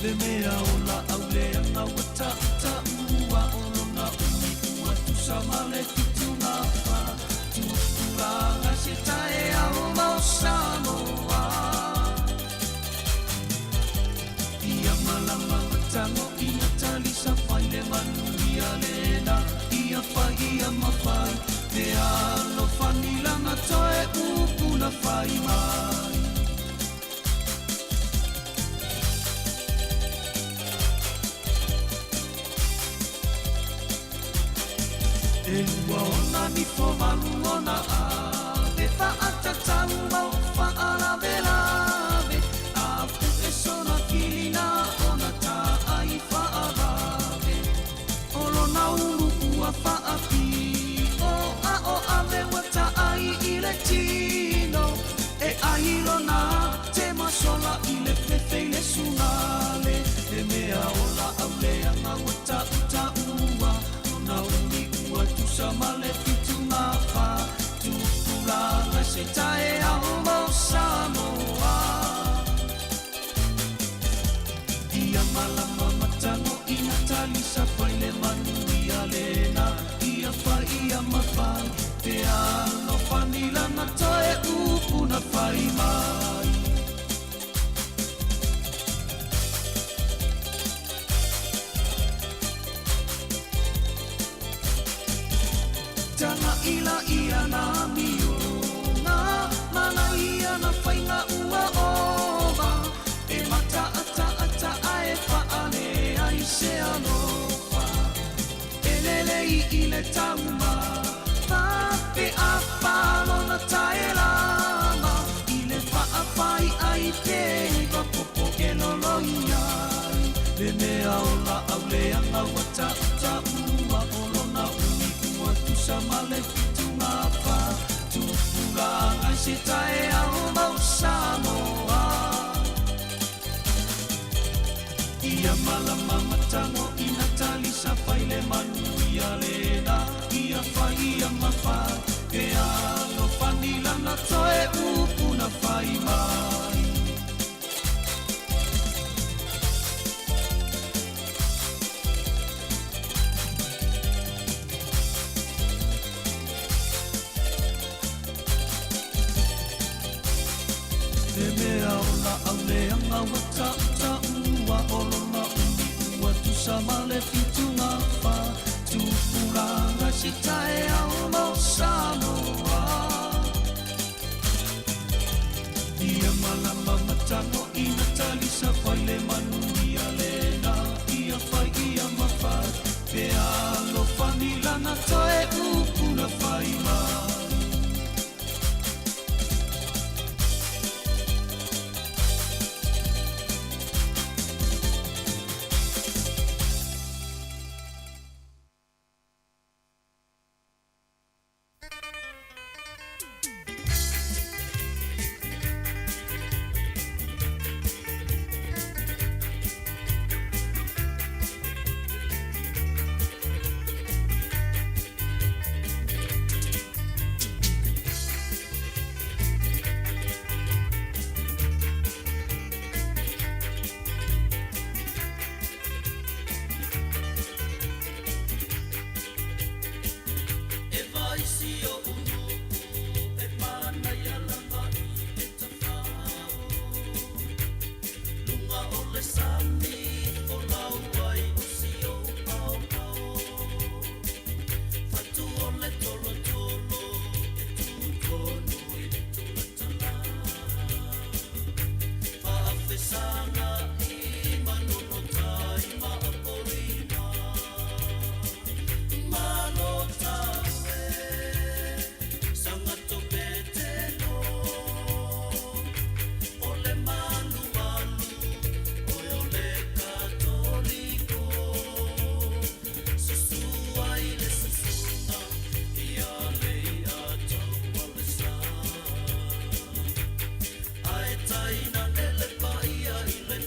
Le mea o la au leaga ua ta'uta'ua o lona umi ua tusa ma le 74 tupulaga se taeao ma o Samoa. Ia malama matago ina talisa fai le manuia lena ia fai ia mafai pe alofani lana toe upu na fai mai. E lua ona nifo valu ona ave fa'atatau mau fa'alavelave a pu'e sona kilina ona ta'ai fa'avave o lona ulu ua fa'api'o a o ave ua ta'ai i le tino e ai lona temasola i le fefe i le sugale le mea o la'au leaga ua ta'uta'ua lona umi ua tusa ma le 74 tupulaga se taeao ma o Samoa. Ia malama matago ina talisa fai le manuia lena ia fai ia mafai pe alofani lana toe upu na fai mai. Taga'ila ia na amioga mana ia na faiga ua ova e mata'ata'ata'a e fa'ale ai se alofa e lelei i le taumafa pe apalona taelama i le fa'afai ai pe iva popo e loloi ai le mea o la'au leaga ua ta'uta'ua o lona umi ua tusa ma le 74 tupulaga i se taeao ma o Samoa. Ia malama matago ina talisa fai le manuia lena ia fai ia mafai pe alofani lana toe upu na fai mai. Le mea o la'au leaga ua ta'uta'ua o lona umi ua tusa ma le 74 tupulaga se taeao ma o Samoa. Ia malama matago ina talisa fai le manuia lena ia fai ia mafai pe alofani lana toe upu na fai mai. E vaisi o unu'u e manaia lava'i e tafao luga o le sami folau ai o si ou paopao fatu o le tolotolo e tutonu i le tulatala faafesaga i manonotai ma apolima malo taue sagato petelo o le malualu oe o le katoliko susu ai le susuga ia lei'ataua le sa ae taina ele paia i le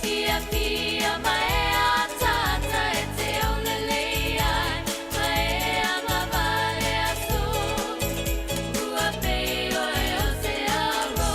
Fia fia ma e atata e te aulelei ai ma e amavale aso ua pei oe o se aro.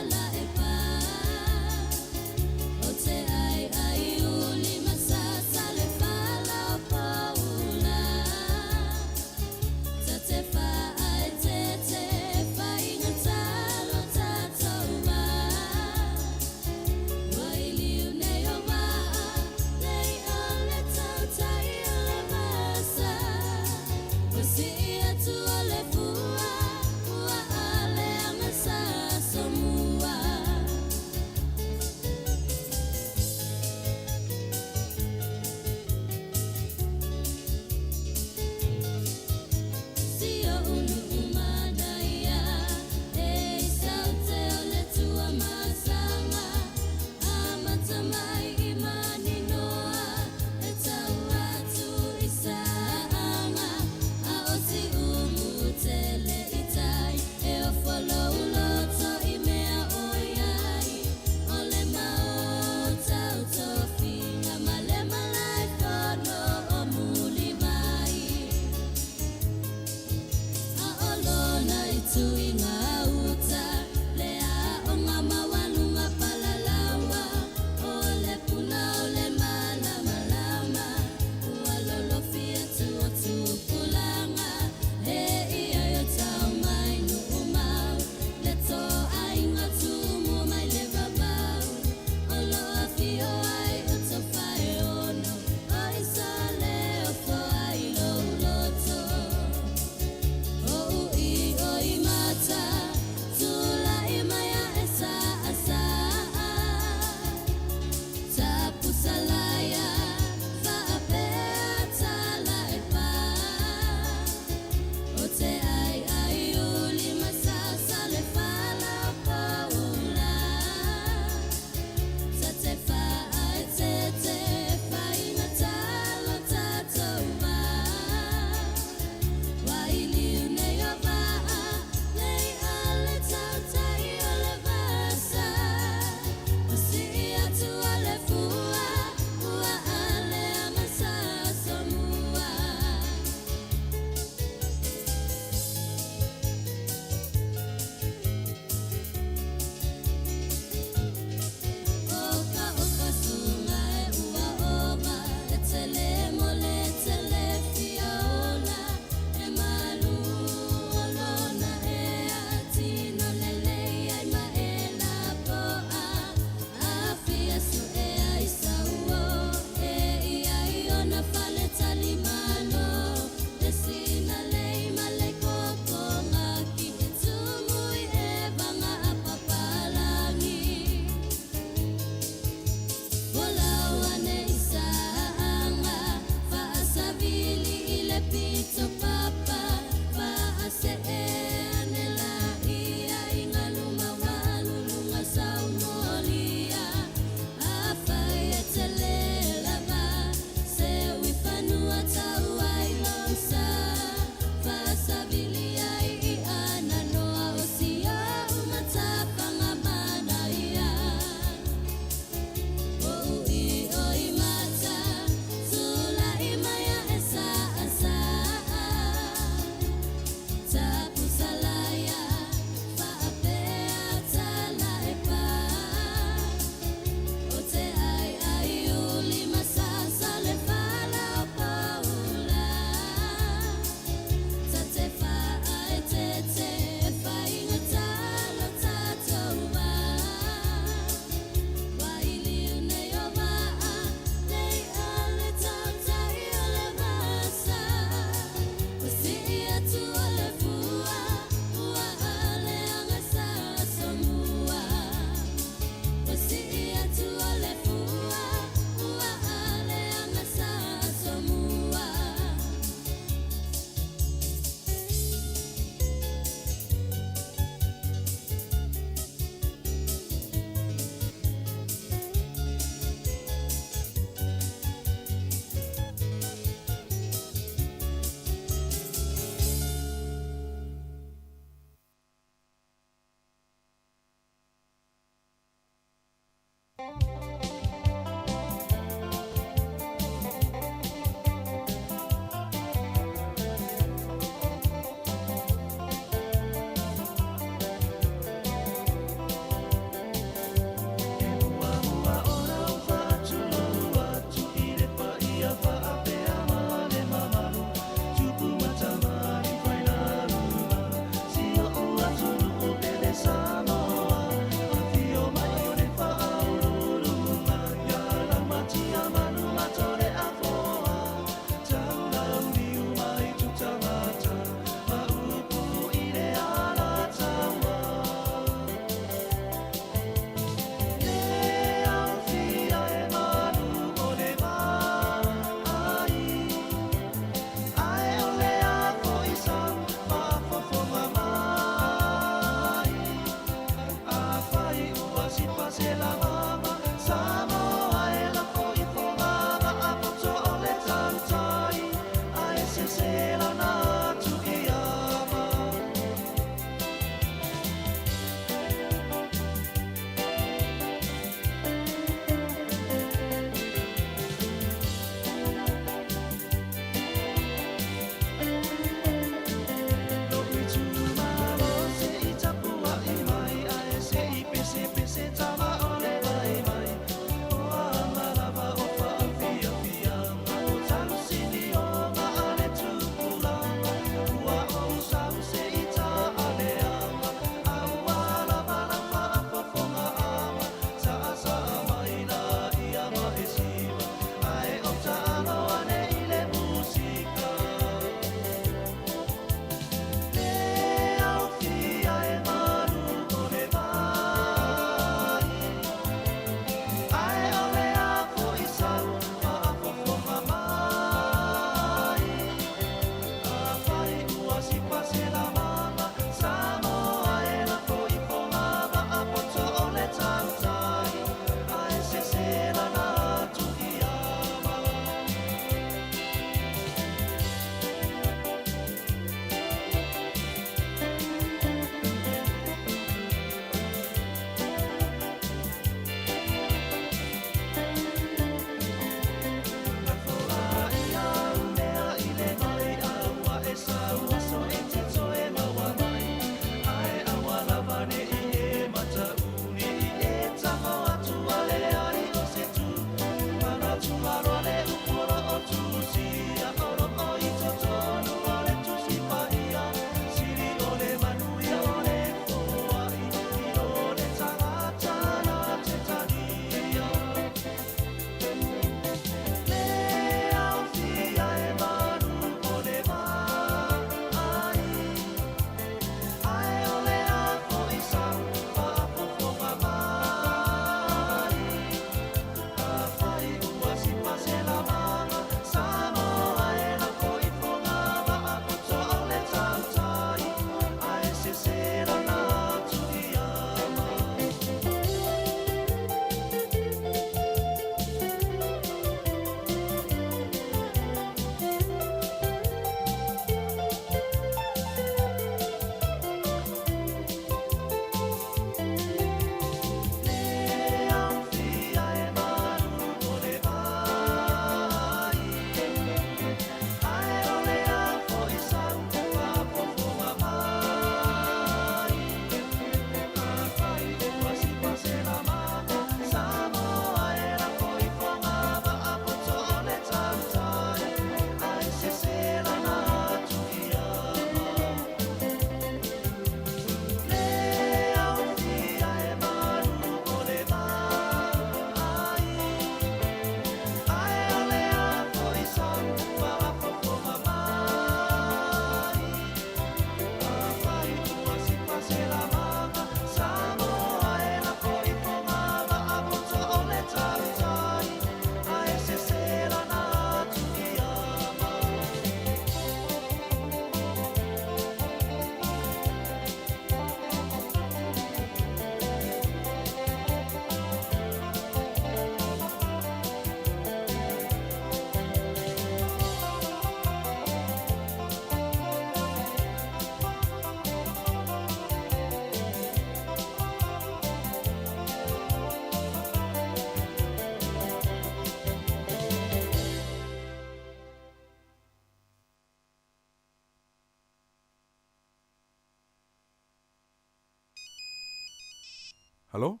Hello?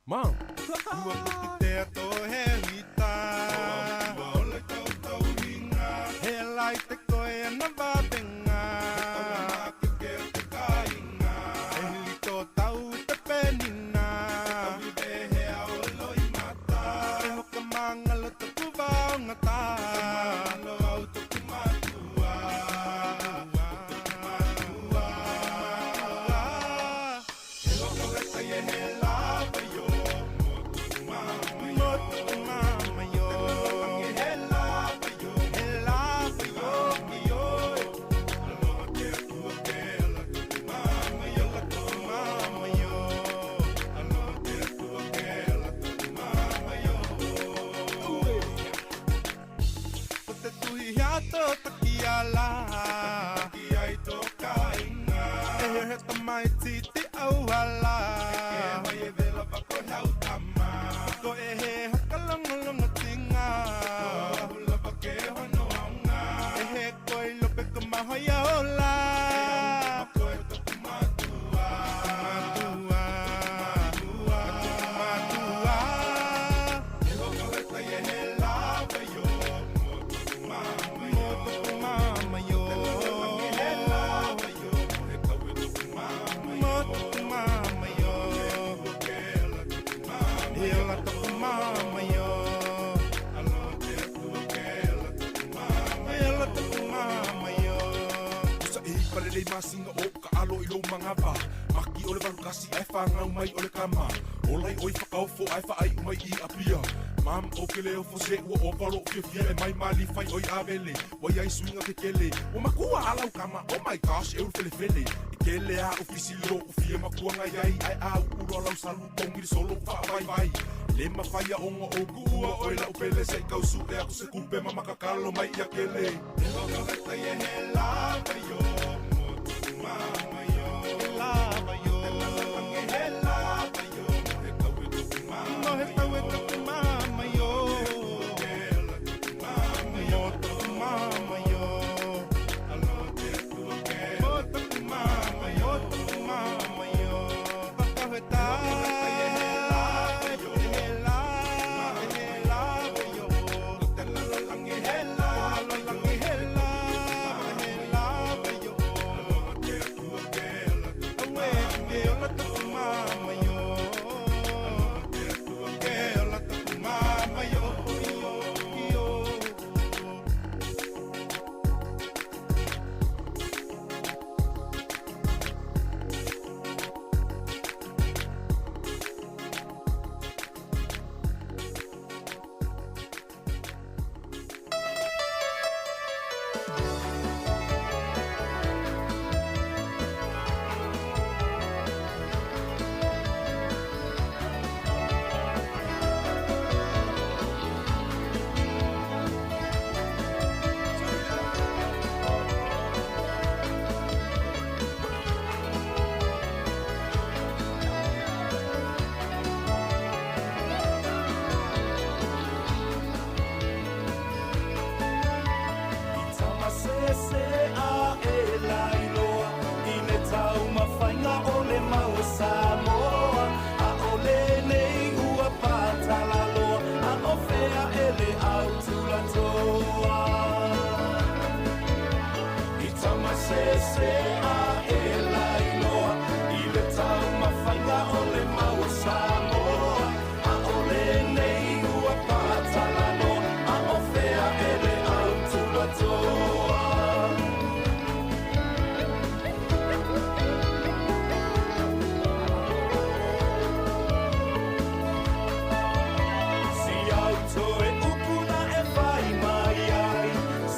Mom? Oh my gosh, e ulu felefele I kele a ofisi lo ufia makuanga iai Ai a uuro lau salu kongi solo whaawai Le mawhaia ongo o kuua oi lau pele Se kausu e aku se kupe mamakakalo mai ia kele E hokaleta ye he lava yo Motu mama yo He lava yo Te lalalange he lava yo Mohe kawe toku mama yo Mohe kawe toku mama yo Motu mama yo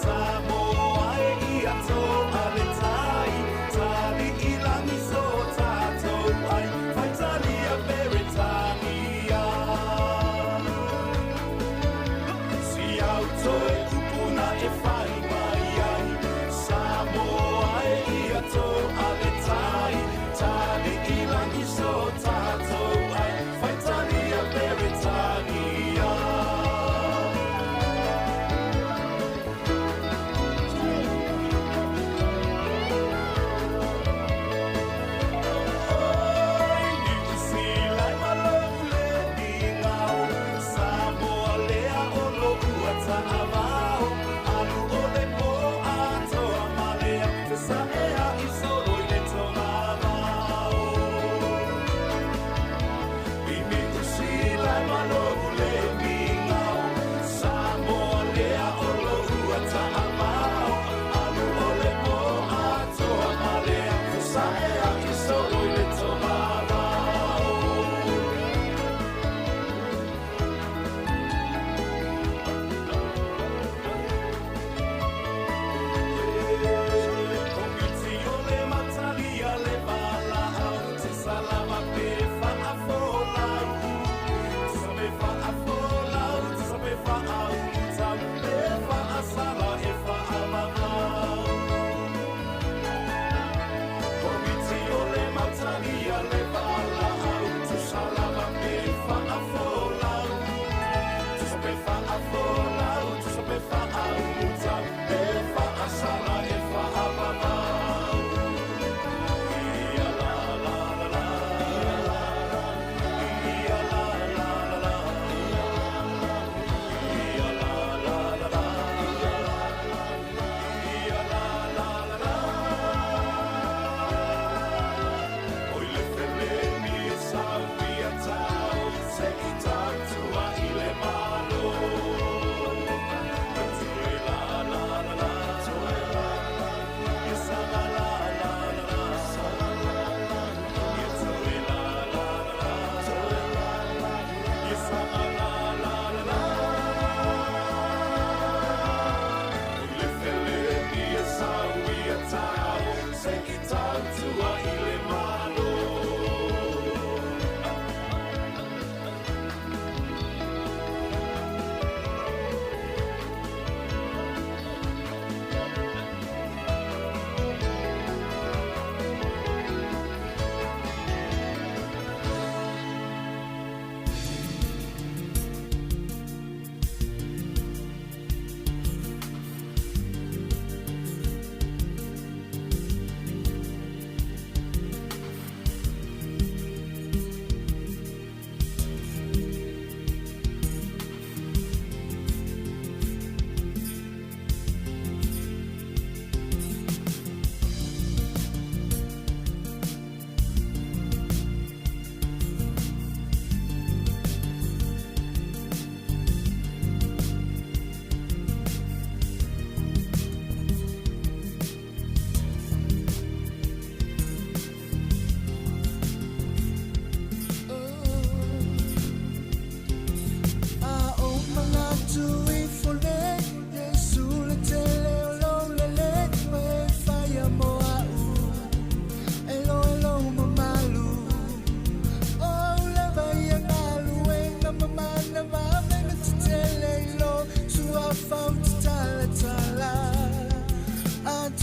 Samoa e ia tō ale tai.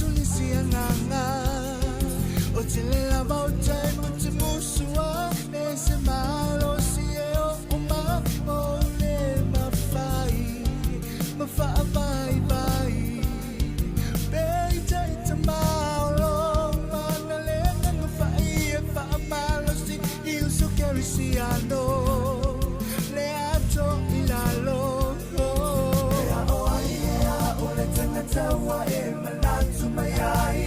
atu nisi agaga o tele lava o taimi ou te musu ai se malosi e oo mai ma ou lē mafai ma faavaivai peitai tamaolo mana le agaga faia faamalosi i uso kerisiano le ato i lalo. E ao ai e ao le tagata ua e manatu mai ai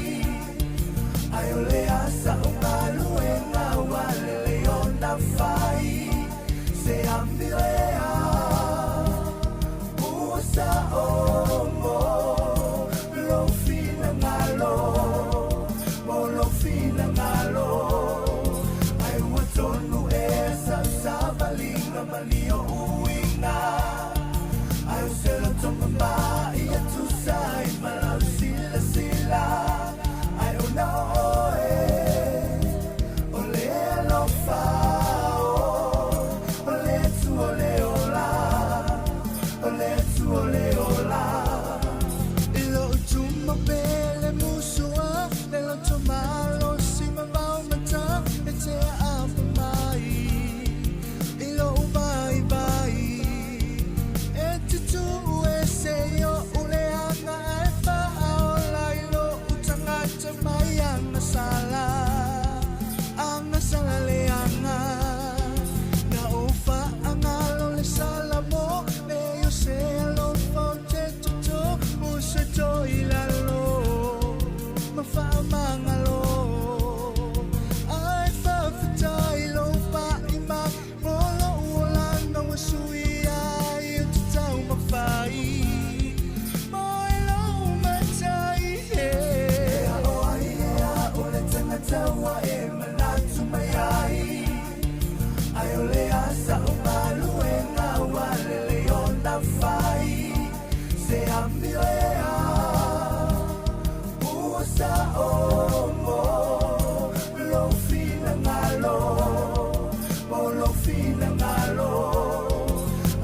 ai o le asa o galuega ua lelei ona fai se amio e a ua sa'o mo lou finagalo mo lou finagalo ai ua tonu ea sa'u savaliga malio uiga ai o se loto mamā ia tusa ai ma lau silasila ai ona o oe o le alofa o o le Atua o le ola o le Atua o le ola i lo'u tuma pele musua le loto malosi ma vaomata e te a'afa mai i lo'u vaivai e te tu'u ese i o'u leaga ae fa'aola i lo'u tagata mai agasala agasala leaga na ou fa'agalo le salamo me o se alofa o te toto uso to i lalo ma fa'amagalo ai fa'afetai lou pa'i mai mo lo'u olaga ua suia ai o te taumafai mo e lou matai e ao ai e ao le tagata ua e manatu mai ai ai o le asa o galuega ua lelei ona fai se amio e a ua sa'o mo lou finagalo mo lou finagalo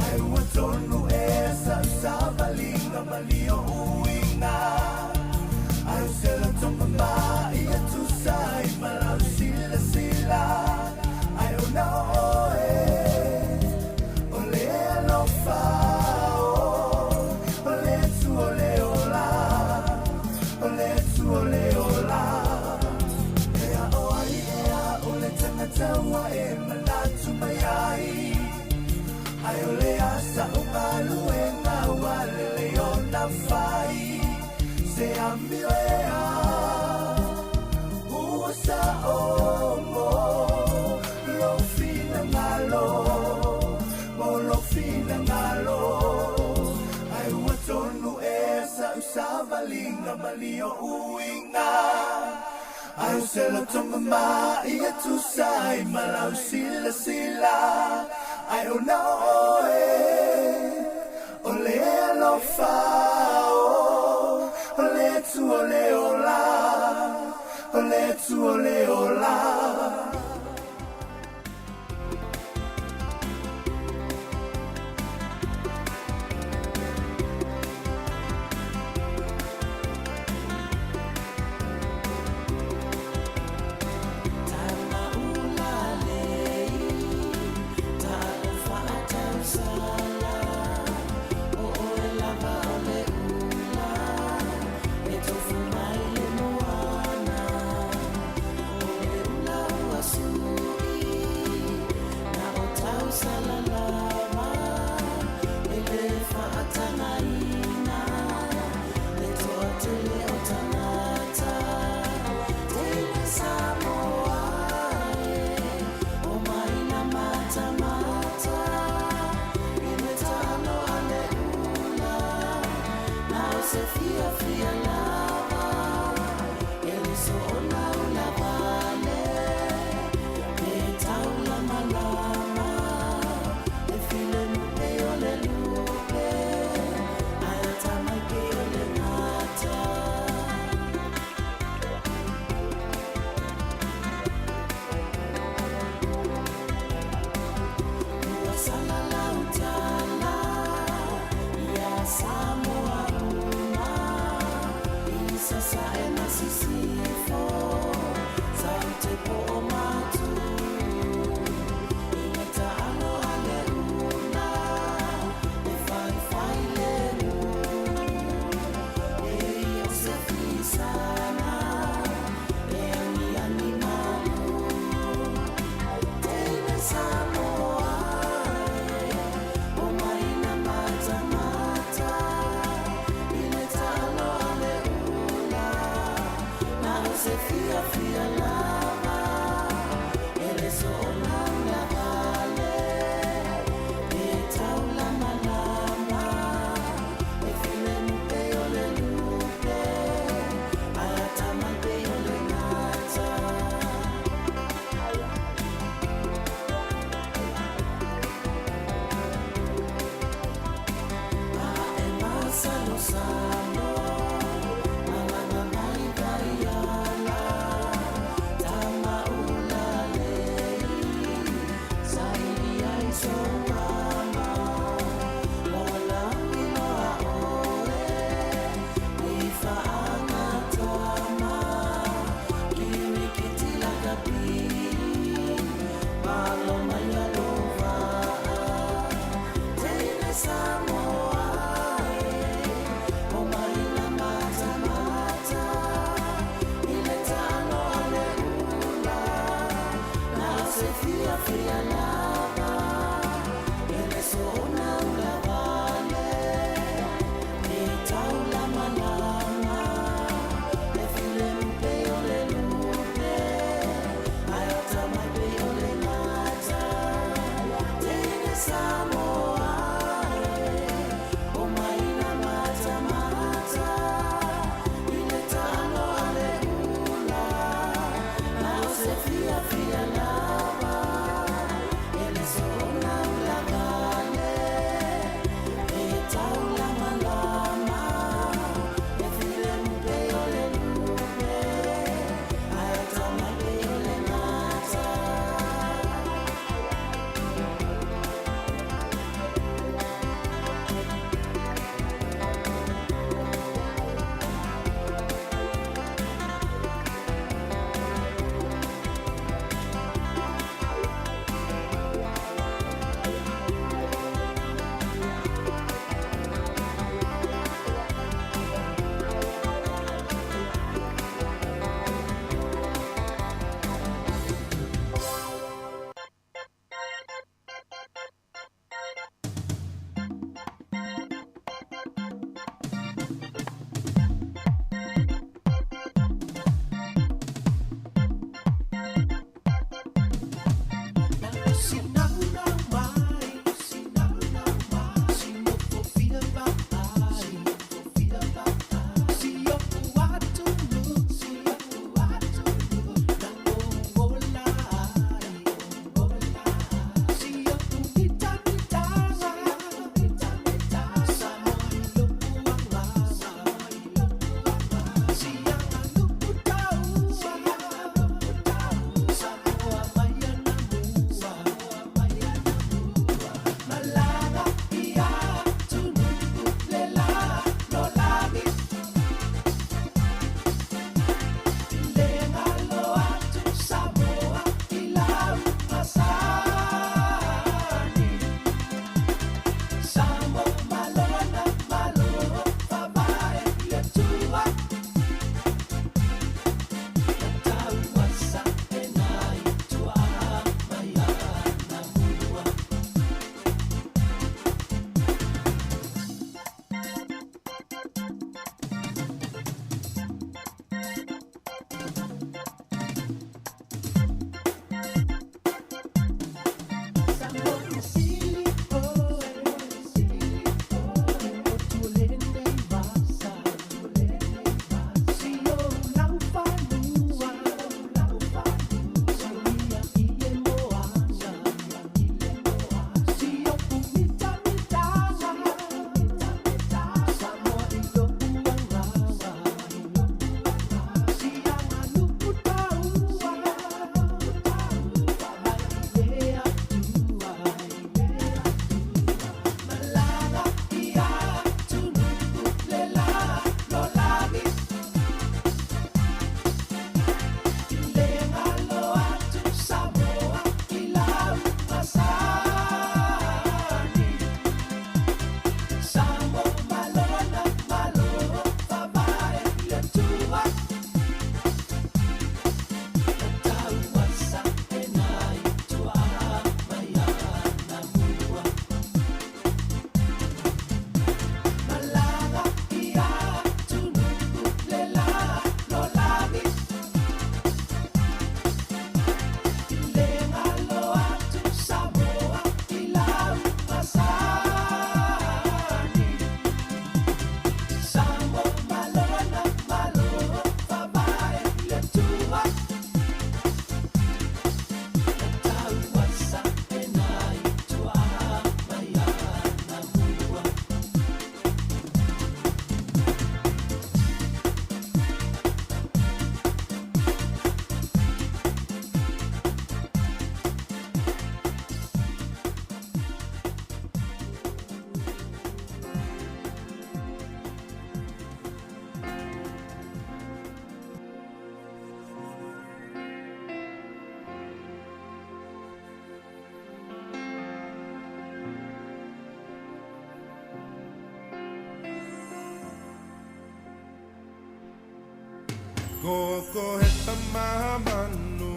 ai ua tonu ea sa'u savaliga malio uiga ai o se loto mamā ia tusa ai ma lau silasila ai ona o oe o le alofa o o le Atua o le ola o le Atua o le ola e ao ai e ao le tagata ua e manatu mai ai ai o le asa o galuega ua lelei ona fai se amio e a ua sa'o mo lou finagalo mo lou finagalo ai ua tonu ea sa'u savaliga malio uiga ai o se loto mamā ia tusa ai ma lau silasila ai ona o oe o le alofa o o le Atua o le ola o le Atua o le ola. E tofu mai le moana o le ula. Se fia. Ko he tama manu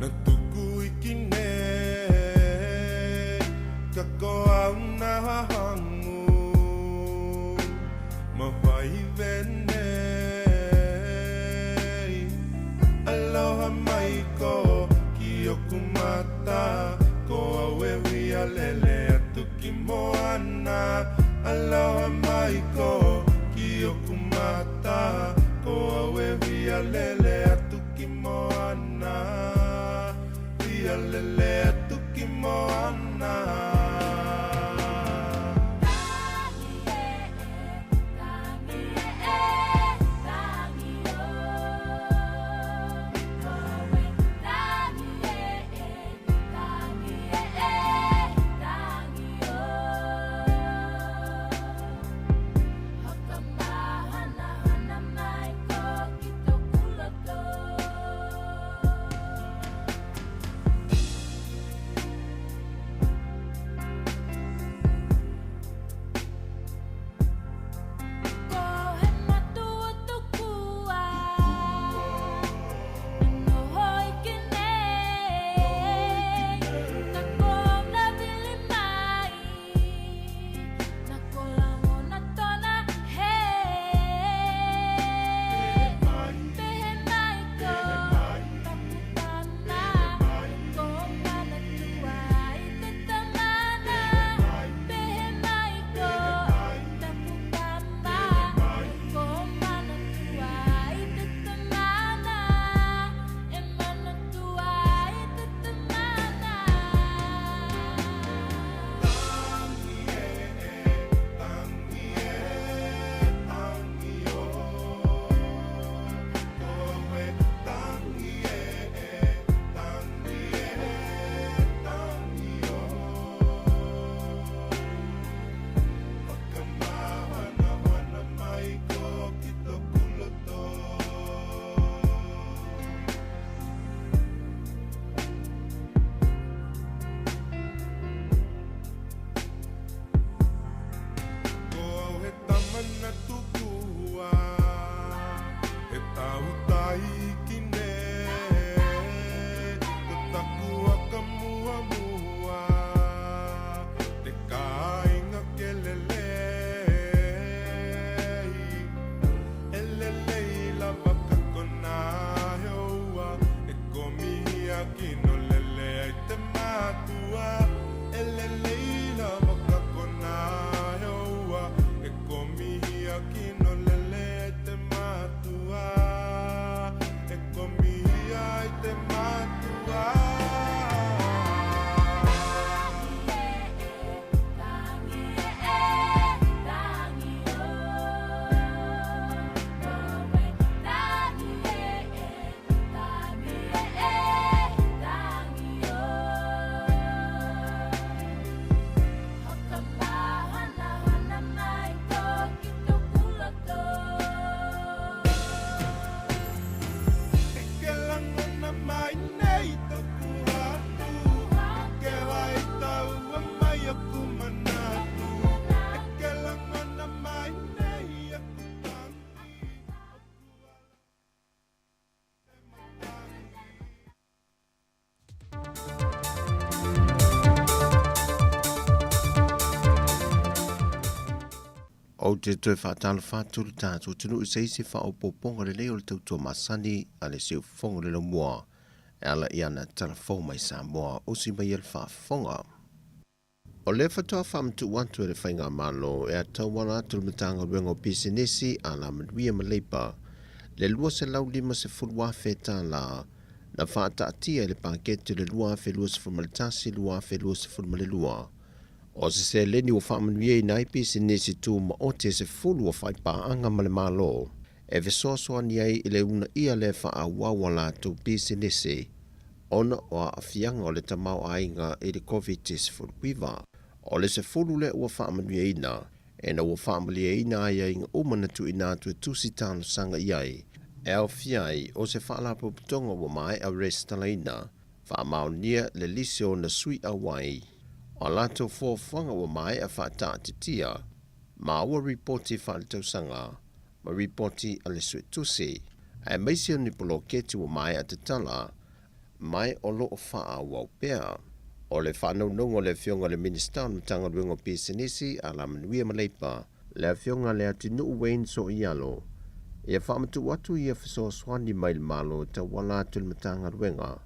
Na tuku iki nei Ka ko au na hangu Ma whai venei Aloha mai ko ki oku mata Ko au e huia lele atu ki moana Aloha mai ko ki oku mata Ko au e huia lele atu ki moana Huia lele atu ki moana. Ko au he tama na tukua, he tahutai ki nei. Ko taku waka muamua, te kāinga ke lelei. E lelei lava ka kona he ua, e komihia kino lele ai te matua. E lelei lava ka kona he ua, e komihia kino lele ai te matua. E komihia ai te matua. E ke langona mai nei toku atu, e ke wai taua mai oku manatu. E ke langona mai nei aku tangi. Ou te toe faatalofa atu le tatou atunuu i se isi faaopoopoga lelei o le tautua masani a le Siufofoga o le Laumua e ala i ana tala fou mai Samoa osi mai ai le faafofoga. O lea faatoa faamatuu atu e le Faigamalo e atauala atu le Matagaluega o Pisinisi, Alamanuia ma Leipa le $250,000 na faataatia i le paketi o le 2021-2022. O se seleni ua faamanuiaina ai pisinisi tumaoti e 10 o faipaaga ma le Malo e fesoasoani ai i le uunaia le faaauau a latou pisinisi ona o aafiaga o le tamaoaiga i le Koviti-19. O le 10 lea ua faamanuiaina ina ua faamalieina aiaiga uma na tuuina atu e tusi talosaga i ai, e aofia ai o se faalapotopotoga ua maea resitalaina, faamaonia le lisi o ona sui auai, o a latou fuafuaga ua maea faataatitia, ma ua ripoti faaletausaga. ma lipoti a le suetusi, aemaise o ni poloketi ua maea tatala ma o lo o faaauau pea. O le faanaunauga o le Afioga i le Minisita o le Matagaluega o Pisinisi, Alamanuia ma Leipa, le Afioga Leatinuu Wayne So'oialo, ia faamatuu atu ia fesoasoani mai le Malo e tauala atu i le Matagaluega,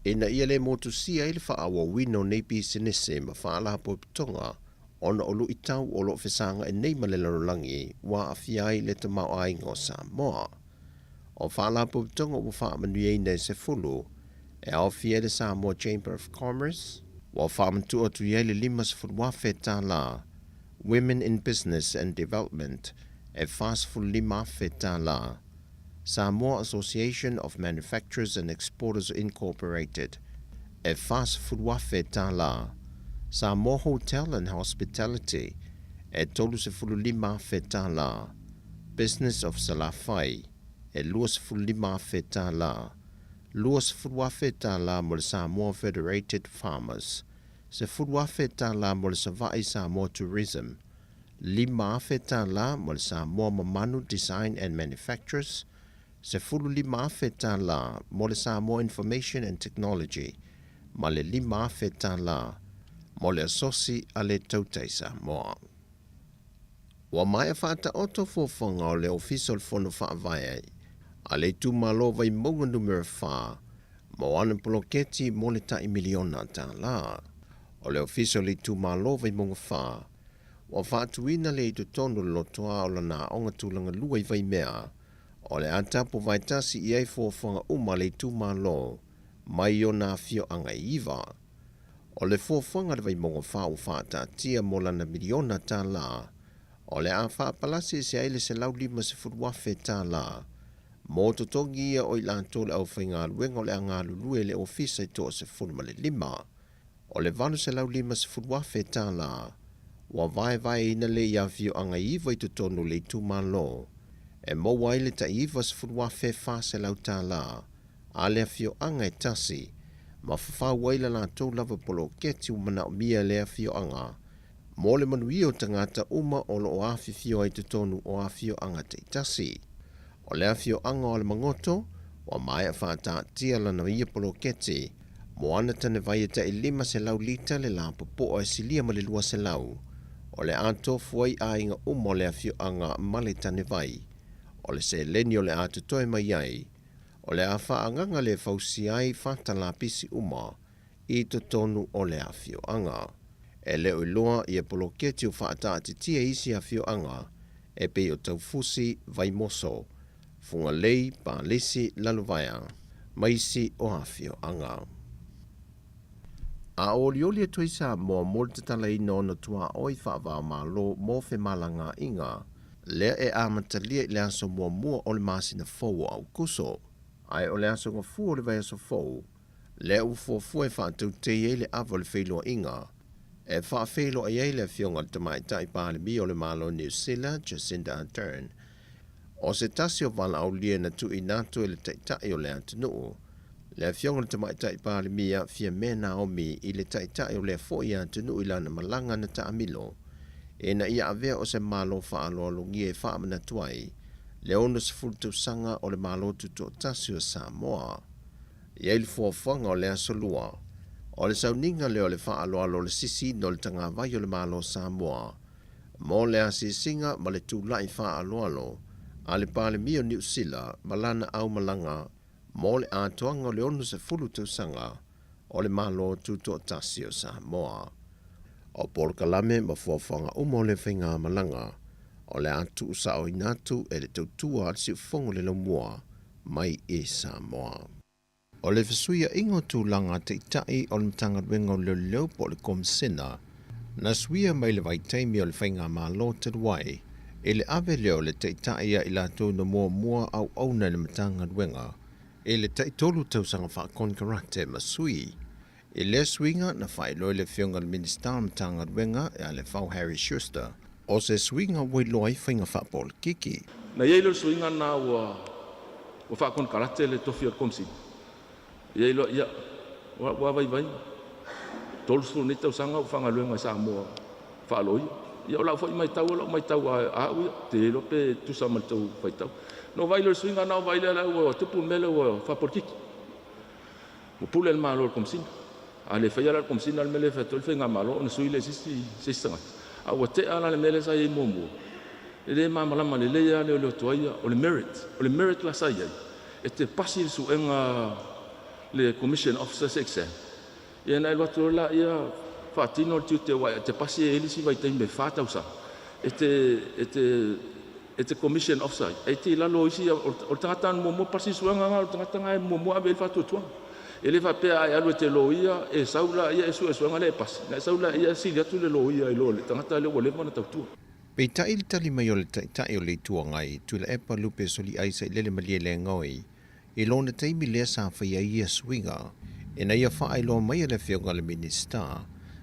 ina ia le motusia ai le faaauauina o nei pisinisi ma faalapotopotoga ona o luitau o lo o fesagai nei ma le lalolagi ua aafia ai le tamaoaiga o Samoa. O faalapotopotoga ua faamanuiaina e 10 e aofia ai le Samoa Chamber of Commerce, ua faamatuu atu i ai le $50,000, Women in Business and Development e $45,000, Samoa Association of Manufacturers and Exporters Incorporated e $40,000, Samoa Hotel and Hospitality e $35,000, Business of Salafai e $25,000, $20,000 mo le Samoa Federated Farmers, $10,000 mo le Savaii Samoa Tourism, $5,000 mo le Samoa Mamanu Design and Manufacturers, $15,000 mo le Samoa Information and Technology, ma le $5,000 mo le Asosi a le Tautai Samoa. Ua maea faataoto fuafuaga o le Ofisa o le Fono Faavae a le Itumalo Vaimauga Numera 4 mo ana poloketi mo le tai miliona tala. O le Ofisa o le Itumalo Vaimauga 4 ua faatuina le i totonu le lotoa o lana aoga tulaga lua i Vaimea, o le a tapuvaetasi i ai fuafuaga uma a le itumalo mai ona afioaga e 9. O le fuafuaga a le Vaimauga 4 ua faataatia mo lana miliona tala, o le a faapalasi ese ai le $150,000 mo totogi ia o i latou le aufaigaluega o le a galulue i le ofisa i 15. O le $850,000 ua vaevaeina le i afioaga e 9 i totonu o le itumalo, e maua ai le tai $90,400 a le afioaga e tasi, ma fafau ai la latou lava poloketi ua manaomia e le afioaga mo le manuia o tagata uma o lo o afifio ai totonu o afioaga taitasi. O le afioaga o Alamagoto ua maea faataatia lana ia poloketi mo ana tanevai e tai 500 lita le lapopoa e silia ma le 200, o le a tofu ai aiga uma o le afioaga ma le tanevai. O le seleni o le a totoe mai ai, o le a faaagaga le fausia ai fata lapisi uma i totonu o le afioaga. E le o iloa ia poloketi o faataatitia i isi afioaga e pei o Taufusi, Vaimoso, Fugalei, Palisi, Lalovaea ma isi o afioaga. A olioli atu ai Samoa mo le tatalaina o ona tuaoi faava-o-Malo mo femalagaaiga, lea e amatalia i le aso muamua o le masina fou o Aokuso, ae o le aso gafua o le vaiaso fou, lea ua fuafua e faatautei ai le ava o le feiloaiga e faafeiloai ai le Afioga i le Tamaitai Palemia o le Malo o Niu Sila, Jacinda Ardern. O se tasi o valaaulia na tuuina atu e le Taitai o le atunuu, le Afioga i le Tamaitai Palemia Fiame Naomi i le Taitai o lea foi atunuu i lana malaga na taamilo, ina ia avea o se Malo faaaloalogia e faamanatu ai le 60 tausaga o le Malo Tutoatasi o Samoa. E i ai le fuafuaga o le aso Lua, o le sauniga lea o le faaaloalo o le sisiina o le tagavai o le Malo o Samoa mo le asiasiga ma le tula'i faaaloalo a le Palemia o Niu Sila ma lana aumalaga mo le atoaga o le 60 tausaga o le Malo Tutoatasi o Samoa. O polokalame ma fuafuaga uma o le faigamalaga o le a tuusaoina atu e le tautua a le Siufogo o le Laumua mai i Samoa. O le fesuiaiga o tulaga taitai o le Matagaluega o Leoleo po o le Komisena na suia mai le vaitaimi o le faigamalo talu ai i le ave lea o le taitai ia i latou na muamua auauna i le Matagaluega i le tai-3 tausaga faakonekarate ma sui. I lea suiga na faailoa e le Afioga i le Minisita o le Matagaluega ia Lefau Harry Schuster, o se suiga ua iloa ai faiga faapolokiki. Na i ai lea o le suiga lena ua faakonekarate le tofi o le Komisina. Ia iloa, ia, ua vaivai, 30 nei tausaga o faigaluega i Samoa faaloia. Ia o lau foi matau, o lau matau a au ia, te iloa pe tusa ma le tou faitau. Na ou vaai lea i le suiga lena, ou vaai lea la ua tupu le mea lea ua faapolitiki. Ua pule le Malo i le Komesina. A le faia la e le Komesina le mea lea e fai atu ai le Faigamalo ona sui lea e se isi tagata. A ua tea la le mea lea sa i ai muamua, e le malamalama lelei lava leoleo tuai ia, o le merit. O le merit la sa i ai, e te pasi le suega le Commission Officers Exam, ia ona e alu atu loa lea faatino le tiute aua e te pasi e i ai le isi vaitaimi e 4 tausaga e te e te e te Commission Officer ai. E te i lalo o isi, o le tagata na muamua pasi le suega lena, o le tagata lena e muamua ave i ai le faatuatuaga. E le faapea a e alu e te loia, e sau laia e sue le suega lea e pasi, ona e sau laia sili atu le loia i lo le tagata lea ua leva ona tautua. Peitai le tali mai o le Taitai o le Itu Agai, Tuilaepa Lupe Soliai Sailele Malielegaoi, i lona taimi lea sa faia ai ia suiga, ina ia faailoa mai e le Afioga i le Minisita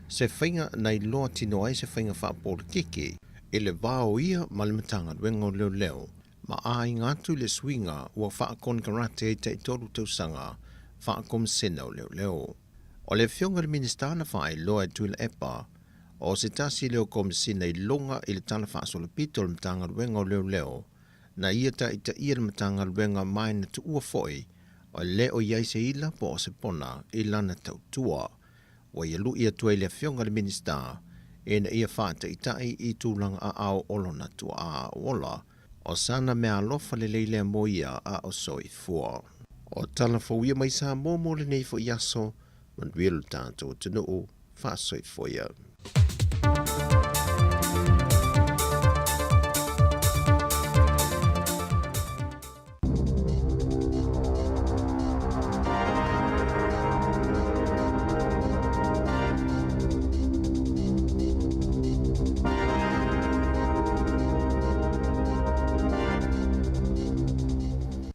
se faiga na iloa tino ai se faiga faapolokiki i le va o ia ma le Matagaluega o Leoleo ma aiga atu i le suiga ua faakonekarate ai taitolu tausaga faakomisena o Leoleo. O le Afioga i le Minisita na faailoa e Tuilaepa, o se tasi lea o Komisina i luga i le Tala Faasolopito o le Matagaluega o Leoleo, na ia taitaia le Matagaluega ma e na tuua foi o le o i ai se ila po o se pona i lana tautua. Ua ia lu'i atu ai le Afioga i le Minisita ina ia faataitai i tulaga aao o lona tuaa ola, o sana meaalofa lelei lea mo ia a o soifua. O tala fou ia mai Samoa mo lenei foi aso, manuia lo tatou atunuu, faasoifua ia.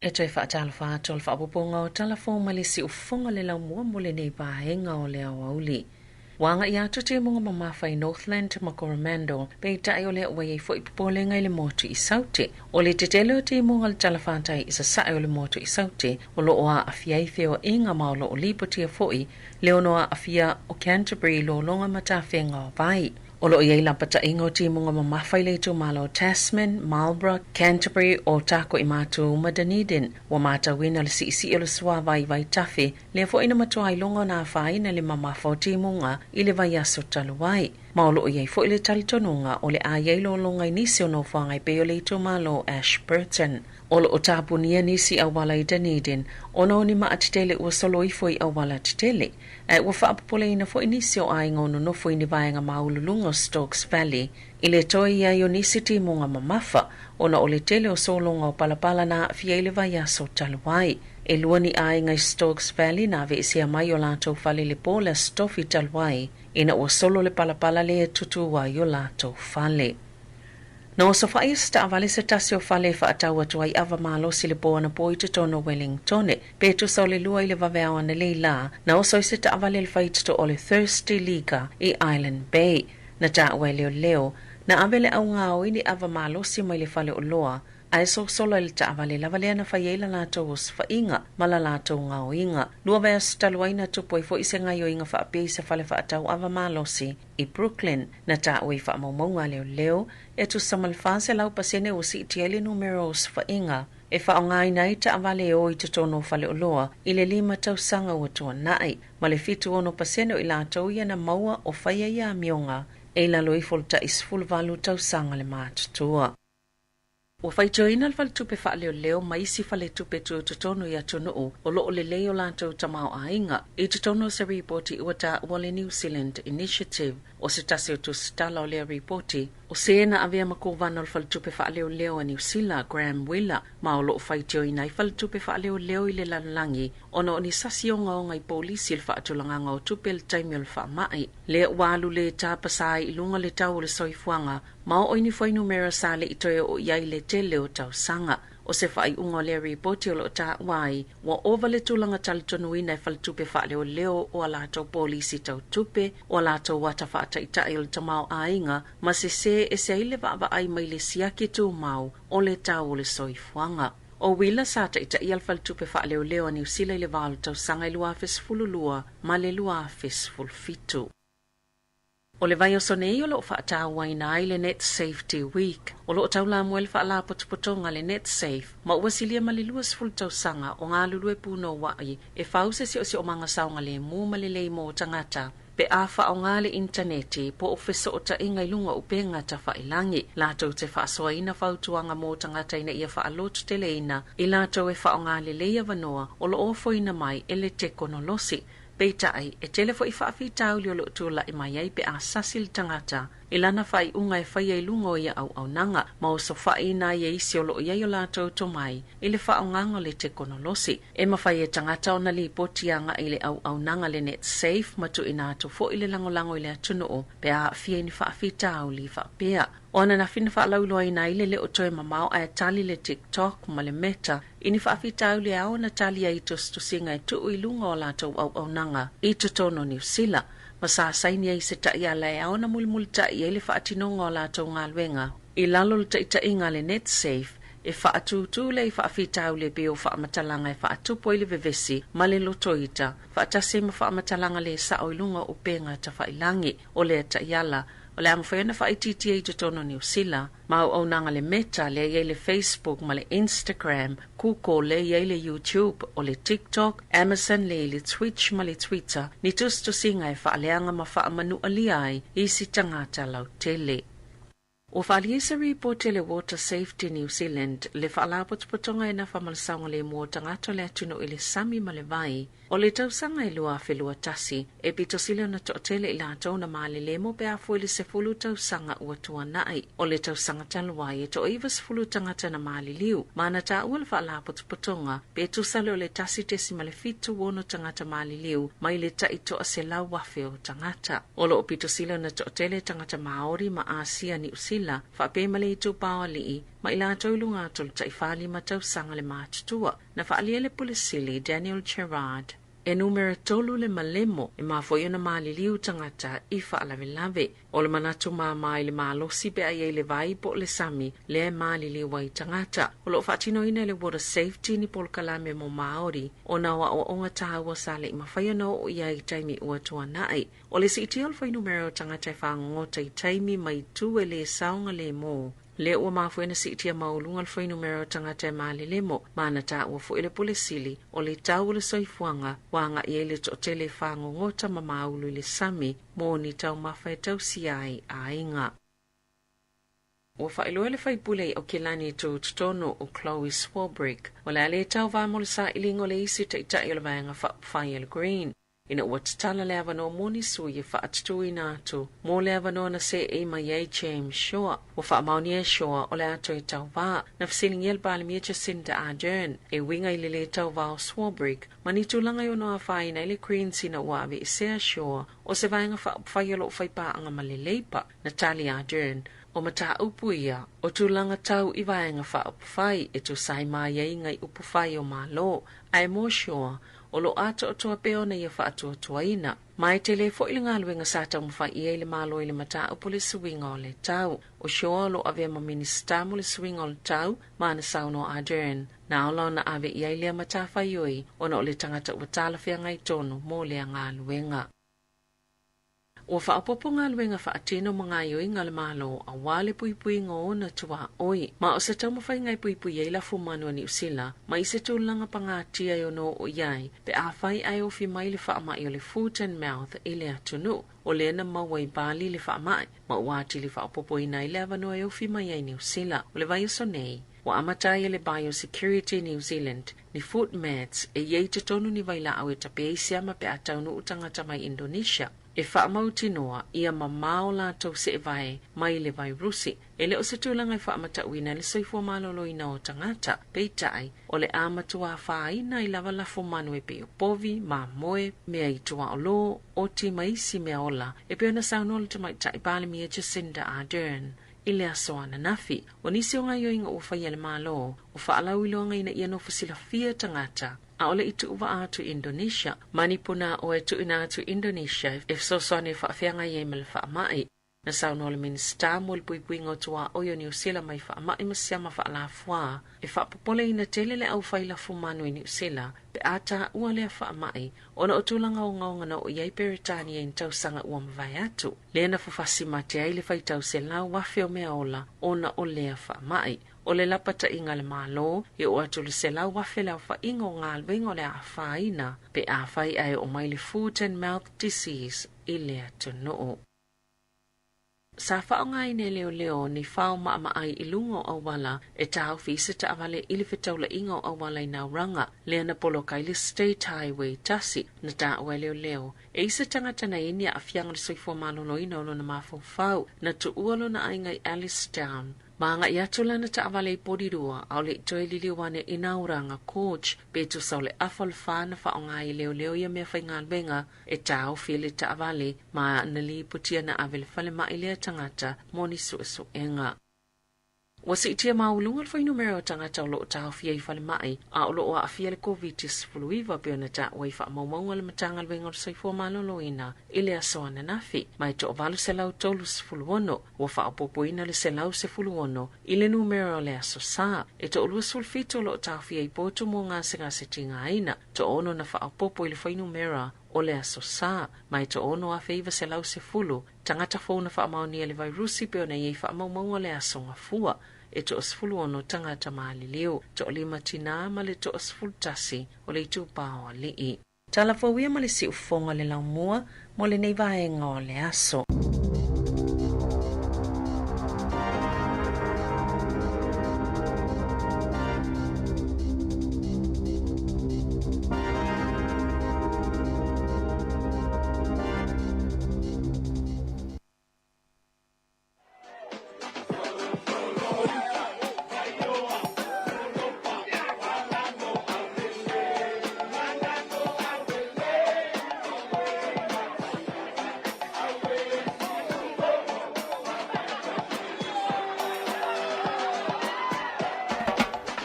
E toe faatalofa atu o le faaopoopoga o tala fou mai le siufofoga le laumua mo lenei vaega o le aoauli. Ua agai atu timuga mamafa i Northland ma Coromandel, peitai o lea ua i ai foi popolega i le motu i Saute. O le tetele o timuga le talafatai i sasae o le motu i Saute, o lo o aafia ai feoaiga ma o lo o lipotia foi le ono aafia o Canterbury i lologa ma tafega o vai. O lo o i ai lapataiga o timuga mamafa i le itumalo o Tasman, Marlborough, Canterbury, Ōtākou i Mātū ma Dunedin. Ua matauina le siisii o le suāwai i Vaitafe, lea foi na matua iloga ona afaina le mamafa o timuga i le vaiaso talu ai. Ma o lo o i ai foi le talitonuga o le a i ai lologa i nisi o nofoaga e pei o le itumalo Ashburton. O lo o tapunia nisi auala i Dunedin ona o ni maa tetele ua solo ifo i auala tetele, ae ua faapopoleina foi nisi o aiga o nonofo i ni vaega maualuluga o Stokes Valley i le toe i ai o nisi timuga mamafa ona o le tele o sologa o palapala na aafia i le vaiaso talu ai. E lua ni aiga i Stokes Valley na aveesea mai o latou fale i le po le Aso Tofi talu ai ina ua solo le palapala lea e tutū ai o latou fale. Na osofaia se taavale se tasi o fale e faatau atu ai ava malosi le po anapo i totonu o Wellingtone. Pe tusa o le 2 i le vaveao ananei lā, na oso ai se taavale le faitoto o le Thirsty Liga i Island Bay. Na taua e leoleo, na ave le augaoi ni ava malosi mai le fale oloa, ae sosola i le taavale lava lea na fai ai la latou osofaiga ma la latou gaoiga. Lua vaiaso talu ai na tupu ai foi se gaoioiga faapea i se fale faatau ava malosi i Brooklyn. Na taua i faamaumauga a leoleo, e tusa ma le 400% ua siitia ai le numera o osofaiga e faaaogaina ai taavale e o i totonu o faleoloa i le 5 tausaga ua tuanai, ma le 76% o i latou ia na maua o faia ia amioga e i lalo ifo o le tai 18 tausaga le matutua. Ua faitioina le faletupe faaleoleo ma isi faletupe tutotonu i atunuu o lo o lelei o latou tamaoaiga i totonu o se ripoti ua taua le New Zealand Initiative. O se tasi o tusitala o lea ripoti, o se na avea ma kovana o le faletupe faaleoleo a Niu Sila, Graham Wheeler, ma o lo o faitioina ai faletupe faaleoleo i le lalolagi ona o ni sasi ogaoga i polisi i le faatulagaga o tupe i le taimi o le faamai. Lea ua alu le tapasā ai i luga le tau o le soifuaga ma oo i ni fuainumera sa le i toe oo i ai le tele o tausaga. O se faaiuga o lea ripoti o lo o taua ai, ua ova le tulaga talitonuina e faletupe faaleoleo o a latou polisi tau tupe, o a latou ata faataitai o le tamaoaiga ma sesē ese ai le vaavaai mai le siaki tumau o le tau o le soifuaga. O Wheeler sa taitaia le faletupe faaleoleo a Niu Sila i le va o le tausaga i 2012 ma le 2017. O le vaiaso nei o loo faatauaina ai le Net Safety Week. O loo taulamua ai le faalapotopotoga le NetSafe ma ua silia ma le 20 tausaga o galulue punouai e fau se siosiomaga saogalemu ma lelei mo tagata pe a faaaoga le initaneti po o fesootaiga i luga o upega tafailagi. Latou te faasoaina fautuaga mo tagata ina ia faalototeleina i latou e faaaoga lelei avanoa o loo ofoina mai e le tekonolosi. Peitai, e tele fo'i faafitauli o loo tula'i mai ai pe a sasi le tagata i lana faaiuga e faia i luga o ia auaunaga ma osofa'iina ai e isi o loo i ai o latou tomai i le faaaogaga o le tekonolosi. E mafai e tagata ona lipoti aga'i i le auaunaga le NetSafe ma tuuina atu fo'i le lagolago i le atunuu pe a aafia i ni faafitauli faapea. O ananafi na faalauiloaina ai le le o toe mamao ae tali le TikTok ma le Meta i ni faafitauli e ao ona tali ai i tusitusiga e tuu i luga o latou auaunaga i totonu o Niu Sila, ma sa saini ai se taiala e ao ona mulimulita'i ai le faatinoga o latou galuega i lalo o le taʻitaʻiga a le NetSafe e faatūtū lea i faafitauli e pei o faamatalaga e faatupu ai le vevesi ma le lotoita, faatasi ai ma faamatalaga lē sao i luga o upega tafailagi. O lea taiala, o le a mafai ona faaitiitia i totonu o Niu Sila ma auaunaga le Meta lea i ai le Facebook ma le Instagram, Google lea i ai le YouTube, o le TikTok, Amazon lea i le Twitch ma le Twitter, ni tusitusiga e faaleaga ma faamanualia ai isi tagata lautele. Ua faaalia i se ripoti a le Water Safety New Zealand le faalapotopotoga e nafa ma le saogalemu o tagata o le atunuu i le sami ma le vai. O le tausaga e 2021, e pito sili ona toatele i latou na malelemo pe a fua i le 10 tausaga ua tuanai. O le tausaga talu ai, e toa 90 tagata na maliliu, ma na taua le faalapotopotoga pe tusa lea o le 1.76 tagata maliliu mai le tai toa 100,000 o tagata. O loo pito sili ona toatele tagata Maori ma Asia Niu Sila, faapea ma le itupa o alii, ma i latou i luga atu o le tai 45 tausaga le matutua. Na faaalia e le Pule Sili Daniel Gerrard e numera 3 le malemo e mafua ai ona maliliu tagata i faalavelave. O le manatu māmā i le malosi pe a i ai le vai po o le sami lea e maliliu ai tagata. O loo faatinoina e le Water Safety ni polokalame mo Maori ona o aʻoaʻoga taua sa leʻi mafai ona oo i ai i taimi ua tuanaʻi. O le siitia o le fuainumera o tagata e fagogota i taimi ma itu e lē saogalēmō, lea ua mafua ai ona siitia maualuga le fuainumera o tagata e malelemo, ma na taua fo'i e le Pule Sili o le tau o le soifuaga ua agaʻi ai le toatele e fagogota ma maulu i le sami mo ni taumafa e tausia ai aiga. Ua faailoa e le faipule i Aokelani tutotonu o Chloe Swarbrick, o le a le tauvā mo le sailiga o le isi taʻitaʻi o le Vaega Faaupufai a le Green, ina ua tatala le avanoa mo ni sui e faatutuina atu mo le avanoa na seʻei mai ai James Shaw. Ua faamaonia e Shaw o le a toe tauvā. Na fesiligia le Palemia Jacinda Ardern e uiga i le lē tauvā o Swarbrick ma ni tulaga e ono afaina ai le Greens ina ua aveesea Shaw o se vaega faaupufai o loo faipaaga ma le Labour. Na tali Ardern, o mataupu ia o tulaga tau i vaega faaupufai e tusa ai ma aiaiga i upufai o Malo, ae mo Shaw, o loo atoatoa pea ona ia faatuatuaina. Ma e tele fo'i le galuega sa taumafai i ai le Malo i le mataupu o le suiga o le tau. O Shaw o loo avea ma Minisita mo le suiga o le tau, ma na saunoa Ardern, na ola ona ave i ai lea matafaioi ona o le tagata ua talafeagai tonu mo lea galuega. Ua faaopoopo galuega faatino ma gaoioiga a le Malo auā le puipuiga o ona tuaoi. Ma o se taumafaiga e puipui ai lafumanu a Niu Sila mai se tulaga pagatia e ono oo i ai pe afai ae ofi mai le faamaʻi o le foot and mouth i le atunuu. O lea na maua i Bali le faamaʻi, ma ua atili faaopoopoina ai le avanoa e ofi mai ai Niu Sila. O le vaiaso nei, ua amata ai e le Biosecurity New Zealand ni foot mats e i ai i totonu ni vailaau e tape ai siama pe a taunuu tagata mai Indonesia e faamautinoa ia mamao latou seevae mai le vairusi. E le o se tulaga e faamatauina ai le soifua maloloina o tagata, peitai, o le a matua afaina ai lava lafumanu e pei o povi, mamoe, mea i tuaolō, oti ma isi mea ola, e pei ona saunoa le Tamaitai Palemia Jacinda Ardern i le aso ananafi. O nisi o gaoioiga ua faia e le Malo, o faalauiloaga ina ia nofo silafia tagata ʻaʻole i tuuvaa atu i Indonesia, ma ni punāʻoa e tuuina atu i Indonesia e fesoasoani e faafeagai ai ma le faamaʻi. Na saunoa le Minisita mo le Puipuiga o Tuaoi o Niu Sila mai faamai ma siama faalafuā e faapopoleina tele le aufai lafumanu i Niu Sila pe a taua lea faamai ona o tulaga ogaoga na oo i ai Peretania i ni tausaga ua mavae atu, lea na fafasi mate ai le faitau 100,000 o mea ola ona o lea faamai. O le lapata'iga a le Mālō, e oo atu i le 100,000 le aofa'iga o galuega o le a afaina pe afai ae oo mai le foot and mouth disease i le atunuu. Sa faaaogaina e leoleo ni fao maʻamaʻai i luga o auala e taofi i se taavale i le fetaulaʻiga o auala i Nauraga, lea na poloka ai le State Highway 1, na taua e leoleo e i se tagata na i ai ni aafiaga o le soifua maloloina o lona mafaufau, na tuua lona aiga i Alice Town. Ma agai atu lana taavale i Porirua, a o le i toe liliu ane i Nauraga Gorge, pe tusa o le afa o le fa na faaaoga ai e leoleo ia mea faigaluega e taofi ai le taavale, ma na lipotia na ave i le falemai lea tagata mo ni suesuega. Ua siitia maualuga le fuainumera o tagata o lo o taofia i falemai a o lo o aafia i le Koviti-19 pei ona taua i faamaumauga a le Matagaluega o le Soifua Maloloina i le aso ananafi, ma e 836 ua faaopoopoina le 116 i le numera o le aso Sa. E 27 o lo o taofia i potu mo gasegase tigaina, 6 na faaopoopo i le fuainumera o le aso Sa, ma e 6,910 tagata fou na faamaonia i le vairusi pei ona i ai faamaumauga o le aso Gafua. E 16 tagata maliliu, 5 tinā ma le 11 o le itupa o alii. Tala fou ia ma le siufofoga o le laumua mo lenei vaega o le aso.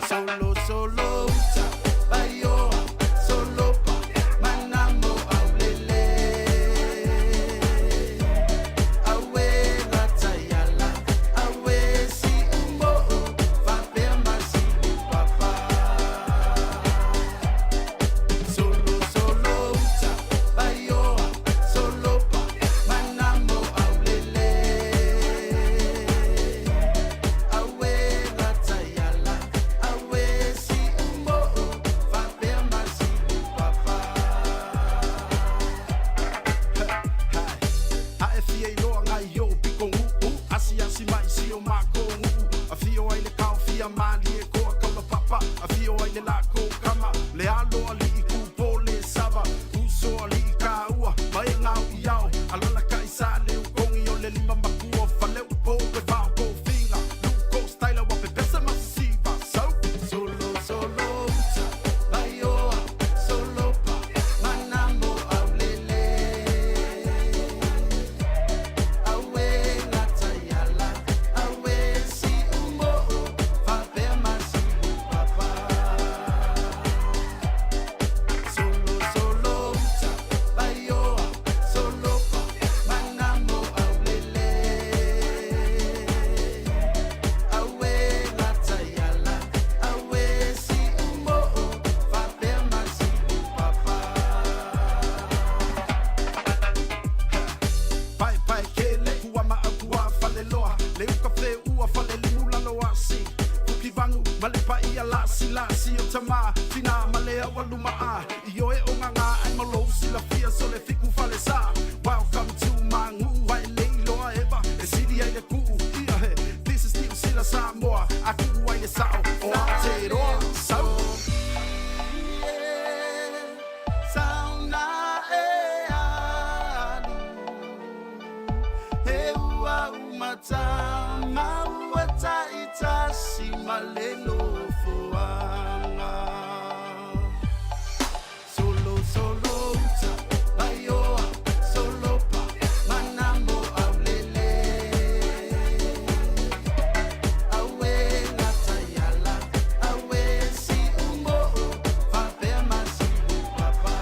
Solo solo uta vaioa solo pa manamo aulele aue lataiala aue si umo'o faapea ma si upapa solo solo uta vaioa solo pa manamo aulele aue lataiala aue si umo'o faapea ma si upapa. Ae fia iloa ngai o piko uu Asi asi mai si o mako nguu Afio ai le kao fia mali e koa kaula papa Afio ai le lako kama Le alo ali i kupo le sava Uso ali i ka ua Ma e ngau i ao Alala ka isa le ukongi o le lima makua Fale upo pe vao ko finga Luko styla wa pepesa masiva So Solo solo uta vaioa solo pa manamo aulele aue lataiala aue si umo'o faapea ma si upapa solo solo uta vaioa solo pa manamo aulele aue lataiala aue si umo'o faapea ma si upapa. Pae pae kele kua ma au kua fale loa Le uka fe ua fale limu lalo asi Fuki vangu ma le paia lasi lasi o tama Fina ma le au aluma a I oe o ngā ngā ai malo sila fia so le fiku fale sa Welcome to my ngu ai le iloa eva E sili ai le kuu ia he This is New Sila Samoa A kuu ai le sao o Aotearoa Sau Sauna e alu He ua umata maua taitasi ma le nofoaga Solo solo uta vaioa solo pa manamo aulele aue lataiala aue si umo'o faapea ma si upapa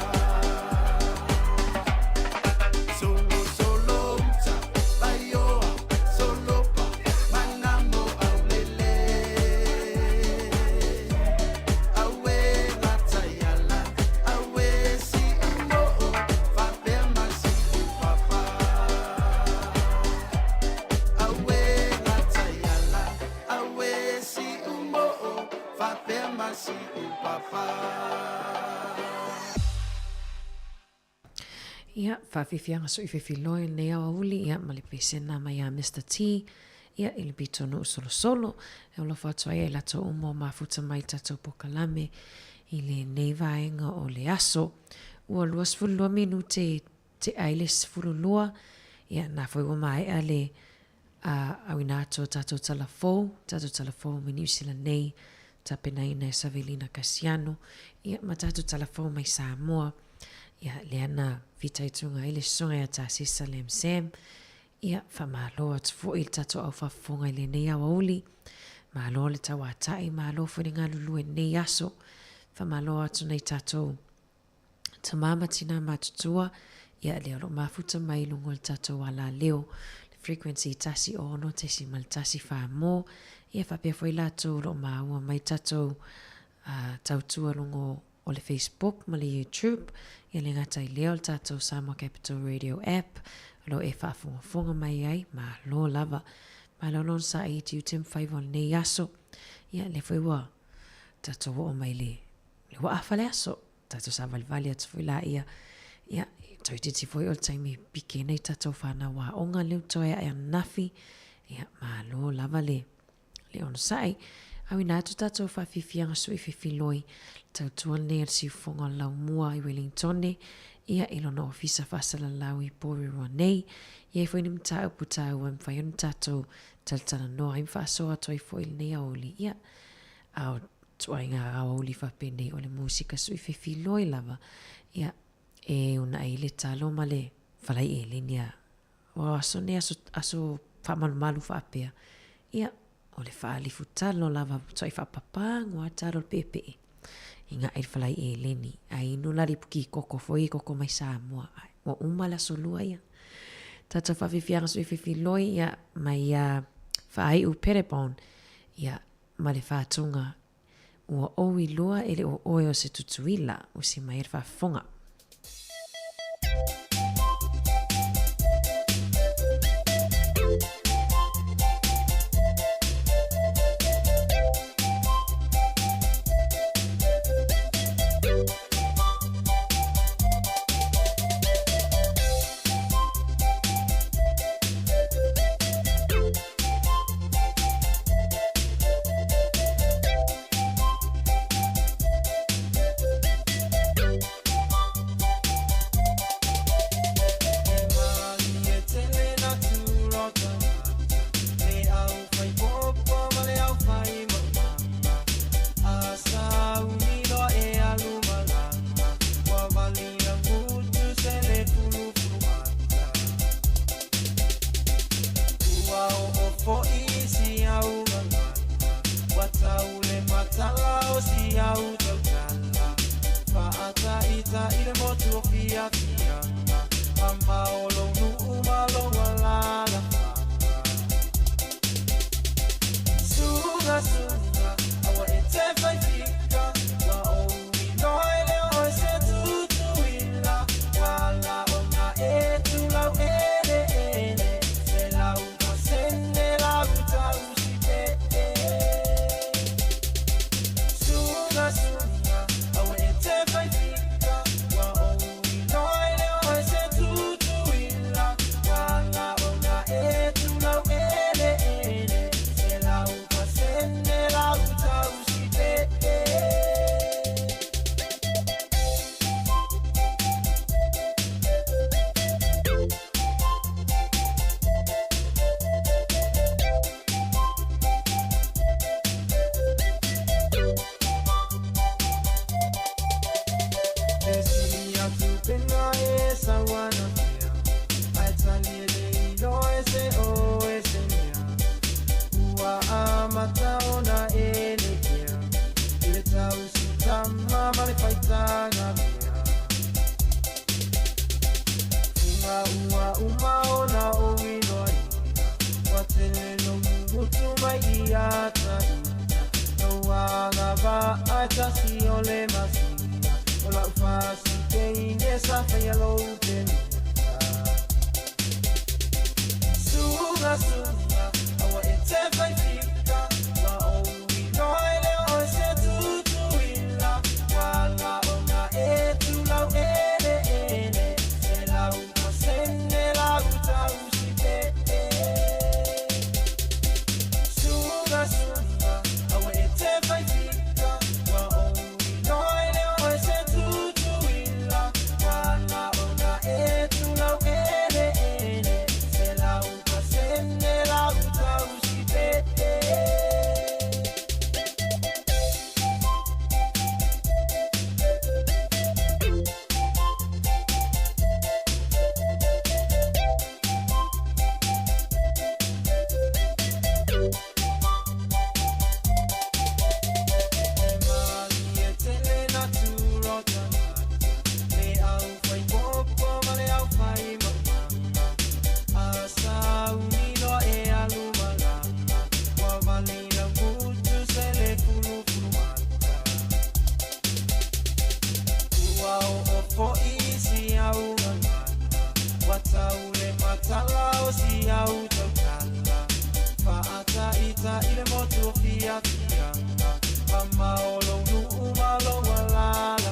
Solo solo uta vaioa upapa. Ia, faafiafiaga soifefiloi lenei aoauli, ia, ma le pesena mai ia Mister T, ia, i le pitonuu solosolo. E alofa atu ai ia i latou uma o mafuta mai i le tatou pokalame i lenei vaega o le aso. Ua 22 minute e tea ai le 12, ia, na foi ua maea le auina atu o tatou tala fou, tatou tala fou mai Niu Sila nei, tapenaina e Savelina Kasiano, ia, ma tatou tala fou mai Samoa, ia, lea na fitaituga ai le Susuga ia Tasesa Lam Sam, ia, faamalo atu foi i le tatou au faafofoga i lenei aoauli, malo le tauatai, malo foi le galulue i lenei aso, faamalo atu nai tatou Tamā ma tinā matutua, ia lea o lo o mafuta mai i luga o le tatou alaleo, le frequency 106.1 mō, ia faapea foi latou o lo o māua mai tatou tautua luga o le Facebook ma le YouTube, ia le gata i lea o le tatou Samoa Capital Radio app o lo o e faafogafoga mai ai, malo lava. Malo lona saʻi i tiute ma faiva o lenei aso, ia lea foi ua tatou oo mai i le le waa faleaso, tatou savalivali atu foi laia, ia, toeitiiti foi o le taimi pike nei tatou whanau aoga lea ua toe ae ananafi, ia, malo lava le, le onosai. Auina atu tatou faafiafiaga suifefiloi, le tautua lenei a le siufofoga o le Laumua i Wellingtone, ia, i lona ofisa faasalalau i Porirua nei. E i ai foi ni mataupu taua e mafai ona tatou talatalanoa ai ma faasoa atu ai foi i lenei aoauli, ia, a o Tuaiga aoauli faapenei o le musika suifefiloi lava, ia, e uunai le talo ma le falai eleni a o aso nei aso, aso faamalumalu faapea, ia, o le faalifu talo lava tuai faapapago a talo le peepee i gaʻi le falai eleni, ae inu la le ipu kikoko foi e koko mai Samoa, ae ua uma le aso lua ia. Tatou faafiafiaga suifefiloi, ia, mai ia Faaiu Perebon, ia, ma le faatuga, Ua ou iloa e le o oe o se Tutuila, usi mai e le faafofoga. tala o si au tautala Faataita i le motu o fiafiaga Mamao lou nuu ma lou alalafaga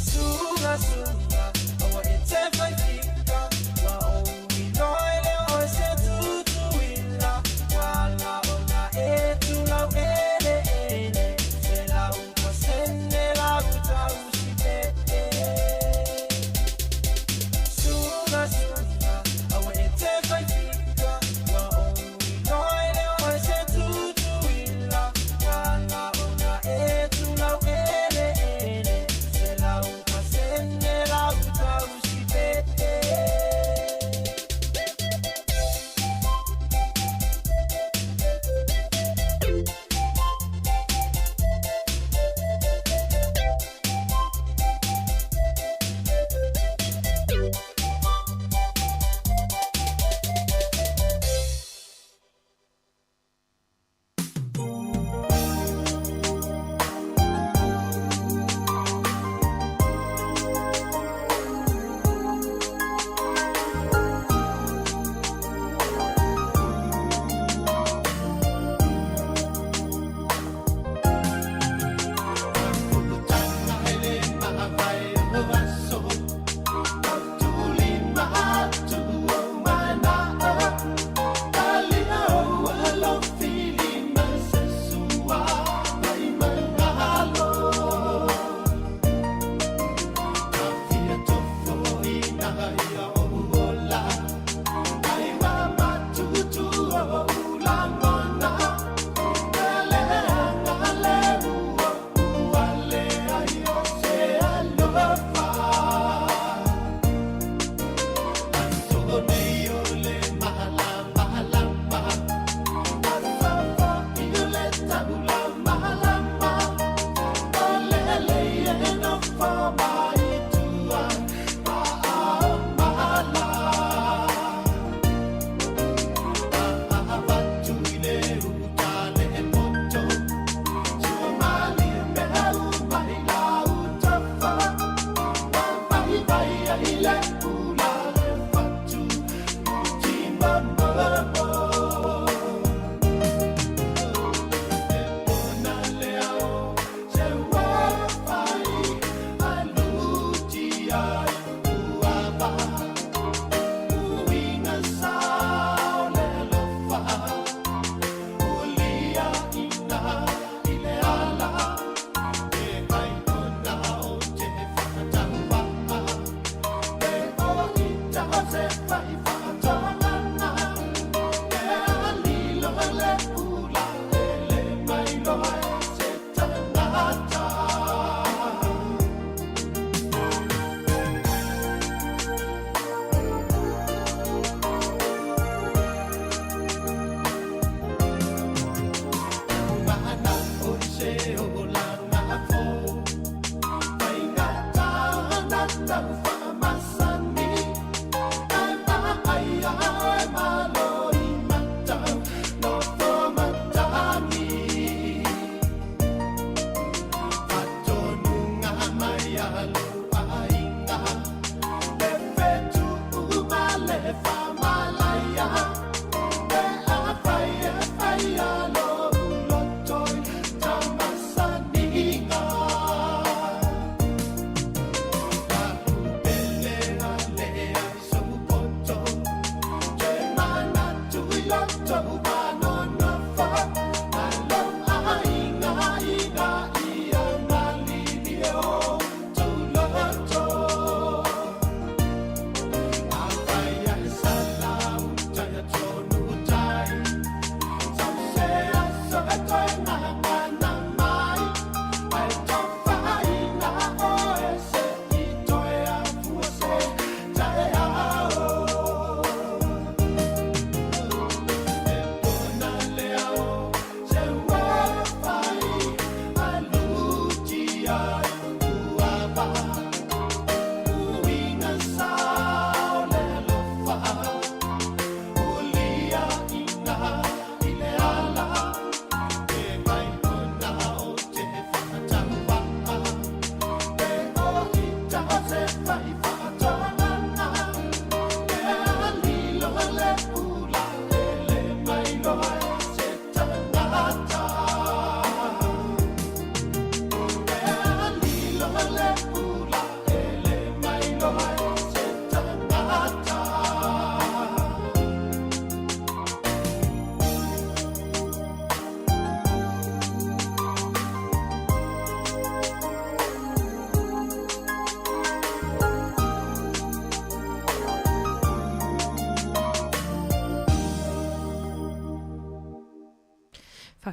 Suga suga aua e te faifika Ua ou iloa e le oe se tutuila Ua ala ona e tulau eleele Se lau pasene lau tausi pe'e Suga suga.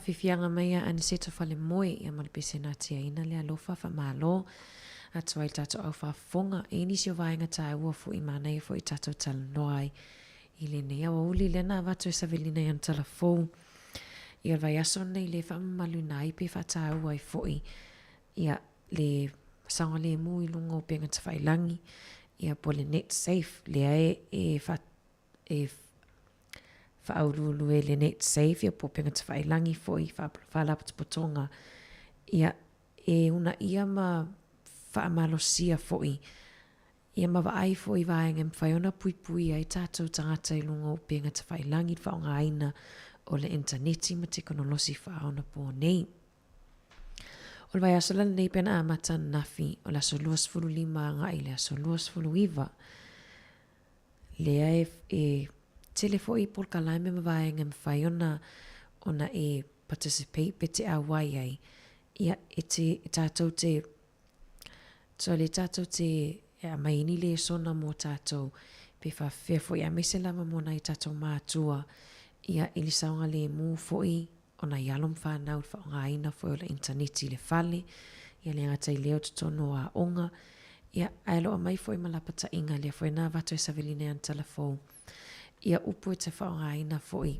Faafiafiaga mai ia Aniseto Falemoe ia ma le pese na tiaina le alofa faamalo atu ai le tatou au faafofoga i nisi o vaega taua foi manaia foi tatou talanoa ai i lenei aoauli lea na avatu e Savelina i ana tala fou ia le vaiaso lenei le faamamaluina ai pe faataua ai foi ia le saogalemu i luga o upega tafailagi ia po o le net safe lea e e e faauluulu e le Netsafe ia po o upega tafailagi foi faalapotopotoga ia e uunaia ma faamalosia foi ia ma vaai foi i vaega e mafai ona puipuia ai tatou tagata i luga o upega tafailagi i le faaaogaina o le initaneti ma tekonolosi faaonapo nei. O le vaiaso la lenei pe na amata ananafi o le aso 25 agai i le aso 29 lea e, e tele foi polokalame ma vaega e mafai ona ona e participate pe te auai ai ia e te e tatou te so le tatou te e aumai ai ni lesona mo tatou pe faafefea foi aemaise lava mo nai tatou matua ia i le saogalemu foi o nai alo ma fanau i le faaaogaina foi o le initaneti i le fale, ia le gata i lea o totonu o aoga, ia ae lo aumai foi ma lapataiga lea foi na avatu e Savelina i ana tala fou, ia upu e te faaaogaina foi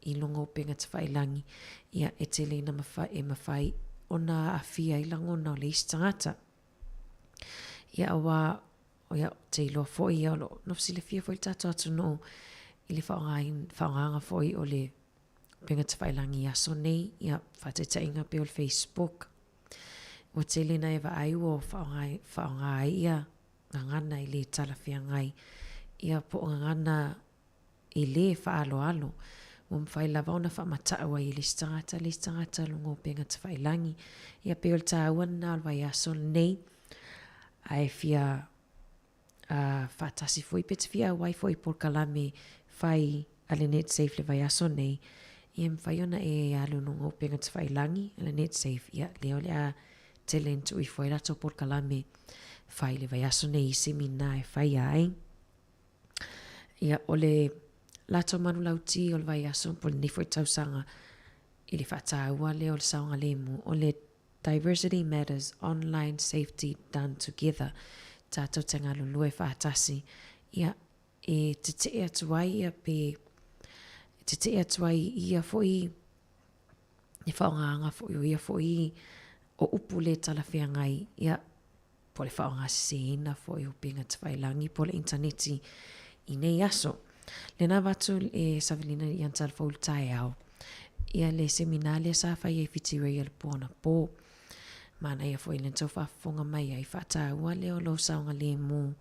i luga o upega tafailagi, ia e tele ina mafai, e mafai ona aafia ai lagona o le isi tagata. Ia aua ia, ou te iloa foi ia o lo o nofo silafia foi le tatou atunuu i le faaaogaga foi o le upega tafailagi i aso nei, ia, faataitaiga pei o le Facebook. Ua tele ina e vaai ua faaaoga, faaaoga ai ia gagana e le talafeagai, ia po o gagana e le faaaloalo. Ua mafai lava ona faamatau ai e le isi tagata le isi tagata i luga o upega tafailagi. Ia pei o le taua lena o le vaiaso lenei, ae fia a faatasi foi pe te fia auai foi i polokalame fai a le Netsafe le vaiaso nei, ia e mafai ona e alu i luga o upega tafailagi a le Netsafe, ia lea o le a tele ina tuu ifo ai latou polokalame fai le vaiaso nei i semina e faia ai. Ia, o le latou manulauti o le vaiaso po o lenei foi tausaga i le faataua lea o le saogalemu, o le Diversity Matters, Online Safety Done Together, tātou te galulue faatasi, ia, e tetee atu ai ia pe e tetee atu ai i ia foi e faaaogaina foi o ia foi o upu le talafeagai, ia, po o le faaaogaseseina foi o upega tafailagi po o le initaneti i nei aso. Lena avatu e Savelina i ana tala fou i le taeao, ia le semina lea sa fai ai i Whitireia i le po anapo. Manaia foi le tou faafofoga mai ai, faataua lea o lou saogalemu,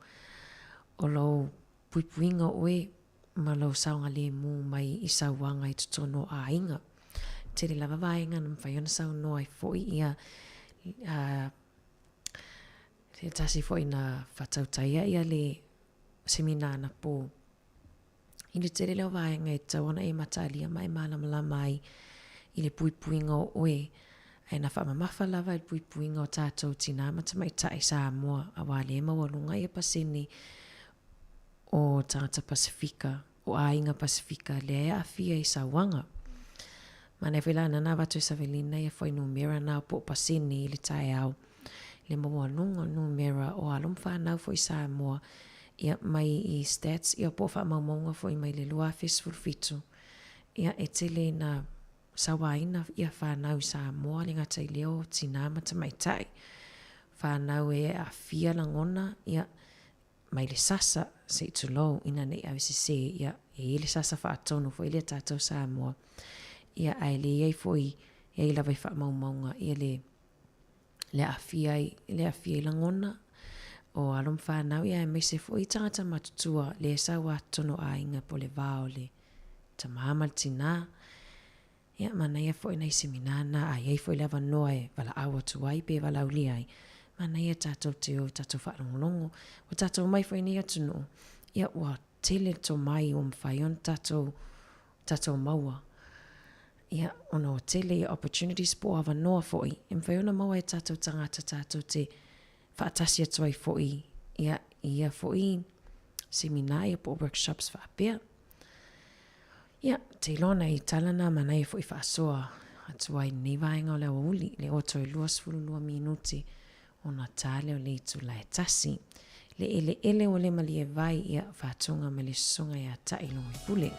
o lou puipuiga o oe ma lou saogalemu mai i sauaga i totonu o aiga. Tele lava vaega na mafai ona saunoa ai foi ia Se tasi foi na faatautaia ia le semina anapo. I le tele lea o vaega e tatau ona e mataalia ma e malamalama ai i le puipuiga o oe, ae na faamamafa lava i le puipuiga o tatou tinā ma tamaitai Samoa aua lea e maualuga ia pasene o tagata Pasefika o aiga Pasefika lea e aafia i sauaga. Manaia foi la na avatu e Savelina ia fuainumera na po o pasene i le taeao le maualuga o numera o alo ma fanau foi i Samoa ia mai i stats ia po o faamaumauga foi mai le 2017 ia e tele ina sauaina ia fanau i Samoa le gata i lea o tinā ma tamaitai fanau e aafia lagona ia mai le sasa se i tulou ina ne i ave sese ia e i ai le sasa faatonu foi lea tatou Samoa ia ae le i ai foi e ai lava i faamaumauga ia le le aafia ai le aafia i lagona o alo ma fanau ia aemaise foi tagata matutua lea e sau lava totonu o aiga po o le va o le tama ma le tina. Ia, manaia foi nai semina na, a i ai foi le avanoa e valaau atu ai pe valaaulia ai, manaia tatou te o tatou faalogologo. Ua tatou omai foi i nei atunuu, ia ua tele le tomai ua mafai ona tatou, tatou maua. Ia, ona ua tele ia opportunities po o avanoa foi e mafai ona maua e tatou tagata tatou te faatasi atu ai foi ia, i ia foi semina ia po o workshops faapea. Ia, te iloa nai tala na manaia foi faasoa atu ai lenei vaega o le aoauli, le oto e 22 minute ona ta lea o le itula e tasi. Le eleele o le Malievai ia faatoga ma le sosoga ia Taʻilogoipule.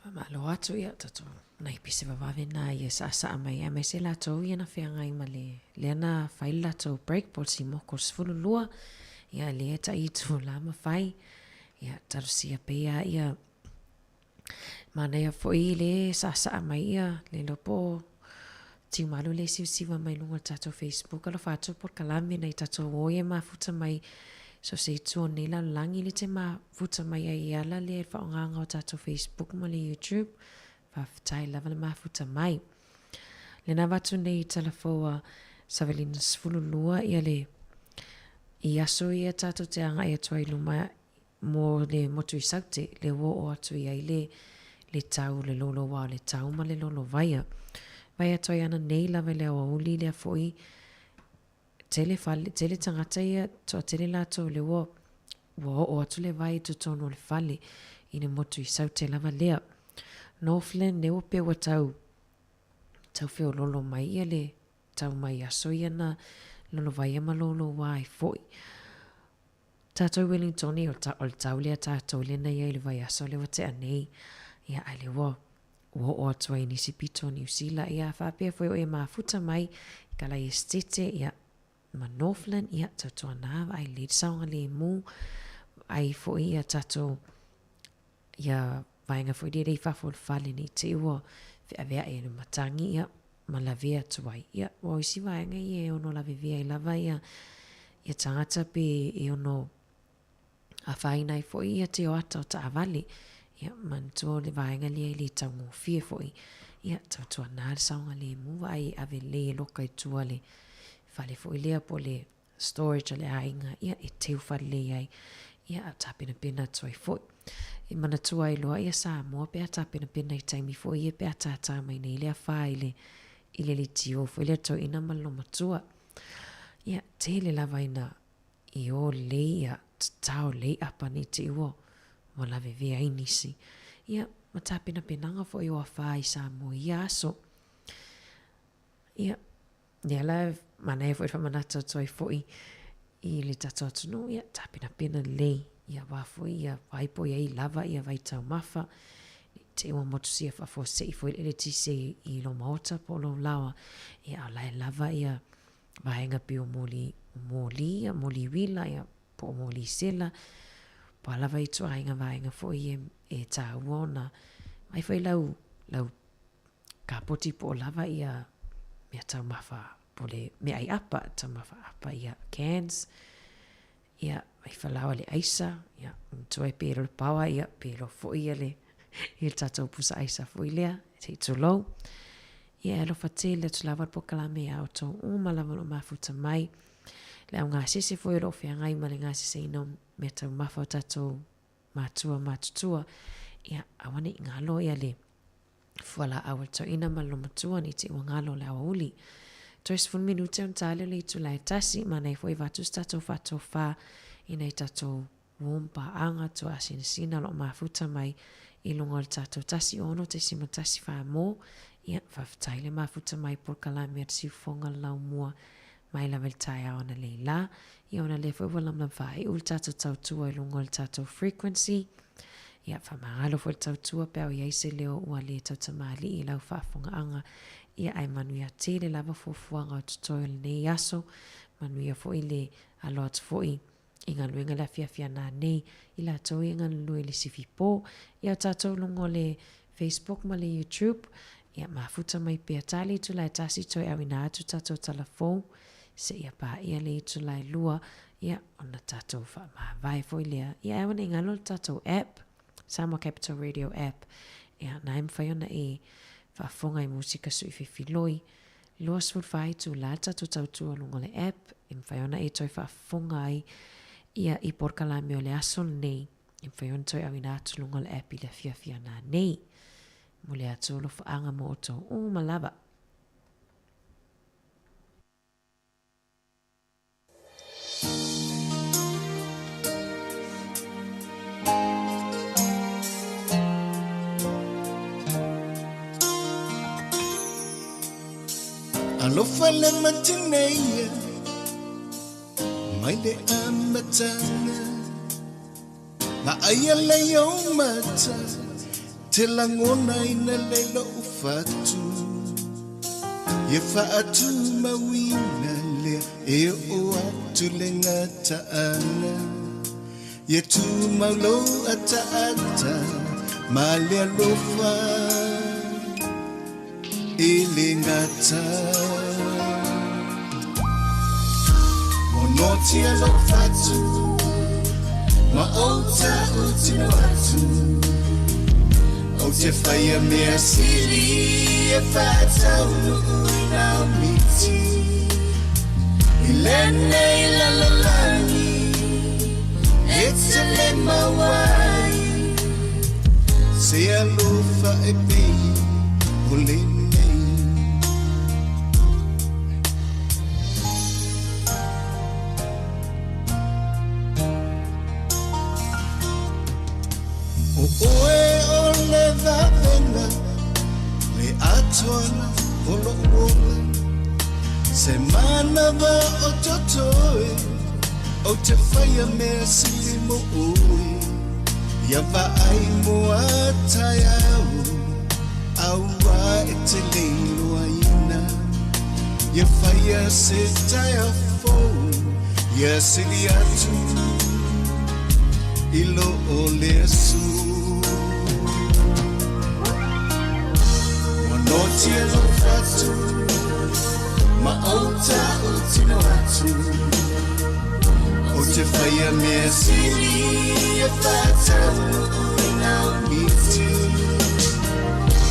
Faamalo atu ia tatou nai pese vavave na ia saasaa mai aemaise latou ia na feagai ma le lea na fai le latou break po o le simoko o le 12 ia lea tai itu la ma fai ia talosia pea ia Manaia foi le saasaa mai ia le iloa po o tiumalu le siusiva mai luga o le tatou Facebook. Alofa atu polokalame nai tatou o ia mafuta mai so se itu o nei lalolagi le te mafuta mai ai e ala lea i le faaaogaga o tatou Facebook ma le YouTube. Faafetai lava le mafuta mai. Le na avatu nei i tala fou a Savelina 12 ia le i aso ia tatou te agai atu ai i luma Mo le motu i Saute, le ua oo atu i ai le, le tau, le loloa o le tau ma le lolovaia. Vaai atu ai ana nei lava i le aoauli lea foi, tele fale, tele tagata ia, toatele latou le ua, ua oo atu le vai i totonu o le fale i le motu i Saute lava lea. Northland, lea ua pei ua tau, tau feololo mai ia le tau mai aso ia na lolovaia ma loloa ai foi. Tatou Wellingtoni, o le tau lea tatou lea na i ai i le vaiaso lea ua tea nei. Ia, ae lea ua ua oo atu ai i nisi pito o Niu Sila. Ia, a faapea foi o e mafuta mai i Kalai Esitete, ia, ma Northland, ia, tautuana, vaai lelei le saogalemu, vaai foi ia tatou, ia vaega foi lea i fafo o le fale nei te i ua feaveai e le matagi, ia, ma lavea atu ai. Ia, aua o isi vaega ia e ono lavevea ai lava ia, ia tagata pe e ono afaina ai foi ia te oata o taavale. Ia, manatua o le vaega lea e le taugofie foi. Ia, tautuana le saogalemu, vaai e ave lelei e loka i tua le fale foi lea po o le storage a le aiga, ia, e teu faalelei ai, ia, a tapenapena atu ai foi. E manatua ai loa ia Samoa pe a tapenapena i taimi foi ia pe a tātā mai nei le afa i le, i le leitio foi lea toeaina ma le olomatua. Ia, tele lava ina i o lelei ia tatao lelei apa nei te i ua ua lavevea ai nisi. Ia, ma tapenapenaga foi o afā i Samoa i ia aso. Ia, lea la e manaia foi le faamanatu atu ai foi i le tatou atunuu, ia, tapenapena lelei ia aua foi ia vai po o i ai lava ia vaitaumafa, ne i te i ua motusia faafuasei foi le eletise i lou maota po o lou laoa, ia a o la e lava ia vaega pei o moli, moli ia, moli uila ia, po o moli sela, po o a lava ituaiga vaega foi e, e taua ona mai foi lau, lau kapoti po o lava ia mea taumafa po o le meaai apa, taumafa apa ia cans, ia mai falaoa le aisa, ia manatua e pelo le paoa, ia pelo foi ia le, ia le tatou pusa aisa foi lea, se i tulou. Ia e alofa tele atu lava le polokalame iā outou uma lava o lo o mafuta mai. Le au gasese foi o lo o feagai ma le gaseseina o mea taumafa o tatou matua matutua, ia aua ne i galo ia le fualaau a le toeaina ma le lomatua nei te i ua galo le aoauli. Toe 10 minute ona ta lea o le itula e tasi, manaia foi e avatu se tatou faatofa i nai tatou uo ma paaga tuaasinasina o lo o mafuta mai i luga o le tatou 16.14 mo. Ia, faafetai le mafuta mai i polokalame a le Siufofoga le Laumua mai lava i le taeao analeila la. Ia ona lea foi ua lamlam faaiu le tatou tautua i luga o le tatou frequency. Ia, faamagalo foi le tautua pe a o i ai se leo ua le tautamalii i lau faafofogaaga. Ia, ae manuia tele lava fuafuaga o totoe o lenei aso. Manuia foi le alo atu foi i galuega le afiafi ana nei i latou ia e galulue i le sifi po. Ia o tatou luga o le Facebook ma le YouTube, ia mafuta mai pea ta le itula e tasi toe auina atu tatou tala fou seia paia le itula e lua, ia ona tatou faamavae foi lea. Ia ae aua ne i galo le tatou app, Samoa Capital Radio app, ia na e mafai ona e faafofoga i musika sui fefiloi, 24 itulā le tatou tautua i luga o le app e mafai ona e toe faafofoga ai ia i polokalame o le aso lenei e mafai ona toe auina atu i luga o le app i le afiafi ana nei. Momoli atu alofaaga mo outou uma lava. Alofa le matineia mai le amataga Vaaia lei ou mata te lagona ina lei lou fatu Ia faatumauina lea e oo atu le gataaga Ia tumau lou ataata ma le alofa e le gata Monotia lou fatu ma ou tautino atu Ou te whaia mea sili e whataunuu i ngā miti I lenei lalolagi e te le mau ai Se alofa e pei o lenei O oe o le vavega le atoaga o lo'u ola Se manawa o totoe ou te whaia mea sili mo oe Ia vaai mo a taeao aua e te leiloaina Ia whaia se taeao fou ia sili atu i lo o le aso Ua notia lou fatu ma ou tautino atu Ou te whaia mea sili e whataunuu i ngā miti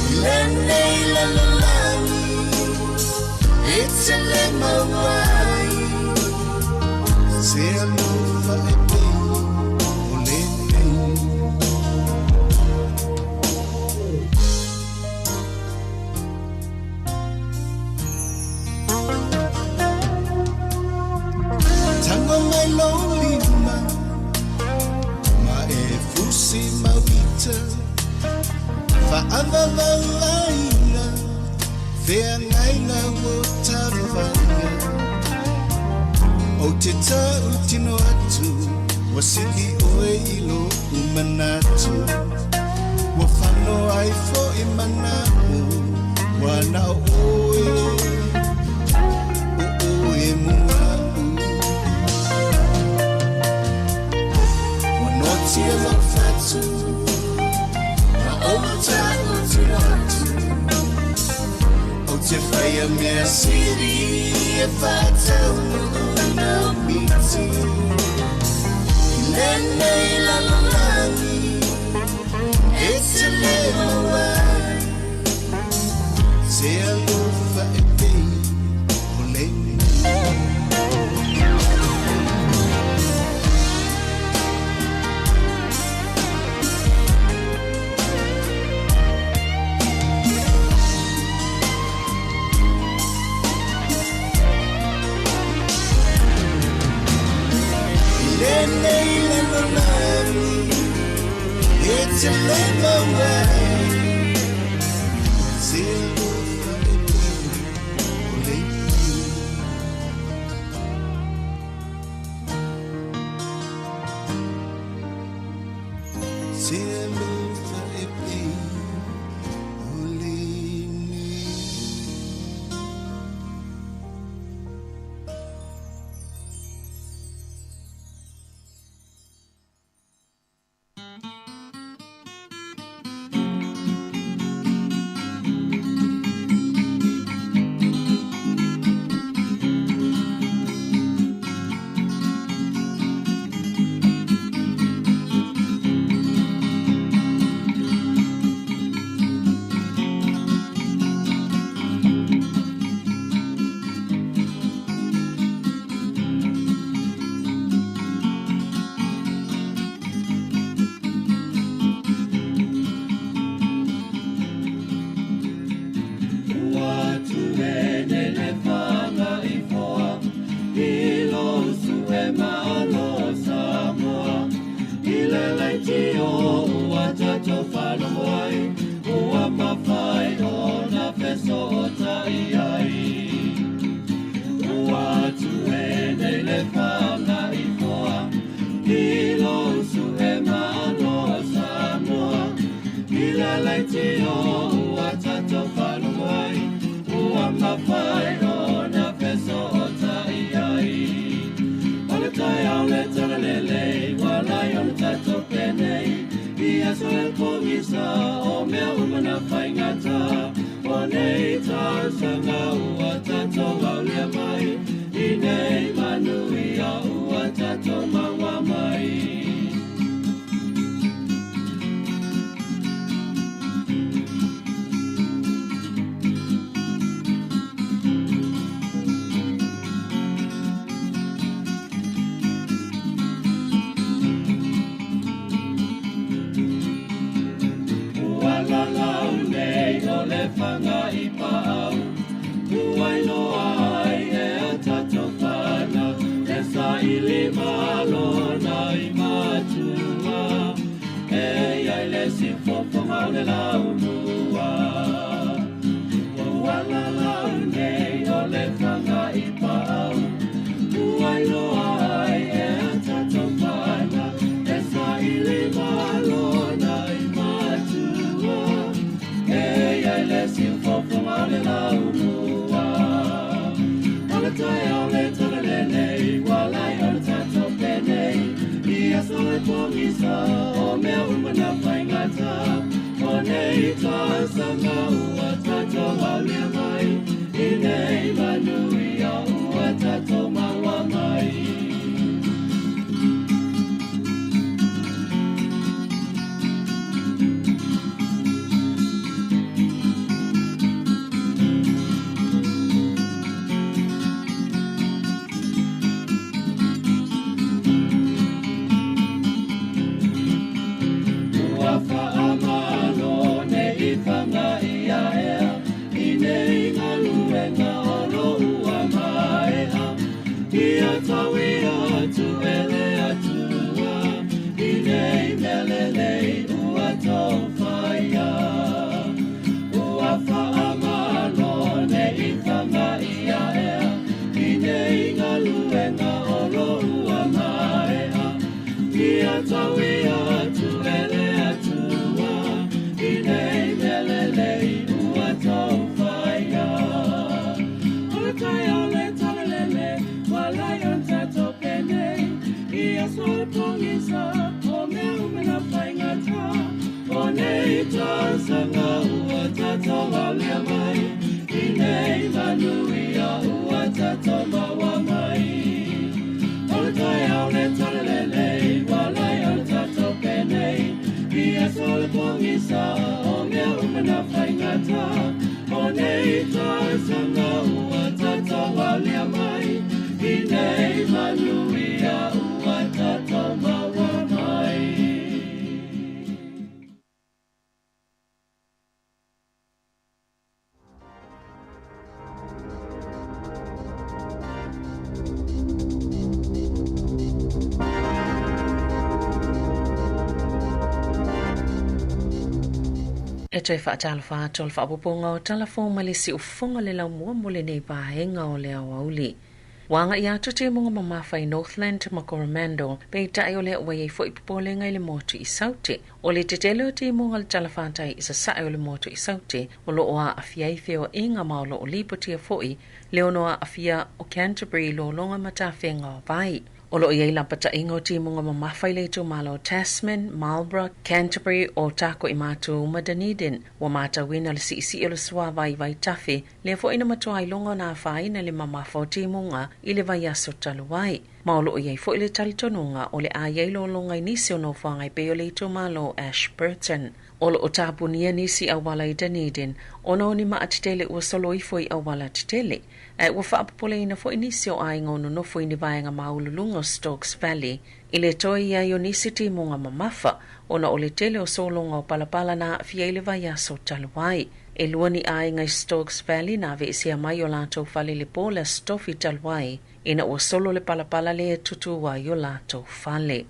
I lenei lalolagi e te le mau ai Se alofa e pei o lenei. Faavavau aiga Feagaiga ua tafaia Ou te tautino atu Ua sili oe i lo'u manatu Ua fano ai fo'i mana'o Ua na o oe O oe mua'u Ua noatia lou fatu Ma ou tautino atu Ou te faia mea sili E faataunuuina miti I lenei lalolagi E te le maua ai Se alofa e pei o lenei. I lenei lalolagi E te le maua ai Se alofa e pei o lenei. Se alofa e pei o lenei. Ua tuene le fanga i foa, i lo usu e malo Samoa. I le leitio ua tatou faalogo ai, ua mafai ona fesootai ai. Ua tuene le fanga i foa, i lo usu e malo Samoa. I le leitio ua tatou faalogo ai, ua mafai ona fesootai ai. O le taeao le talalelei, ua lai o le tatou penei, i aso e pogisa, o mea uma na faigata. O nei tausaga ua tatou aulia mai, i nei manuia ua tatou maua mai. Ua lalau nei o le fanga i paau, ua iloa ai e a tatou fanau, e saili malo na i matua, e iai le sifofoga o le laumua. Ua lalau nei o le fanga i paau, ua iloa ai e a tatou fanau, e saili malo na i matua, e iai le sifofoga o le laumua. O le taeao le talalelei, ua lai o le tatou penei, i aso e pogisa, o mea uma na faigata. O nei tausaga ua tatou aulia mai, i nei manuia ua tatou maua mai. Ua faamalo nei i fanga i O nei tausaga ua tatou alia mai I nei manuia ua tatou maua mai. E toe faatalofa atu o le faaopoopoga o Tala Fou ma le Siufofoga le laumua mo lenei vaega o le aoauli. Ua agai atu timuga mamafa i Northland ma Coromandel, peitai o lea ua i ai foi popolega i le motu i Saute. O le tetele o timuga o le talafatai i sasae o le motu i Saute, o lo o aafia ai feoaiga ma o lo o lipotia foi le ono aafia o Canterbury i lologa ma tafega o vai. O lo o i ai lapataiga o timuga mamafa i le itumalo o Tasman, Marlborough, Canterbury, Ōtākou i Mātū ma Dunedin. Ua matauina le siisii o le suāwai i Vaitafe, lea foi na matua iloga ona afaina le mamafa o timuga i le vaiaso talu ai. Ma o lo o i ai foi le talitonuga o le a i ai lologa i nisi o nofoaga e pei o le itumalo o Ashburton. O lo o tapunia nisi auala i Dunedin ona o ni maa tetele ua solo ifo i auala tetele, ae ua faapopoleina foi nisi o aiga o nonofo i ni vaega maualuluga o Stokes Valley i le toe i ai o nisi timuga mamafa ona o le tele o sologa o palapala na aafia i le vaiaso talu ai. E lua ni aiga i Stokes Valley na aveesea mai o latou fale i le po o le Aso Tofi talu ai ina ua solo le palapala lea e tutū ai o latou fale.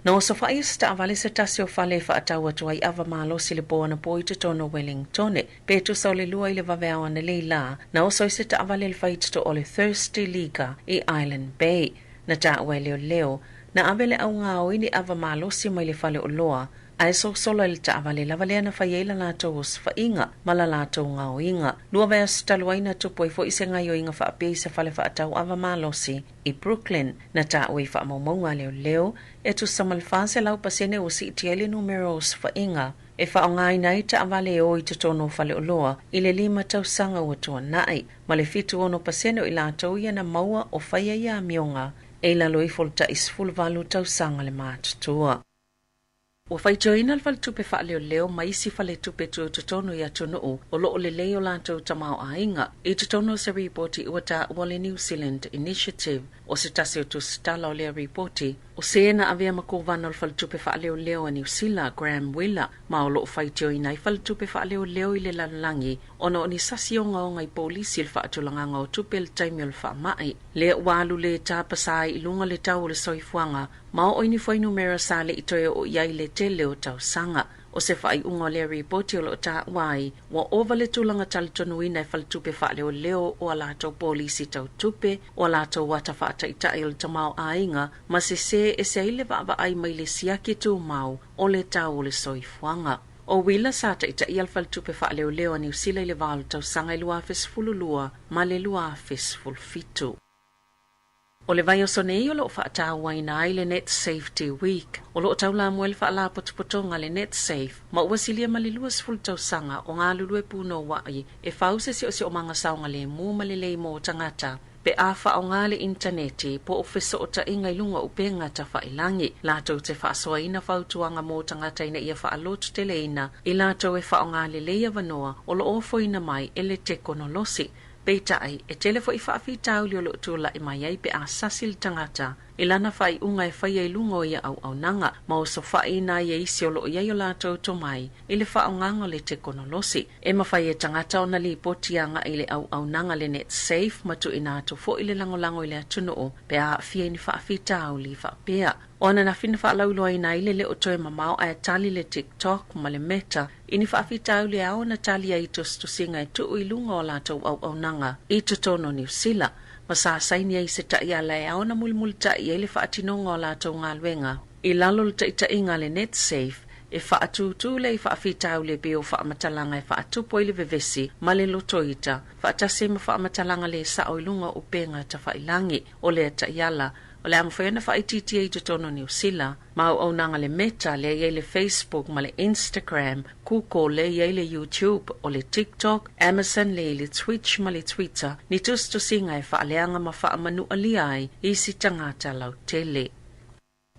Na osofaia se taavale se tasi o fale e faatau atu ai ava malosi le po anapo i totonu o Wellingtone. Pe tusa o le 2 i le vaveao ananei lā, na oso ai se taavale i le faitoto o le Thirsty Liga i Island Bay. Na taua e leoleo, na ave le augaoi ni ava malosi mai le fale oloa, ae sosolo i le taavale lava lea na fai ai la latou osofaiga ma la latou gaoiga. Lua vaiaso talu ai na tupu ai foi se gaoioiga faapea i se fale faatau ava malosi i Brooklyn, na taua i faamaumauga a leoleo, e tusa ma le 400% ua siitia ai le numera o osofaiga e faaaogaina ai taavale e o i totonu o faleoloa i le 5 tausaga ua tuanai, ma le 76% o i latou ia na maua o faia ia amioga e i lalo ifo o le tai 18 tausaga le matutua. Ua faitioina le faletupe faaleoleo ma isi faletupe tutotonu i atunuu o lo o lelei o latou tamaoaiga i totonu o se ripoti ua taua le New Zealand Initiative. O se tasi o tusitala o lea ripoti, o se na avea ma kovana o le faletupe faaleoleo a Niu Sila, Graham Wheeler, ma o lo o faitioina ai faletupe faaleoleo i le lalolagi ona o ni sasi ogaoga i polisi i le faatulagaga o tupe i le taimi o le faamai. Lea ua alu le tapasā ai i luga le tau o le soifuaga ma oo i ni fuainumera sa le i toe oo i ai le tele o tausaga. O se faaiuga o lea ripoti o lo o taua ai, ua ova le tulaga talitonuina e faletupe faaleoleo o a latou polisi tau tupe, o a latou ata faataitai o le tamaoaiga, ma sesē ese ai le vaavaai mai le siaki tumau o le tau o le soifuaga. O Wheeler sa taitaia le faletupe faaleoleo a Niu Sila i le va o le tausaga e 2012 ma le 2017. O le vaiaso nei o lo o faatauaina ai le Net Safety Week. O lo o taulamua i le faalapotopotoga le Netsafe ma ua silia ma le 20 tausaga o galulue punouai e fau se siosiomaga saogalemu ma lelei mo tagata pe a faaaoga le initaneti po o fesootaiga i luga o upega tafailagi. Latou te faasoaina fautuaga mo tagata ina ia faalototeleina i latou e faaaoga lelei avanoa o lo o ofoina mai e le tekonolosi. Peitai, e tele foi faafitauli o lo o tulai mai ai pe a sasi le tagata i lana faaiuga e faia i luga o ia auaunaga ma osofaiina ai e isi o lo o i ai o latou tomai i le faaaogaga o le tekonolosi. E mafai e tagata ona lipoti agai i le auaunaga le Netsafe ma tuuina atu foi le lagolago i le atunuu pe a aafia i ni faafitauli faapea. O ananafi na faalauiloaina ai le le o toe mamao ae tali le TikTok ma le Meta i ni faafitauli e ao ona tali ai i tusitusiga e tuu i luga o a latou auaunaga i totonu o Niu Sila, ma sa saini ai se taiala e ao ona mulimulitai ai le faatinoga o a latou galuega i lalo o le taitaiga a le Netsafe e faatūtū lea i faafitauli e pei o faamatalaga e faatupu ai le vevesi ma le lotoita, faatasi ai ma faamatalaga le sao i luga o upega tafailagi. O lea taiala, o le a mafai ona faaitiitia i totonu o Niu Sila, ma auaunaga le Meta, lea i ai le Facebook ma le Instagram, Google, lea i ai le YouTube, o le TikTok, Amazon, lea i ai le Twitch ma le Twitter, ni tusitusiga e faaleaga ma faamanualia ai isi tagata lautele.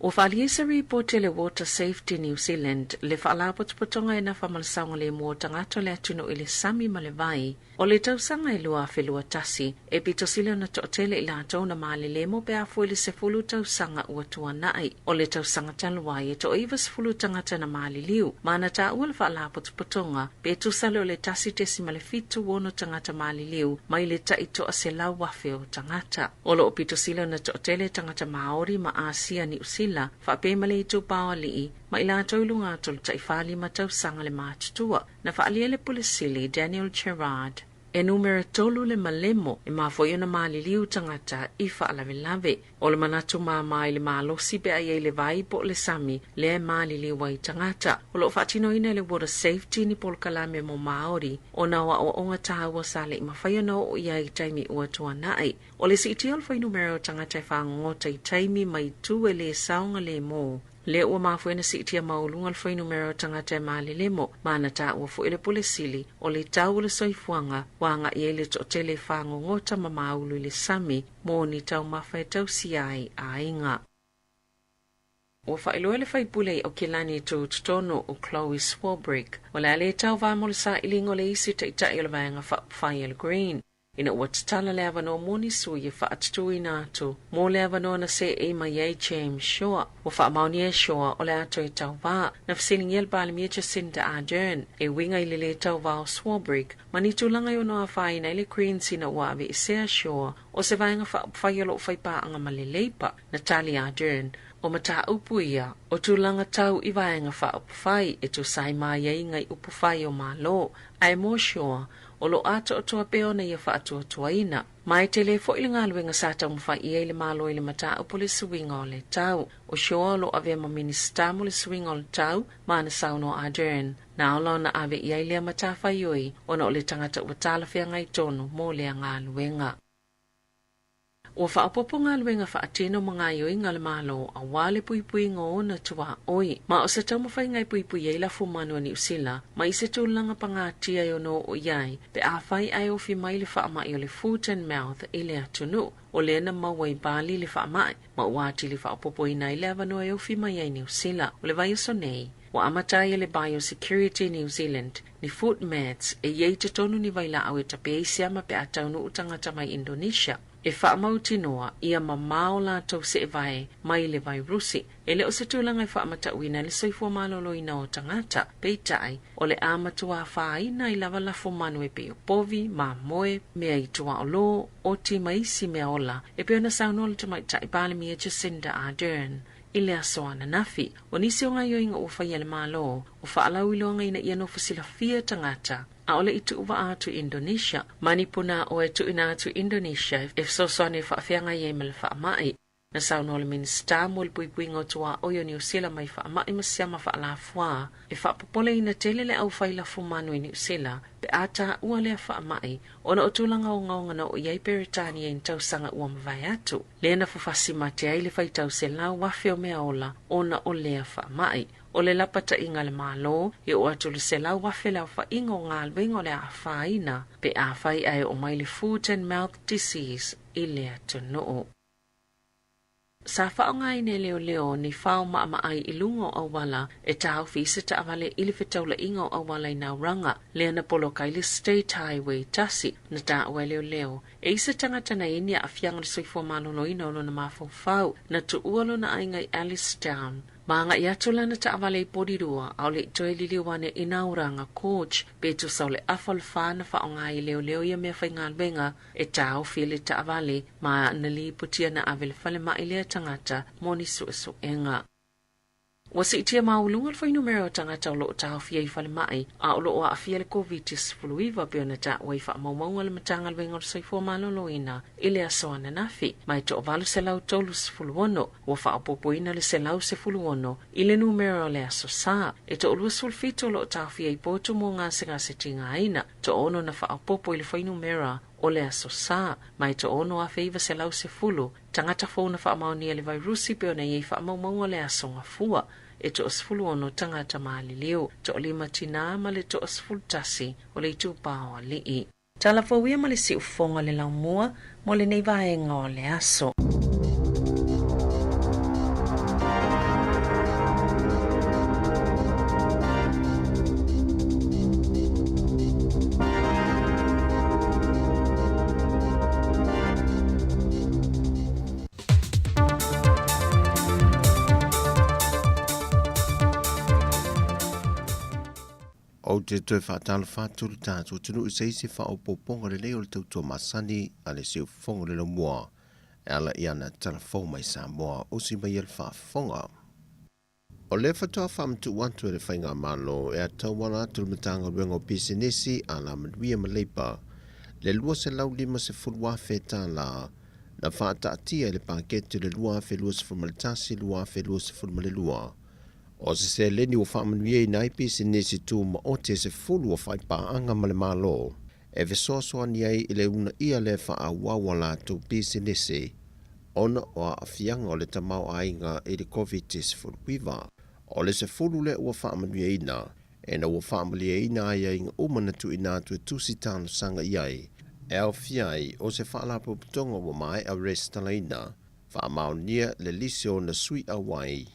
Ua faaalia i se ripoti a le Water Safety New Zealand le Faalapotopotoga e nafa ma le saogalemu o tagata o le atunuu i le sami ma le vai o le tausaga e 2021, e pito sili ona toatele i latou na malelemo pe a fua i le 10 tausaga ua tuanai. O le tausaga talu ai, e toa-90 tagata na maliliu, ma na taua le Faalapotopotoga pe tusa lea o le 1.76 tagata maliliu mai le tai 100,000 o tagata. O lo o pito sili ona toatele tagata Maori ma Asia Niu Sila, faapea ma le itupa o alii, ma i latou i luga atu o le tai 45 tausaga le matutua, na faaalia e le Pule Sili Daniel Gerrard. E numera tolu le malemo e mafua ai ona maliliu tagata i faalavelave. O le manatu māmā i le malosi pe a i ai le vai po o le sami lea e maliliu ai tagata. O lo o faatinoina e le Water Safety ni polokalame mo Māori ona o aoaoga taua sa le i mafai ona oo i ai i taimi ua tuanai. O le siitia o le fuainumera o tagata e fagogota i taimi ma itu e lē saogalēmō, lea ua mafua ai ona siitia maualuga le fuainumera o tagata e malelemo, ma na taua foi e le Pule Sili o le tau o le soifuaga ua agai ai le toatele e fagogota ma maulu i le sami mo ni taumafa e tausia ai aiga. Ua faailoa e le faipule i Aukilani Tutotonu o Chloe Swarbrick, o le a le tauvā mo le sailiga o le isi taitai o le Vaega Faaupufai a le Green, ina ua tatala le avanoa mo ni sui e faatutuina atu mo le avanoa na seei mai ai James Shaw. Ua faamaonia e Shaw o le a toe tauvā. Na fesiligia le Palemia Jacinda Ardern e uiga i le lē tauvā o Swarbrick ma ni tulaga e ono afaina ai le Greens ina ua aveesea Shaw o se vaega faaupufai o lo o fai paaga ma le Labour. Na tali Ardern, O mataupu ia, o tulaga tau i vaega faaupufai e tusa ai ma aiaiga i upufai o Malo, ae mo Shaw, o lo o atoatoa pea ona ia faatuatuaina. Ma e tele foi le galuega sa taumafai i ai le Malo i le mataupu o le suiga o le tau. O Shaw o lo o avea ma Minisita mo le suiga o le tau, ma ana saunoa Ardern, na ola ona ave i ai lea matafaioi ona o le tagata ua talafeagai tonu mo lea galuega. Ua faaopoopo galuega faatino ma gaoioiga a le Malo aua le puipuiga o ona tuaoi. Ma o se taumafaiga e puipui ai lafumanu a Niu Sila mai se tulaga pagatia e ono oo i ai pe afai ae ofi mai le faamai o le foot and mouth i le atunuu. O lea na maua i Bali le faamai, ma ua atili faaopoopoina ai le avanoa e ofi mai ai Niu Sila. O le vaiaso nei, ua amata ai e le Biosecurity New Zealand ni foot mats e i ai i totonu ni vailaau e tape ai siama pe a taunuu tagata mai Indonesia. E faamautinoa ia mamao latou seevae mai le vairusi. E le o se tulaga e faamatauina ai le soifua maloloina o tagata. Peitai, o le a matua afaina ai lava lafumanu e pei o povi, mamoe, mea i tuaolo, oti ma isi mea ola, e pei ona saunoa le Tamaitai Palemia Jacinda Ardern i le aso ananafi. O nisi o gaoioiga ua faia e le Malo, o faalauiloaga ina ia nofo silafia tagata, ʻAʻole i tuuvaa atu i Indonesia, ma ni punāʻoa e tuuina atu i Indonesia e fesoasoani e faafeagai ai ma le faamai. Na saunoa le Minisita mo le Puipuiga o Tuaoi o Niu Sila mai faamai ma siama faalafuā e faapopoleina tele le aufai lafumanu i Niu Sila pe a taua lea faamai ona o tulaga ogaoga na oo i ai Peretania i ni tausaga ua mavae atu, lea na fafasi mate ai le faitau 100,000 o mea ola ona o lea faamai. O le lapataiga a le Malo, e oo atu i le 100,000 le aofaiga o galuega o le a afaina pe afai ae oo mai le Foot and Mouth Disease i le atunuu. Sa faaaogaina e leoleo ni fao maamaai i luga o auala e taofi i se taavale i le fetaulaiga o auala i Nauranga, lea na poloka ai le State Highway 1, na taua e leoleo e i se tagata na i ai ni aafiaga o le soifua maloloina o lona mafaufau, na tuua lona aiga i Alistown. Ma agai atu lana taavale i Porirua, ʻaʻole i toe liliu ane i Nauranga Gorge, pe tusa o le afa o le fa na faaaoga ai e leoleo ia mea faigaluega e taofi ai le taavale ma na lipotia na ave i le falemai lea tagata mo ni suesuega. Ua siitia maualuga le fuainumera o tagata o lo o taofia i falemai a o lo o aafia i le Koviti-19 pei ona taua i faamaumauga a le Matagaluega o le Soifua Maloloina i le aso ananafi, ma e toa-836 ua faaopoopoina le 116 i le numera o le Aso Sa. E toa-27 o lo o taofia i potu mo gasegase tigaina, toa-6 na faaopoopo i le fuainumera o le Aso Sa, ma e toa-6,910 tagata fou na faamaonia i le vairusi pei ona i ai faamaumauga o le Aso Gafua. E toa-16 tagata maliliu, toa-5 tinā ma le toa-11 o le itupa o alii. Tala fou ia ma le siufofoga o le laumua mo lenei vaega o le aso. Ou te toe faatalofa atu le tatou atunuu i se isi faaopoopoga lelei o le tautua masani a le Siufofoga o le Laumua e ala i ana tala fou mai Samoa usi mai ai le faafofoga. O lea faatoa faamatuu atu e le Faigamalo e tauala atu le Matagaluega o Pisinisi, Alamanuia ma Leipa le $250,000 na faataatia i le paketi o le 2021/2022. O se seleni ua faamanuiaina ai pisinisi tumaoti e 10 o faipaaga ma le Malo e fesoasoani ai i le uunaia le faaauau a latou pisinisi ona o aafiaga o le tamaoaiga i le Koviti-19. O le 10 lea ua faamanuiaina, ina ua faamalieina aiaiga uma na tuuina atu e tusi talosaga i ai, e aofia ai o se faalapotopotoga ua maea resitalaina, faamaonia le lisi o ona sui auai,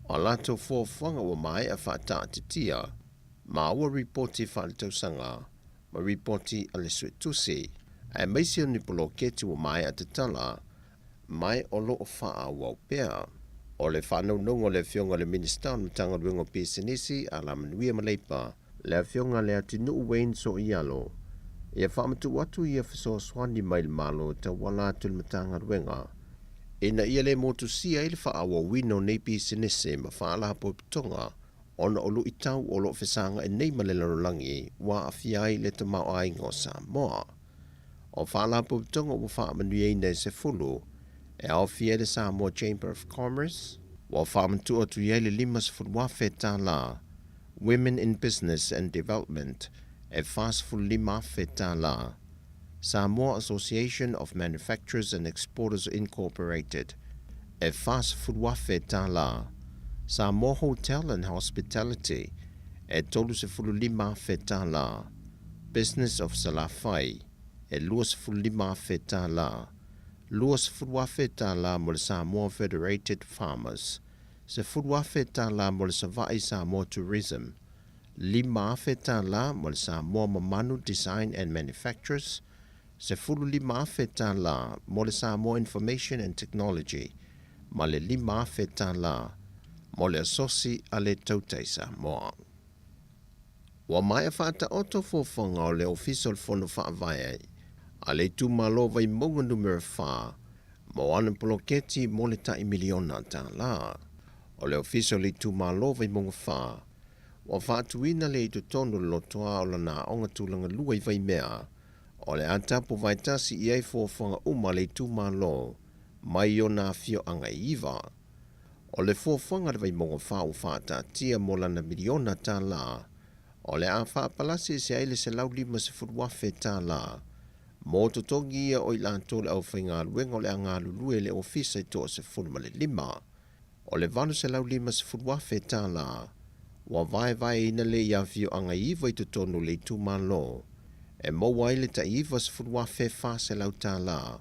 o a latou fuafuaga ua maea faataatitia, ma ua ripoti faaletausaga ma ripoti a le suetusi, aemaise o ni poloketi ua maea tatala mai o lo o faaauau pea. O le faanaunauga o le Afioga i le Minisita o le Matagaluega o Pisinisi, Alamanuia ma Leipa, le Afioga Leatinuu Wayne Soialo, ia faamatuu atu ia fesoasoani mai le Malo e tauala atu i le Matagaluega ina ia le motusia ai le faaauauina o nei pisinisi ma faalapotopotoga ona o luitau o lo o fesagai nei ma le lalolagi ua aafia ai le tamaoaiga o Samoa. O faalapotopotoga ua faamanuiaina e 10 e aofia ai le Samoa Chamber of Commerce, ua faamatuu atu i ai le $50,000, Women in Business and Development e $45,000, Samoa Association of Manufacturers and Exporters Incorporated e $40,000, Samoa Hotel and Hospitality e $35,000, Business of Salafai e $25,000, $20,000 mo le Samoa Federated Farmers, $10,000 mo le Savaii Samoa Tourism, $5,000 mo le Samoa Mamanu Design and Manufacturers, $15,000 mo le Samoa Information and Technology ma le $5,000 mo le Asosi a le Tautai Samoa. Ua maea faataoto fuafuaga o le Ofisa o le Fono Faavae a le Itumalo Vaimauga Numera 4 mo ana poloketi mo le tai miliona tala. O le Ofisa o le Itumalo Vaimauga 4 ua faatuina lea i totonu o le lotoa o lana aoga tulaga lua i Vaimea, o le a tapu vaetasi i ai fuafuaga uma a le itumalo mai ona afioaga e 9. O le fuafuaga a le Vaimauga 4 ua faataatia mo lana miliona tala, o le a faapalasi ese ai le $150,000 mo totogi ia o i latou le aufaigaluega o le a galulue i le ofisa i 15. O le $850,000 ua vaevaeina lea i afioaga e 9 i totonu o le itumalo, e maua ai le tai $90,400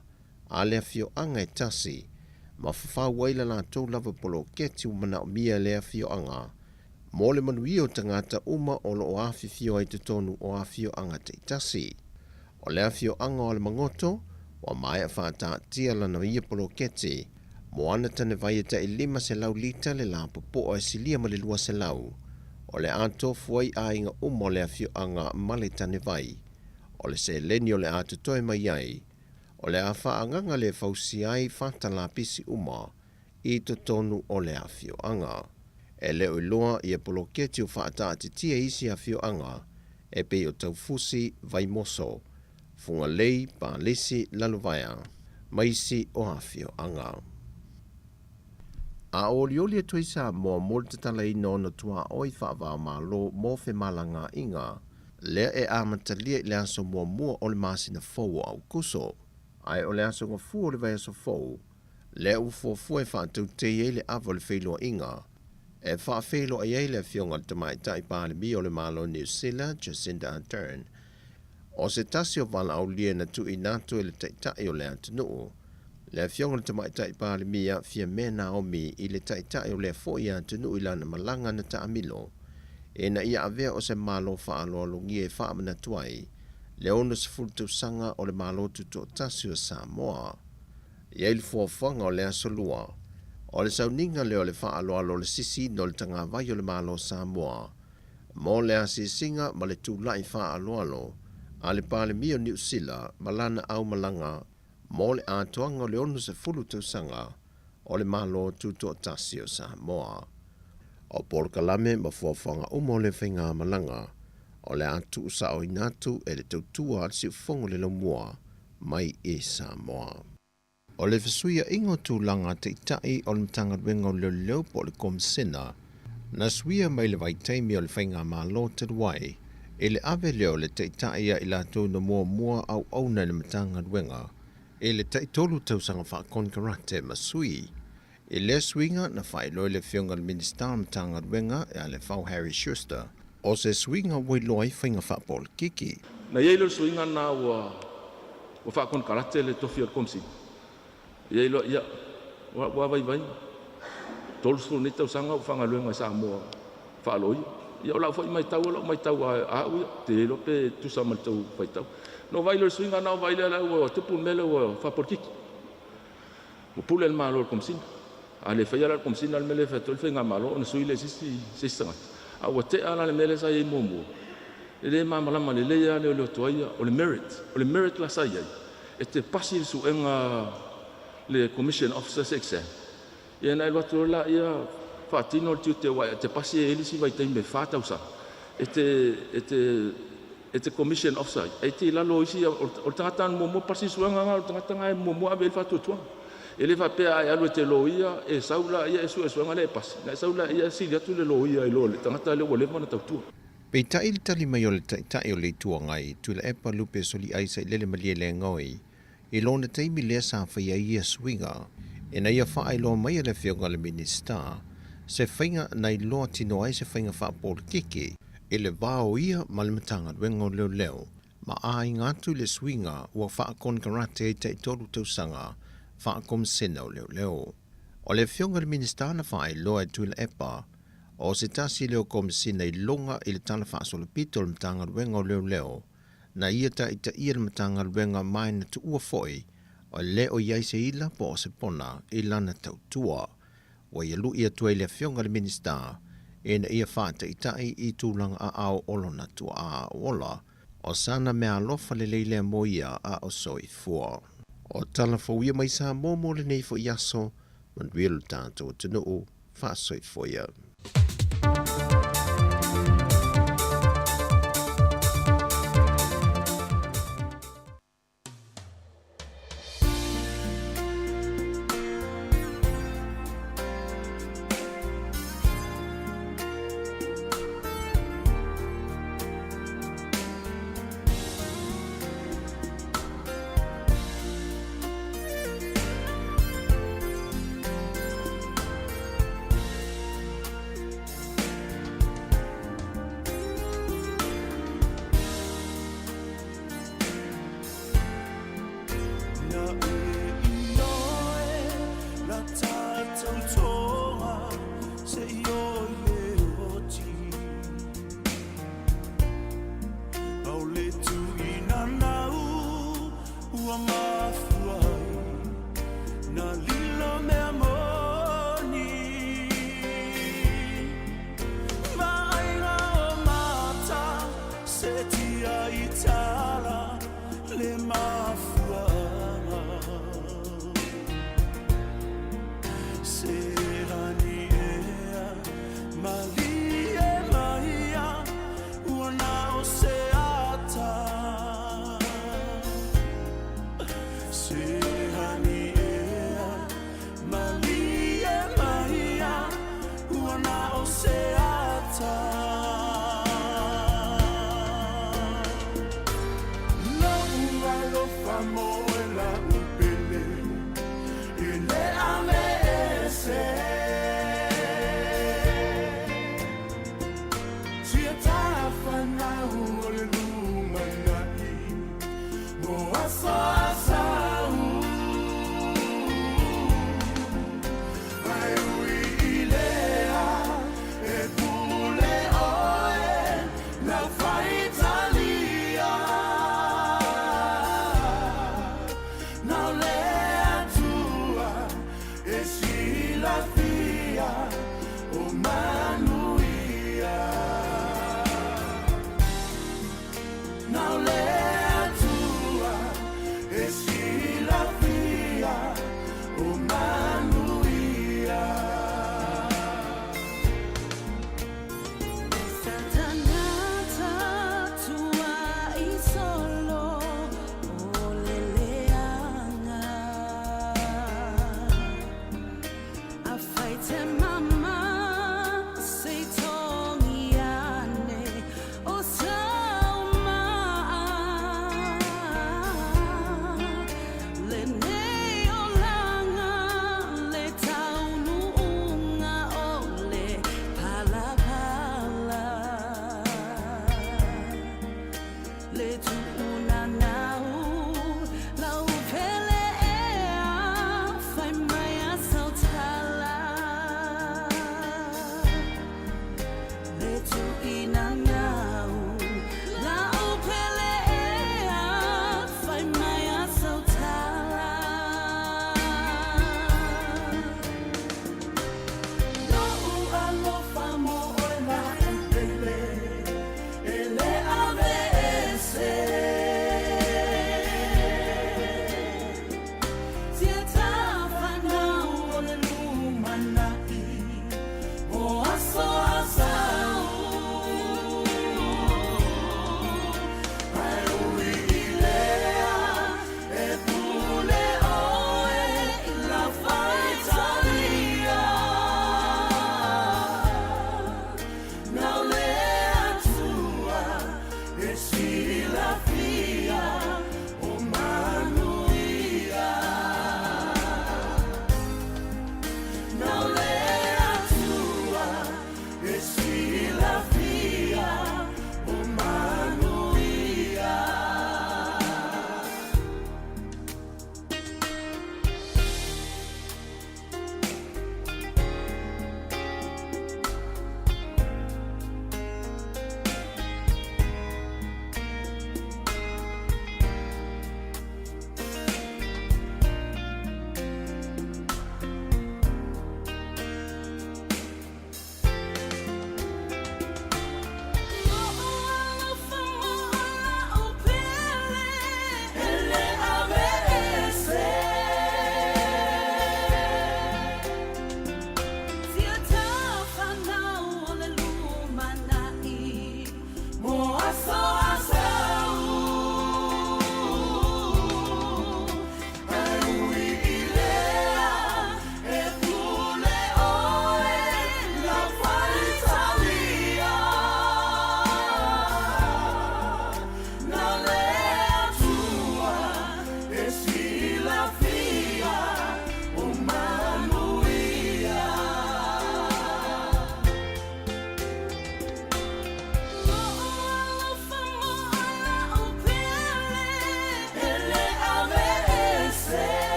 a le afioaga e tasi, ma fafau ai la latou lava poloketi ua manaomia e le afioaga mo le manuia o tagata uma o lo o afifio ai totonu o afioaga taitasi. O le afioaga o Alamagoto ua maea faataatia lana ia poloketi mo ana tanevai e tai 500 lita le lapopoa e silia ma le 200, o le a tofu ai aiga uma o le afioaga ma le tanevai. O le seleni o le a totoe mai ai, o le a faaagaga le fausia ai fata lapisi uma i totonu o le afioaga. E le o iloa ia poloketi o faataatitia i isi afioaga e pei o Taufusi, Vaimoso, Fugalei, Palisi, Lalovaea ma isi o afioaga. A olioli atu ai Samoa mo le tatalaina o ona tuaoi faava-o-Malo mo femalagaaiga, lea e amatalia i le aso muamua o le masina fou o Aokuso, ae o le aso gafua o le vaiaso fou, lea ua fuafua e faatautei ai le ava o le feiloaiga e faafeiloai ai le Afioga i le Tamaitai Palemia o le Malo o Niu Sila, Jacinda Ardern, o se tasi o valaaulia na tuuina atu e le Taitai o le atunuu, le Afioga i le Tamaitai Palemia Fiame Naomi i le Taitai o lea foi atunuu i lana malaga na taamilo ina ia avea o se Malo faaaloalogia e faamanatu ai le 60 tausaga o le Malo Tutoatasi o Samoa. I ai le fuafuaga o le aso Lua, o le sauniga lea o le faaaloalo o le sisiina o le tagavai o le Malo o Samoa. mo le asiasiga ma le tula'i faaaloalo a le Palemia o Niusila ma lana aumalaga mo le atoaga o le 60 tausaga o le Mālō Tutoatasi o Samoa. O polokalame ma fuafuaga uma o le faigamalaga o le a tuusaoina atu e le tautua a le siufofoga o le laumua mai i Samoa. O le fesuiaʻiga o tulaga taʻitaʻi o le Matagaluega o Leoleo po o le Komisena na suia mai le vaitaimi o le faigamalo talu ai i le ave lea o le taʻitaʻi a i latou na muamua auauna i le Matagaluega i le taitolu tausaga faakonekarate ma sui. I lea suiga na faailoa e le Afioga i le Minisita o le Matagaluega ia Lefau Harry Schuster, o se suiga ua iloa ai faiga faapolokiki. Na i ai lea o le suiga lena ua faakonekarate le tofi o le Komisina. Ia iloa, ia, ua vaivai 30 nei tausaga o faigaluega i Samoa faaloia. Ia o lau foi matau, o lau matau a au ia, te iloa pe tusa ma le tau faitau. Na ou vaai lea i le suiga lena, ou vaai lea ua tupu le mea lea ua faapolitiki. Ua pule le Malo i le Komisina. A le faia la e le Komisina le mea lea e fai atu ai le faigamalo ona sui lea i se isi tagata. A ua tea la le mea lea sa i ai muamua, e le malamalama lelei lava leoleo tuai ia, o le merit. O le merit la sa i ai, e te pasi le suega le Commission Officers Exam, ia ona e alu atu loa lea faatino le tiute aua e te pasi e i ai le isi vaitaimi e 4 tausaga e te e te e te Commission Officer ai, e te i lalo o isi, o le tagata na muamua pasi le suega lena, o le tagata lena e muamua ave i ai le faatuatuaga. E le faapea a e alu e te loia, e sau laia e sue le suega lea e pasi, ona e sau laia e sili atu le loia i lo le tagata lea ua leva ona tautua. Peitai le tali mai o le Taitai o le Itu Agai, Tuilaepa Lupe Soliai Sailele Malielegaoi, i lona taimi lea sa faia ai ia suiga, ina ia faailoa mai e le Afioga i le Minisita se faiga na iloa tino ai se faiga faapolokiki i le va o ia ma le Matagaluega o Leoleo ma aiga atu i le suiga ua faakonekarate ai taitolu tausaga faakomisena o Leoleo. O le Afioga i le Minisita na faailoa e Tuilaepa o se tasi lea o Komisina i luga i le Tala Faasolopito o le Matagaluega o Leoleo na ia taitaia le Matagaluega ma e na tuua foi o le o i ai se ila po o se pona i lana tautua. Ua ia luʻi atu ai le Afioga i le Minisita ina ia faataitai i tulaga aao o lona tuaa ola, o sana meaalofa lelei lea mo ia a o soifua. O tala fou ia mai Samoa mo lenei foi aso, manuia lo tatou atunuu, faasoifua ia.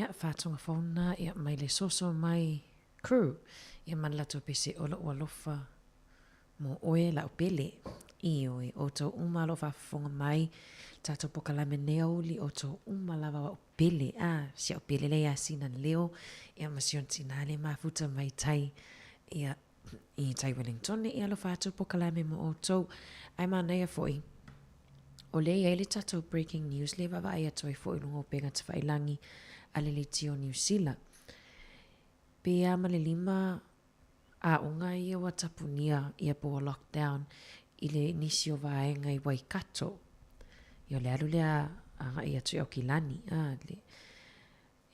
Ia, faatoga fou na, ia, mai le soso mai crew, ia ma le latou pese o lo'u alofa mo oe la'u pele. Ioe, outou uma o lo o faafofoga mai, tatou pokalame nei aoauli, outou uma lava o a'u pele, a, si a'u pele lea ia Sina Leo, ia ma si ona tinā lea e mafuta mai tai, ia, i tai Wellingtone, ia alofa atu pokalame mo outou. Ae manaia foi, o lea e i ai le tatou breaking news lea e vaavaai atu ai foi i luga o upega tafailagi a le Leitio Niu Sila. Pe a ma le lima aoga ia ua tapunia ia po ua lockdown i le nisi o vaega i Waikato. Ia o le alu lea agai atu i Aukilani. A, le,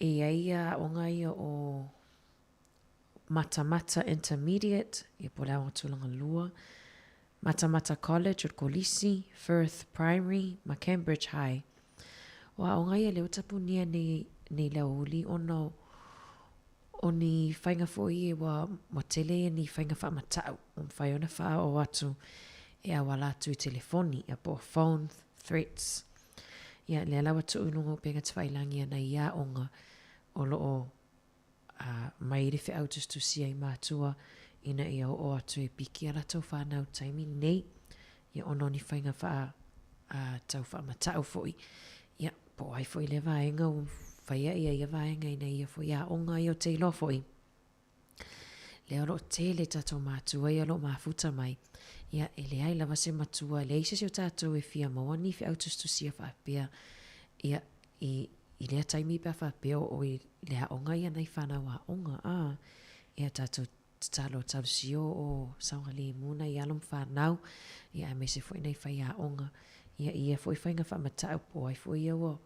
e i ai ia aoga ia o Matamata Intermediate, ia po o le aoga tulaga lua, Matamata College o le Kolisi, Firth Primary ma Cambridge High. O aoga ia lea ua tapunia nei, nei le aoauli ona o, o ni faiga foi ia ua, ua tele ia ni faiga faamatau ua mafai ona faaoo atu e auala atu i telefoni, ia po o phone threats. Ia, lea la ua tuu i luga o upega tafailagi a nai aoga o lo o a mai le feau tusitusia i matua ina ia oo atu e piki a latou fanau taimi nei, ia ona o ni faiga faa a tau faamatau foi, ia po o ai foi lea vaega ua faia ia ia vaega ina ia foi aoga ia o te iloa foi lea o lo o tele tatou matua ia o lo o mafuta mai, ia e leai lava se matua, e leai se isi o tatou e fia maua ni feau tusitusia faapea, ia i I lea taimi pe a faapea o oe le aoga ia nai whanau aoga, a, e a tatou tatalo talosia o saogalemu nai alo ma whanau, ia aemaise foi nai faiaoga, ia i ia foi faiga faamatau po o ai foi ia ua,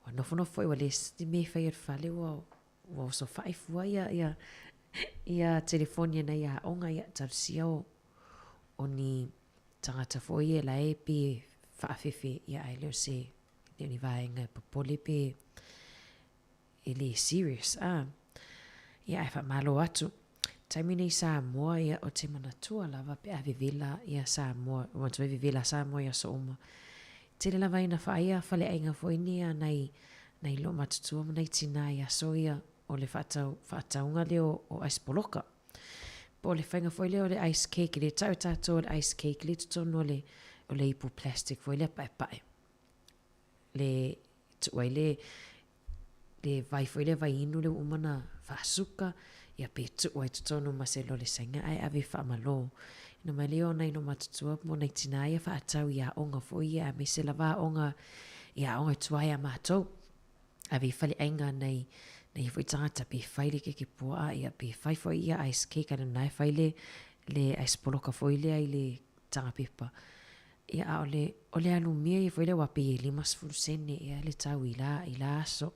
ua nofonofo foi ua le se mea e faia i le fale ua, ua osofai fua ia, ia, ia telefoni a nai aoga, ia talosia o, o ni tagata foi ia la e pei e faafefe, ia ae le o se E le o ni vaega e popole pe e le serious a. Ia ae faamalo atu. Taimi nei Samoa ia o te manatua lava pe a vevela ia Samoa, ua manatua e vevela Samoa i aso uma. Tele lava ina whaia faleaiga foi nei a nai, nai loomatutua ma nai tinā i aso ia o le whaatau, whaataunga lea o, o ice poloka. Po o le whainga foi lea o le ice cake, le tau e tātou o le ice cake le totonu o le, o le ipu plastic foi lea paepae. Le tuu ai le le vai foi lea vai inu lea ua uma ona faasuka, ia pe tuu ai totonu ma se lole saina ae ave e faamalo. Ina mai lea o nai lomatutua mo nai tinā ia faatau i aoga foi ia aemaise lava aoga i aoga e tua ai a matou. Ave i faleaiga nai nai foi tagata pe fai le keke puaa ia pe fai foi ia ice cake a lena e fai le le ice poloka foi lea i le taga pepa. Ia, a o le, o le alumia ia foi lea ua pei e 50 sene ea le tau i la, i la aso.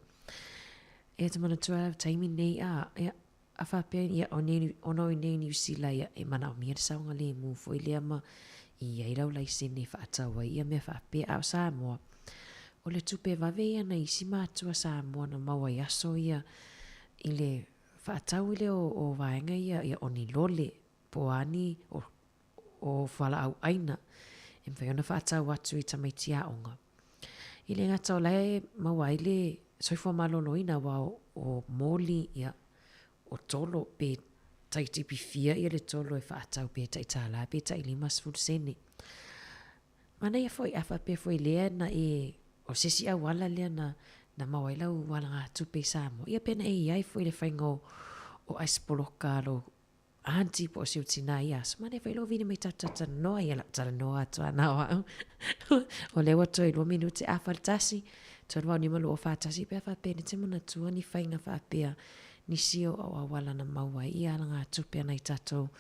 Ia te manatua au taimi nei, a, ia, a faapea, ia, o nei, ona o i nei Niu Sila, ia, e manaomia le saogalemu foi lea ma i ai lau laisene e faatau ai ia mea faapea. A o Samoa, o le tupe vave ia nai isi matua Samoa na maua i aso ia i le faatau lea o, o vaega ia, ia o ni lole, po o a ni, o, o fualaau ʻaina e mafai ona faatau atu i tamaiti aoga. I le gata o la e maua ai le soifua maloloina aua o moli, ia, o tolo pe tai tipi fia ia le tolo e faatau pe tai $1 pe tai 50 sene. Manaia foi, a faapea foi lea na e, o se isi auala lea na, na maua ai lau alagatupe i Samoa, ia pe na e i ai foi le faiga o, o ice poloka a lou Aunty po o si ou tinā ia aso. Manaia foi lou vili mai tatou talanoa ia lau talanoa atu a na o au. O lea ua toe 2 minute afa le tasi, 3 8 5 2 4 1 pe a faapea nei te manatua ni faiga faapea nisi o au auala na maua ai ia alagatupe a nai tatou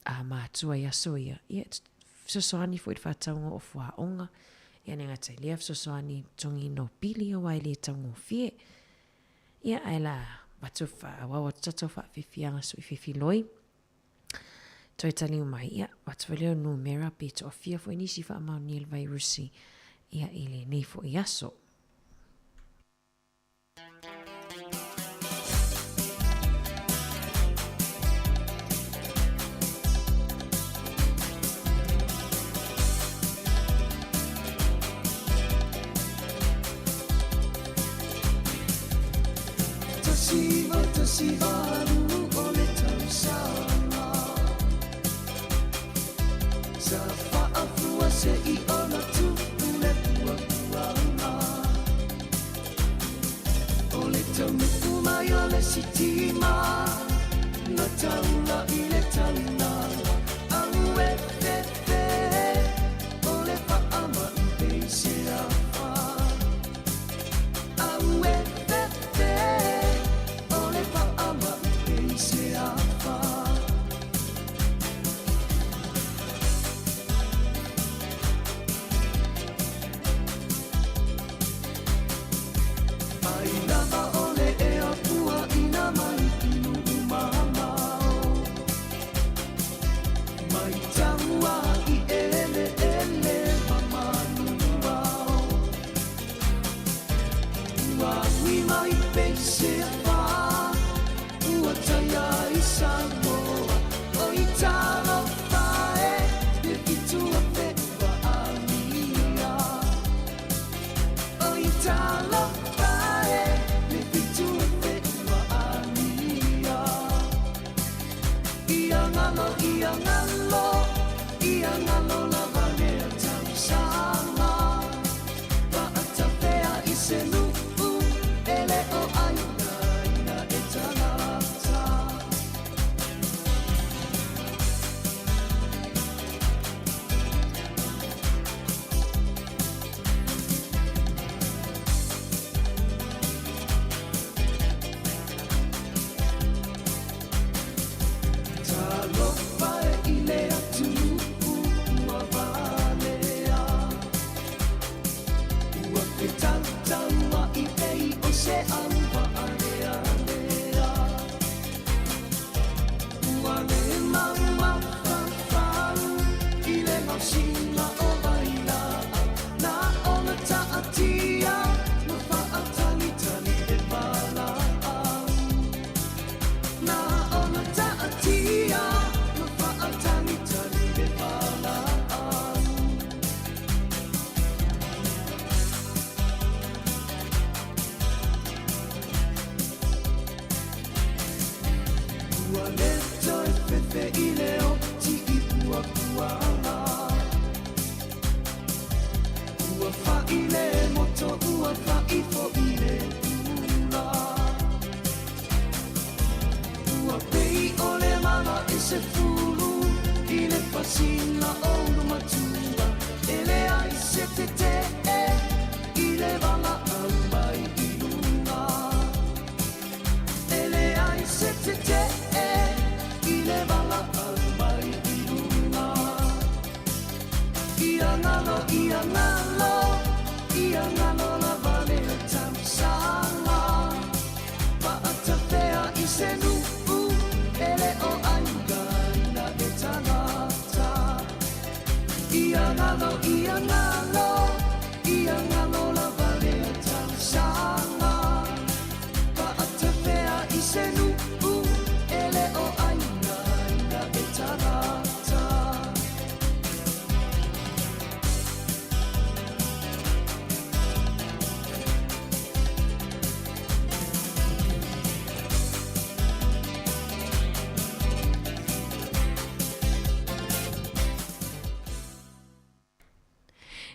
a matua i aso ia. Ia fesoasoani foi i le faatauga o fuaoga, ia le gata i lea fesoasoani totogiina o pili aua e le taugofie. Ia, ae la avatu faaauau atu tatou faafiafiaga suififiloi. Toe taliu mai, ia, avatu foi lea o numera pe toafia foi nisi faamaonia le vairusi ia i lenei foi aso. 1918 o le tausaga Sa faafua se'i ona tupu le puapuaga O le taunuu mai o le sitima Na taula i le taulaga Au e fefe O le faama'i peiseafa Au e fefe O le faama'i peiseafa Ai lava o le ea puaʻina mai i nuu mamao Mai taua i eleele ma manuao Ua ui mai peiseafa Ua taia i Samoa Oi talofa e Le 7000 ua amia Oi talofa e Le 7000 ua amia Ia galo, ia galo Ia galo lava lea tausaga Paatafea i se nuu E le o aina e tagata Talofa e i le atunuu ua valea Ua fetautauaʻi pei o se auvaalealea Ua le mau mafaufau i le gaosiga o vailaau Na ona taatia ma faatalitali le valaau Na ona taatia ma faatalitali le valaau Ua le toe fefe i le oti i puapuaga Ua fa'i le moto ua fa'i fo'i le ula Ua pei o le mala e se fulu i le fasina o ulumatua E leai se tetee i le valaau mai i luga E leai se tetee i le valaau mai i luga Ia galo, ia galo, ia galo lava lea tausaga Paatafea i se nuu e le o aiga e tagata Ia galo, ia galo, ia galo lava lea tausaga Paatafea i se nuu e le o aiga e tagata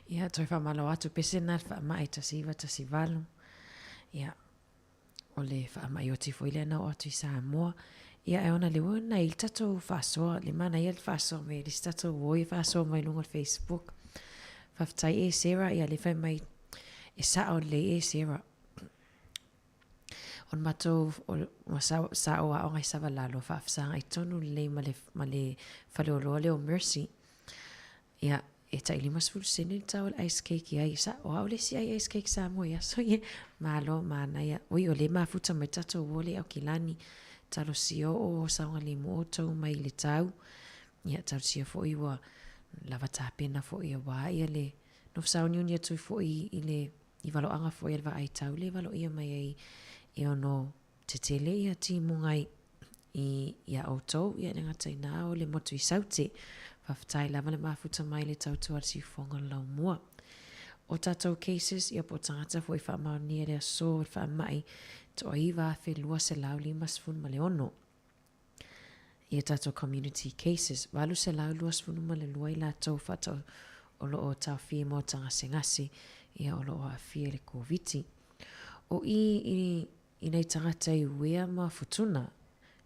Ia, toe faamalo atu pese lena le faamai 1918. Ia, o le faamai oti foi lea na oo atu i Samoa. Ia, e ona le ua na i le tatou faasoa, le manaia le faasoa mai le isi tatou uo ia faasoa mai luga o le Facebook. Faafetai e Sarah, ia le fai mai e sao lelei e Sarah. O le matou o sa sa o aoga i Savalalo faafesagai tonu lelei ma le ma le faleoloa lea o Mercy. Ia, e tai 50 sene le tau o le ice cake i ai. Sa o au le isi ai ice cake Samoa i aso ia. Malo, manaia. Oi, o le mafuta mai tatou ua le Aukilani. Talosia o saogalemu outou mai le tau. Ia, talosia foi ua lava tapena foi auā ia le nofo sauniuni atu foi i le i valoaga foi a le vaai tau le valoia mai ai e ono tetele ia timuga i iā outou, ia e le gata i nā o le motu i Saute. Faafetai lava le mafuta mai le tautua a le siufofoga o le laumua. O tatou cases, ia po o tagata foi faamaonia i le aso i le faamai, 9,256. Ia tatou community cases, 822 i latou faatau o lo o taofia i maota gasegase, ia o lo o aafia i le Koviti. O i i i nai tagata i uea ma Futuna,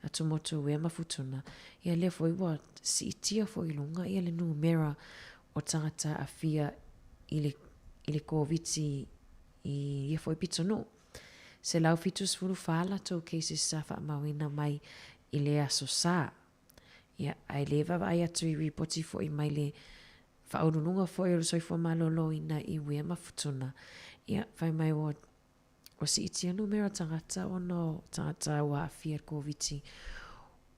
atumotu uea ma Futuna, ia lea foi ua siitia foi i luga ia le numera o tagata aafia i le i le Koviti i ia foi pitonuu. 174 latou cases sa faamauina mai i le Aso Sa. Ia, ae le vaavaai atu i ripoti foi mai le Faauluuluga foi o le Soifua Maloloina i Uea ma Futuna, ia, fai mai ua ua siitia numera tagata ona o tagata ua aafia i le Koviti,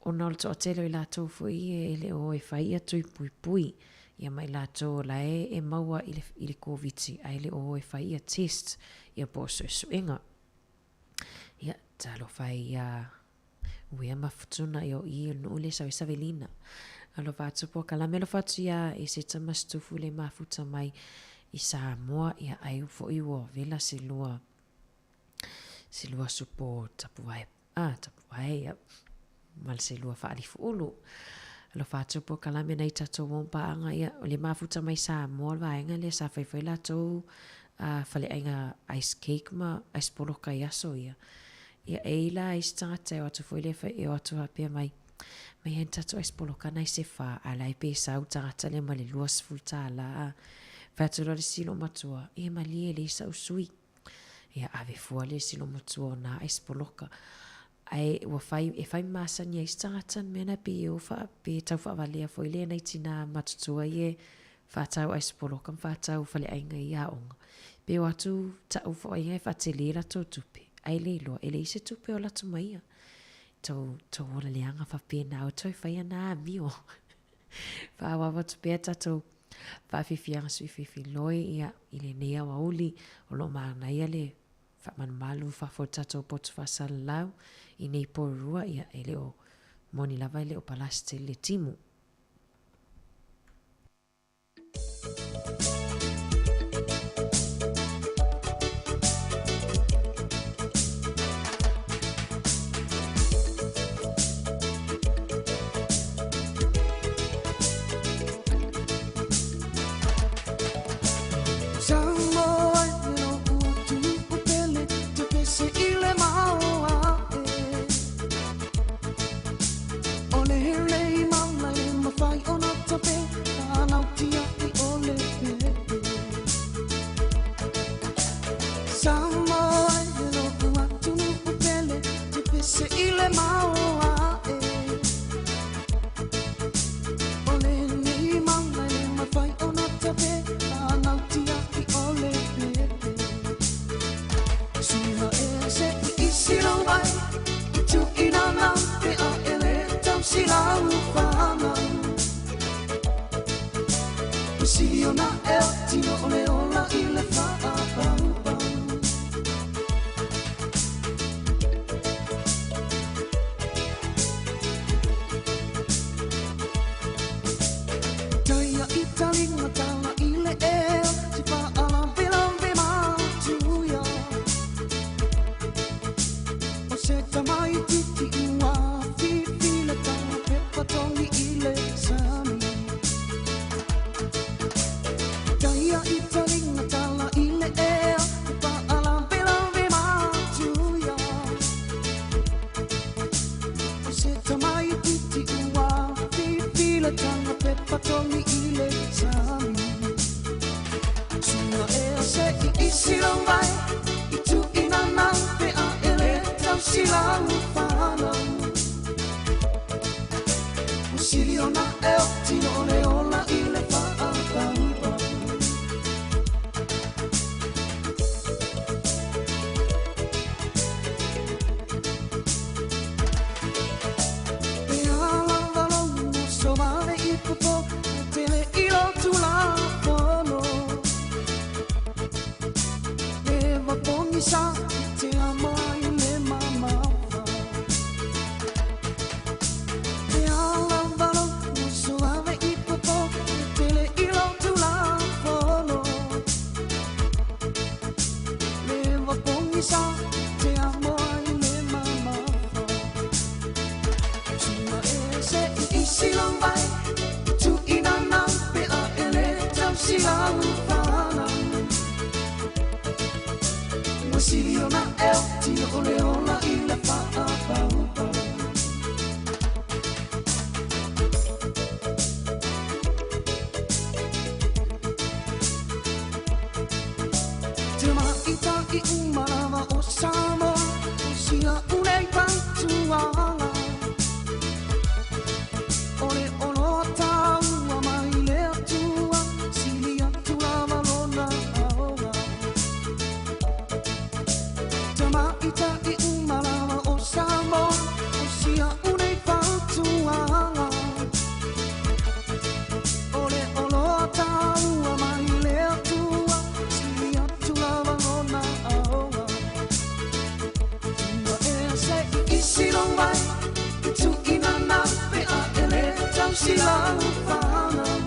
ona o le toatele o i latou foi e le o e fai ia tui puipui, ia ma i latou o la e e maua i le, i le Koviti ae le o o e fai ia test, ia po o suesuega. Ia, talofa e iā Uea ma Futuna, ia o i o le nuu lea sau ai Savelina. Alofa atu polokalame, alofa atu iā Eseta ma Situfu le mafuta mai i Samoa, ia ai foi ua vela se lua, se lua supo tapuvae, ah, tapuvae, ia, ma se lua faalifuulu. Alofa atu polokalame nai tatou uo ma paaga, ia, o le mafuta mai Samoa le vaega lea sa fai foi latou faleaiga ice cake ma ice poloka i aso ia. Ia, e i la isi tagata e o atu foi lea fai, e o atu faapea mai, mai ai ni tatou ice poloka nai se whā, a la e pe sau tagata lea ma le $20 a. Fai atu loa le isi loomatua, e malie e leai sa'u sui. Ia, ave fua le isi loomatua o nā ice poloka. Ae ua fai, e fai masani ai isi tagata le mea lena pei e o faa, pe tau faavalea foi lea nai tinā matutua ia e faatau ice poloka ma faatau faleaiga i aoga. Pe o atu ta'u faiga e faatele latou tupe, ae le iloa, e leai se tupe o latou ma ia. Tou, tou ola leaga faapena o toe fai ana amio. Faaauau atu pea tatou faafiafiaga suifiifiloi ia i lenei aoauli o lo o manaia le faamalumalu fafo o le tatou potu faasalalau i nei pourua, ia e le o moni lava e le o palasi tele le timu. sa te amo ai le mamafa. Sua e se i isi lau vai, tu ina nā pe a ele tau si lau whanau. Ua sili ona eo, tino o le ola i le whaapaupau. Te maita i umalava o Samoa, o sia unei patuanga. O le oloa taua mai le atua, sili atu lava lona aoga. Te maita i umalava o Samoa, o sia unei patuanga. O le oloa taua mai le atua, sili atu lava lona aoga. Ua ea se i isi lou vai, i tuina nā pe a ele tau si lau whanau.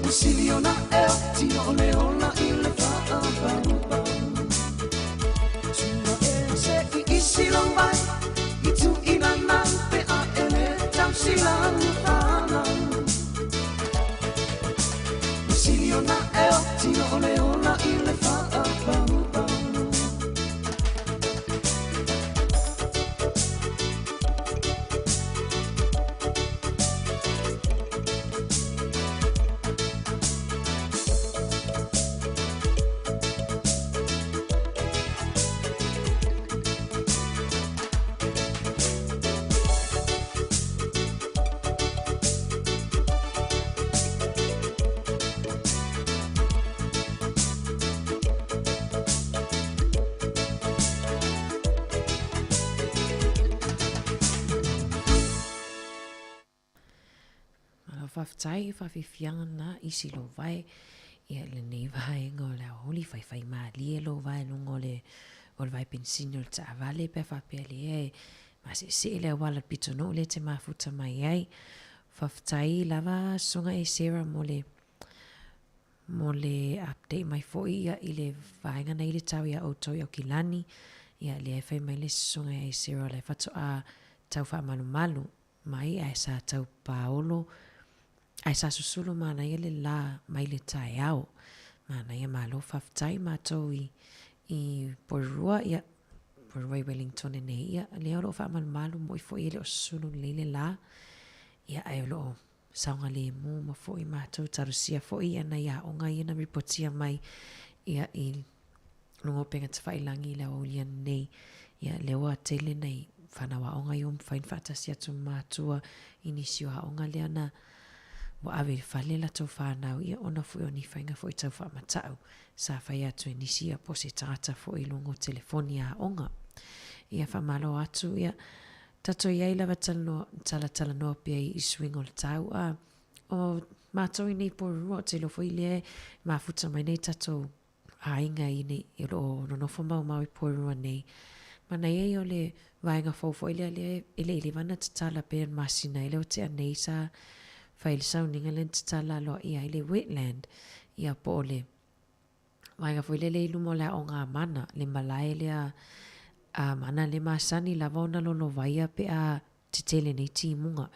Ua sili ona eo, tino o le ola i le whaapaupau. Ua ea se i isi lou vai, i tuina nā pe a ele tau si lau whanau. Ua sili ona eo, tino o le ola i le whaapaupau. Malo faafetai i faafiafiaga na isi lou vae ia lenei vaega o le aoauli faifai malie lou vae luga o le o le vae penisini o le taavale pe a faapea lea e maseesee le auala le pitonuu lea e te mafuta mai ai. Faafetai lava Susuga e Sarah mo le mo le update mai foi ia i le vaega nei le tau iā outou i Aukilani ia lea e fai mai le Susuga e Sarah o la e faatoa tau faamalumalu mai ae sa tau paolo ae sa susulu manaia le la mai le taeao. Manaia malo faafetai matou i i Porirua ia Porirua i Wellington nei ia lea o lo o faamalumalu moi foi e le o susulu lelei le la ia ae o lo o saogalemu ma foi matou talosia foi ia nai aoga ia na ripotia mai ia i luga o upega tafailagi i le aoauli ananei. Ia, lea ua tele nai fanau aoga ia ua mafai ona faatasi atu ma matua i nisi o aoga lea na ua ave i le fale latou fanau, ia ona foi o ni faiga foi tau faamatau sa fai atu e nisi ia po o se tagata foi i luga o telefoni a aoga. Ia, faamalo atu, ia, tatou i ai lava talanoa, talatalanoa pea i suiga o le tau, a o matou i nei Porirua, ou te iloa foi lea e mafuta mai nei tatou aiga i nei, o lo o nonofo maumau i Porirua nei. Manaia ia o le vaega fou foi lea lea e le i leva ona tatala pei o le masina ai lea ua tea nei sa fai le sauniga lea na tatala aloaia ai le wetland ia po o le vaega foi lele i luma o le aoga a Mana, le malae lea a Mana le masani lava ona lolovaia pe a tetele nei timuga.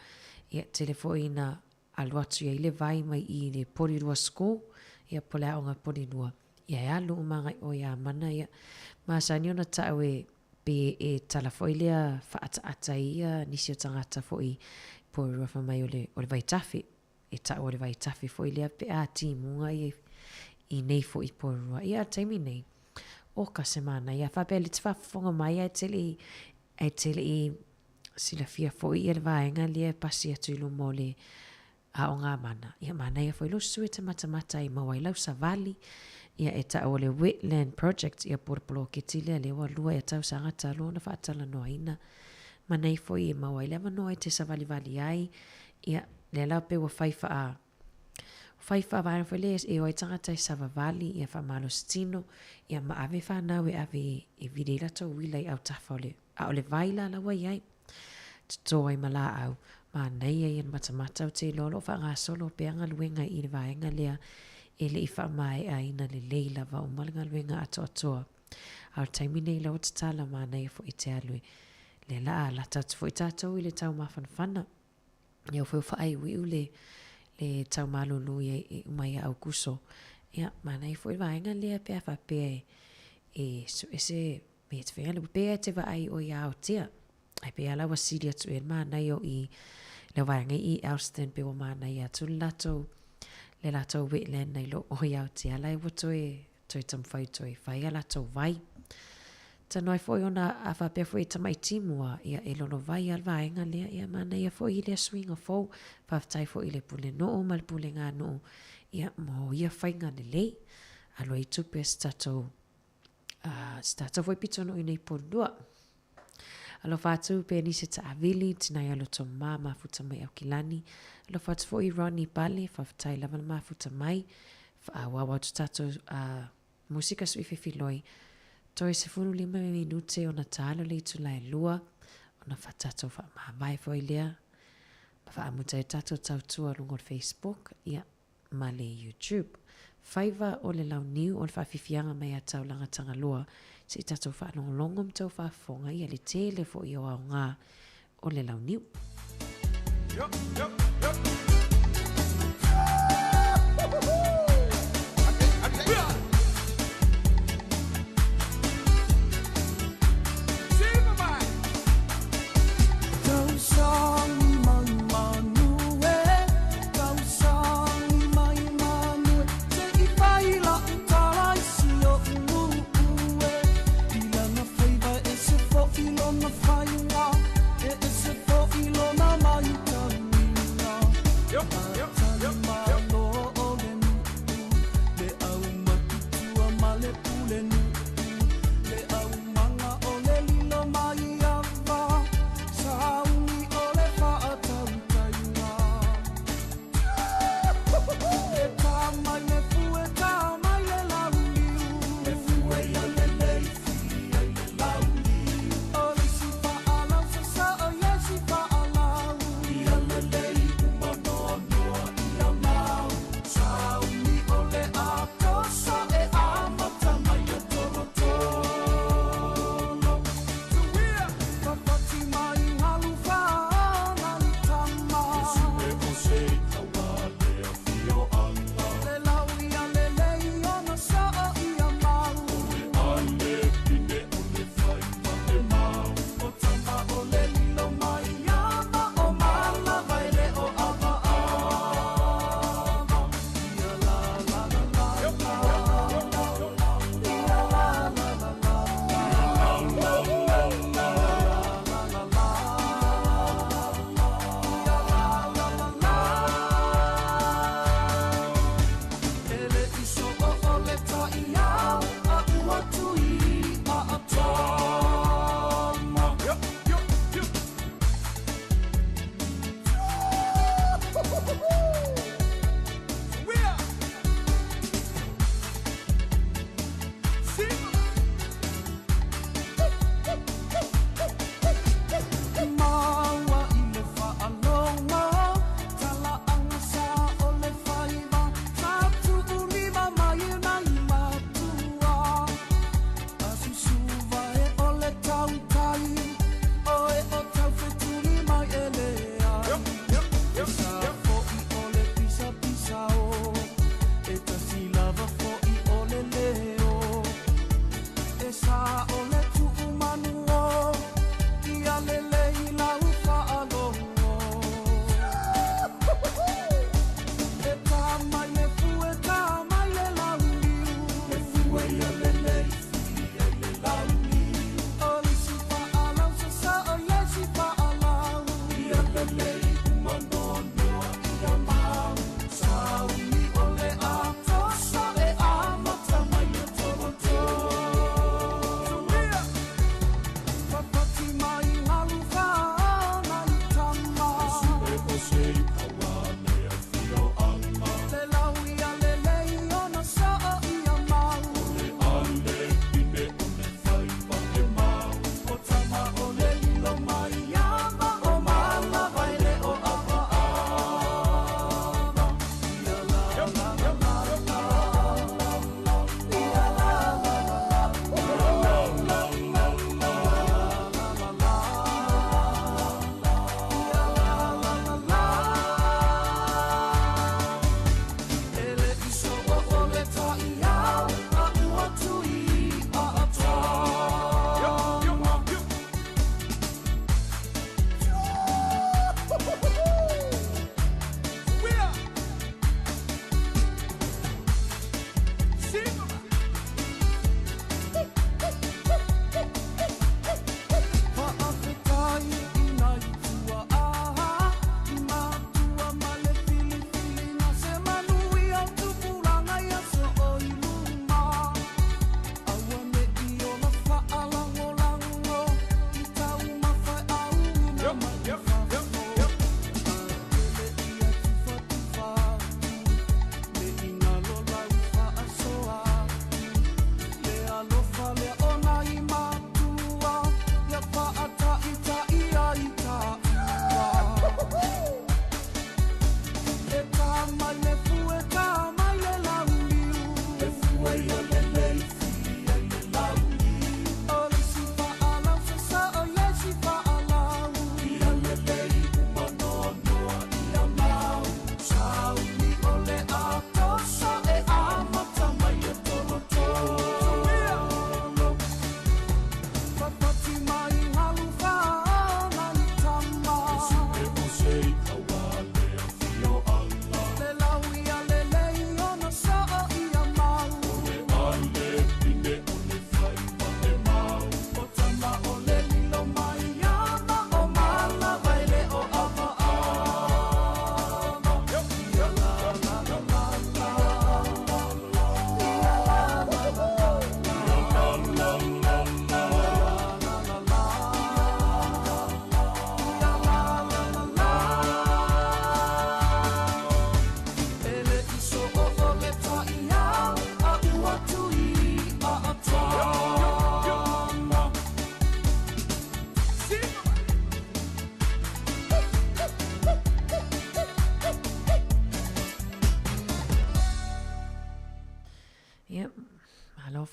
Ia tele foi ina alu atu i ai le vai mai i le Porirua School, ia po o le aoga Porirua, ia e alu uma agai ʻoe iā Mana, ia masani ona taʻu e pe e tala foi lea faaataata ai ia nisi o tagata foi i Porirua fai mai o le o le vaitafe, e taʻu o le vaitafe foi lea pe a timuga ia i nei foi Porirua. Ia a le taimi nei, oka se manaia, faapea le te faafofoga mai ae te le i ae te le i silafia foi ia le vaega lea e pasi atu i luma o le aoga a Mana. Ia manaia foi lou sui te matamata i maua ai lau savali, ia e taʻu o le Wetland Project, ia po o le poloketi lea lea ua lua ea tausaga talu ona faatalanoaina. Manaia foi e maua ai le avanoa e te savalivali ai, ia lea la pei ua fai faa fai faavae foi lea e o ai tagata e savavali, ia faamalosi tino, ia ma ave fanau e ave e vili ai latou uila i autafa o le A o le vai la la ua i ai. Toto ai ma laau, manaia ia na matamata ou te iloa o lo o faagasolo pea galuega i le vaega lea. e le i faamaeaina lelei lava uma le galuega atoatoa. A o le taimi nei la ua tatala manaia foi te alu e lea la a lata atu foi tatou i le tau mafanafana. Ia ua foi ua faaiuiu le le tau malulu ia i uma ia Aukuso. Ia manaia foi le vaega lea pe a faapea e e sue se mea e te fai ana pei e te vaai o ia Aotea. Ai pei lava ua sili atu ea le manaia o i le vaega i Elston pe ua manaia atu le latou le latou wetland nai lo o i Aotea la e ua toe toe taumafai toe fai a latou vai. Talu ai foi ona a faapea foi e tamaiti mua, ia e lolovai lava le vaega lea, ia manaia foi lea suiga fou. Faafetai foi i le Pulenuu ma le Puleganuu, ia mo ia faiga lelei. Alu ai tupe a si tatou, a si tatou foi pitonuu i nei Ponua. Alofa atu Penise Taavili, Tinaia Lotomā, mafuta mai Aukilani. Alofa atu foi Ronnie Pale, faafetai lava le mafuta mai. Faaauau atu tatou uh, musika sui fefiloi. Toe 15 minute ona talo le itula e lua, ona fa tatou faamavae foi lea. Ma faamuta ai tatou tautua luga o le Facebook, ia, ma le YouTube. Faiva o le launiu o le faafiafiaga mai a Taulaga Tagaloa, se i tatou faalogologo ma tou faafofoga ia le tele foi o aoga o le launiu. Yo, yo, yo.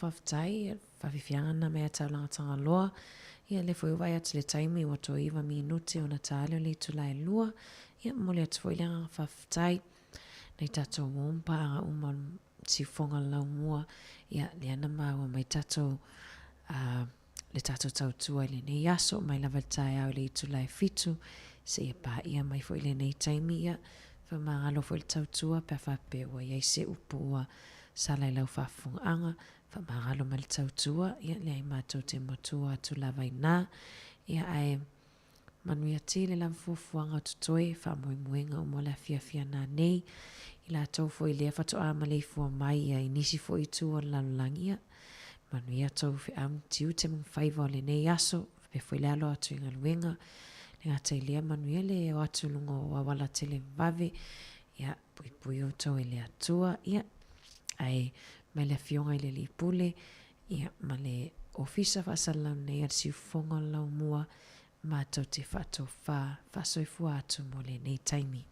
faafetai, faafiafiaga na mai a Taulaga Tagaloa. Ia, lea foi ua vaai atu i le taimi ua toe 9 minute ona ta ale o le itula e 2. Ia, momoli atu foi le agaga faafetai nai tatou uo ma paaga uma o le siufofoga o le laumua. Ia, lea na maua mai tatou uh, le tatou tautua i lenei aso, mai lava i le taeao i le itula e 7, seia paia mai foi lenei taimi. Ia, faamagalo foi le tautua pe a faapea ua i ai se upu ua sala i lau faafofogaaga, faamagalo mai le tautua, ia leai matou te matua atu lava inā. Ia ae manuia tele lava fuafuaga o totoe, faamoemoega uma o le afiafi ana nei, i latou foi lea faatoa maleifua mai ia i nisi foi itu o le lalolagi, ia manuia tou feau ma tiute ma faiva o lenei aso, faapea foi le alo atu i galuega, le gata i lea manuia le o atu i luga o auala televavave, ia puipui outou e le Atua, ia, ae mai le Afioga i le Alii Pule, ia, ma le Ofisa Faasalalau nei a le Siufofoga o le Laumua, matou te faatofā faasoifua atu mo lenei taimi.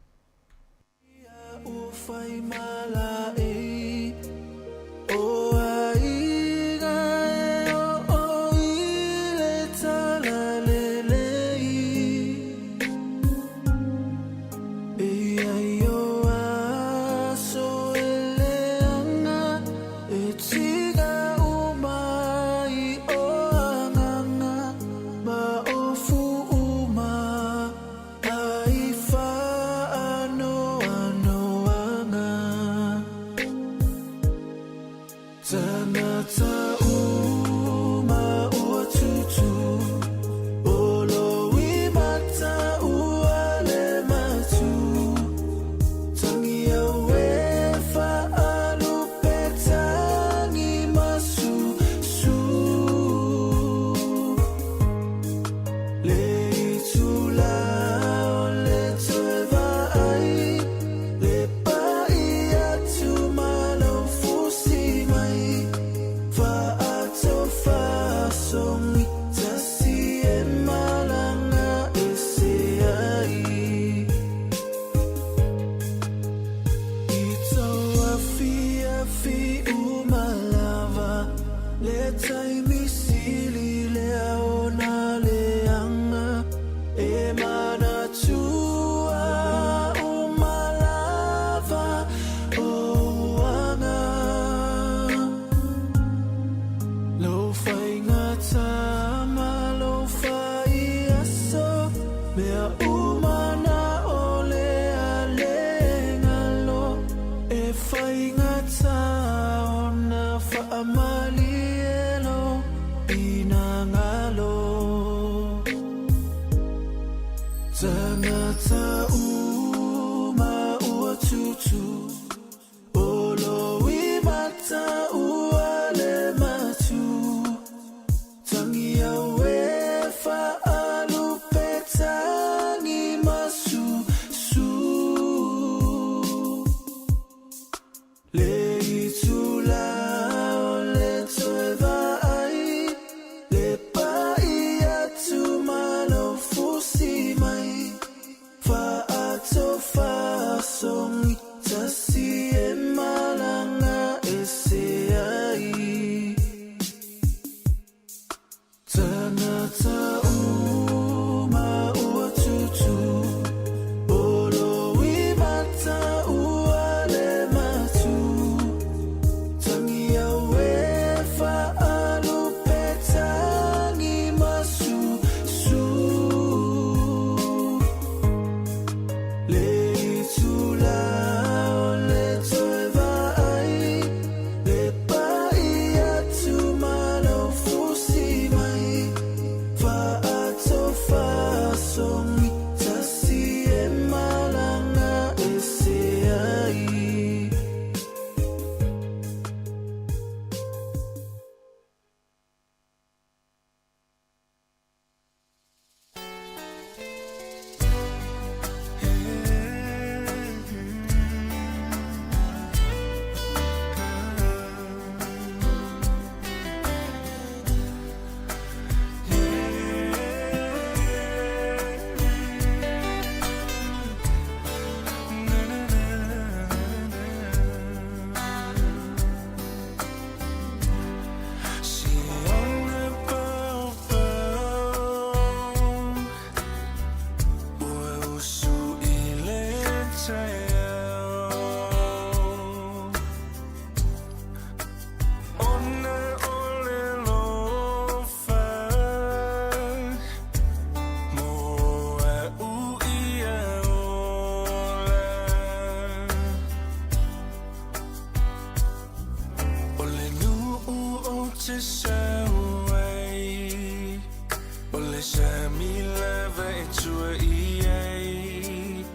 le sami lava e tua i ai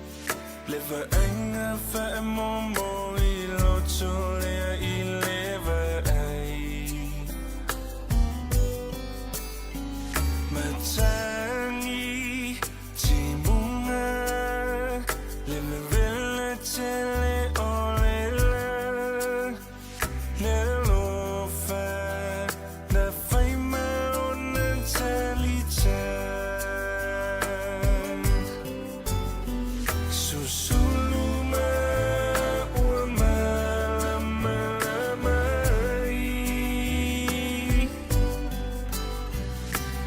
Le vaaiga faamomo i loto lea i le vaai Matagi timuga Le vevela tele o le la Le alofa na fai ma ona talita Susulu ma ua malamalama ai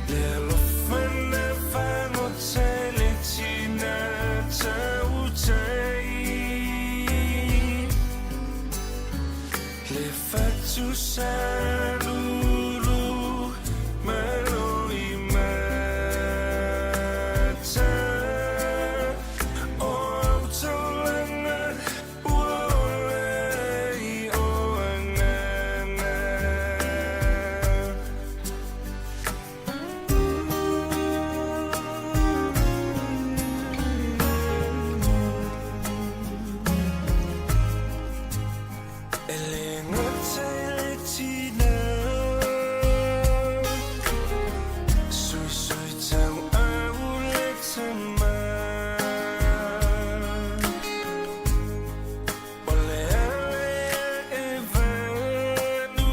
Le alofa na fagota i le tina tautai Le fatu salulu ma loimata O au taulaga ua ola ai o agaga. E le gata i le tina Suisui tauau le tama O le ala ia e vanu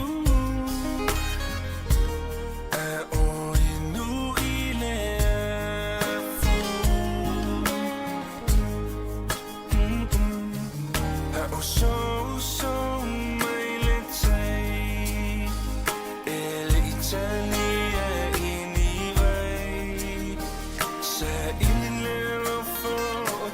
A o inu i le afu A o soso mai le tai E le i talia i ni vai Sa ili le alofa o